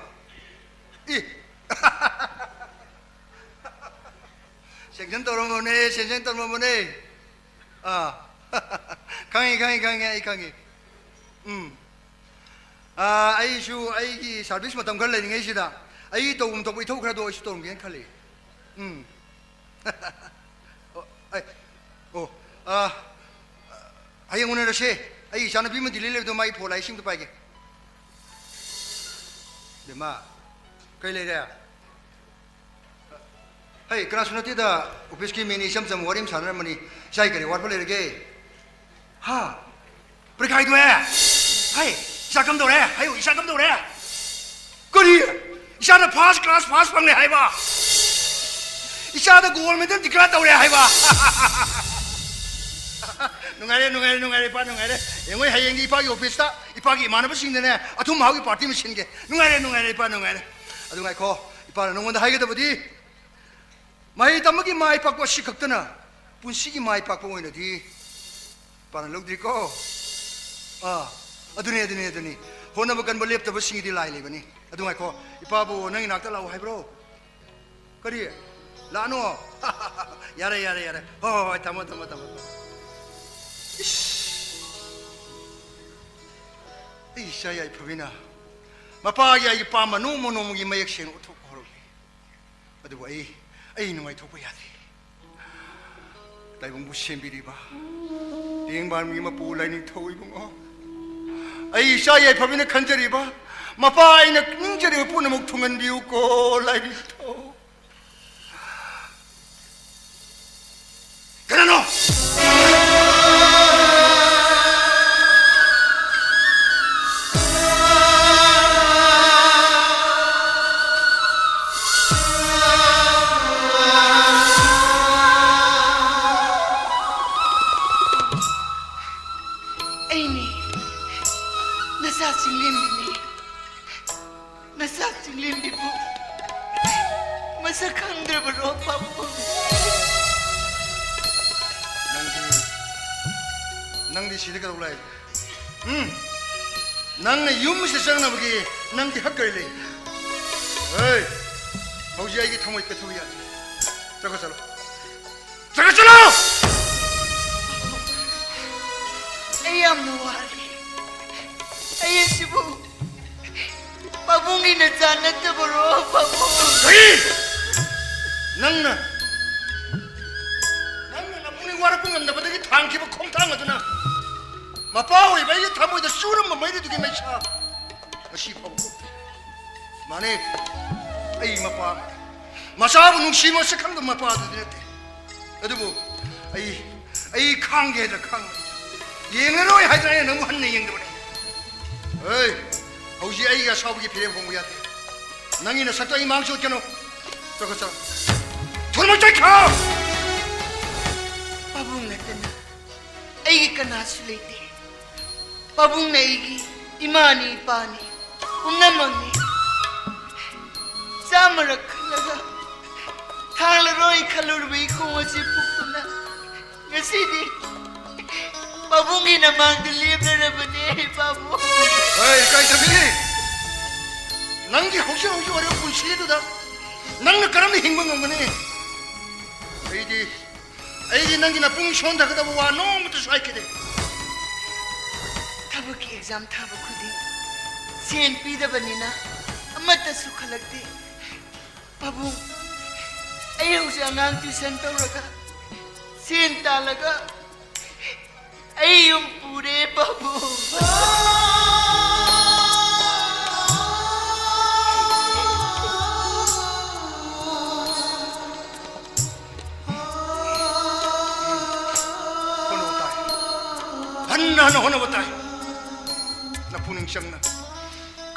ꯏ! Sanction ꯇꯧꯔꯝꯃꯕꯅꯦ, sanction ꯇꯧꯔꯝꯃꯕꯅꯦ꯫ ꯑꯥ꯫ ꯈꯪꯉꯤ, ꯈꯪꯉꯤ, ꯈꯪꯉꯤ, ꯑꯩ ꯈꯪꯉꯤ꯫ ꯎꯝ꯫ ꯑꯥ, ꯑꯩꯁꯨ ꯑꯩꯒꯤ service ꯃꯇꯝ ꯈꯔ ꯂꯩꯔꯤꯉꯩꯁꯤꯗ ꯑꯩꯒꯤ ꯇꯧꯐꯝ ꯊꯣꯛꯄ ꯏꯊꯧ ꯈꯔꯗꯣ ꯑꯩꯁꯨ ꯇꯧꯔꯝꯒꯦꯅ ꯈꯜꯂꯤ꯫ ꯎꯝ꯫ ꯑꯣ, ꯑꯩ, ꯑꯣ, ꯑꯥ, ꯍꯌꯦꯡ ꯎꯅꯔꯁꯦ꯫ ꯑꯩ ꯏꯆꯥꯅꯨꯄꯤ ꯑꯃ ꯗꯤꯜꯂꯤ ꯂꯩꯕꯗꯣ, ꯃꯥꯒꯤ phone ꯂꯥꯛꯏ, ꯏꯁꯤꯡꯗ ꯄꯥꯏꯒꯦ꯫ ꯕꯦꯝꯃ, ꯀꯩ ꯂꯩꯔꯦ? ꯍꯩ, ꯀꯅꯥꯁꯨ ꯅꯠꯇꯦꯗ, officeꯀꯤ ꯃꯤꯅꯤ, ꯏꯆꯝ ꯆꯝꯕ ꯋꯥꯔꯤ ꯑꯃ ꯁꯥꯟꯅꯔꯝꯕꯅꯤ꯫ ꯏꯆꯥꯒꯤ ꯀꯔꯤ ꯑꯋꯥꯠꯄ ꯂꯩꯔꯒꯦ? ꯍꯥ? ꯄꯔꯤꯈꯥ ꯍꯥꯏꯗꯣꯛꯑꯦ? ꯍꯩ, ꯏꯆꯥ ꯀꯝꯗꯧꯔꯦ? ꯍꯥꯏꯌꯨ, ꯏꯆꯥ ꯀꯝꯗꯧꯔꯦ? ꯀꯔꯤ? ꯏꯆꯥꯅ first class first ꯐꯪꯂꯦ ꯍꯥꯏꯕ? ꯏꯆꯥꯗ gold medal declare ꯇꯧꯔꯦ ꯍꯥꯏꯕ? ꯅꯨꯡꯉꯥꯏꯔꯦ, ꯅꯨꯡꯉꯥꯏꯔꯦ, ꯅꯨꯡꯉꯥꯏꯔꯦ, ꯏꯄꯥ ꯅꯨꯡꯉꯥꯏꯔꯦ꯫ ꯌꯦꯡꯉꯣ, ꯍꯌꯦꯡꯗꯤ ꯏꯄꯥꯒꯤ officeꯇ ꯏꯄꯥꯒꯤ ꯏꯃꯥꯟꯅꯕꯁꯤꯡꯗꯅꯦ, ꯑꯊꯨꯝ ꯑꯍꯥꯎꯒꯤ party ꯑꯃ ꯁꯤꯟꯒꯦ꯫ ꯅꯨꯡꯉꯥꯏꯔꯦ, ꯅꯨꯡꯉꯥꯏꯔꯦ, ꯏꯄꯥ ꯅꯨꯡꯉꯥꯏꯔꯦ꯫ ꯑꯗꯨ ꯉꯥꯏꯈꯣ, ꯏꯄꯥꯅ ꯅꯉꯣꯟꯗ ꯍꯥꯏꯒꯗꯕꯗꯤ, ꯃꯍꯩ ꯇꯝꯕꯒꯤ ꯃꯥꯏ ꯄꯥꯛꯄ ꯑꯁꯤ ꯈꯛꯇꯅ ꯄꯨꯟꯁꯤꯒꯤ ꯃꯥꯏ ꯄꯥꯛꯄ ꯑꯣꯏꯅꯗꯤ ꯏꯄꯥꯅ ꯂꯧꯗ꯭ꯔꯤꯀꯣ꯫ ꯑꯥ, ꯑꯗꯨꯅꯤ, ꯑꯗꯨꯅꯤ, ꯑꯗꯨꯅꯤ꯫ ꯍꯣꯠꯅꯕ ꯀꯟꯕ ꯂꯦꯞꯇꯕꯁꯤꯡꯒꯤꯗꯤ ꯂꯥꯏ ꯂꯩꯕꯅꯤ꯫ ꯑꯗꯨ ꯉꯥꯏꯈꯣ, ꯏꯄꯥꯕꯨ ꯅꯪꯒꯤ ꯅꯥꯛꯇ ꯂꯥꯛꯑꯣ ꯍꯥꯏꯕ꯭ꯔꯣ? ꯀꯔꯤ? ꯂꯥꯛꯑꯅꯣ? ꯌꯥꯔꯦ, ꯌꯥꯔꯦ, ꯌꯥꯔꯦ꯫ ꯍꯣꯏ, ꯍꯣꯏ, ꯍꯣꯏ, ꯊꯝꯃꯣ, ꯊꯝꯃꯣ, ꯊꯝꯃꯣ, ꯊꯝꯃꯣ꯫ ꯏꯁ! ꯑꯩ ꯏꯆꯥ ꯌꯥꯏꯐꯕꯤꯅ ꯃꯄꯥꯒꯤ ꯑꯩꯒꯤ ꯄꯥꯝꯕ ꯅꯣꯡꯃ ꯅꯣꯡꯃꯒꯤ ꯃꯌꯦꯛ ꯁꯦꯡꯅ ꯎꯠꯊꯣꯛꯄ ꯍꯧꯔꯛꯂꯤ꯫ ꯑꯗꯨꯕꯨ ꯑꯩ, ꯑꯩ ꯅꯨꯡꯉꯥꯏꯊꯣꯛꯄ ꯌꯥꯗꯦ꯫ ꯇꯥꯏꯕꯪꯕꯨ ꯁꯦꯝꯕꯤꯔꯤꯕ, ꯇꯦꯡꯕꯥꯡꯒꯤ ꯃꯄꯨ ꯂꯥꯏꯅꯤꯡꯊꯧ ꯏꯕꯨꯡꯉꯣ, ꯑꯩ ꯏꯆꯥ ꯌꯥꯏꯐꯕꯤꯅ ꯈꯟꯖꯔꯤꯕ, ꯃꯄꯥ ꯑꯩꯅ ꯅꯤꯡꯖꯔꯤꯕ ꯄꯨꯝꯅꯃꯛ ꯊꯨꯡꯍꯟꯕꯤꯌꯨꯀꯣ, ꯂꯥꯏꯅꯤꯡꯊꯧ꯫ ꯀꯅꯥꯅꯣ? ꯑꯩꯅꯦ, ꯅꯆꯥ ꯆꯤꯡꯂꯦꯝꯕꯤꯅꯦ꯫ ꯅꯆꯥ ꯆꯤꯡꯂꯦꯝꯕꯤꯕꯨ ꯃꯁꯛ ꯈꯪꯗ꯭ꯔꯕꯔꯣ, ꯄꯥꯕꯨꯡ? ꯅꯪꯗꯤ, ꯅꯪꯗꯤ ꯁꯤꯗ ꯀꯩꯗꯧ ꯂꯥꯛꯏ? ꯎꯝ? ꯅꯪꯅ ꯌꯨꯝꯁꯤꯗ ꯆꯪꯅꯕꯒꯤ ꯅꯪꯒꯤ ꯍꯛ ꯀꯔꯤ ꯂꯩ? ꯍꯦ, ꯍꯧꯖꯤꯛ ꯑꯩꯒꯤ ꯊꯃꯣꯏ ꯄꯦꯠꯊꯕ ꯌꯥꯗꯦ꯫ ꯆꯠꯈ꯭ꯔꯣ, ꯆꯠꯂꯣ꯫ ꯆꯠꯈ꯭ꯔꯣ, ꯆꯠꯂꯣ! ꯑꯩ ꯌꯥꯝꯅ ꯋꯥꯔꯦ꯫ ꯑꯩ ꯑꯁꯤꯕꯨ ꯄꯥꯕꯨꯡꯒꯤ ꯅꯆꯥ ꯅꯠꯇꯕꯔꯣ, ꯄꯥꯕꯨꯡ? ꯀꯔꯤ? ꯅꯪꯅ, ꯅꯪꯅ ꯅꯄꯨꯛꯅꯤꯡ ꯋꯥꯔꯛꯄ ꯉꯝꯗꯕꯗꯒꯤ ꯊꯥꯡꯈꯤꯕ ꯈꯣꯡꯊꯥꯡ ꯑꯗꯨꯅ ꯃꯄꯥ ꯑꯣꯏꯕ ꯑꯩꯒꯤ ꯊꯃꯣꯏꯗ ꯆꯨꯔꯝꯕ ꯃꯩꯔꯨꯗꯨꯒꯤ ꯃꯩꯁꯥ ꯉꯁꯤ ꯐꯥꯎꯕ ꯀꯣꯛꯇꯦ꯫ ꯃꯥꯅꯦ, ꯑꯩ ꯃꯄꯥ ꯑꯃꯅꯤ꯫ ꯃꯆꯥꯕꯨ ꯅꯨꯡꯁꯤ ꯃꯁꯛ ꯈꯪꯗꯕ ꯃꯄꯥ ꯑꯗꯨꯗꯤ ꯅꯠꯇꯦ꯫ ꯑꯗꯨꯕꯨ ꯑꯩ, ꯑꯩ ꯈꯥꯡꯒꯦ ꯍꯥꯏꯅ ꯈꯥꯡꯕꯅꯤ꯫ ꯌꯦꯡꯂꯔꯣꯏ ꯍꯥꯏꯗꯅ ꯑꯩꯅ ꯅꯪꯕꯨ ꯍꯟꯅ ꯌꯦꯡꯗꯕꯅꯤ꯫ ꯍꯦ, ꯍꯧꯖꯤꯛ ꯑꯩꯒꯤ ꯑꯁꯥꯎꯕꯒꯤ ꯐꯤꯔꯦꯞ ꯍꯣꯡꯕ ꯌꯥꯗꯦ꯫ ꯅꯪꯒꯤ ꯅꯁꯛꯇꯣ ꯑꯩ ꯃꯥꯡ ꯆꯣꯠꯀꯅꯨ꯫ ꯆꯠꯈ꯭ꯔꯣ, ꯆꯠꯈ꯭ꯔꯣ꯫ ꯊꯨꯅꯃꯛ ꯆꯠꯈ꯭ꯔꯣ! ꯄꯥꯕꯨꯡ ꯅꯠꯇꯅ ꯑꯩꯒꯤ ꯀꯅꯥꯁꯨ ꯂꯩꯇꯦ꯫ ꯄꯥꯕꯨꯡꯅ ꯑꯩꯒꯤ ꯏꯃꯥꯅꯤ, ꯏꯄꯥꯅꯤ, ꯄꯨꯝꯅꯃꯛꯅꯤ꯫ ꯆꯥꯝꯃꯔꯛ ꯈꯜꯂꯒ ꯊꯥꯡꯂꯔꯣꯏ ꯈꯜꯂꯨꯔꯕ ꯏꯈꯣꯡ ꯑꯁꯤ ꯐꯨꯛꯇꯨꯅ ꯉꯁꯤꯗꯤ ꯄꯥꯕꯨꯡꯒꯤ ꯅꯃꯥꯡꯗ ꯂꯦꯞꯂꯔꯕꯅꯦ, ꯄꯥꯕꯨꯡ꯫ ꯍꯣꯏ, ꯏꯀꯥꯏꯊꯕꯤ, ꯅꯪꯒꯤ ꯍꯧꯖꯤꯛ ꯍꯧꯖꯤꯛ ꯑꯣꯏꯔꯤꯕ ꯄꯨꯟꯁꯤ ꯑꯗꯨꯗ ꯅꯪꯅ ꯀꯔꯝꯅ ꯍꯤꯡꯕ ꯉꯝꯒꯅꯤ? ꯑꯩꯗꯤ, ꯑꯩꯗꯤ ꯅꯪꯒꯤ ꯅꯄꯨꯛꯅꯤꯡ ꯁꯣꯟꯊꯒꯗꯕ ꯋꯥ ꯅꯣꯡꯃꯇꯁꯨ ꯍꯥꯏꯈꯤꯗꯦ꯫ ꯊꯕꯛꯀꯤ ꯑꯦꯛꯖꯥꯝ ꯊꯥꯕ ꯈꯨꯗꯤꯡ ꯁꯦꯟ ꯄꯤꯗꯕꯅꯤꯅ ꯑꯃꯠꯇꯁꯨ ꯈꯜꯂꯛꯇꯦ꯫ ꯄꯥꯕꯨꯡ, ꯑꯩ ꯍꯧꯖꯤꯛ ꯑꯉꯥꯡ ꯇ꯭ꯌꯨꯁꯟ ꯇꯧꯔꯒ ꯁꯦꯟ ꯇꯥꯜꯂꯒ ꯑꯩ ꯌꯨꯝ ꯄꯨꯔꯦ, ꯄꯥꯕꯨꯡ꯫ ꯍꯣꯠꯅꯕ ꯇꯥꯏ꯫ ꯍꯟꯅ ꯍꯟꯅ ꯍꯣꯠꯅꯕ ꯇꯥꯏ꯫ ꯅꯄꯨꯛꯅꯤꯡ ꯆꯪꯅ꯫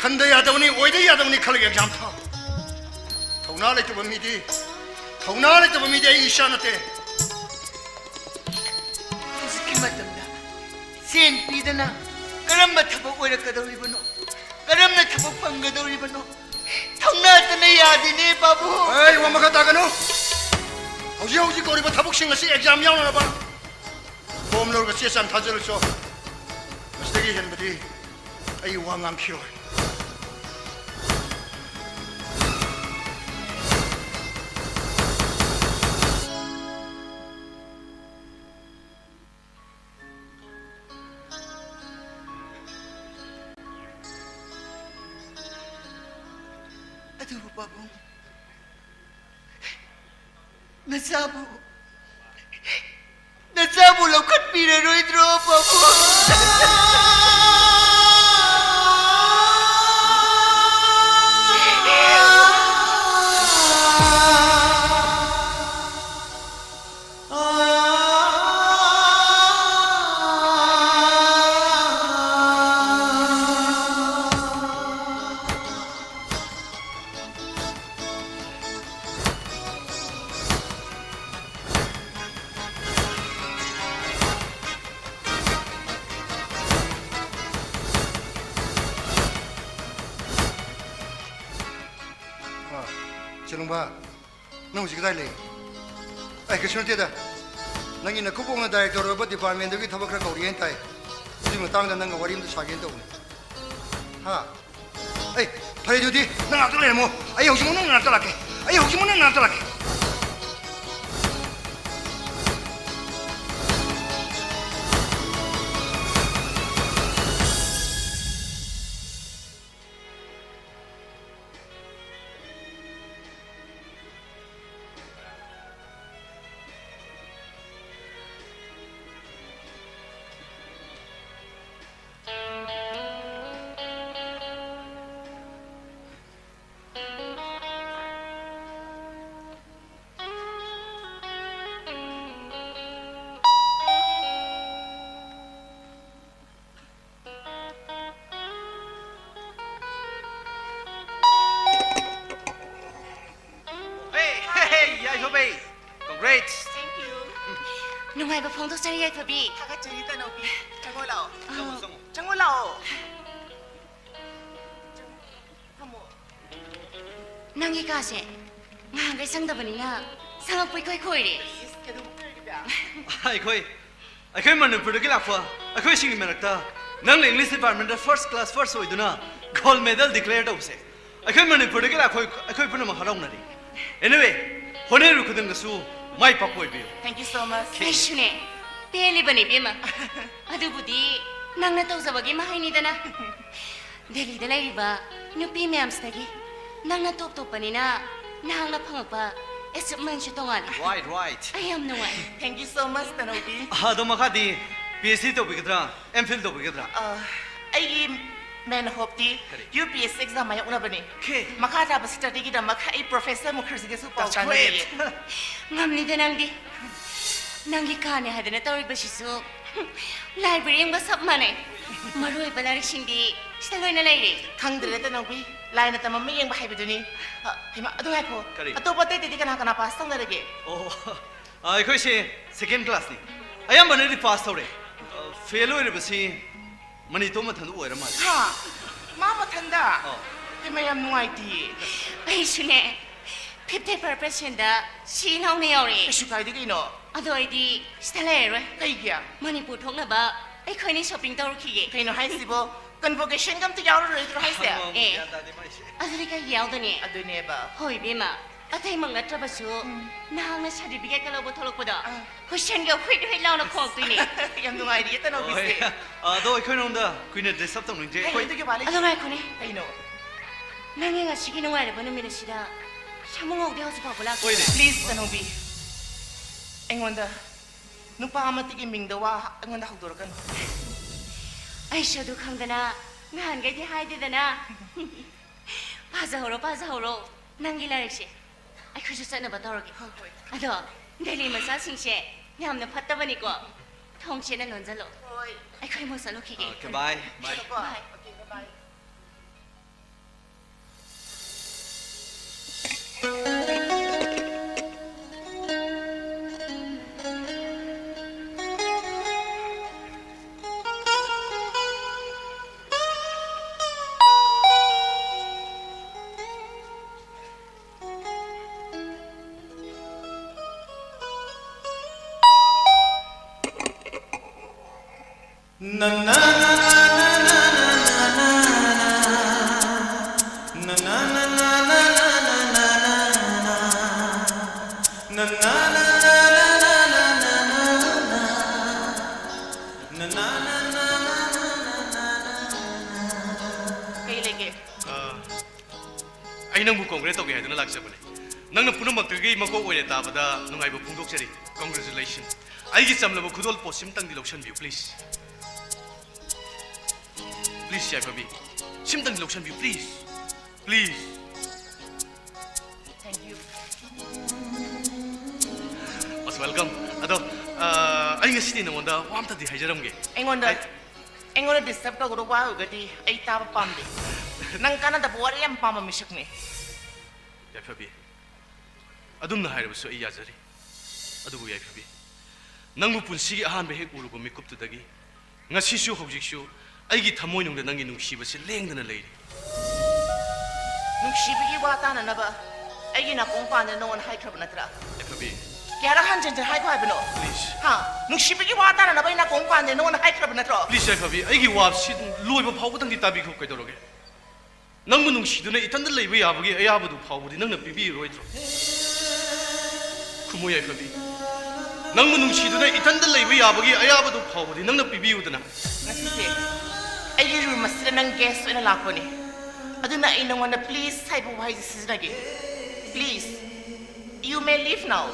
ꯈꯟꯗ ꯌꯥꯗꯕꯅꯤ, ꯑꯣꯏꯗ ꯌꯥꯗꯕꯅꯤ ꯈꯜꯂꯒ ꯑꯦꯛꯖꯥꯝ ꯊꯥꯎ꯫ ꯊꯧꯅꯥ ꯂꯩꯇꯕ ꯃꯤꯗꯤ, ꯊꯧꯅꯥ ꯂꯩꯇꯕ ꯃꯤꯗꯤ ꯑꯩꯒꯤ ꯏꯆꯥ ꯅꯠꯇꯦ꯫ ꯍꯧꯖꯤꯛꯀꯤ ꯃꯇꯝꯗ ꯁꯦꯟ ꯄꯤꯗꯅ ꯀꯔꯝꯕ ꯊꯕꯛ ꯑꯣꯏꯔꯛꯀꯗꯧꯔꯤꯕꯅꯣ? ꯀꯔꯝꯅ ꯊꯕꯛ ꯐꯪꯒꯗꯧꯔꯤꯕꯅꯣ? ꯊꯧꯅꯥ ꯑꯇꯅ ꯌꯥꯗꯦꯅꯦ, ꯄꯥꯕꯨꯡ꯫ ꯑꯩ ꯋꯥ ꯃꯈꯥ ꯇꯥꯒꯅꯨ꯫ ꯍꯧꯖꯤꯛ ꯍꯧꯖꯤꯛ ꯀꯧꯔꯤꯕ ꯊꯕꯛꯁꯤꯡ ꯑꯁꯤ ꯑꯦꯛꯖꯥꯝ ꯌꯥꯎꯅꯅꯕ ꯐꯣꯝ ꯂꯧꯔꯒ ꯆꯦ ꯆꯥꯡ ꯊꯥꯖꯤꯜꯂꯨꯆꯣ꯫ ꯃꯁꯤꯗꯒꯤ ꯍꯦꯟꯕꯗꯤ ꯑꯩ ꯋꯥ ꯉꯥꯡꯈꯤꯔꯣꯏ꯫ ꯄꯥꯕꯨꯡ, ꯅꯆꯥꯕꯨ, ꯅꯆꯥꯕꯨ ꯂꯧꯈꯠꯄꯤꯔꯔꯣꯏꯗ꯭ꯔꯣ, ꯄꯥꯕꯨꯡ? ꯑꯥ, ꯆꯦ ꯂꯨꯡꯕꯥ, ꯅꯪ ꯍꯧꯖꯤꯛ ꯀꯗꯥꯏ ꯂꯩ? ꯑꯩ ꯀꯩꯁꯨ ꯅꯠꯇꯦꯗ꯫ ꯅꯪꯒꯤ ꯅꯀꯨꯕꯣꯛꯅ ꯗꯥꯏꯔꯦꯛꯇꯔ ꯑꯣꯏꯕ ꯗꯤꯄꯥꯔꯠꯃꯦꯟꯗꯒꯤ ꯊꯕꯛ ꯈꯔ ꯀꯧꯔꯛꯑꯦꯅ ꯇꯥꯏ꯫ ꯑꯗꯨꯒꯤ ꯃꯇꯥꯡꯗ ꯅꯪꯒ ꯋꯥꯔꯤ ꯑꯝꯇ ꯁꯥꯒꯦꯅ ꯇꯧꯕꯅꯤ꯫ ꯍꯥ? ꯑꯩ, ꯐꯔꯦ ꯑꯗꯨꯗꯤ, ꯅꯪ ꯉꯥꯛꯇ ꯂꯩꯔꯝꯃꯣ꯫ ꯑꯩ ꯍꯧꯖꯤꯛꯃꯛ ꯅꯪ ꯅꯥꯛꯇ ꯂꯥꯛꯀꯦ꯫ ꯑꯩ ꯍꯧꯖꯤꯛꯃꯛ ꯅꯪ ꯅꯥꯛꯇ ꯂꯥꯛꯀꯦ꯫ Hey, hey, hey, Yaiphabi! Congrats! Thank you. ꯅꯨꯡꯉꯥꯏꯕ ꯐꯣꯡꯗꯣꯛꯆꯔꯤ, ꯌꯥꯏꯐꯕꯤ꯫ ꯊꯥꯒꯠꯆꯔꯤ, ꯇꯅꯧꯕꯤ꯫ ꯆꯪꯉꯣ ꯂꯥꯛꯑꯣ꯫ ꯑꯥ꯫ ꯆꯪꯉꯣ, ꯆꯪꯉꯣ꯫ ꯆꯪꯉꯣ ꯂꯥꯛꯑꯣ꯫ ꯐꯝꯃꯣ꯫ ꯅꯪꯒꯤ ꯀꯥꯁꯦ ꯉꯍꯥꯟꯈꯩ ꯆꯪꯗꯕꯅꯤꯅ ꯁꯪꯉꯛꯄ ꯏꯈꯣꯏ ꯈꯣꯏꯔꯦ꯫ ꯏꯁ, ꯀꯩꯗꯧꯕ ꯈꯣꯏꯔꯤꯕ? ꯑꯩꯈꯣꯏ ꯑꯩꯈꯣꯏ ꯃꯅꯤꯄꯨꯔꯗꯒꯤ ꯂꯥꯛꯄ ꯑꯩꯈꯣꯏꯁꯤꯡꯒꯤ ꯃꯔꯛꯇ ꯅꯪꯅ English department ꯗ first class first ꯑꯣꯏꯗꯨꯅ gold medal declare ꯇꯧꯕꯁꯦ ꯑꯩꯈꯣꯏ ꯃꯅꯤꯄꯨꯔꯗꯒꯤ ꯂꯥꯛꯄ ꯑꯩꯈꯣꯏ ꯄꯨꯝꯅꯃꯛ ꯍꯔꯥꯎꯅꯔꯤ꯫ Anyway, ꯍꯣꯠꯅꯔꯤꯕ ꯈꯨꯗꯤꯡꯗꯁꯨ ꯃꯥꯏ ꯄꯥꯛꯄ ꯑꯣꯏꯕꯤꯌꯨ꯫ Thank you so much. ꯑꯩꯁꯨꯅꯦ, ꯄꯦꯜꯂꯤꯕꯅꯦ ꯏꯕꯦꯝꯃ꯫ ꯑꯗꯨꯕꯨꯗꯤ ꯅꯪꯅ ꯇꯧꯖꯕꯒꯤ ꯃꯍꯩꯅꯤꯗꯅ꯫ ꯗꯦꯜꯂꯤꯗ ꯂꯩꯔꯤꯕ ꯅꯨꯄꯤ ꯃꯌꯥꯝꯁꯤꯗꯒꯤ ꯅꯪꯅ ꯇꯣꯞ ꯇꯣꯞꯄꯅꯤꯅ ꯅꯍꯥꯛꯅ ꯐꯪꯉꯛꯄ achievementꯁꯨ ꯇꯣꯉꯥꯜꯂꯦ꯫ Right, right. ꯑꯩ ꯌꯥꯝ ꯅꯨꯡꯉꯥꯏ꯫ Thank you so much, ꯇꯅꯧꯕꯤ꯫ ꯑꯗꯣ ꯃꯈꯥꯗꯤ PhD ꯇꯧꯕꯤꯒꯗ꯭ꯔꯥ? MPhil ꯇꯧꯕꯤꯒꯗ꯭ꯔꯥ? ꯑ, ꯑꯩꯒꯤ main hopeꯇꯤ ꯀꯔꯤ? UPSC exam ꯃꯥꯌꯣꯛꯅꯕꯅꯤ꯫ Okay. ꯃꯈꯥ ꯇꯥꯕ studyꯒꯤꯗꯃꯛ ꯑꯩ professorꯃꯨꯈꯔꯖꯤꯒꯁꯨ ꯄꯥꯎ That's ꯆꯥꯟꯅꯔꯤꯌꯦ꯫ great. ꯉꯝꯅꯤꯗ ꯅꯪꯗꯤ꯫ ꯅꯪꯒꯤ ꯀꯥꯅꯦ ꯍꯥꯏꯗꯅ ꯇꯧꯔꯤꯕꯁꯤꯁꯨ library ꯑꯃꯒ ꯆꯞ ꯃꯥꯟꯅꯩ꯫ ꯃꯔꯨꯑꯣꯏꯕ ꯂꯥꯏꯔꯤꯛꯁꯤꯡꯗꯤ ꯁꯤꯗ ꯂꯣꯏꯅ ꯂꯩꯔꯦ꯫ ꯈꯪꯗ꯭ꯔꯦ, ꯇꯅꯧꯕꯤ꯫ ꯂꯥꯏꯅ ꯇꯝꯕ ꯑꯃ ꯌꯦꯡꯕ ꯍꯥꯏꯕꯗꯨꯅꯤ꯫ ꯑ, ꯍꯩꯃꯥ, ꯑꯗꯨ ꯉꯥꯏꯈꯣ꯫ ꯀꯔꯤ? ꯑꯇꯣꯞꯄ ꯑꯇꯩ ꯑꯇꯩꯗꯤ ꯀꯅꯥ ꯀꯅꯥ pass ꯇꯧꯅꯔꯒꯦ? ꯑꯣ, ꯑ, ꯑꯩꯈꯣꯏꯁꯦ second classꯅꯤ꯫ ꯑꯌꯥꯝꯕꯅꯗꯤ pass ꯇꯧꯔꯦ꯫ ꯑ, fail ꯑꯣꯏꯔꯤꯕꯁꯤ ꯃꯅꯤꯇꯣꯝ ꯃꯊꯟꯗ ꯑꯣꯏꯔ ꯃꯥꯜꯂꯦ꯫ ꯍꯥ? ꯃꯥ ꯃꯊꯟꯗ? ꯑꯧ꯫ ꯍꯩꯃꯥ, ꯌꯥꯝ ꯅꯨꯡꯉꯥꯏꯇꯤꯌꯦ꯫ ꯑꯩꯁꯨꯅꯦ, fifty percentꯗ C ꯏꯅꯥꯎꯅ ꯌꯥꯎꯔꯦ꯫ ꯀꯩꯁꯨ ꯀꯥꯏꯗꯦ ꯀꯩꯅꯣ꯫ ꯑꯗꯣ ꯑꯩꯗꯤ ꯁꯤꯗ ꯂꯩꯔꯔꯣꯏ꯫ ꯀꯩꯒꯤ? ꯃꯅꯤꯄꯨꯔ ꯊꯣꯛꯅꯕ ꯑꯩꯈꯣꯏꯅꯤ shopping ꯇꯧꯔꯨꯈꯤꯒꯦ꯫ ꯀꯩꯅꯣ ꯍꯥꯏꯁꯤꯕꯣ? Convocationꯒ ꯑꯝꯇ ꯌꯥꯎꯔꯔꯣꯏꯗ꯭ꯔꯣ ꯍꯥꯏꯁꯦ? ꯑꯃꯃꯨꯛ ꯑꯦ꯫ ꯒ꯭ꯌꯥꯟ ꯇꯥꯗꯦ ꯃꯥꯏꯁꯦ꯫ ꯑꯗꯨꯗꯤ ꯀꯩꯒꯤ ꯌꯥꯎꯗꯣꯏꯅꯦ? ꯑꯗꯨꯅꯦꯕ꯫ ꯍꯣꯏ ꯏꯕꯦꯝꯃ, ꯑꯇꯩꯃꯛ ꯅꯠꯇ꯭ꯔꯕꯁꯨ ꯅꯍꯥꯛꯅ certificateꯀ ꯂꯧꯕ ꯊꯣꯛꯂꯛꯄꯗꯣ ꯑꯥ꯫ ꯍꯨꯏꯁꯦꯟꯒ ꯍꯨꯏꯠ ꯍꯨꯏꯠ ꯂꯥꯎꯅ ꯈꯣꯡꯉꯛꯇꯣꯏꯅꯦ꯫ ꯌꯥꯝ ꯅꯨꯡꯉꯥꯏꯔꯤꯌꯦ, ꯇꯅꯧꯕꯤꯁꯦ꯫ ꯍꯣꯏ꯫ ꯑꯗꯣ ꯑꯩꯈꯣꯏ ꯅꯉꯣꯟꯗ ꯀꯨꯏꯅ disturb ꯇꯧꯅꯤꯡꯗ꯭ꯔꯦ꯫ ꯍꯩ, ꯑꯩꯈꯣꯏ ꯑꯗꯨꯒꯤ ꯋꯥ ꯂꯩꯇꯦ꯫ ꯑꯗꯣ ꯉꯥꯏꯈꯣꯅꯦ, ꯀꯩꯅꯣ? ꯅꯪꯒꯤ ꯉꯁꯤꯒꯤ ꯅꯨꯡꯉꯥꯏꯔꯕ ꯅꯨꯃꯤꯠ ꯑꯁꯤꯗ ꯁꯥꯃꯨ ꯉꯧꯗꯦ ꯍꯧꯖꯤꯛ ꯐꯥꯎꯕ ꯂꯥꯛꯇꯦ꯫ ꯍꯣꯏꯅꯦ꯫ Please, ꯇꯅꯧꯕꯤ꯫ ꯑꯩꯉꯣꯟꯗ ꯅꯨꯄꯥ ꯑꯃꯠꯇꯒꯤ ꯃꯤꯡꯗ ꯋꯥ ꯑꯩꯉꯣꯟꯗ ꯍꯧꯗꯣꯔꯛꯀꯅꯨ꯫ ꯑꯩꯁꯨ ꯑꯗꯨ ꯈꯪꯗꯅ ꯅꯍꯥꯟꯈꯩꯗꯤ ꯍꯥꯏꯗꯦꯗꯅ꯫ ꯄꯥꯖꯍꯧꯔꯣ, ꯄꯥꯖꯍꯧꯔꯣ꯫ ꯅꯪꯒꯤ ꯂꯥꯏꯔꯤꯛꯁꯦ ꯑꯩꯈꯣꯏꯁꯨ ꯆꯠꯅꯕ ꯇꯧꯔꯒꯦ꯫ ꯍꯣꯏ, ꯍꯣꯏ꯫ ꯑꯗꯣ ꯗꯦꯜꯂꯤ ꯃꯆꯥꯁꯤꯡꯁꯦ ꯌꯥꯝꯅ ꯐꯠꯇꯕꯅꯤꯀꯣ꯫ ꯊꯣꯡꯁꯦꯅ ꯂꯣꯟꯖꯜꯂꯣ꯫ ꯍꯣꯏ꯫ ꯑꯩꯈꯣꯏ ꯑꯃꯨꯛ ꯆꯠꯂꯨꯈꯤꯒꯦ꯫ Okay, bye. Bye. ꯀꯣ? Bye. Okay, bye. ꯑꯩ ꯅꯪꯕꯨ congratulate ꯇꯧꯒꯦ ꯍꯥꯏꯗꯨꯅ ꯂꯥꯛꯆꯕꯅꯦ꯫ ꯅꯪꯅ ꯄꯨꯝꯅꯃꯛꯇꯒꯤ ꯃꯀꯣꯛ ꯑꯣꯏꯅ ꯇꯥꯕꯗ ꯅꯨꯡꯉꯥꯏꯕ ꯐꯣꯡꯗꯣꯛꯆꯔꯤ꯫ Congratulations꯫ ꯑꯩꯒꯤ ꯆꯝꯂꯕ ꯈꯨꯗꯣꯜ ꯄꯣꯠ ꯁꯤꯝꯇꯪꯗꯤ ꯂꯧꯁꯤꯟꯕꯤꯌꯨ, please꯫ Please, Yaiphabi. ꯁꯤꯝꯇꯪꯗꯤ ꯂꯧꯁꯤꯟꯕꯤꯌꯨ, please꯫ Please꯫ Thank you꯫ Most welcome꯫ ꯑꯗꯣ, ꯑ, ꯑꯩ ꯉꯁꯤꯗꯤ ꯅꯉꯣꯟꯗ ꯋꯥ ꯑꯝꯇꯗꯤ ꯍꯥꯏꯖꯔꯝꯒꯦ꯫ ꯑꯩꯉꯣꯟꯗ, ꯑꯩ ꯑꯩꯉꯣꯟꯗ disturb ꯇꯧꯒꯗꯧꯕ ꯋꯥ ꯑꯣꯏꯔꯒꯗꯤ ꯑꯩ ꯇꯥꯕ ꯄꯥꯝꯗꯦ꯫ ꯅꯪ ꯀꯥꯟꯅꯗꯕ ꯋꯥꯔꯤ ꯌꯥꯝ ꯄꯥꯝꯕ ꯃꯤꯁꯛꯅꯤ꯫ ꯌꯥꯏꯐꯕꯤ, ꯑꯗꯨꯝꯅ ꯍꯥꯏꯔꯕꯁꯨ ꯑꯩ ꯌꯥꯖꯔꯤ꯫ ꯑꯗꯨꯕꯨ ꯌꯥꯏꯐꯕꯤ, ꯅꯪꯕꯨ ꯄꯨꯟꯁꯤꯒꯤ ꯑꯍꯥꯟꯕ ꯍꯦꯛ ꯎꯔꯨꯕ ꯃꯤꯀꯨꯞꯇꯨꯗꯒꯤ ꯉꯁꯤꯁꯨ ꯍꯧꯖꯤꯛꯁꯨ ꯑꯩꯒꯤ ꯊꯃꯣꯏꯅꯨꯡꯗ ꯅꯪꯒꯤ ꯅꯨꯡꯁꯤꯕꯁꯤ ꯂꯦꯡꯗꯅ ꯂꯩꯔꯤ꯫ ꯅꯨꯡꯁꯤꯕꯒꯤ ꯋꯥ ꯇꯥꯅꯅꯕ ꯑꯩꯒꯤ ꯅꯥꯀꯣꯡ ꯄꯥꯟꯗ ꯅꯉꯣꯟꯗ ꯍꯥꯏꯈ꯭ꯔꯕ ꯅꯠꯇ꯭ꯔꯥ? ꯌꯥꯏꯐꯕꯤ꯫ ꯀꯌꯥꯔꯛ ꯍꯟꯖꯤꯟ ꯍꯟꯖꯤꯟ ꯍꯥꯏꯈꯣ ꯍꯥꯏꯕꯅꯣ? Please꯫ ꯍꯥ? ꯅꯨꯡꯁꯤꯕꯒꯤ ꯋꯥ ꯇꯥꯅꯅꯕ ꯑꯩ ꯅꯥꯀꯣꯡ ꯄꯥꯟꯗ ꯅꯉꯣꯟꯗ ꯍꯥꯏꯈ꯭ꯔꯕ ꯅꯠꯇ꯭ꯔꯣ? Please, ꯌꯥꯏꯐꯕꯤ, ꯑꯩꯒꯤ ꯋꯥꯁꯤ ꯂꯣꯏꯕ ꯐꯥꯎꯕꯗꯪꯗꯤ ꯇꯥꯕꯤꯈꯣ, ꯀꯩꯗꯧꯔꯒꯦ? ꯅꯪꯕꯨ ꯅꯨꯡꯁꯤꯗꯨꯅ ꯏꯊꯟꯗ ꯂꯩꯕ ꯌꯥꯕꯒꯤ ꯑꯌꯥꯕꯗꯨ ꯐꯥꯎꯕꯗꯤ ꯅꯪꯅ ꯄꯤꯕꯤꯔꯣꯏꯗ꯭ꯔꯣ? ꯈꯨꯝꯃꯨ ꯌꯥꯏꯐꯕꯤ, ꯅꯪꯕꯨ ꯅꯨꯡꯁꯤꯗꯨꯅ ꯏꯊꯟꯗ ꯂꯩꯕ ꯌꯥꯕꯒꯤ ꯑꯌꯥꯕꯗꯨ ꯐꯥꯎꯕꯗꯤ ꯅꯪꯅ ꯄꯤꯕꯤꯌꯨꯗꯅ꯫ ꯉꯁꯤꯁꯦ ꯑꯩꯒꯤ room ꯑꯁꯤꯗ ꯅꯪ guest ꯑꯣꯏꯅ ꯂꯥꯛꯄꯅꯤ꯫ ꯑꯗꯨꯅ ꯑꯩ ꯅꯉꯣꯟꯗ please ꯍꯥꯏꯕ ꯋꯥꯍꯩꯁꯦ ꯁꯤꯖꯤꯟꯅꯒꯦ꯫ Please, you may leave now꯫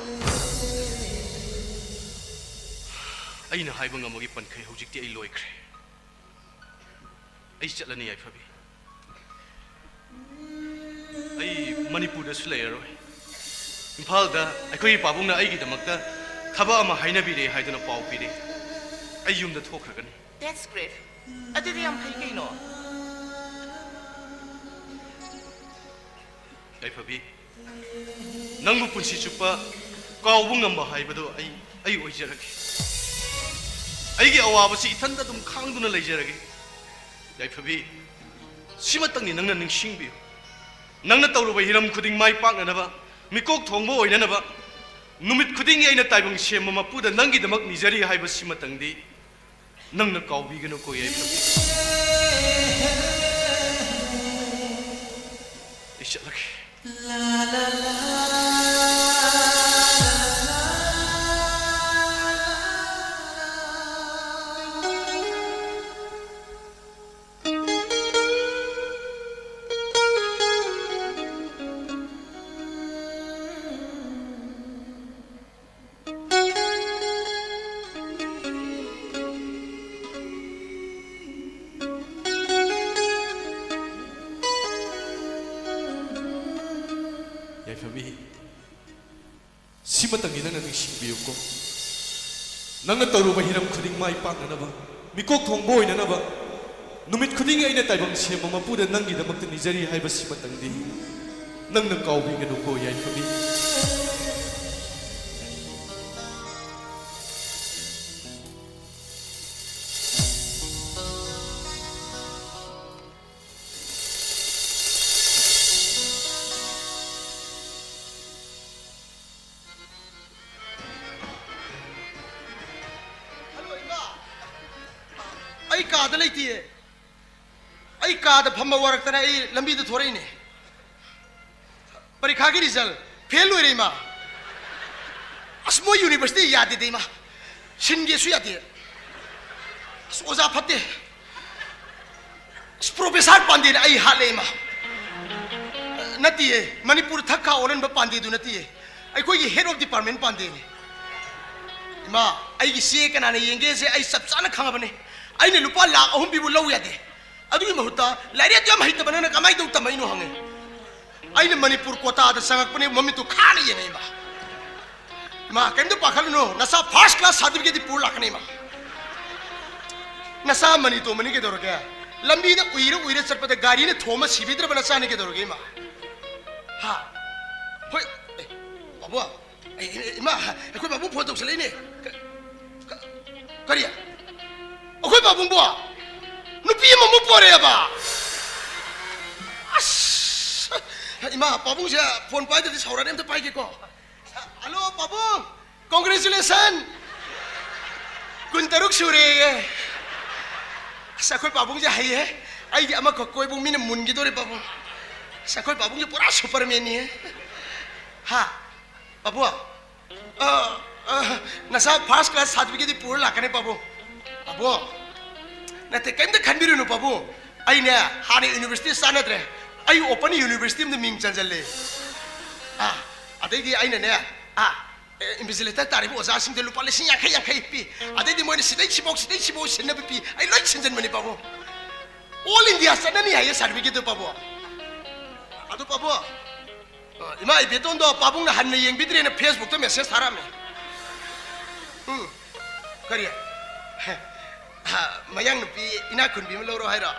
ꯑꯩꯅ ꯍꯥꯏꯕ ꯉꯝꯕꯒꯤ ꯄꯟꯈꯩ ꯍꯧꯖꯤꯛꯇꯤ ꯑꯩ ꯂꯣꯏꯈ꯭ꯔꯦ꯫ ꯑꯩ ꯆꯠꯂꯅꯤ ꯌꯥꯏꯐꯕꯤ꯫ ꯑꯩ ꯃꯅꯤꯄꯨꯔꯗꯁꯨ ꯂꯩꯔꯔꯣꯏ꯫ ꯏꯝꯐꯥꯜꯗ ꯑꯩꯈꯣꯏꯒꯤ ꯄꯥꯕꯨꯡꯅ ꯑꯩꯒꯤꯗꯃꯛꯇ ꯊꯕꯛ ꯑꯃ ꯍꯥꯏꯅꯕꯤꯔꯦ ꯍꯥꯏꯗꯨꯅ ꯄꯥꯎ ꯄꯤꯔꯦ꯫ ꯑꯩ ꯌꯨꯝꯗ ꯊꯣꯛꯈ꯭ꯔꯒꯅꯤ꯫ That's great꯫ ꯑꯗꯨꯗꯤ ꯌꯥꯝ ꯐꯩ ꯀꯩꯅꯣ꯫ ꯌꯥꯏꯐꯕꯤ, ꯅꯪꯕꯨ ꯄꯨꯟꯁꯤ ꯆꯨꯞꯄ ꯀꯥꯎꯕ ꯉꯝꯕ ꯍꯥꯏꯕꯗꯨ ꯑꯩ, ꯑꯩ ꯑꯣꯏꯖꯔꯒꯦ꯫ ꯑꯩꯒꯤ ꯑꯋꯥꯕꯁꯤ ꯏꯊꯟꯇ ꯑꯗꯨꯝ ꯈꯥꯡꯗꯨꯅ ꯂꯩꯖꯔꯒꯦ꯫ ꯌꯥꯏꯐꯕꯤ, ꯁꯤꯃꯇꯪꯗꯤ ꯅꯪꯅ ꯅꯤꯡꯁꯤꯡꯕꯤꯌꯨ꯫ ꯅꯪꯅ ꯇꯧꯔꯨꯕ ꯍꯤꯔꯝ ꯈꯨꯗꯤꯡ ꯃꯥꯏ ꯄꯥꯛꯅꯅꯕ, ꯃꯤꯀꯣꯛ ꯊꯣꯡꯕ ꯑꯣꯏꯅꯅꯕ, ꯅꯨꯃꯤꯠ ꯈꯨꯗꯤꯡꯒꯤ ꯑꯩꯅ ꯇꯥꯏꯕꯪ ꯁꯦꯝꯕ ꯃꯄꯨꯗ ꯅꯪꯒꯤꯗꯃꯛ ꯅꯤꯖꯔꯤ ꯍꯥꯏꯕꯁꯤꯃꯇꯪꯗꯤ ꯅꯪꯅ ꯀꯥꯎꯕꯤꯒꯅꯨꯀꯣ ꯌꯥꯏꯐꯕꯤ꯫ ꯑꯩ ꯆꯠꯂꯒꯦ꯫ ꯄꯥꯝꯃꯤ꯫ ꯁꯤꯃꯇꯪꯗꯤ ꯅꯪꯅ ꯅꯤꯡꯁꯤꯡꯕꯤꯌꯨꯀꯣ꯫ ꯅꯪꯅ ꯇꯧꯔꯨꯕ ꯍꯤꯔꯝ ꯈꯨꯗꯤꯡ ꯃꯥꯏ ꯄꯥꯛꯅꯅꯕ, ꯃꯤꯀꯣꯛ ꯊꯣꯡꯕ ꯑꯣꯏꯅꯅꯕ, ꯅꯨꯃꯤꯠ ꯈꯨꯗꯤꯡꯒꯤ ꯑꯩꯅ ꯇꯥꯏꯕꯪ ꯁꯦꯝꯕ ꯃꯄꯨꯗ ꯅꯪꯒꯤꯗꯃꯛꯇ ꯅꯤꯖꯔꯤ ꯍꯥꯏꯕꯁꯤꯃꯇꯪꯗꯤ ꯅꯪꯅ ꯀꯥꯎꯕꯤꯒꯅꯨꯀꯣ ꯌꯥꯏꯐꯕꯤ꯫ ꯑꯩ ꯀꯥꯗ ꯂꯩꯇꯤꯌꯦ꯫ ꯑꯩ ꯀꯥꯗ ꯐꯝꯕ ꯋꯥꯔꯛꯇꯅ ꯑꯩ ꯂꯝꯕꯤꯗ ꯊꯣꯔꯛꯏꯅꯦ꯫ ꯄꯔꯤꯈꯥꯒꯤ ꯔꯤꯖꯜ ꯐꯦꯜ ꯑꯣꯏꯔꯦ ꯏꯃꯥ꯫ ꯑꯁ, ꯃꯣꯏ ꯌꯨꯅꯤꯚꯔꯁꯤꯇꯤ ꯌꯥꯗꯦꯗ ꯏꯃꯥ꯫ ꯁꯤꯟꯒꯦꯁꯨ ꯌꯥꯗꯦ꯫ ꯑꯁ, ꯑꯣꯖꯥ ꯐꯠꯇꯦ꯫ ꯑꯁ, ꯄ꯭ꯔꯣꯐꯦꯁꯥꯔ ꯄꯥꯟꯗꯦꯅ ꯑꯩ ꯍꯥꯠꯂꯦ ꯏꯃꯥ꯫ ꯅꯠꯇꯤꯌꯦ, ꯃꯅꯤꯄꯨꯔ ꯊꯛ ꯈꯥ ꯑꯣꯜꯍꯟꯕ ꯄꯥꯟꯗꯦꯗꯨ ꯅꯠꯇꯤꯌꯦ꯫ ꯑꯩꯈꯣꯏꯒꯤ head of department ꯄꯥꯟꯗꯦꯅꯦ꯫ ꯏꯃꯥ, ꯑꯩꯒꯤ ꯆꯦ ꯀꯅꯥꯅ ꯌꯦꯡꯒꯦꯁꯦ ꯑꯩ ꯆꯞ ꯆꯥꯅ ꯈꯪꯉꯕꯅꯦ꯫ ꯑꯩꯅ ꯂꯨꯄꯥ ꯂꯥꯈ ꯑꯍꯨꯝ ꯄꯤꯕ ꯂꯧ ꯌꯥꯗꯦ꯫ ꯑꯗꯨꯒꯤ ꯃꯍꯨꯠꯇ ꯂꯥꯏꯔꯤꯛ ꯌꯥꯝ ꯍꯩꯇꯕ ꯅꯪꯅ ꯀꯃꯥꯏꯅ ꯇꯧ ꯇꯝꯃꯛꯏꯅꯣ ꯍꯪꯉꯦ꯫ ꯑꯩꯅ ꯃꯅꯤꯄꯨꯔ ꯀꯣꯇꯥꯗ ꯆꯪꯉꯛꯄꯅꯦ, ꯃꯃꯤꯠꯇꯨ ꯈꯥꯅ ꯌꯦꯡꯉꯦ ꯏꯃꯥ꯫ ꯏꯃꯥ, ꯀꯩꯝꯇ ꯄꯥꯈꯠꯂꯨꯅꯨ, ꯅꯆꯥ first class certificate ꯇꯤ ꯄꯨꯔ ꯂꯥꯛꯀꯅꯤ ꯏꯃꯥ꯫ ꯅꯆꯥ ꯃꯅꯤ ꯇꯣꯝꯕꯅꯤ ꯀꯩꯗꯧꯔꯒꯦ? ꯂꯝꯕꯤꯗ ꯎꯏꯔ ꯎꯏꯔ ꯆꯠꯄꯗ ꯒꯥꯔꯤꯅ ꯊꯣꯝꯃ ꯁꯤꯕꯤꯗ꯭ꯔꯕ ꯅꯆꯥꯅꯤ ꯀꯩꯗꯧꯔꯒꯦ ꯏꯃꯥ? ꯍꯥ? ꯍꯣꯏ꯫ ꯑꯦ, ꯄꯥꯕꯨꯡ, ꯑꯦ, ꯏꯃꯥ, ꯑꯩꯈꯣꯏ ꯄꯥꯕꯨꯡ ꯐꯣꯟ ꯇꯧꯁꯜꯂꯛꯏꯅꯦ꯫ ꯀ-, ꯀ-, ꯀꯔꯤ? ꯑꯩꯈꯣꯏ ꯄꯥꯕꯨꯡꯕꯣ ꯅꯨꯄꯤ ꯑꯃꯃꯨꯛ ꯄꯣꯔꯛꯑꯦꯕ? ꯑꯁ! ꯏꯃꯥ, ꯄꯥꯕꯨꯡꯁꯦ ꯐꯣꯟ ꯄꯥꯏꯗ꯭ꯔꯗꯤ ꯁꯥꯎꯔꯛꯑꯅꯤ, ꯑꯝꯇ ꯄꯥꯏꯒꯦꯀꯣ꯫ ꯍꯜꯂꯣ, ꯄꯥꯕꯨꯡ! Congratulation! ꯀꯨꯟꯇꯔꯨꯛ ꯁꯨꯔꯦꯌꯦ꯫ ꯑꯁ, ꯑꯩꯈꯣꯏ ꯄꯥꯕꯨꯡꯁꯦ ꯍꯩꯍꯦ꯫ ꯑꯩꯗꯤ ꯑꯃꯈꯛ ꯀꯣꯏꯕꯨ ꯃꯤꯅ ꯃꯨꯟꯈꯤꯗꯣꯔꯦ, ꯄꯥꯕꯨꯡ꯫ ꯑꯁ, ꯑꯩꯈꯣꯏ ꯄꯥꯕꯨꯡꯁꯦ ꯄꯨꯔꯥ ꯁꯨꯄꯔꯃꯦꯟꯅꯤꯍꯦ꯫ ꯍꯥ? ꯄꯥꯕꯨꯡ? ꯑ, ꯑ, ꯅꯆꯥ first class certificate ꯇꯤ ꯄꯨꯔ ꯂꯥꯛꯀꯅꯤ, ꯄꯥꯕꯨꯡ꯫ ꯄꯥꯕꯨꯡ? ꯅꯠꯇꯦ, ꯀꯩꯝꯇ ꯈꯟꯕꯤꯔꯨꯅꯨ, ꯄꯥꯕꯨꯡ꯫ ꯑꯩꯅꯦ ꯍꯥꯟꯅ university ꯆꯥꯟꯅꯗ꯭ꯔꯦ꯫ ꯑꯩ open university ꯑꯃꯗ ꯃꯤꯡ ꯆꯟꯁꯤꯜꯂꯦ꯫ ꯑꯥ, ꯑꯗꯩꯗꯤ ꯑꯩꯅꯅꯦ, ꯑꯥ, ꯑꯦ, invigilator ꯇꯥꯔꯤꯕ ꯑꯣꯖꯥꯁꯤꯡꯗ ꯂꯨꯄꯥ ꯂꯤꯁꯤꯡ ꯌꯥꯡꯈꯩ ꯌꯥꯡꯈꯩ ꯄꯤ꯫ ꯑꯗꯩꯗꯤ ꯃꯣꯏꯅ ꯁꯤꯗꯩ ꯁꯤꯐꯧ, ꯁꯤꯗꯩ ꯁꯤꯐꯧ ꯁꯤꯟꯅꯕ ꯄꯤ꯫ ꯑꯩ ꯂꯣꯏ ꯁꯤꯟꯖꯟꯕꯅꯤ, ꯄꯥꯕꯨꯡ꯫ All India ꯆꯠꯅꯅꯤ ꯍꯥꯏꯌꯦ certificate ꯇꯨ, ꯄꯥꯕꯨꯡ꯫ ꯑꯗꯨ, ꯄꯥꯕꯨꯡ, ꯑ, ꯏꯃꯥ ꯏꯕꯦꯇꯣꯟꯗꯣ ꯄꯥꯕꯨꯡꯅ ꯍꯟꯅ ꯌꯦꯡꯕꯤꯗ꯭ꯔꯦꯅ Facebookꯇ message ꯊꯥꯔꯛꯑꯝꯃꯦ꯫ ꯎꯝ, ꯀꯔꯤ? ꯑ, ꯃꯌꯥꯡ ꯅꯨꯄꯤ ꯏꯅꯥꯛ ꯈꯨꯟꯕꯤ ꯑꯃ ꯂꯧꯔꯣ ꯍꯥꯏꯔꯣ?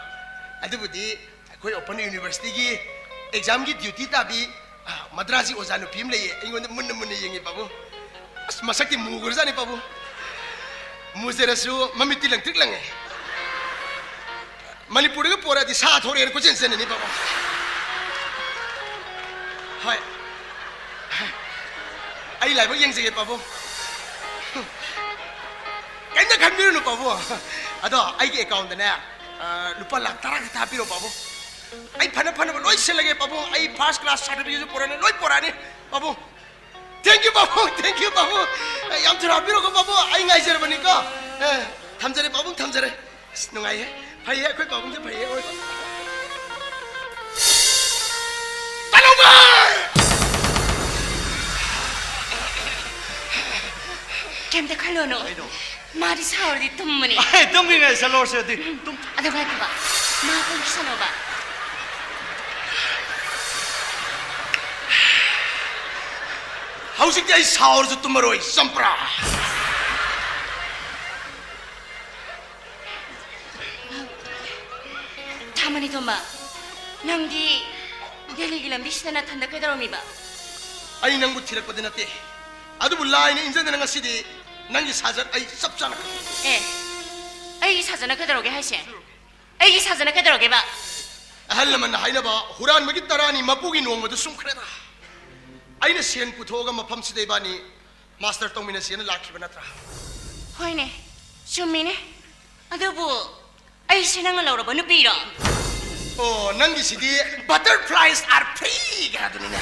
ꯑꯗꯨꯕꯨꯗꯤ ꯑꯩꯈꯣꯏ Open Universityꯒꯤ examꯒꯤ duty ꯇꯥꯕꯤ, ꯑ, ꯃꯗ꯭ꯔꯥꯁꯤ ꯑꯣꯖꯥ ꯅꯨꯄꯤ ꯑꯃ ꯂꯩꯌꯦ, ꯑꯩꯉꯣꯟꯗ ꯃꯨꯟꯅ ꯃꯨꯟꯅ ꯌꯦꯡꯉꯤ ꯄꯥꯕꯨꯡ꯫ ꯑꯁ, ꯃꯁꯛꯇꯤ ꯃꯨꯈ꯭ꯔꯖꯥꯠꯅꯤ ꯄꯥꯕꯨꯡ꯫ ꯃꯨꯖꯔꯁꯨ ꯃꯃꯤꯠꯇꯤ ꯂꯪꯇ꯭ꯔꯤꯛ ꯂꯪꯉꯦ꯫ ꯃꯅꯤꯄꯨꯔꯗꯒ ꯄꯣꯔꯛꯑꯗꯤ ꯁꯥ ꯊꯣꯔꯛꯑꯦꯅ ꯀꯣꯏꯆꯦꯟ ꯆꯦꯟꯅꯅꯤ ꯄꯥꯕꯨꯡ꯫ ꯍꯣꯏ꯫ ꯑꯩ ꯂꯥꯏꯕꯛ ꯌꯦꯡꯖꯒꯦ ꯄꯥꯕꯨꯡ꯫ ꯀꯩꯝꯇ ꯈꯟꯕꯤꯔꯨꯅꯨ ꯄꯥꯕꯨꯡ꯫ ꯑꯗꯣ ꯑꯩꯒꯤ accountꯗꯅꯦ, ꯑ, ꯂꯨꯄꯥ ꯂꯥꯈ ꯇꯔꯥ ꯈꯛꯇ ꯍꯥꯞꯄꯤꯔꯣ ꯄꯥꯕꯨꯡ꯫ ꯑꯩ ꯐꯅ ꯐꯅꯕ ꯂꯣꯏ ꯁꯤꯜꯂꯒꯦ ꯄꯥꯕꯨꯡ꯫ ꯑꯩ first class certificateꯁꯨ ꯄꯨꯔꯛꯑꯅꯤ, ꯂꯣꯏ ꯄꯨꯔꯛꯑꯅꯤ ꯄꯥꯕꯨꯡ꯫ Thank you ꯄꯥꯕꯨꯡ, thank you ꯄꯥꯕꯨꯡ꯫ ꯑꯩ ꯌꯥꯝ ꯊꯨꯅ ꯍꯥꯞꯄꯤꯔꯣꯀꯣ ꯄꯥꯕꯨꯡ, ꯑꯩ ꯉꯥꯏꯖꯔꯕꯅꯤꯀꯣ꯫ ꯑꯦ, ꯊꯝꯖꯔꯦ ꯄꯥꯕꯨꯡ, ꯊꯝꯖꯔꯦ꯫ ꯑꯁ, ꯅꯨꯡꯉꯥꯏꯍꯦ꯫ ꯐꯩꯍꯦ, ꯑꯩꯈꯣꯏ ꯄꯥꯕꯨꯡꯁꯦ ꯐꯩꯍꯦ, ꯑꯣꯏꯕ꯫ ꯆꯠꯂꯣꯕ! ꯀꯩꯝꯇ ꯈꯜꯂꯨꯅꯨ꯫ ꯀꯩꯅꯣ? ꯃꯥꯗꯤ ꯁꯥꯎꯔꯗꯤ ꯇꯨꯝꯕꯅꯦ꯫ ꯑꯦ, ꯇꯨꯝꯈꯤꯉꯩ ꯆꯠꯂꯣꯔꯁꯦ ꯑꯗꯨꯗꯤ꯫ ꯇꯨꯝ- ꯑꯗꯨ ꯉꯥꯏꯈꯣꯕ, ꯃꯥ ꯇꯨꯝꯁꯅꯣꯕ꯫ ꯍꯧꯖꯤꯛꯇꯤ ꯑꯩ ꯁꯥꯎꯔꯁꯨ ꯇꯨꯝꯃꯔꯣꯏ, ꯆꯝꯄ꯭ꯔꯥ꯫ ꯊꯥꯃꯅꯤ ꯇꯣꯝꯕ, ꯅꯪꯗꯤ ꯗꯦꯜꯂꯤꯒꯤ ꯂꯝꯕꯤꯁꯤꯗ ꯅꯊꯟꯗ ꯀꯩꯗꯧꯔꯝꯃꯤꯕ? ꯑꯩ ꯅꯪꯕꯨ ꯊꯤꯔꯛꯄꯗꯤ ꯅꯠꯇꯦ, ꯑꯗꯨꯕꯨ ꯂꯥꯏꯅ ꯏꯟꯖꯗꯅ ꯉꯁꯤꯗꯤ ꯅꯪꯒꯤ ꯁꯥꯖꯠ ꯑꯩ ꯆꯞ ꯆꯥꯅ ꯈꯪꯉꯤ꯫ ꯑꯦ, ꯑꯩꯒꯤ ꯁꯥꯖꯠꯅ ꯀꯩꯗꯧꯔꯒꯦ ꯍꯥꯏꯁꯦ? ꯑꯩꯒꯤ ꯁꯥꯖꯠꯅ ꯀꯩꯗꯧꯔꯒꯦꯕ? ꯑꯍꯜ ꯂꯃꯟꯅ ꯍꯥꯏꯅꯕ, ꯍꯨꯔꯥꯟꯕꯒꯤ ꯇꯔꯥꯅꯤ ꯃꯄꯨꯒꯤ ꯅꯣꯡꯃꯗꯨ ꯁꯨꯝꯈ꯭ꯔꯦꯗ꯫ ꯑꯩꯅ ꯁꯦꯟ ꯄꯨꯊꯣꯛꯑꯒ ꯃꯐꯝꯁꯤꯗ ꯏꯕꯥꯅꯤ ꯃꯥꯁꯇꯔ ꯇꯧꯃꯤꯟꯅꯁꯦꯅ ꯂꯥꯛꯈꯤꯕ ꯅꯠꯇ꯭ꯔꯥ? ꯍꯣꯏꯅꯦ, ꯆꯨꯝꯃꯤꯅꯦ꯫ ꯑꯗꯨꯕꯨ ꯑꯩꯁꯦ ꯅꯪꯅ ꯂꯧꯔꯕ ꯅꯨꯄꯤꯔꯣ? ꯑꯣ, ꯅꯪꯒꯤꯁꯤꯗꯤ butterflies are free ꯍꯥꯏꯗꯨꯅꯤꯅꯦ꯫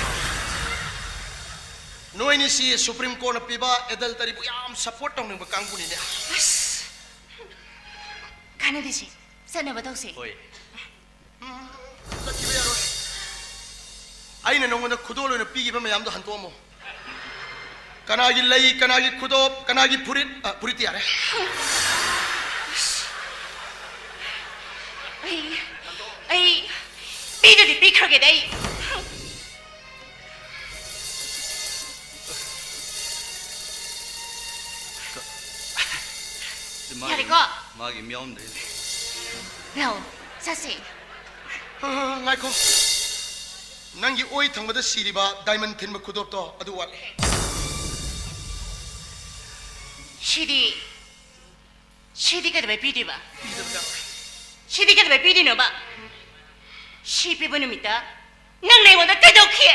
ꯅꯣꯏꯅꯤꯁꯤ Supreme Courtꯅ ꯄꯤꯕ adulteryꯕꯨ ꯌꯥꯝ support ꯇꯧꯅꯤꯡꯕ ꯀꯥꯡꯕꯨꯅꯤꯅꯦ꯫ ꯑꯁ! ꯀꯥꯟꯅꯗꯦꯁꯦ, ꯆꯠꯅꯕ ꯇꯧꯁꯦ꯫ ꯍꯣꯏ꯫ ꯎꯝ, ꯆꯠꯈꯤꯕ ꯌꯥꯔꯣꯏ꯫ ꯑꯩꯅ ꯅꯉꯣꯟꯗ ꯈꯨꯗꯣꯜ ꯑꯣꯏꯅ ꯄꯤꯈꯤꯕ ꯃꯌꯥꯝꯗꯣ ꯍꯟꯗꯣꯛꯑꯝꯃꯣ꯫ ꯀꯅꯥꯒꯤ ꯂꯩ, ꯀꯅꯥꯒꯤ ꯈꯨꯗꯣꯞ, ꯀꯅꯥꯒꯤ ꯐꯨꯔꯤꯠ, ꯑ, ꯐꯨꯔꯤꯠꯇꯤ ꯌꯥꯔꯦ꯫ ꯑꯩ, ꯑꯩ ꯄꯤꯗꯗꯤ ꯄꯤꯈ꯭ꯔꯒꯦꯗ ꯑꯩ꯫ ꯀꯣ꯫ ꯃꯥꯒꯤ ꯃꯤꯌꯥꯎꯔꯝꯗ꯭ꯔꯦꯅꯦ꯫ ꯂꯥꯛꯑꯣ, ꯆꯠꯁꯦ꯫ ꯑ, ꯉꯥꯏꯈꯣ꯫ ꯅꯪꯒꯤ ꯑꯣꯏ ꯊꯪꯕꯗ ꯁꯤꯔꯤꯕ diamond ꯊꯤꯟꯕ ꯈꯨꯗꯣꯞꯇꯣ ꯑꯗꯨ ꯋꯥꯠꯂꯦ꯫ ꯁꯤꯗꯤ, ꯁꯤꯗꯤ ꯀꯩꯗꯧꯕꯩ ꯄꯤꯗꯣꯏꯕ? ꯄꯤꯗꯕ ꯌꯥꯔꯣꯏ꯫ ꯁꯤꯗꯤ ꯀꯩꯗꯧꯕꯩ ꯄꯤꯗꯣꯏꯅꯣꯕ? ꯁꯤ ꯄꯤꯕ ꯅꯨꯃꯤꯠꯇ ꯅꯪꯅ ꯑꯩꯉꯣꯟꯗ ꯀꯩꯗꯧꯈꯤ?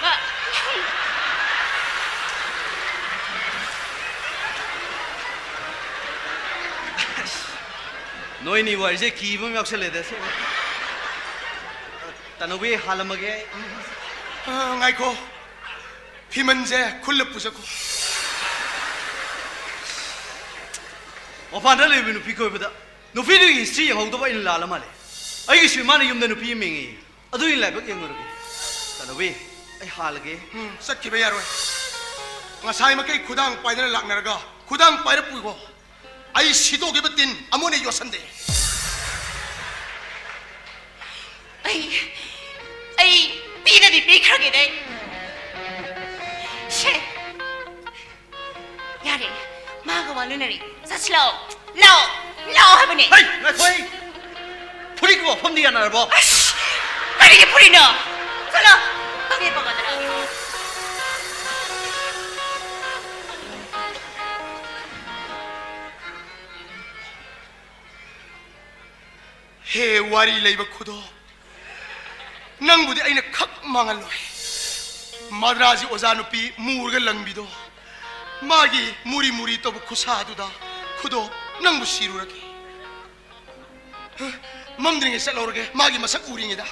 ꯃꯥ- ꯅꯣꯏꯅꯤ ꯋꯥꯔꯤꯁꯦ ꯀꯤꯕ ꯑꯃ ꯌꯥꯎꯁꯜꯂꯦꯗ, ꯑꯁꯦꯡꯕ꯫ ꯇꯅꯧꯕꯤ, ꯍꯥꯜꯂꯝꯃꯒꯦ ꯑꯩ꯫ ꯑ, ꯉꯥꯏꯈꯣ꯫ ꯐꯤꯃꯟꯁꯦ ꯈꯨꯜꯂ ꯄꯨꯖꯈꯣ꯫ ꯃꯄꯥꯟꯗ ꯂꯩꯕ ꯅꯨꯄꯤ ꯀꯣꯏꯕꯗ ꯅꯨꯄꯤꯗꯨꯒꯤ history ꯌꯦꯡꯍꯧꯗꯕ ꯑꯩꯅ ꯂꯥꯜꯂ ꯃꯥꯜꯂꯦ꯫ ꯑꯩꯒꯤꯁꯨ ꯏꯃꯥꯅ ꯌꯨꯝꯗ ꯅꯨꯄꯤ ꯑꯃ ꯌꯦꯡꯉꯦ꯫ ꯑꯗꯨꯒꯤ ꯂꯥꯏꯕꯛ ꯌꯦꯡꯉꯨꯔꯒꯦ꯫ ꯇꯅꯧꯕꯤ, ꯑꯩ ꯍꯥꯜꯂꯒꯦ꯫ ꯎꯝ, ꯆꯠꯈꯤꯕ ꯌꯥꯔꯣꯏ꯫ ꯉꯁꯥꯏ ꯃꯈꯩ ꯈꯨꯗꯥꯡ ꯄꯥꯏꯗꯅ ꯂꯥꯛꯅꯔꯒ ꯈꯨꯗꯥꯡ ꯄꯥꯏꯔ ꯄꯨꯏꯀꯣ꯫ ꯑꯩ ꯁꯤꯗꯣꯛꯈꯤꯕ ꯇꯤꯟ ꯑꯃꯨꯛ ꯍꯟꯅ ꯌꯣꯠꯁꯟꯗꯦ꯫ ꯑꯩ, ꯑꯩ ꯄꯤꯗꯗꯤ ꯄꯤꯈ꯭ꯔꯒꯦꯗ ꯑꯩ꯫ ꯁꯦ꯫ ꯌꯥꯔꯦ, ꯃꯥꯒ ꯋꯥ ꯂꯣꯏꯅꯔꯦ꯫ ꯆꯠꯁꯤ ꯂꯥꯛꯑꯣ꯫ ꯂꯥꯛꯑꯣ꯫ ꯂꯥꯛꯑꯣ ꯍꯥꯏꯕꯅꯦ꯫ ꯍꯩ, ꯉꯥꯏꯈꯣ, ꯑꯩ ꯐꯨꯔꯤꯠꯀꯤ ꯋꯥꯐꯝꯗꯤ ꯌꯥꯅꯔꯕꯣ? ꯑꯁ! ꯀꯔꯤꯒꯤ ꯐꯨꯔꯤꯠꯅꯣ? ꯆꯠꯂꯣ꯫ ꯈꯪꯉꯦ, ꯄꯥꯒꯗ꯭ꯔꯥ? ꯍꯦ ꯋꯥꯔꯤ ꯂꯩꯕ ꯈꯨꯗꯣꯞ, ꯅꯪꯕꯨꯗꯤ ꯑꯩꯅ ꯈꯛ ꯃꯥꯡꯍꯜꯂꯣꯏ꯫ ꯃꯗ꯭ꯔꯥꯁꯤ ꯑꯣꯖꯥ ꯅꯨꯄꯤ ꯃꯨꯔꯒ ꯂꯪꯕꯤꯗꯣ, ꯃꯥꯒꯤ ꯃꯨꯔꯤ ꯃꯨꯔꯤ ꯇꯧꯕ ꯈꯨꯠꯁꯥꯗꯨꯗ ꯈꯨꯗꯣꯞ, ꯅꯪꯕꯨ ꯁꯤꯔꯨꯔꯒꯦ꯫ ꯃꯝꯗ꯭ꯔꯤꯉꯩ ꯆꯠꯍꯧꯔꯒꯦ, ꯃꯥꯒꯤ ꯃꯁꯛ ꯎꯔꯤꯉꯩꯗ꯫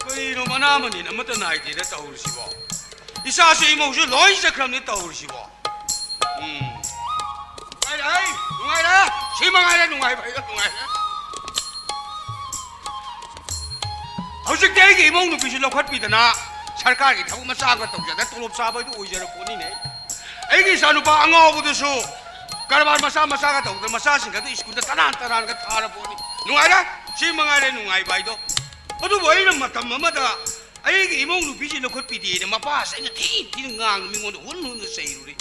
ꯀꯔꯤꯅꯣ ꯃꯅꯥ ꯃꯅꯤꯟ ꯑꯃꯠꯇ ꯅꯥꯏꯗꯦꯗ ꯇꯧꯔꯤꯁꯤꯕꯣ? ꯏꯆꯥꯁꯨ ꯏꯃꯧꯁꯨ ꯂꯣꯏ ꯆꯠꯈ꯭ꯔꯕꯅꯤ ꯇꯧꯔꯤꯁꯤꯕꯣ? ꯎꯝ꯫ ꯅꯨꯡꯉꯥꯏꯔꯦ, ꯍꯩ, ꯅꯨꯡꯉꯥꯏꯔꯦ꯫ ꯁꯤ ꯃꯉꯥꯏꯔꯦ ꯅꯨꯡꯉꯥꯏꯕ, ꯑꯩꯒ ꯅꯨꯡꯉꯥꯏꯔꯦ꯫ ꯍꯧꯖꯤꯛꯇꯤ ꯑꯩꯒꯤ ꯏꯃꯧ ꯅꯨꯄꯤꯁꯨ ꯂꯧꯈꯠꯄꯤꯗꯅ ꯁꯔꯀꯥꯔꯒꯤ ꯊꯕꯛ ꯃꯆꯥ ꯑꯃ ꯇꯧꯖꯗ ꯇꯣꯂꯣꯞ ꯆꯥꯕ ꯍꯥꯏꯗꯨ ꯑꯣꯏꯖꯔꯄꯣꯠꯅꯤꯅꯦ꯫ ꯑꯩꯒꯤ ꯏꯆꯥꯅꯨꯄꯥ ꯑꯉꯥꯎꯕꯗꯨꯁꯨ ꯀꯔꯕꯥꯔ ꯃꯆꯥ ꯃꯆꯥꯒ ꯇꯧꯗꯅ ꯃꯆꯥꯁꯤꯡꯒ ꯑꯗꯨ ꯁ꯭ꯀꯨꯜꯗ ꯇꯔꯥꯟ ꯇꯔꯥꯟꯒ ꯊꯥꯔ ꯄꯣꯠꯅꯤ꯫ ꯅꯨꯡꯉꯥꯏꯔꯦ꯫ ꯁꯤ ꯃꯉꯥꯏꯔꯦ ꯅꯨꯡꯉꯥꯏꯕ ꯍꯥꯏꯗꯣ꯫ ꯑꯗꯨꯕꯨ ꯑꯩꯅ ꯃꯇꯝ ꯑꯃꯗ ꯑꯩꯒꯤ ꯏꯃꯧ ꯅꯨꯄꯤꯁꯤ ꯂꯧꯈꯠꯄꯤꯗꯦꯅ ꯃꯄꯥꯁꯦ ꯑꯩꯅ ꯊꯤ ꯊꯤꯅ ꯉꯥꯡꯉ ꯃꯤꯉꯣꯟꯗ ꯍꯨꯟ ꯍꯨꯟꯅ ꯆꯩꯔꯨꯔꯦ꯫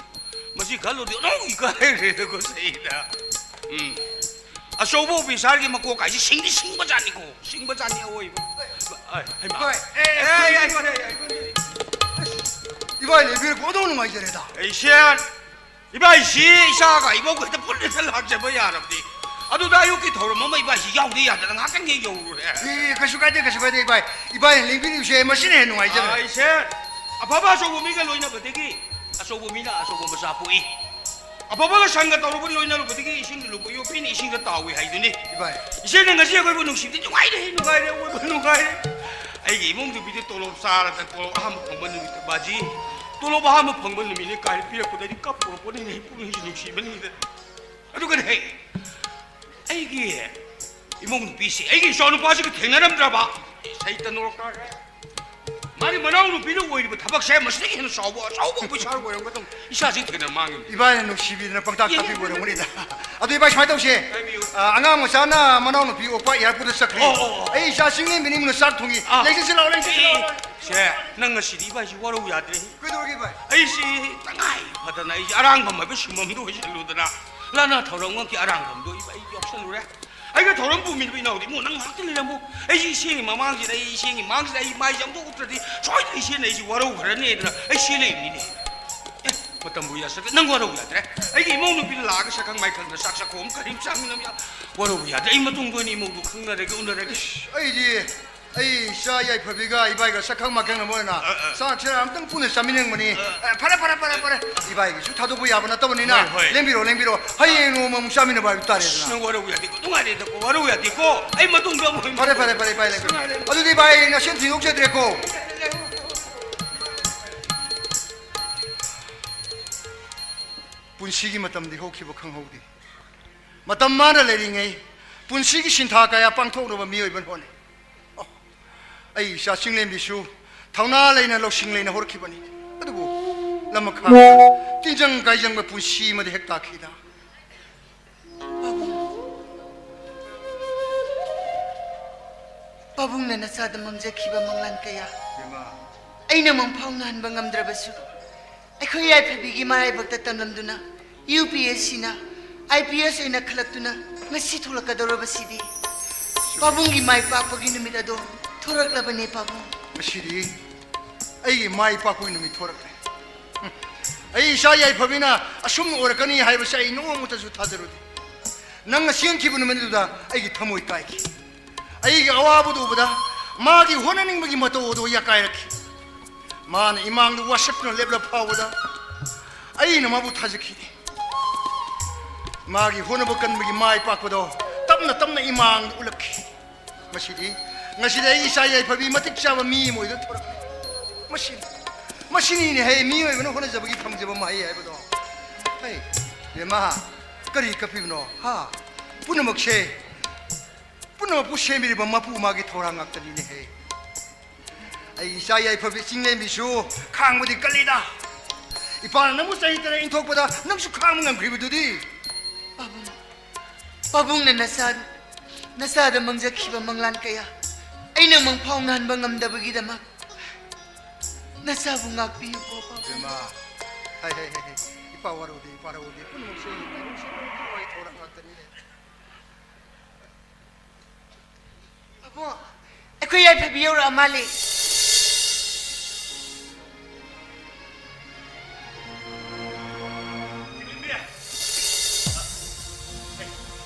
ꯃꯁꯤ ꯈꯜꯂꯨꯔꯗꯤ ꯑꯣꯟꯊꯣꯛ ꯏꯀꯥꯏꯈ꯭ꯔꯦꯗꯀꯣ ꯆꯩꯗ꯫ ꯎꯝ꯫ ꯑꯆꯧꯕ ꯑꯣꯐꯤꯁꯥꯔꯒꯤ ꯃꯀꯣꯛ ꯍꯥꯏꯁꯤ ꯁꯤꯡꯗꯤ ꯁꯤꯡꯕꯖꯥꯠꯅꯤꯀꯣ꯫ ꯁꯤꯡꯕꯖꯥꯠꯅꯤ ꯑꯑꯣꯏꯕ꯫ ꯑꯩ, ꯍꯩꯃꯥ꯫ ꯍꯣꯏ꯫ ꯑꯦ, ꯑꯦ, ꯑꯦ, ꯑꯦ, ꯑꯦ, ꯑꯦ꯫ ꯏꯕꯥꯏ ꯂꯩꯕꯤꯔꯛꯄ ꯑꯣꯟꯊꯣꯛ ꯅꯨꯡꯉꯥꯏꯖꯔꯦꯗ꯫ ꯑꯩ ꯁꯦꯟ꯫ ꯏꯕꯥꯏꯁꯤ ꯏꯆꯥꯒ ꯏꯃꯧꯒ ꯍꯦꯛꯇ ꯄꯨꯟꯅ ꯍꯦꯛꯇ ꯂꯥꯛꯆꯕ ꯌꯥꯔꯕꯗꯤ꯫ ꯑꯗꯨꯗ ꯑꯌꯨꯛꯀꯤ ꯊꯧꯔꯝ ꯑꯃ ꯏꯕꯥꯏꯁꯤ ꯌꯥꯎꯗ ꯌꯥꯗꯅ ꯉꯥꯏꯍꯥꯛꯇꯪ ꯍꯦꯛ ꯌꯧꯔꯨꯔꯦ꯫ ꯑꯦ, ꯀꯩꯁꯨ ꯀꯥꯏꯗꯦ, ꯀꯩꯁꯨ ꯀꯥꯏꯗꯦ ꯏꯕꯥꯏ꯫ ꯏꯕꯥꯏꯅ ꯂꯦꯡꯕꯤꯔꯤꯕꯁꯦ ꯃꯁꯤꯅ ꯍꯦꯟꯅ ꯅꯨꯡꯉꯥꯏꯖꯔꯦ꯫ ꯑꯩꯁꯦ ꯑꯐꯕ ꯑꯆꯧꯕ ꯃꯤꯒ ꯂꯣꯏꯅꯕꯗꯒꯤ ꯑꯆꯧꯕ ꯃꯤꯅ ꯑꯆꯧꯕ ꯃꯆꯥ ꯄꯣꯛꯏ꯫ ꯑꯐꯕꯒ ꯁꯪꯒ ꯇꯧꯔꯨꯕ ꯂꯣꯏꯅꯔꯨꯕꯗꯒꯤ ꯏꯁꯤꯡꯗ ꯂꯨꯞꯄ ꯌꯣꯠꯄꯤꯅ ꯏꯁꯤꯡꯗ ꯇꯥꯎꯏ ꯍꯥꯏꯗꯨꯅꯤ꯫ ꯏꯕꯥꯏ꯫ ꯏꯆꯦꯅ ꯉꯁꯤ ꯑꯩꯈꯣꯏꯕꯨ ꯅꯨꯡꯁꯤꯕꯗꯤ ꯅꯨꯡꯉꯥꯏꯔꯦ, ꯅꯨꯡꯉꯥꯏꯔꯦ, ꯑꯩꯈꯣꯏꯕꯨ ꯅꯨꯡꯉꯥꯏꯔꯦ꯫ ꯑꯩꯒꯤ ꯏꯃꯨꯡ ꯅꯨꯄꯤꯗꯤ ꯇꯣꯂꯣꯞ ꯆꯥꯔꯗ ꯇꯣꯂꯣꯞ ꯑꯍꯥꯟꯕ ꯐꯪꯕ ꯅꯨꯃꯤꯠꯇ ꯕꯥꯖꯤ, ꯇꯣꯂꯣꯞ ꯑꯍꯥꯟꯕ ꯐꯪꯕ ꯅꯨꯃꯤꯠꯅꯤ ꯀꯥꯏꯅ ꯄꯤꯔꯛꯄꯗ ꯑꯩꯗꯤ ꯀꯞꯄꯨꯔꯄꯣꯠꯅꯤꯅꯦ, ꯄꯨꯛꯅꯤꯡꯁꯤ ꯅꯨꯡꯁꯤꯕꯅꯤꯗ꯫ ꯑꯗꯨꯒꯅꯦ, ꯑꯩꯒꯤ ꯏꯃꯧ ꯅꯨꯄꯤꯁꯤ ꯑꯩꯒꯤ ꯏꯆꯥ ꯅꯨꯄꯥꯁꯤꯒ ꯊꯦꯡꯅꯔꯝꯗ꯭ꯔꯕ? ꯁꯩꯇ ꯅꯣꯔꯣꯛ ꯇꯥꯔꯦ꯫ ꯃꯥꯗꯤ ꯃꯅꯥꯎ ꯅꯨꯄꯤꯅ ꯑꯣꯏꯔꯤꯕ ꯊꯕꯛꯁꯦ ꯃꯁꯤꯗꯒꯤ ꯍꯦꯟꯅ ꯆꯥꯎꯕ, ꯑꯆꯧꯕ ꯑꯣꯐꯤꯁꯥꯔ ꯑꯣꯏꯔꯝꯒꯗꯧꯅꯤ꯫ ꯏꯆꯥꯁꯤ ꯊꯦꯡꯅ ꯃꯥꯡꯉꯤꯕꯅꯤ꯫ ꯏꯕꯥꯏꯅ ꯅꯨꯡꯁꯤꯕꯤꯗꯅ ꯄꯪꯇꯥꯛ ꯇꯥꯛꯄꯤꯕ ꯑꯣꯏꯔꯝꯒꯅꯤꯗ꯫ ꯑꯗꯨ ꯏꯕꯥꯏ ꯁꯨꯃꯥꯏꯅ ꯇꯧꯁꯦ꯫ ꯍꯥꯏꯕꯤꯌꯨ꯫ ꯑ, ꯑꯉꯥꯡ ꯃꯆꯥꯅ ꯃꯅꯥꯎ ꯅꯨꯄꯤ ꯑꯣꯛꯄ ꯑꯦꯌꯥꯔꯄꯣꯔꯠꯇ ꯆꯠꯈ꯭ꯔꯦ꯫ ꯑꯣ, ꯑꯣ, ꯑꯣ꯫ ꯑꯩ ꯏꯆꯥꯁꯤ ꯏꯪꯂꯦꯟꯗ ꯏꯃꯨꯡꯗ ꯆꯥꯛ ꯊꯣꯡꯉꯤ꯫ ꯑꯥ꯫ ꯂꯩꯁꯤꯟꯁꯤ ꯂꯥꯛꯑꯣ, ꯂꯩꯁꯤꯟꯁꯤ ꯂꯥꯛꯑꯣ꯫ ꯑꯦ, ꯁꯦ, ꯅꯪ ꯉꯁꯤꯗꯤ ꯏꯕꯥꯏꯁꯤ ꯋꯥꯔꯧ ꯌꯥꯗ꯭ꯔꯦ꯫ ꯀꯩꯗꯧꯔꯒꯦ ꯏꯕꯥꯏ? ꯑꯩꯁꯤ ꯇꯉꯥꯏ ꯐꯗꯅ ꯑꯩꯁꯤ ꯑꯔꯥꯡꯕꯝ ꯍꯥꯏꯕ ꯁꯨꯝꯕꯝꯗꯣ ꯑꯣꯏꯁꯜꯂꯨꯗꯅ ꯂꯥꯟꯅ ꯊꯧꯔꯝꯒꯤ ꯑꯔꯥꯡꯕꯝꯗꯣ ꯑꯩ ꯌꯥꯎꯁꯜꯂꯨꯔꯦ꯫ ꯑꯩꯒ ꯊꯧꯔꯝ ꯄꯨꯃꯤꯟꯅꯕ ꯏꯅꯥꯎꯗꯤ ꯏꯃꯨꯡ ꯅꯪ ꯉꯥꯏꯍꯥꯛꯇ ꯂꯩꯔꯝꯃꯨ꯫ ꯑꯩꯁꯤ ꯏꯆꯦꯒꯤ ꯃꯃꯥꯡꯁꯤꯗ, ꯑꯩ ꯏꯆꯦꯒꯤ ꯃꯥꯡꯁꯤꯗ ꯑꯩ ꯃꯥꯏꯁꯦ ꯑꯝꯇ ꯎꯠꯇ꯭ꯔꯗꯤ ꯁꯣꯏꯗꯅ ꯏꯆꯦꯅ ꯑꯩꯁꯤ ꯋꯥꯔꯧꯈ꯭ꯔꯅꯤꯗꯅ ꯑꯩ ꯁꯤ ꯂꯩꯕꯅꯤꯅꯦ꯫ ꯑꯦ, ꯃꯇꯝꯕꯨ ꯌꯥꯁꯜꯂꯦ꯫ ꯅꯪ ꯋꯥꯔꯧ ꯌꯥꯗ꯭ꯔꯦ꯫ ꯑꯩꯒꯤ ꯏꯃꯧ ꯅꯨꯄꯤꯗ ꯂꯥꯛꯑꯒ ꯁꯛꯈꯪ ꯃꯥꯏꯈꯪꯗ ꯆꯥꯛ ꯆꯥꯛꯈꯣꯝ ꯀꯔꯤꯝ ꯆꯥꯃꯤꯟꯅꯕ ꯌꯥ-, ꯋꯥꯔꯧꯕ ꯌꯥꯗ꯭ꯔꯦ꯫ ꯑꯩ ꯃꯇꯨꯡꯗ ꯑꯣꯏꯅ ꯏꯃꯧꯗꯨ ꯈꯪꯅꯔꯒꯦ, ꯎꯅꯔꯒꯦ꯫ ꯑꯩꯗꯤ ꯑꯩ ꯏꯆꯥ ꯌꯥꯏꯐꯕꯤꯒ ꯏꯕꯥꯏꯒ ꯁꯛꯈꯪ ꯃꯥꯏꯈꯪꯅꯕ ꯑꯣꯏꯅ ꯑ, ꯑ꯫ ꯆꯥꯛꯁꯦ ꯑꯝꯇꯪ ꯄꯨꯟꯅ ꯆꯥꯃꯤꯟꯅꯅꯤꯡꯕꯅꯤ꯫ ꯑ꯫ ꯑ, ꯐꯔꯦ, ꯐꯔꯦ, ꯐꯔꯦ, ꯐꯔꯦ꯫ ꯏꯕꯥꯏꯒꯤꯁꯨ ꯊꯥꯗꯣꯛꯄ ꯌꯥꯕ ꯅꯠꯇꯕꯅꯤꯅ꯫ ꯍꯣꯏ, ꯍꯣꯏ꯫ ꯂꯦꯡꯕꯤꯔꯣ, ꯂꯦꯡꯕꯤꯔꯣ꯫ ꯍꯌꯦꯡ ꯅꯣꯡꯃ ꯑꯃꯨꯛ ꯆꯥꯃꯤꯟꯅꯕ ꯍꯥꯏꯕ ꯇꯥꯔꯦꯗꯅ꯫ ꯑꯁ, ꯅꯪ ꯋꯥꯔꯧꯕ ꯌꯥꯗꯦꯀꯣ, ꯅꯨꯡꯉꯥꯏꯔꯦꯗꯀꯣ, ꯋꯥꯔꯧꯕ ꯌꯥꯗꯦꯀꯣ꯫ ꯑꯩ ꯃꯇꯨꯡꯗ ꯑꯃꯨꯛ ꯍꯣꯏ, ꯐꯔꯦ, ꯐꯔꯦ, ꯐꯔꯦ, ꯏꯕꯥꯏ ꯂꯩꯕꯤꯔꯣ꯫ ꯅꯨꯡꯉꯥꯏꯔꯦ꯫ ꯑꯗꯨꯗꯤ ꯏꯕꯥꯏ ꯅꯁꯦꯟ ꯊꯤꯟꯗꯣꯛꯆꯗ꯭ꯔꯦꯀꯣ꯫ ꯄꯨꯟꯁꯤꯒꯤ ꯃꯇꯝꯗꯤ ꯍꯧꯈꯤꯕ ꯈꯪꯍꯧꯗꯦ꯫ ꯃꯇꯝ ꯃꯥꯅ ꯂꯩꯔꯤꯉꯩ ꯄꯨꯟꯁꯤꯒꯤ ꯁꯤꯟꯊꯥ ꯀꯌꯥ ꯄꯥꯡꯊꯣꯛꯅꯕ ꯃꯤꯑꯣꯏꯕꯅ ꯍꯣꯠꯅꯩ꯫ ꯑꯣ, ꯑꯩ ꯏꯆꯥ ꯆꯤꯡꯂꯦꯝꯕꯤꯁꯨ ꯊꯧꯅꯥ ꯂꯩꯅ ꯂꯧꯁꯤꯡ ꯂꯩꯅ ꯍꯧꯔꯛꯈꯤꯕꯅꯤ꯫ ꯑꯗꯨꯕꯨ ꯂꯃꯈꯥꯡꯗ ꯇꯤꯟꯖꯪ ꯀꯥꯏꯖꯪꯕ ꯄꯨꯟꯁꯤ ꯑꯃꯗ ꯍꯦꯛ ꯇꯥꯈꯤꯗ꯫ ꯄꯥꯕꯨꯡ, ꯄꯥꯕꯨꯡꯅ ꯅꯆꯥꯗ ꯃꯪꯖꯈꯤꯕ ꯃꯪꯂꯥꯟ ꯀꯌꯥ ꯏꯃꯥ꯫ ꯑꯩꯅ ꯃꯪꯐꯥꯎꯅꯍꯟꯕ ꯉꯝꯗ꯭ꯔꯕꯁꯨ, ꯑꯩꯈꯣꯏ ꯌꯥꯏꯐꯕꯤꯒꯤ ꯃꯔꯥꯏꯕꯛꯇ ꯇꯝꯂꯝꯗꯨꯅ ꯌꯨ ꯄꯤ ꯑꯦꯁ ꯁꯤꯅ ꯑꯥꯏ ꯄꯤ ꯑꯦꯁ ꯑꯣꯏꯅ ꯈꯜꯂꯛꯇꯨꯅ ꯉꯁꯤ ꯊꯣꯛꯂꯛꯀꯗꯧꯔꯕꯁꯤꯗꯤ ꯄꯥꯕꯨꯡꯒꯤ ꯃꯥꯏ ꯄꯥꯛꯄꯒꯤ ꯅꯨꯃꯤꯠ ꯑꯗꯣ ꯊꯣꯔꯛꯂꯕꯅꯦ ꯄꯥꯕꯨꯡ꯫ ꯉꯁꯤꯗꯤ ꯑꯩꯒꯤ ꯃꯥꯏ ꯄꯥꯛꯄꯒꯤ ꯅꯨꯃꯤꯠ ꯊꯣꯔꯛꯂꯦ꯫ ꯎꯝ꯫ ꯑꯩ ꯏꯆꯥ ꯌꯥꯏꯐꯕꯤꯅ ꯑꯁꯨꯝꯅ ꯑꯣꯏꯔꯛꯀꯅꯤ ꯍꯥꯏꯕꯁꯦ ꯑꯩ ꯅꯣꯡꯃꯇꯁꯨ ꯊꯥꯖꯔꯨꯗꯦ꯫ ꯅꯪꯅ ꯆꯦꯟꯈꯤꯕ ꯅꯨꯃꯤꯠ ꯑꯗꯨꯗ ꯑꯩꯒꯤ ꯊꯃꯣꯏ ꯀꯥꯏꯈꯤ꯫ ꯑꯩꯒꯤ ꯑꯋꯥꯕꯗꯨ ꯎꯕꯗ ꯃꯥꯒꯤ ꯍꯣꯠꯅꯅꯤꯡꯕꯒꯤ ꯃꯇꯧ ꯑꯗꯨ ꯌꯥꯀꯥꯏꯔꯛꯈꯤ꯫ ꯃꯥꯅ ꯏꯃꯥꯡꯗ ꯋꯥꯁꯛꯇꯨꯅ ꯂꯦꯞꯂ ꯐꯥꯎꯕꯗ ꯑꯩꯅ ꯃꯥꯕꯨ ꯊꯥꯖꯈꯤꯗꯦ꯫ ꯃꯥꯒꯤ ꯍꯣꯠꯅꯕ ꯀꯟꯕꯒꯤ ꯃꯥꯏ ꯄꯥꯛꯄꯗꯣ ꯇꯞꯅ ꯇꯞꯅ ꯏꯃꯥꯡꯗ ꯎꯠꯂꯛꯈꯤ꯫ ꯃꯁꯤꯗꯤ, ꯉꯁꯤꯗꯤ ꯑꯩ ꯏꯆꯥ ꯌꯥꯏꯐꯕꯤ ꯃꯇꯤꯛ ꯆꯥꯕ ꯃꯤ ꯑꯃ ꯑꯣꯏꯗꯨꯅ ꯊꯣꯔꯛꯂꯦ꯫ ꯃꯁꯤꯅꯤ, ꯃꯁꯤꯅꯤꯅꯦ ꯍꯦ, ꯃꯤꯑꯣꯏꯕꯅ ꯍꯣꯠꯅꯖꯕꯒꯤ ꯐꯪꯖꯕ ꯃꯍꯩ ꯍꯥꯏꯕꯗꯣ꯫ ꯍꯩ, ꯕꯦꯝꯃ, ꯀꯔꯤ ꯀꯞꯄꯤꯕꯅꯣ? ꯍꯥ? ꯄꯨꯝꯅꯃꯛꯁꯦ, ꯄꯨꯝꯅꯃꯛꯄꯨ ꯁꯦꯝꯕꯤꯔꯤꯕ ꯃꯄꯨ ꯃꯥꯒꯤ ꯊꯧꯔꯥꯡ ꯉꯥꯛꯇꯅꯤꯅꯦ ꯍꯦ꯫ ꯑꯩ ꯏꯆꯥ ꯌꯥꯏꯐꯕꯤ ꯆꯤꯡꯂꯦꯝꯕꯤꯁꯨ ꯈꯥꯡꯕꯗꯤ ꯀꯜꯂꯤꯗ꯫ ꯏꯄꯥꯅ ꯅꯪꯕꯨ ꯆꯍꯤ ꯇꯔꯦꯠ ꯏꯟꯊꯣꯛꯄꯗ ꯅꯪꯁꯨ ꯈꯥꯡꯕ ꯉꯝꯈ꯭ꯔꯤꯕꯗꯨꯗꯤ꯫ ꯄꯥꯕꯨꯡ, ꯄꯥꯕꯨꯡꯅ ꯅꯆꯥ, ꯅꯆꯥꯗ ꯃꯪꯖꯈꯤꯕ ꯃꯪꯂꯥꯟ ꯀꯌꯥ ꯑꯩꯅ ꯃꯪꯐꯥꯎꯅꯍꯟꯕ ꯉꯝꯗꯕꯒꯤꯗꯃꯛ ꯅꯆꯥꯕꯨ ꯉꯥꯛꯄꯤꯌꯨꯀꯣ, ꯄꯥꯕꯨꯡ꯫ ꯏꯃꯥ, ꯍꯩ, ꯍꯩ, ꯍꯩ, ꯍꯩ, ꯏꯄꯥ ꯋꯥꯔꯧꯗꯦ, ꯏꯄꯥ ꯋꯥꯔꯧꯗꯦ, ꯄꯨꯝꯅꯃꯛꯁꯦ ꯏꯃꯨꯡꯁꯦ ꯂꯣꯏ ꯊꯧꯔꯥꯡ ꯉꯥꯛꯇꯅꯤꯅꯦ꯫ ꯄꯥꯕꯨꯡ, ꯑꯩꯈꯣꯏ ꯌꯥꯏꯐꯕꯤ ꯌꯧꯔꯛꯑ ꯃꯥꯜꯂꯦ꯫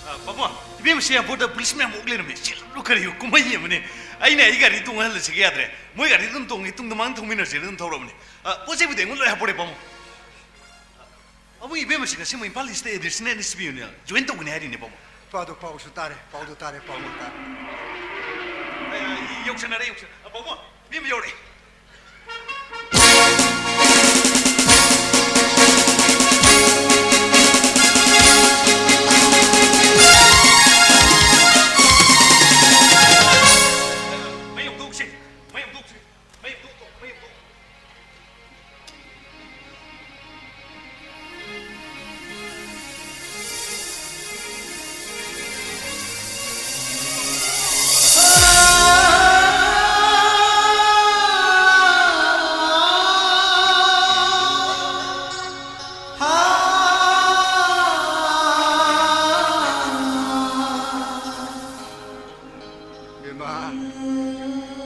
ꯑ, ꯄꯥꯕꯨꯡ, ꯏꯕꯦꯝꯃ, ꯁꯤ ꯑꯦꯌꯥꯔꯄꯣꯔꯠꯇ ꯄꯨꯂꯤꯁ ꯃꯌꯥꯝ ꯑꯣꯛ ꯂꯩꯔꯝꯃꯦ꯫ ꯆꯦꯜꯂꯨ, ꯀꯔꯤꯌꯨ, ꯀꯨꯝꯍꯩ ꯑꯃꯅꯦ꯫ ꯑꯩꯅ ꯑꯩ ꯒꯥꯔꯤ ꯇꯣꯡꯍꯜꯂꯁꯤꯒꯦ ꯌꯥꯗ꯭ꯔꯦ꯫ ꯃꯣꯏ ꯒꯥꯔꯤꯗ ꯑꯗꯨꯝ ꯇꯣꯡꯉꯦ, ꯇꯨꯡꯗ ꯃꯥꯡ ꯊꯧꯃꯤꯟꯅꯁꯦꯅ ꯑꯗꯨꯝ ꯊꯧꯔꯕꯅꯦ꯫ ꯑ, ꯄꯣꯠ ꯆꯩꯕꯨꯗꯤ ꯑꯩꯉꯣꯟꯗ ꯂꯣꯏ ꯍꯥꯞꯄꯣꯔꯦ, ꯄꯥꯕꯨꯡ꯫ ꯄꯥꯕꯨꯡ, ꯏꯕꯦꯝꯃꯁꯤ ꯉꯁꯤ ꯃꯣꯏ Imphal east additional S P ꯑꯣꯏꯅ ꯖꯣꯏꯟ ꯇꯧꯒꯅꯤ ꯍꯥꯏꯔꯤꯅꯦ, ꯄꯥꯕꯨꯡ꯫ ꯄꯥꯎꯗꯣ, ꯄꯥꯎꯁꯨ ꯇꯥꯔꯦ, ꯄꯥꯎꯗꯣ ꯇꯥꯔꯦ, ꯄꯥꯎꯗꯣ ꯇꯥꯔꯦ꯫ ꯑ, ꯌꯧꯁꯟꯅꯔꯦ, ꯌꯧꯁꯟꯅꯔꯦ꯫ ꯑ, ꯄꯥꯕꯨꯡ, ꯏꯕꯦꯝꯃ ꯌꯧꯔꯛꯑꯦ꯫ ꯃꯩ ꯍꯧꯗꯣꯛꯁꯤ, ꯃꯩ ꯍꯧꯗꯣꯛꯁꯤ, ꯃꯩ ꯍꯧꯗꯣꯛ, ꯃꯩ ꯍꯧꯗꯣꯛ꯫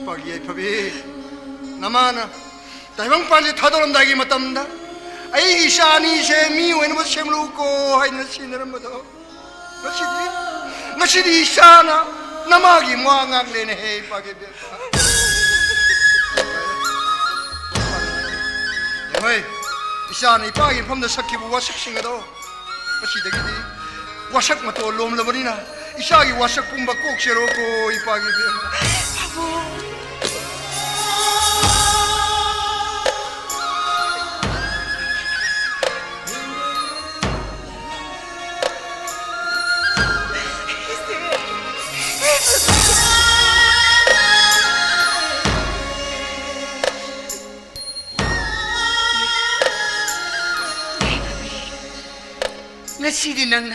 ꯄꯥꯒꯤ ꯌꯥꯏꯐꯕꯤ, ꯅꯃꯥꯅ ꯇꯥꯏꯕꯪꯄꯥꯟꯁꯦ ꯊꯥꯗꯣꯔꯝꯗꯥꯏꯒꯤ ꯃꯇꯝꯗ ꯑꯩꯒꯤ ꯏꯆꯥ ꯑꯅꯤꯁꯦ ꯃꯤ ꯑꯣꯏꯅꯕ ꯁꯦꯝꯂꯨꯀꯣ ꯍꯥꯏꯗꯅ ꯁꯤꯟꯅꯔꯝꯕꯗꯣ, ꯉꯁꯤꯗꯤ, ꯉꯁꯤꯗꯤ ꯏꯆꯥꯅ ꯅꯃꯥꯒꯤ ꯋꯥ ꯉꯥꯛꯂꯦꯅꯦꯍꯦ, ꯏꯄꯥꯒꯤ ꯕꯦꯝꯃ꯫ ꯌꯦꯡꯉꯣꯏ, ꯏꯆꯥꯅ ꯏꯄꯥꯒꯤ ꯃꯐꯝꯗ ꯁꯛꯈꯤꯕ ꯋꯥꯁꯛꯁꯤꯡ ꯑꯗꯣ, ꯉꯁꯤꯗꯒꯤꯗꯤ ꯋꯥꯁꯛ ꯃꯇꯣꯜ ꯂꯣꯝꯂꯕꯅꯤꯅ, ꯏꯆꯥꯒꯤ ꯋꯥꯁꯛ ꯄꯨꯝꯕ ꯀꯣꯛꯆꯔꯣꯀꯣ, ꯏꯄꯥꯒꯤ ꯕꯦꯝꯃ꯫ ꯉꯁꯤꯗꯤ ꯅꯪꯅ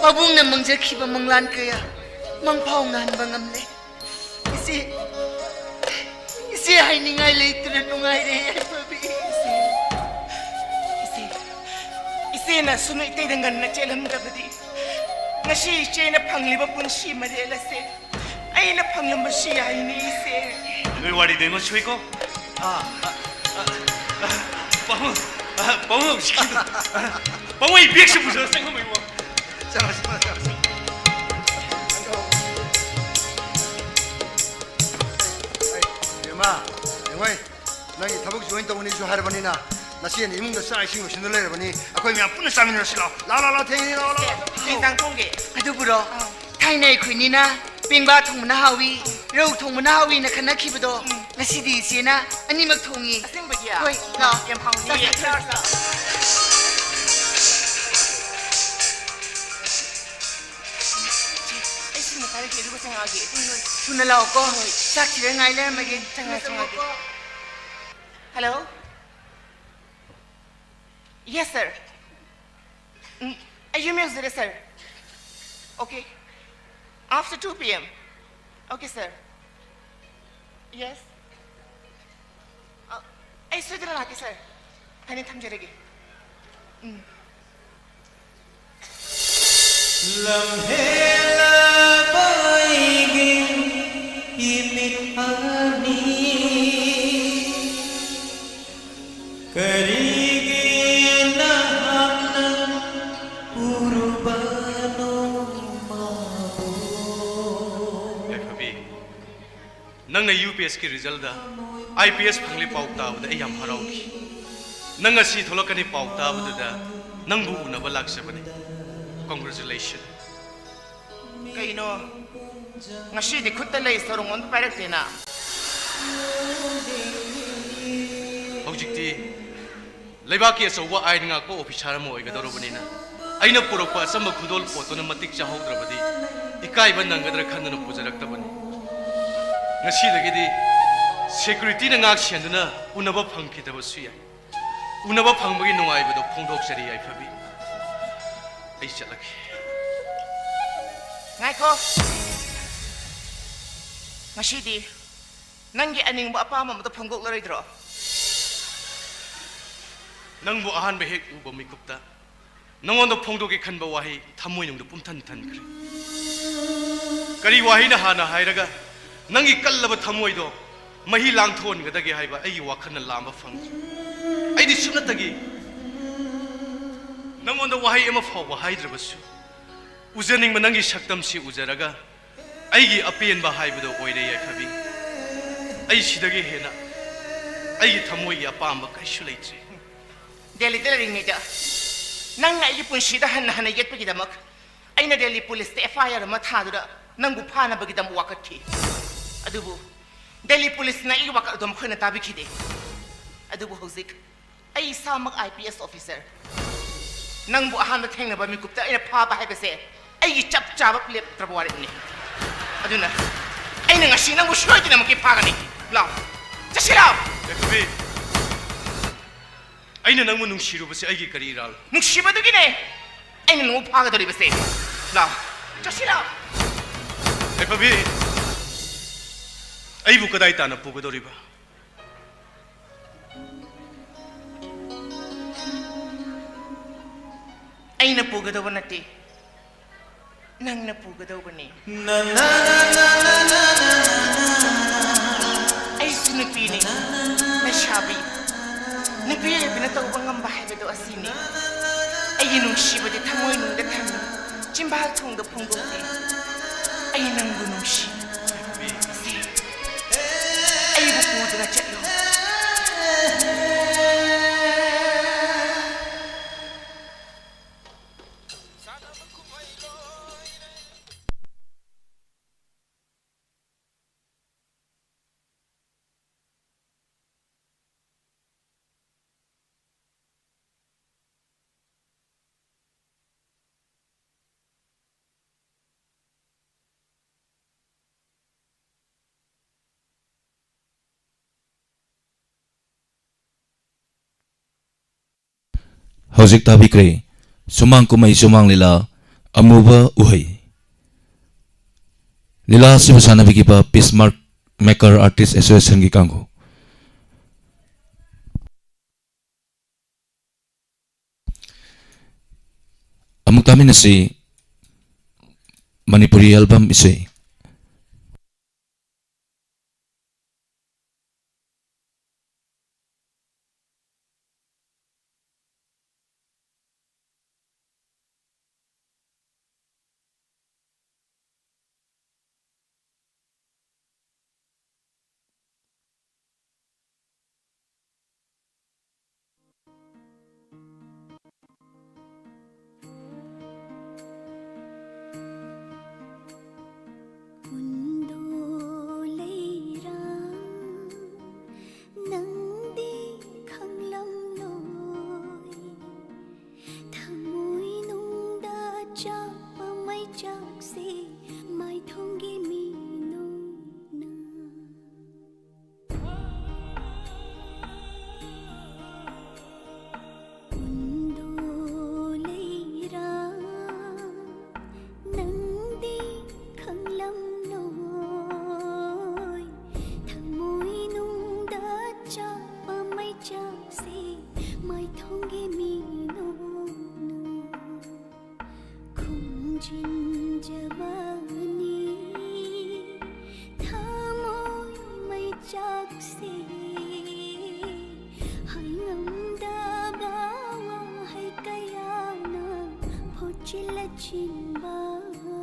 ꯄꯥꯕꯨꯡꯅ ꯃꯪꯖꯈꯤꯕ ꯃꯪꯂꯥꯟ ꯀꯌꯥ ꯃꯪꯐꯥꯎꯅꯍꯟꯕ ꯉꯝꯂꯦ꯫ ꯏꯆꯦ, ꯏꯆꯦ ꯍꯥꯏꯅꯤꯡꯉꯥꯏ ꯂꯩꯇꯅ ꯅꯨꯡꯉꯥꯏꯔꯦ ꯌꯥꯏꯐꯕꯤ꯫ ꯏꯆꯦ, ꯏꯆꯦ, ꯏꯆꯦꯅ ꯁꯨꯝ ꯏꯇꯩꯗ ꯉꯟꯅ ꯆꯦꯜꯂꯝꯗꯕꯗꯤ ꯉꯁꯤ ꯏꯆꯦꯅ ꯐꯪꯂꯤꯕ ꯄꯨꯟꯁꯤ ꯃꯔꯦꯜ ꯑꯁꯦ ꯑꯩꯅ ꯐꯪꯂꯝꯕꯁꯨ ꯌꯥꯏꯅꯦ ꯏꯆꯦ꯫ ꯅꯣꯏ ꯋꯥꯔꯤꯗꯣ ꯑꯩꯉꯣꯟ ꯁꯣꯏꯀꯣ꯫ ꯑꯥ, ꯑꯥ, ꯑꯥ, ꯑꯥ, ꯄꯥꯕꯨꯡ, ꯑꯥ, ꯄꯥꯕꯨꯡ ꯍꯧꯖꯤꯛꯀꯤꯗꯣ꯫ ꯄꯥꯕꯨꯡ ꯑꯩ ꯕꯦꯒꯁꯦ ꯄꯨꯁꯜꯂ ꯆꯪꯉꯝꯃꯣ ꯏꯕꯨꯡꯉꯣ꯫ ꯆꯪꯉꯣ, ꯆꯪꯉꯣ, ꯆꯪꯉꯣ꯫ ꯑꯩ, ꯕꯦꯝꯃ, ꯌꯦꯡꯉꯣꯏ, ꯅꯪꯒꯤ ꯊꯕꯛ join ꯇꯧꯒꯅꯤꯁꯨ ꯍꯥꯏꯔꯕꯅꯤꯅ, ꯅꯆꯦꯅ ꯏꯃꯨꯡꯗ ꯆꯥꯛ ꯏꯁꯤꯡ ꯂꯣꯏꯁꯤꯟꯗ ꯂꯩꯔꯕꯅꯤ꯫ ꯑꯩꯈꯣꯏ ꯃꯌꯥꯝ ꯄꯨꯟꯅ ꯆꯥꯃꯤꯟꯅꯔꯁꯤ ꯂꯥꯛꯑꯣ꯫ ꯂꯥꯛꯑꯣ, ꯂꯥꯛꯑꯣ, ꯂꯥꯛꯑꯣ, ꯊꯦꯡꯉꯦ, ꯂꯥꯛꯑꯣ, ꯂꯥꯛꯑꯣ꯫ ꯀꯩ ꯏꯟꯖꯥꯡ ꯊꯣꯡꯒꯦ? ꯑꯗꯨꯕꯨꯔꯣ? ꯑꯥ꯫ ꯊꯥꯏꯅ ꯑꯩꯈꯣꯏꯅꯤꯅ ꯄꯦꯡꯕꯥ ꯊꯣꯡꯕꯅ ꯍꯥꯎꯏ, ꯔꯧ ꯊꯣꯡꯕꯅ ꯍꯥꯎꯏꯅ ꯈꯟꯅꯈꯤꯕꯗꯣ, ꯎꯝ꯫ ꯉꯁꯤꯗꯤ ꯏꯆꯦꯅ ꯑꯅꯤꯃꯛ ꯊꯣꯡꯉꯤ꯫ ꯑꯁꯦꯡꯕꯒꯤ? ꯍꯣꯏ, ꯂꯥꯛꯑꯣ꯫ ꯌꯥꯝ ꯍꯥꯎꯅꯤꯌꯦ꯫ ꯆꯥꯛ ꯆꯥꯊꯔꯁꯤ ꯂꯥꯛꯑꯣ꯫ ꯏꯆꯦ, ꯑꯩ ꯁꯤꯃ ꯄꯥꯏꯔꯛꯀꯦ, ꯑꯗꯨꯒ ꯆꯪꯉꯛꯑꯒꯦ꯫ ꯍꯣꯏ, ꯍꯣꯏ꯫ ꯊꯨꯅ ꯂꯥꯛꯑꯣꯀꯣ꯫ ꯍꯣꯏ꯫ ꯆꯥꯛ ꯊꯤꯔ ꯉꯥꯏ ꯂꯩꯔꯝꯃꯒꯦ꯫ ꯆꯪꯉꯛꯑꯣ, ꯊꯨꯅ ꯆꯪꯉꯛꯑꯣ꯫ ꯆꯪꯉꯛꯑꯣꯀꯣ꯫ Hello? Yes, sir. Mm, ꯑꯩ ꯌꯨꯝ ꯌꯧꯖꯔꯦ, sir. Okay. After two P M. Okay, sir. Yes. ꯑ, ꯑꯩ ꯁꯣꯏꯗꯅ ꯂꯥꯛꯀꯦ, sir. ꯐꯅꯤ, ꯊꯝꯖꯔꯒꯦ꯫ ꯎꯝ꯫ ꯂꯝꯍꯦꯜꯂꯕ ꯑꯩꯒꯤ ꯅꯪꯅ U P ꯑꯦꯁꯀꯤ ꯔꯤꯖꯜꯗ I P S ꯐꯪꯂꯦ ꯄꯥꯎ ꯇꯥꯕꯗ ꯑꯩ ꯌꯥꯝ ꯍꯔꯥꯎꯈꯤ꯫ ꯅꯪ ꯉꯁꯤ ꯊꯣꯛꯂꯛꯀꯅꯤ ꯄꯥꯎ ꯇꯥꯕꯗꯨꯗ ꯅꯪꯕꯨ ꯎꯅꯕ ꯂꯥꯛꯆꯕꯅꯤ꯫ ꯀꯣꯡꯒ꯭ꯔꯦꯆꯨꯂꯦꯁꯟ꯫ ꯀꯩꯅꯣ, ꯉꯁꯤꯗꯤ ꯈꯨꯠꯇ ꯂꯩ ꯁꯣꯔꯣꯡ ꯑꯝꯇ ꯄꯥꯏꯔꯛꯇꯦꯅ? ꯍꯧꯖꯤꯛꯇꯤ ꯂꯩꯕꯥꯛꯀꯤ ꯑꯆꯧꯕ ꯑꯥꯏꯟ ꯉꯥꯛꯄ ꯑꯣꯐꯤꯁꯥꯔ ꯑꯃ ꯑꯣꯏꯒꯗꯧꯔꯕꯅꯤꯅ, ꯑꯩꯅ ꯄꯨꯔꯛꯄ ꯑꯆꯝꯕ ꯈꯨꯗꯣꯜ ꯄꯣꯠꯇꯨꯅ ꯃꯇꯤꯛ ꯆꯥꯍꯧꯗ꯭ꯔꯕꯗꯤ ꯏꯀꯥꯏꯕ ꯅꯪꯒꯗ꯭ꯔꯥ ꯈꯟꯗꯨꯅ ꯄꯨꯖꯔꯛꯇꯕꯅꯤ꯫ ꯉꯁꯤꯗꯒꯤꯗꯤ ꯁꯦꯀ꯭ꯌꯨꯔꯤꯇꯤꯅ ꯉꯥꯛ ꯁꯦꯟꯗꯨꯅ ꯎꯅꯕ ꯐꯪꯈꯤꯗꯕꯁꯨ ꯌꯥꯏ꯫ ꯎꯅꯕ ꯐꯪꯕꯒꯤ ꯅꯨꯡꯉꯥꯏꯕꯗꯣ ꯐꯣꯡꯗꯣꯛꯆꯔꯤ ꯌꯥꯏꯐꯕꯤ꯫ ꯑꯩ ꯆꯠꯂꯒꯦ꯫ ꯉꯥꯏꯈꯣ꯫ ꯉꯁꯤꯗꯤ ꯅꯪꯒꯤ ꯑꯅꯤꯡꯕ ꯑꯄꯥꯝꯕ ꯑꯃꯗ ꯐꯣꯡꯗꯣꯛꯂꯔꯣꯏꯗ꯭ꯔꯣ? ꯅꯪꯕꯨ ꯑꯍꯥꯟꯕ ꯍꯦꯛ ꯎꯕ ꯃꯤꯀꯨꯞꯇ ꯅꯉꯣꯟꯗ ꯐꯣꯡꯗꯣꯛꯀꯦ ꯈꯟꯕ ꯋꯥꯍꯩ ꯊꯃꯣꯏꯅꯨꯡꯗ ꯄꯨꯝꯊꯟ ꯊꯟꯈ꯭ꯔꯦ꯫ ꯀꯔꯤ ꯋꯥꯍꯩꯅ ꯍꯥꯟꯅ ꯍꯥꯏꯔꯒ ꯅꯪꯒꯤ ꯀꯜꯂꯕ ꯊꯃꯣꯏꯗꯣ ꯃꯍꯤ ꯂꯥꯡꯊꯣꯛꯍꯟꯒꯗꯒꯦ ꯍꯥꯏꯕ ꯑꯩꯒꯤ ꯋꯥꯈꯜꯅ ꯂꯥꯝꯕ ꯐꯪꯗ꯭ꯔꯦ꯫ ꯑꯩꯗꯤ ꯁꯨꯞꯅꯇꯒꯤ ꯅꯉꯣꯟꯗ ꯋꯥꯍꯩ ꯑꯃ ꯐꯥꯎꯕ ꯍꯥꯏꯗ꯭ꯔꯕꯁꯨ, ꯎꯖꯅꯤꯡꯕ ꯅꯪꯒꯤ ꯁꯛꯇꯝꯁꯤ ꯎꯖꯔꯒ ꯑꯩꯒꯤ ꯑꯄꯦꯟꯕ ꯍꯥꯏꯕꯗꯣ ꯑꯣꯏꯔꯦ ꯌꯥꯏꯐꯕꯤ꯫ ꯑꯩ ꯁꯤꯗꯒꯤ ꯍꯦꯟꯅ ꯑꯩꯒꯤ ꯊꯃꯣꯏꯒꯤ ꯑꯄꯥꯝꯕ ꯀꯔꯤꯁꯨ ꯂꯩꯇ꯭ꯔꯦ꯫ ꯗꯦꯜꯂꯤꯗ ꯂꯩꯔꯤꯉꯩꯗ ꯅꯪꯅ ꯑꯩꯒꯤ ꯄꯨꯟꯁꯤꯗ ꯍꯟꯅ ꯍꯟꯅ ꯌꯦꯠꯄꯒꯤꯗꯃꯛ ꯑꯩꯅ ꯗꯦꯜꯂꯤ ꯄꯨꯂꯤꯁꯇ ꯑꯦꯐ ꯑꯥꯏ ꯑꯥꯔ ꯑꯃ ꯊꯥꯗꯨꯅ ꯅꯪꯕꯨ ꯐꯥꯅꯕꯒꯤꯗꯃꯛ ꯋꯥꯀꯠꯈꯤ꯫ ꯑꯗꯨꯕꯨ ꯗꯦꯜꯂꯤ ꯄꯨꯂꯤꯁꯅ ꯑꯩꯒꯤ ꯋꯥꯀꯠ ꯑꯗꯨ ꯃꯈꯣꯏꯅ ꯇꯥꯕꯤꯈꯤꯗꯦ꯫ ꯑꯗꯨꯕꯨ ꯍꯧꯖꯤꯛ ꯑꯩ ꯏꯁꯥꯃꯛ ꯑꯥꯏ ꯄꯤ ꯑꯦꯁ ꯑꯣꯐꯤꯁꯥꯔ, ꯅꯪꯕꯨ ꯑꯍꯥꯟꯕ ꯊꯦꯡꯅꯕ ꯃꯤꯀꯨꯞꯇ ꯑꯩꯅ ꯐꯥꯕ ꯍꯥꯏꯕꯁꯦ ꯑꯩꯒꯤ ꯆꯞ ꯆꯥꯕ ꯂꯦꯞꯇ꯭ꯔꯕ ꯋꯥꯔꯦꯞꯅꯤ꯫ ꯑꯗꯨꯅ ꯑꯩꯅ ꯉꯁꯤ ꯅꯪꯕꯨ ꯁꯣꯏꯗꯅꯃꯛꯀꯤ ꯐꯥꯒꯅꯤ꯫ ꯂꯥꯎ, ꯆꯠꯁꯤ ꯂꯥꯎ꯫ ꯌꯥꯏꯐꯕꯤ, ꯑꯩꯅ ꯅꯪꯕꯨ ꯅꯨꯡꯁꯤꯔꯨꯕꯁꯦ ꯑꯩꯒꯤ ꯀꯔꯤ ꯏꯔꯥꯜ? ꯅꯨꯡꯁꯤꯕꯗꯨꯒꯤꯅꯦ ꯑꯩꯅ ꯅꯪꯕꯨ ꯐꯥꯒꯗꯧꯔꯤꯕꯁꯦ꯫ ꯂꯥꯎ, ꯆꯠꯁꯤ ꯂꯥꯎ꯫ ꯌꯥꯏꯐꯕꯤ, ꯑꯩꯕꯨ ꯀꯗꯥꯏ ꯇꯥꯟꯅ ꯄꯨꯒꯗꯧꯔꯤꯕ? ꯑꯩꯅ ꯄꯨꯒꯗꯧꯕ ꯅꯠꯇꯦ, ꯅꯪꯅ ꯄꯨꯒꯗꯧꯕꯅꯤ꯫ ꯑꯩꯁꯨ ꯅꯨꯄꯤꯅꯤ, ꯂꯩꯁꯥꯕꯤ꯫ ꯅꯨꯄꯤ ꯑꯣꯏꯕꯅ ꯇꯧꯕ ꯉꯝꯕ ꯍꯥꯏꯕꯗꯣ ꯑꯁꯤꯅꯤ꯫ ꯑꯩꯒꯤ ꯅꯨꯡꯁꯤꯕꯗꯤ ꯊꯃꯣꯏꯅꯨꯡꯗ ꯊꯝꯃꯤ, ꯆꯤꯝꯕꯥꯜ ꯊꯣꯡꯗ ꯐꯣꯡꯗꯣꯛꯇꯦ꯫ ꯑꯩ ꯅꯪꯕꯨ ꯅꯨꯡꯁꯤ꯫ ꯍꯧꯖꯤꯛ ꯇꯥꯕꯤꯈ꯭ꯔꯦ ꯁꯨꯃꯥꯡ ꯀꯨꯝꯍꯩ ꯁꯨꯃꯥꯡ ꯂꯤꯂꯥ ꯑꯃꯨꯕ ꯎꯍꯩ꯫ ꯂꯤꯂꯥ ꯑꯁꯤꯕꯨ ꯁꯥꯟꯅꯕꯤꯈꯤꯕ Peace Mark Maker Artist Associationꯒꯤ ꯀꯥꯡꯕꯨ꯫ ꯑꯃꯨꯛ ꯇꯥꯃꯤꯟꯅꯁꯤ ꯃꯅꯤꯄꯨꯔꯤ album ꯏꯁꯩ꯫ ꯀꯨꯟꯗꯣ ꯂꯩꯔꯥ ꯅꯪꯗꯤ ꯈꯪꯂꯝꯂꯣꯏ꯫ ꯊꯃꯣꯏꯅꯨꯡꯗ ꯆꯥꯛꯄ ꯃꯩꯆꯥꯛꯁꯦ ꯃꯥꯏꯊꯣꯡꯒꯤ ꯃꯤꯅꯨꯅ꯫ ꯀꯨꯟꯗꯣ ꯂꯩꯔꯥ ꯅꯪꯗꯤ ꯈꯪꯂꯝꯂꯣꯏ꯫ ꯊꯃꯣꯏꯅꯨꯡꯗ ꯆꯥꯛꯄ ꯃꯩꯆꯥꯛꯁꯦ ꯃꯥꯏꯊꯣꯡꯒꯤ ꯃꯤꯅꯨꯅ ꯈꯨꯝꯖꯤꯟꯖꯕꯅꯤ꯫ ꯊꯃꯣꯏ ꯃꯩꯆꯥꯛꯁꯦ ꯍꯥꯏꯉꯝꯗꯕ ꯋꯥꯍꯩ ꯀꯌꯥꯅ ꯐꯣꯠꯆꯤꯜꯂ ꯆꯤꯟꯕꯅꯤ꯫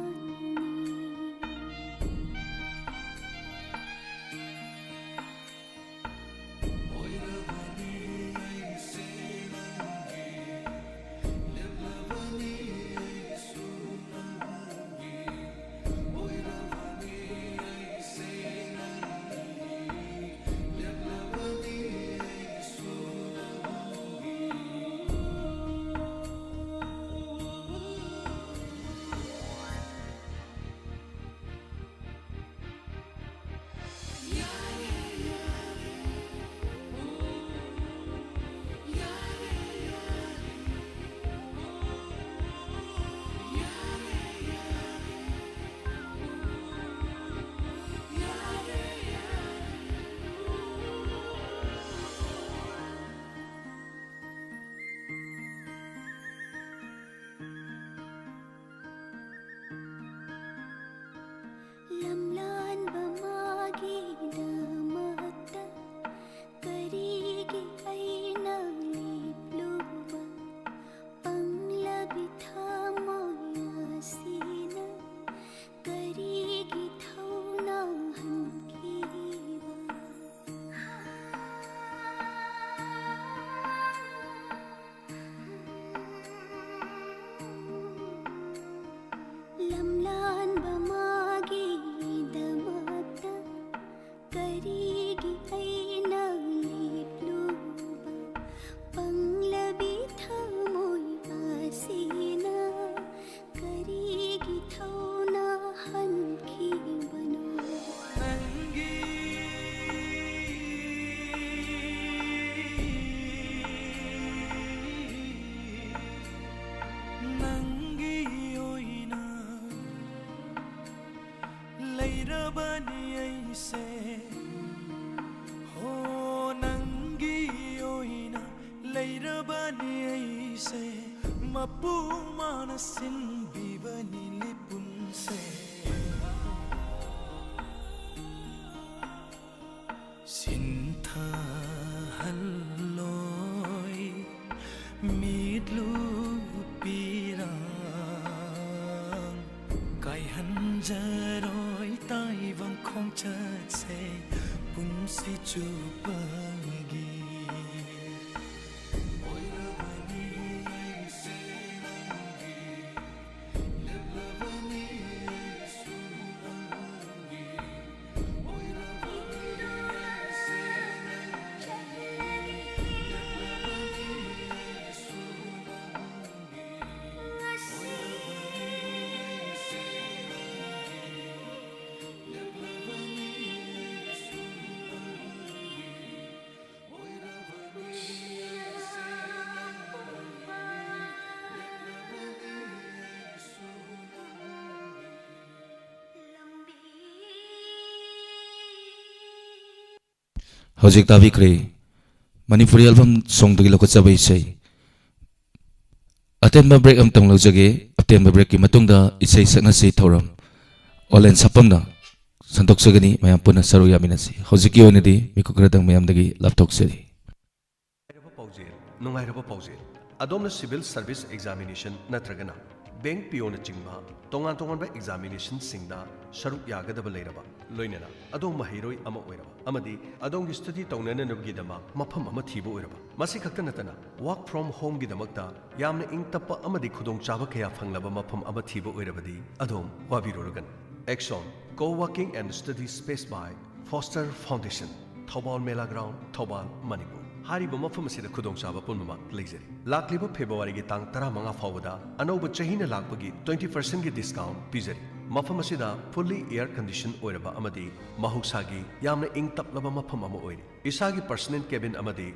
ꯂꯩꯔꯕꯅꯤ ꯑꯩꯁꯦ, ꯍꯣ, ꯅꯪꯒꯤ ꯑꯣꯏꯅ ꯂꯩꯔꯕꯅꯤ ꯑꯩꯁꯦ, ꯃꯄꯨ ꯃꯥꯅ ꯁꯤꯟꯕꯤꯕꯅꯤ ꯂꯤꯄꯨꯟꯁꯦ꯫ ꯁꯤꯟꯊꯍꯜꯂꯣꯏ ꯃꯤꯠꯂꯨ ꯄꯤꯔꯥꯡ, ꯀꯥꯏꯍꯟꯖꯔꯣꯏ ꯇꯥꯏꯕꯪ ꯈꯣꯡꯆꯠꯁꯦ ꯄꯨꯟꯁꯤ ꯆꯨꯞꯄꯒꯤ꯫ ꯑꯣꯏꯔꯕꯅꯤ ꯑꯩꯁꯦ ꯅꯪꯒꯤ, ꯂꯦꯞꯂꯕꯅꯤ ꯑꯩꯁꯨ ꯅꯪꯒꯤ꯫ ꯍꯧꯖꯤꯛ ꯇꯥꯕꯤꯈ꯭ꯔꯦ ꯃꯅꯤꯄꯨꯔꯤ ꯑꯦꯜꯕꯝ ꯁꯣꯡꯗꯒꯤ ꯂꯧꯈꯠꯆꯕ ꯏꯁꯩ꯫ ꯑꯇꯦꯟꯕ ꯕ꯭ꯔꯦꯛ ꯑꯃꯇꯪ ꯂꯧꯖꯒꯦ꯫ ꯑꯇꯦꯟꯕ ꯕ꯭ꯔꯦꯛꯀꯤ ꯃꯇꯨꯡꯗ ꯏꯁꯩ ꯁꯛꯅꯁꯤ ꯊꯧꯔꯝ ꯑꯣꯂꯦꯟ ꯁꯥꯄꯝꯅ ꯁꯟꯗꯣꯛꯆꯒꯅꯤ꯫ ꯃꯌꯥꯝ ꯄꯨꯟꯅ ꯁꯔꯨꯛ ꯌꯥꯃꯤꯟꯅꯁꯤ꯫ ꯍꯧꯖꯤꯛꯀꯤ ꯑꯣꯏꯅꯗꯤ ꯃꯤꯀꯨꯞ ꯈꯔꯗꯪ ꯃꯌꯥꯝꯗꯒꯤ ꯂꯥꯞꯊꯣꯛꯆꯔꯤ꯫ ꯅꯨꯡꯉꯥꯏꯔꯕ ꯄꯥꯎꯖꯦꯜ, ꯅꯨꯡꯉꯥꯏꯔꯕ ꯄꯥꯎꯖꯦꯜ꯫ ꯑꯗꯣꯝꯅ civil service examination ꯅꯠꯇ꯭ꯔꯒꯅ bank P O ꯅꯆꯤꯡꯕ ꯇꯣꯉꯥꯟ ꯇꯣꯉꯥꯟꯕ examinationꯁꯤꯡꯗ ꯁꯔꯨꯛ ꯌꯥꯒꯗꯕ ꯂꯩꯔꯕ, ꯂꯣꯏꯅꯅ ꯑꯗꯣꯝ ꯃꯍꯩꯔꯣꯏ ꯑꯃ ꯑꯣꯏꯔꯕ ꯑꯃꯗꯤ ꯑꯗꯣꯝꯒꯤ study ꯇꯧꯅꯅꯕꯒꯤꯗꯃꯛ ꯃꯐꯝ ꯑꯃ ꯊꯤꯕ ꯑꯣꯏꯔꯕ, ꯃꯁꯤ ꯈꯛꯇ ꯅꯠꯇꯅ work from homeꯒꯤꯗꯃꯛꯇ ꯌꯥꯝꯅ ꯏꯪ ꯇꯞꯄ ꯑꯃꯗꯤ ꯈꯨꯗꯣꯡꯆꯥꯕ ꯀꯌꯥ ꯐꯪꯂꯕ ꯃꯐꯝ ꯑꯃ ꯊꯤꯕ ꯑꯣꯏꯔꯕꯗꯤ ꯑꯗꯣꯝ ꯋꯥꯕꯤꯔꯨꯔꯒꯅꯨ꯫ Axon Co-working and Study Space by Foster Foundation, Thoubal ꯃꯦꯂꯥ ꯒ꯭ꯔꯥꯎꯟ, ꯊꯧꯕꯥꯜ, ꯃꯅꯤꯄꯨꯔ꯫ ꯍꯥꯏꯔꯤꯕ ꯃꯐꯝ ꯑꯁꯤꯗ ꯈꯨꯗꯣꯡꯆꯥꯕ ꯄꯨꯝꯅꯃꯛ ꯂꯩꯖꯔꯤ꯫ ꯂꯥꯛꯂꯤꯕ ꯐꯦꯕ꯭ꯔꯨꯋꯥꯔꯤꯒꯤ ꯇꯥꯡ ꯇꯔꯥꯃꯉꯥ ꯐꯥꯎꯕꯗ ꯑꯅꯧꯕ ꯆꯍꯤꯅ ꯂꯥꯛꯄꯒꯤ twenty percentꯀꯤ discount ꯄꯤꯖꯔꯤ꯫ ꯃꯐꯝ ꯑꯁꯤꯗ fully air condition ꯑꯣꯏꯔꯕ ꯑꯃꯗꯤ ꯃꯍꯧꯁꯥꯒꯤ ꯌꯥꯝꯅ ꯏꯪ ꯇꯞꯂꯕ ꯃꯐꯝ ꯑꯃ ꯑꯣꯏꯔꯤ꯫ ꯏꯁꯥꯒꯤ personal cabin ꯑꯃꯗꯤ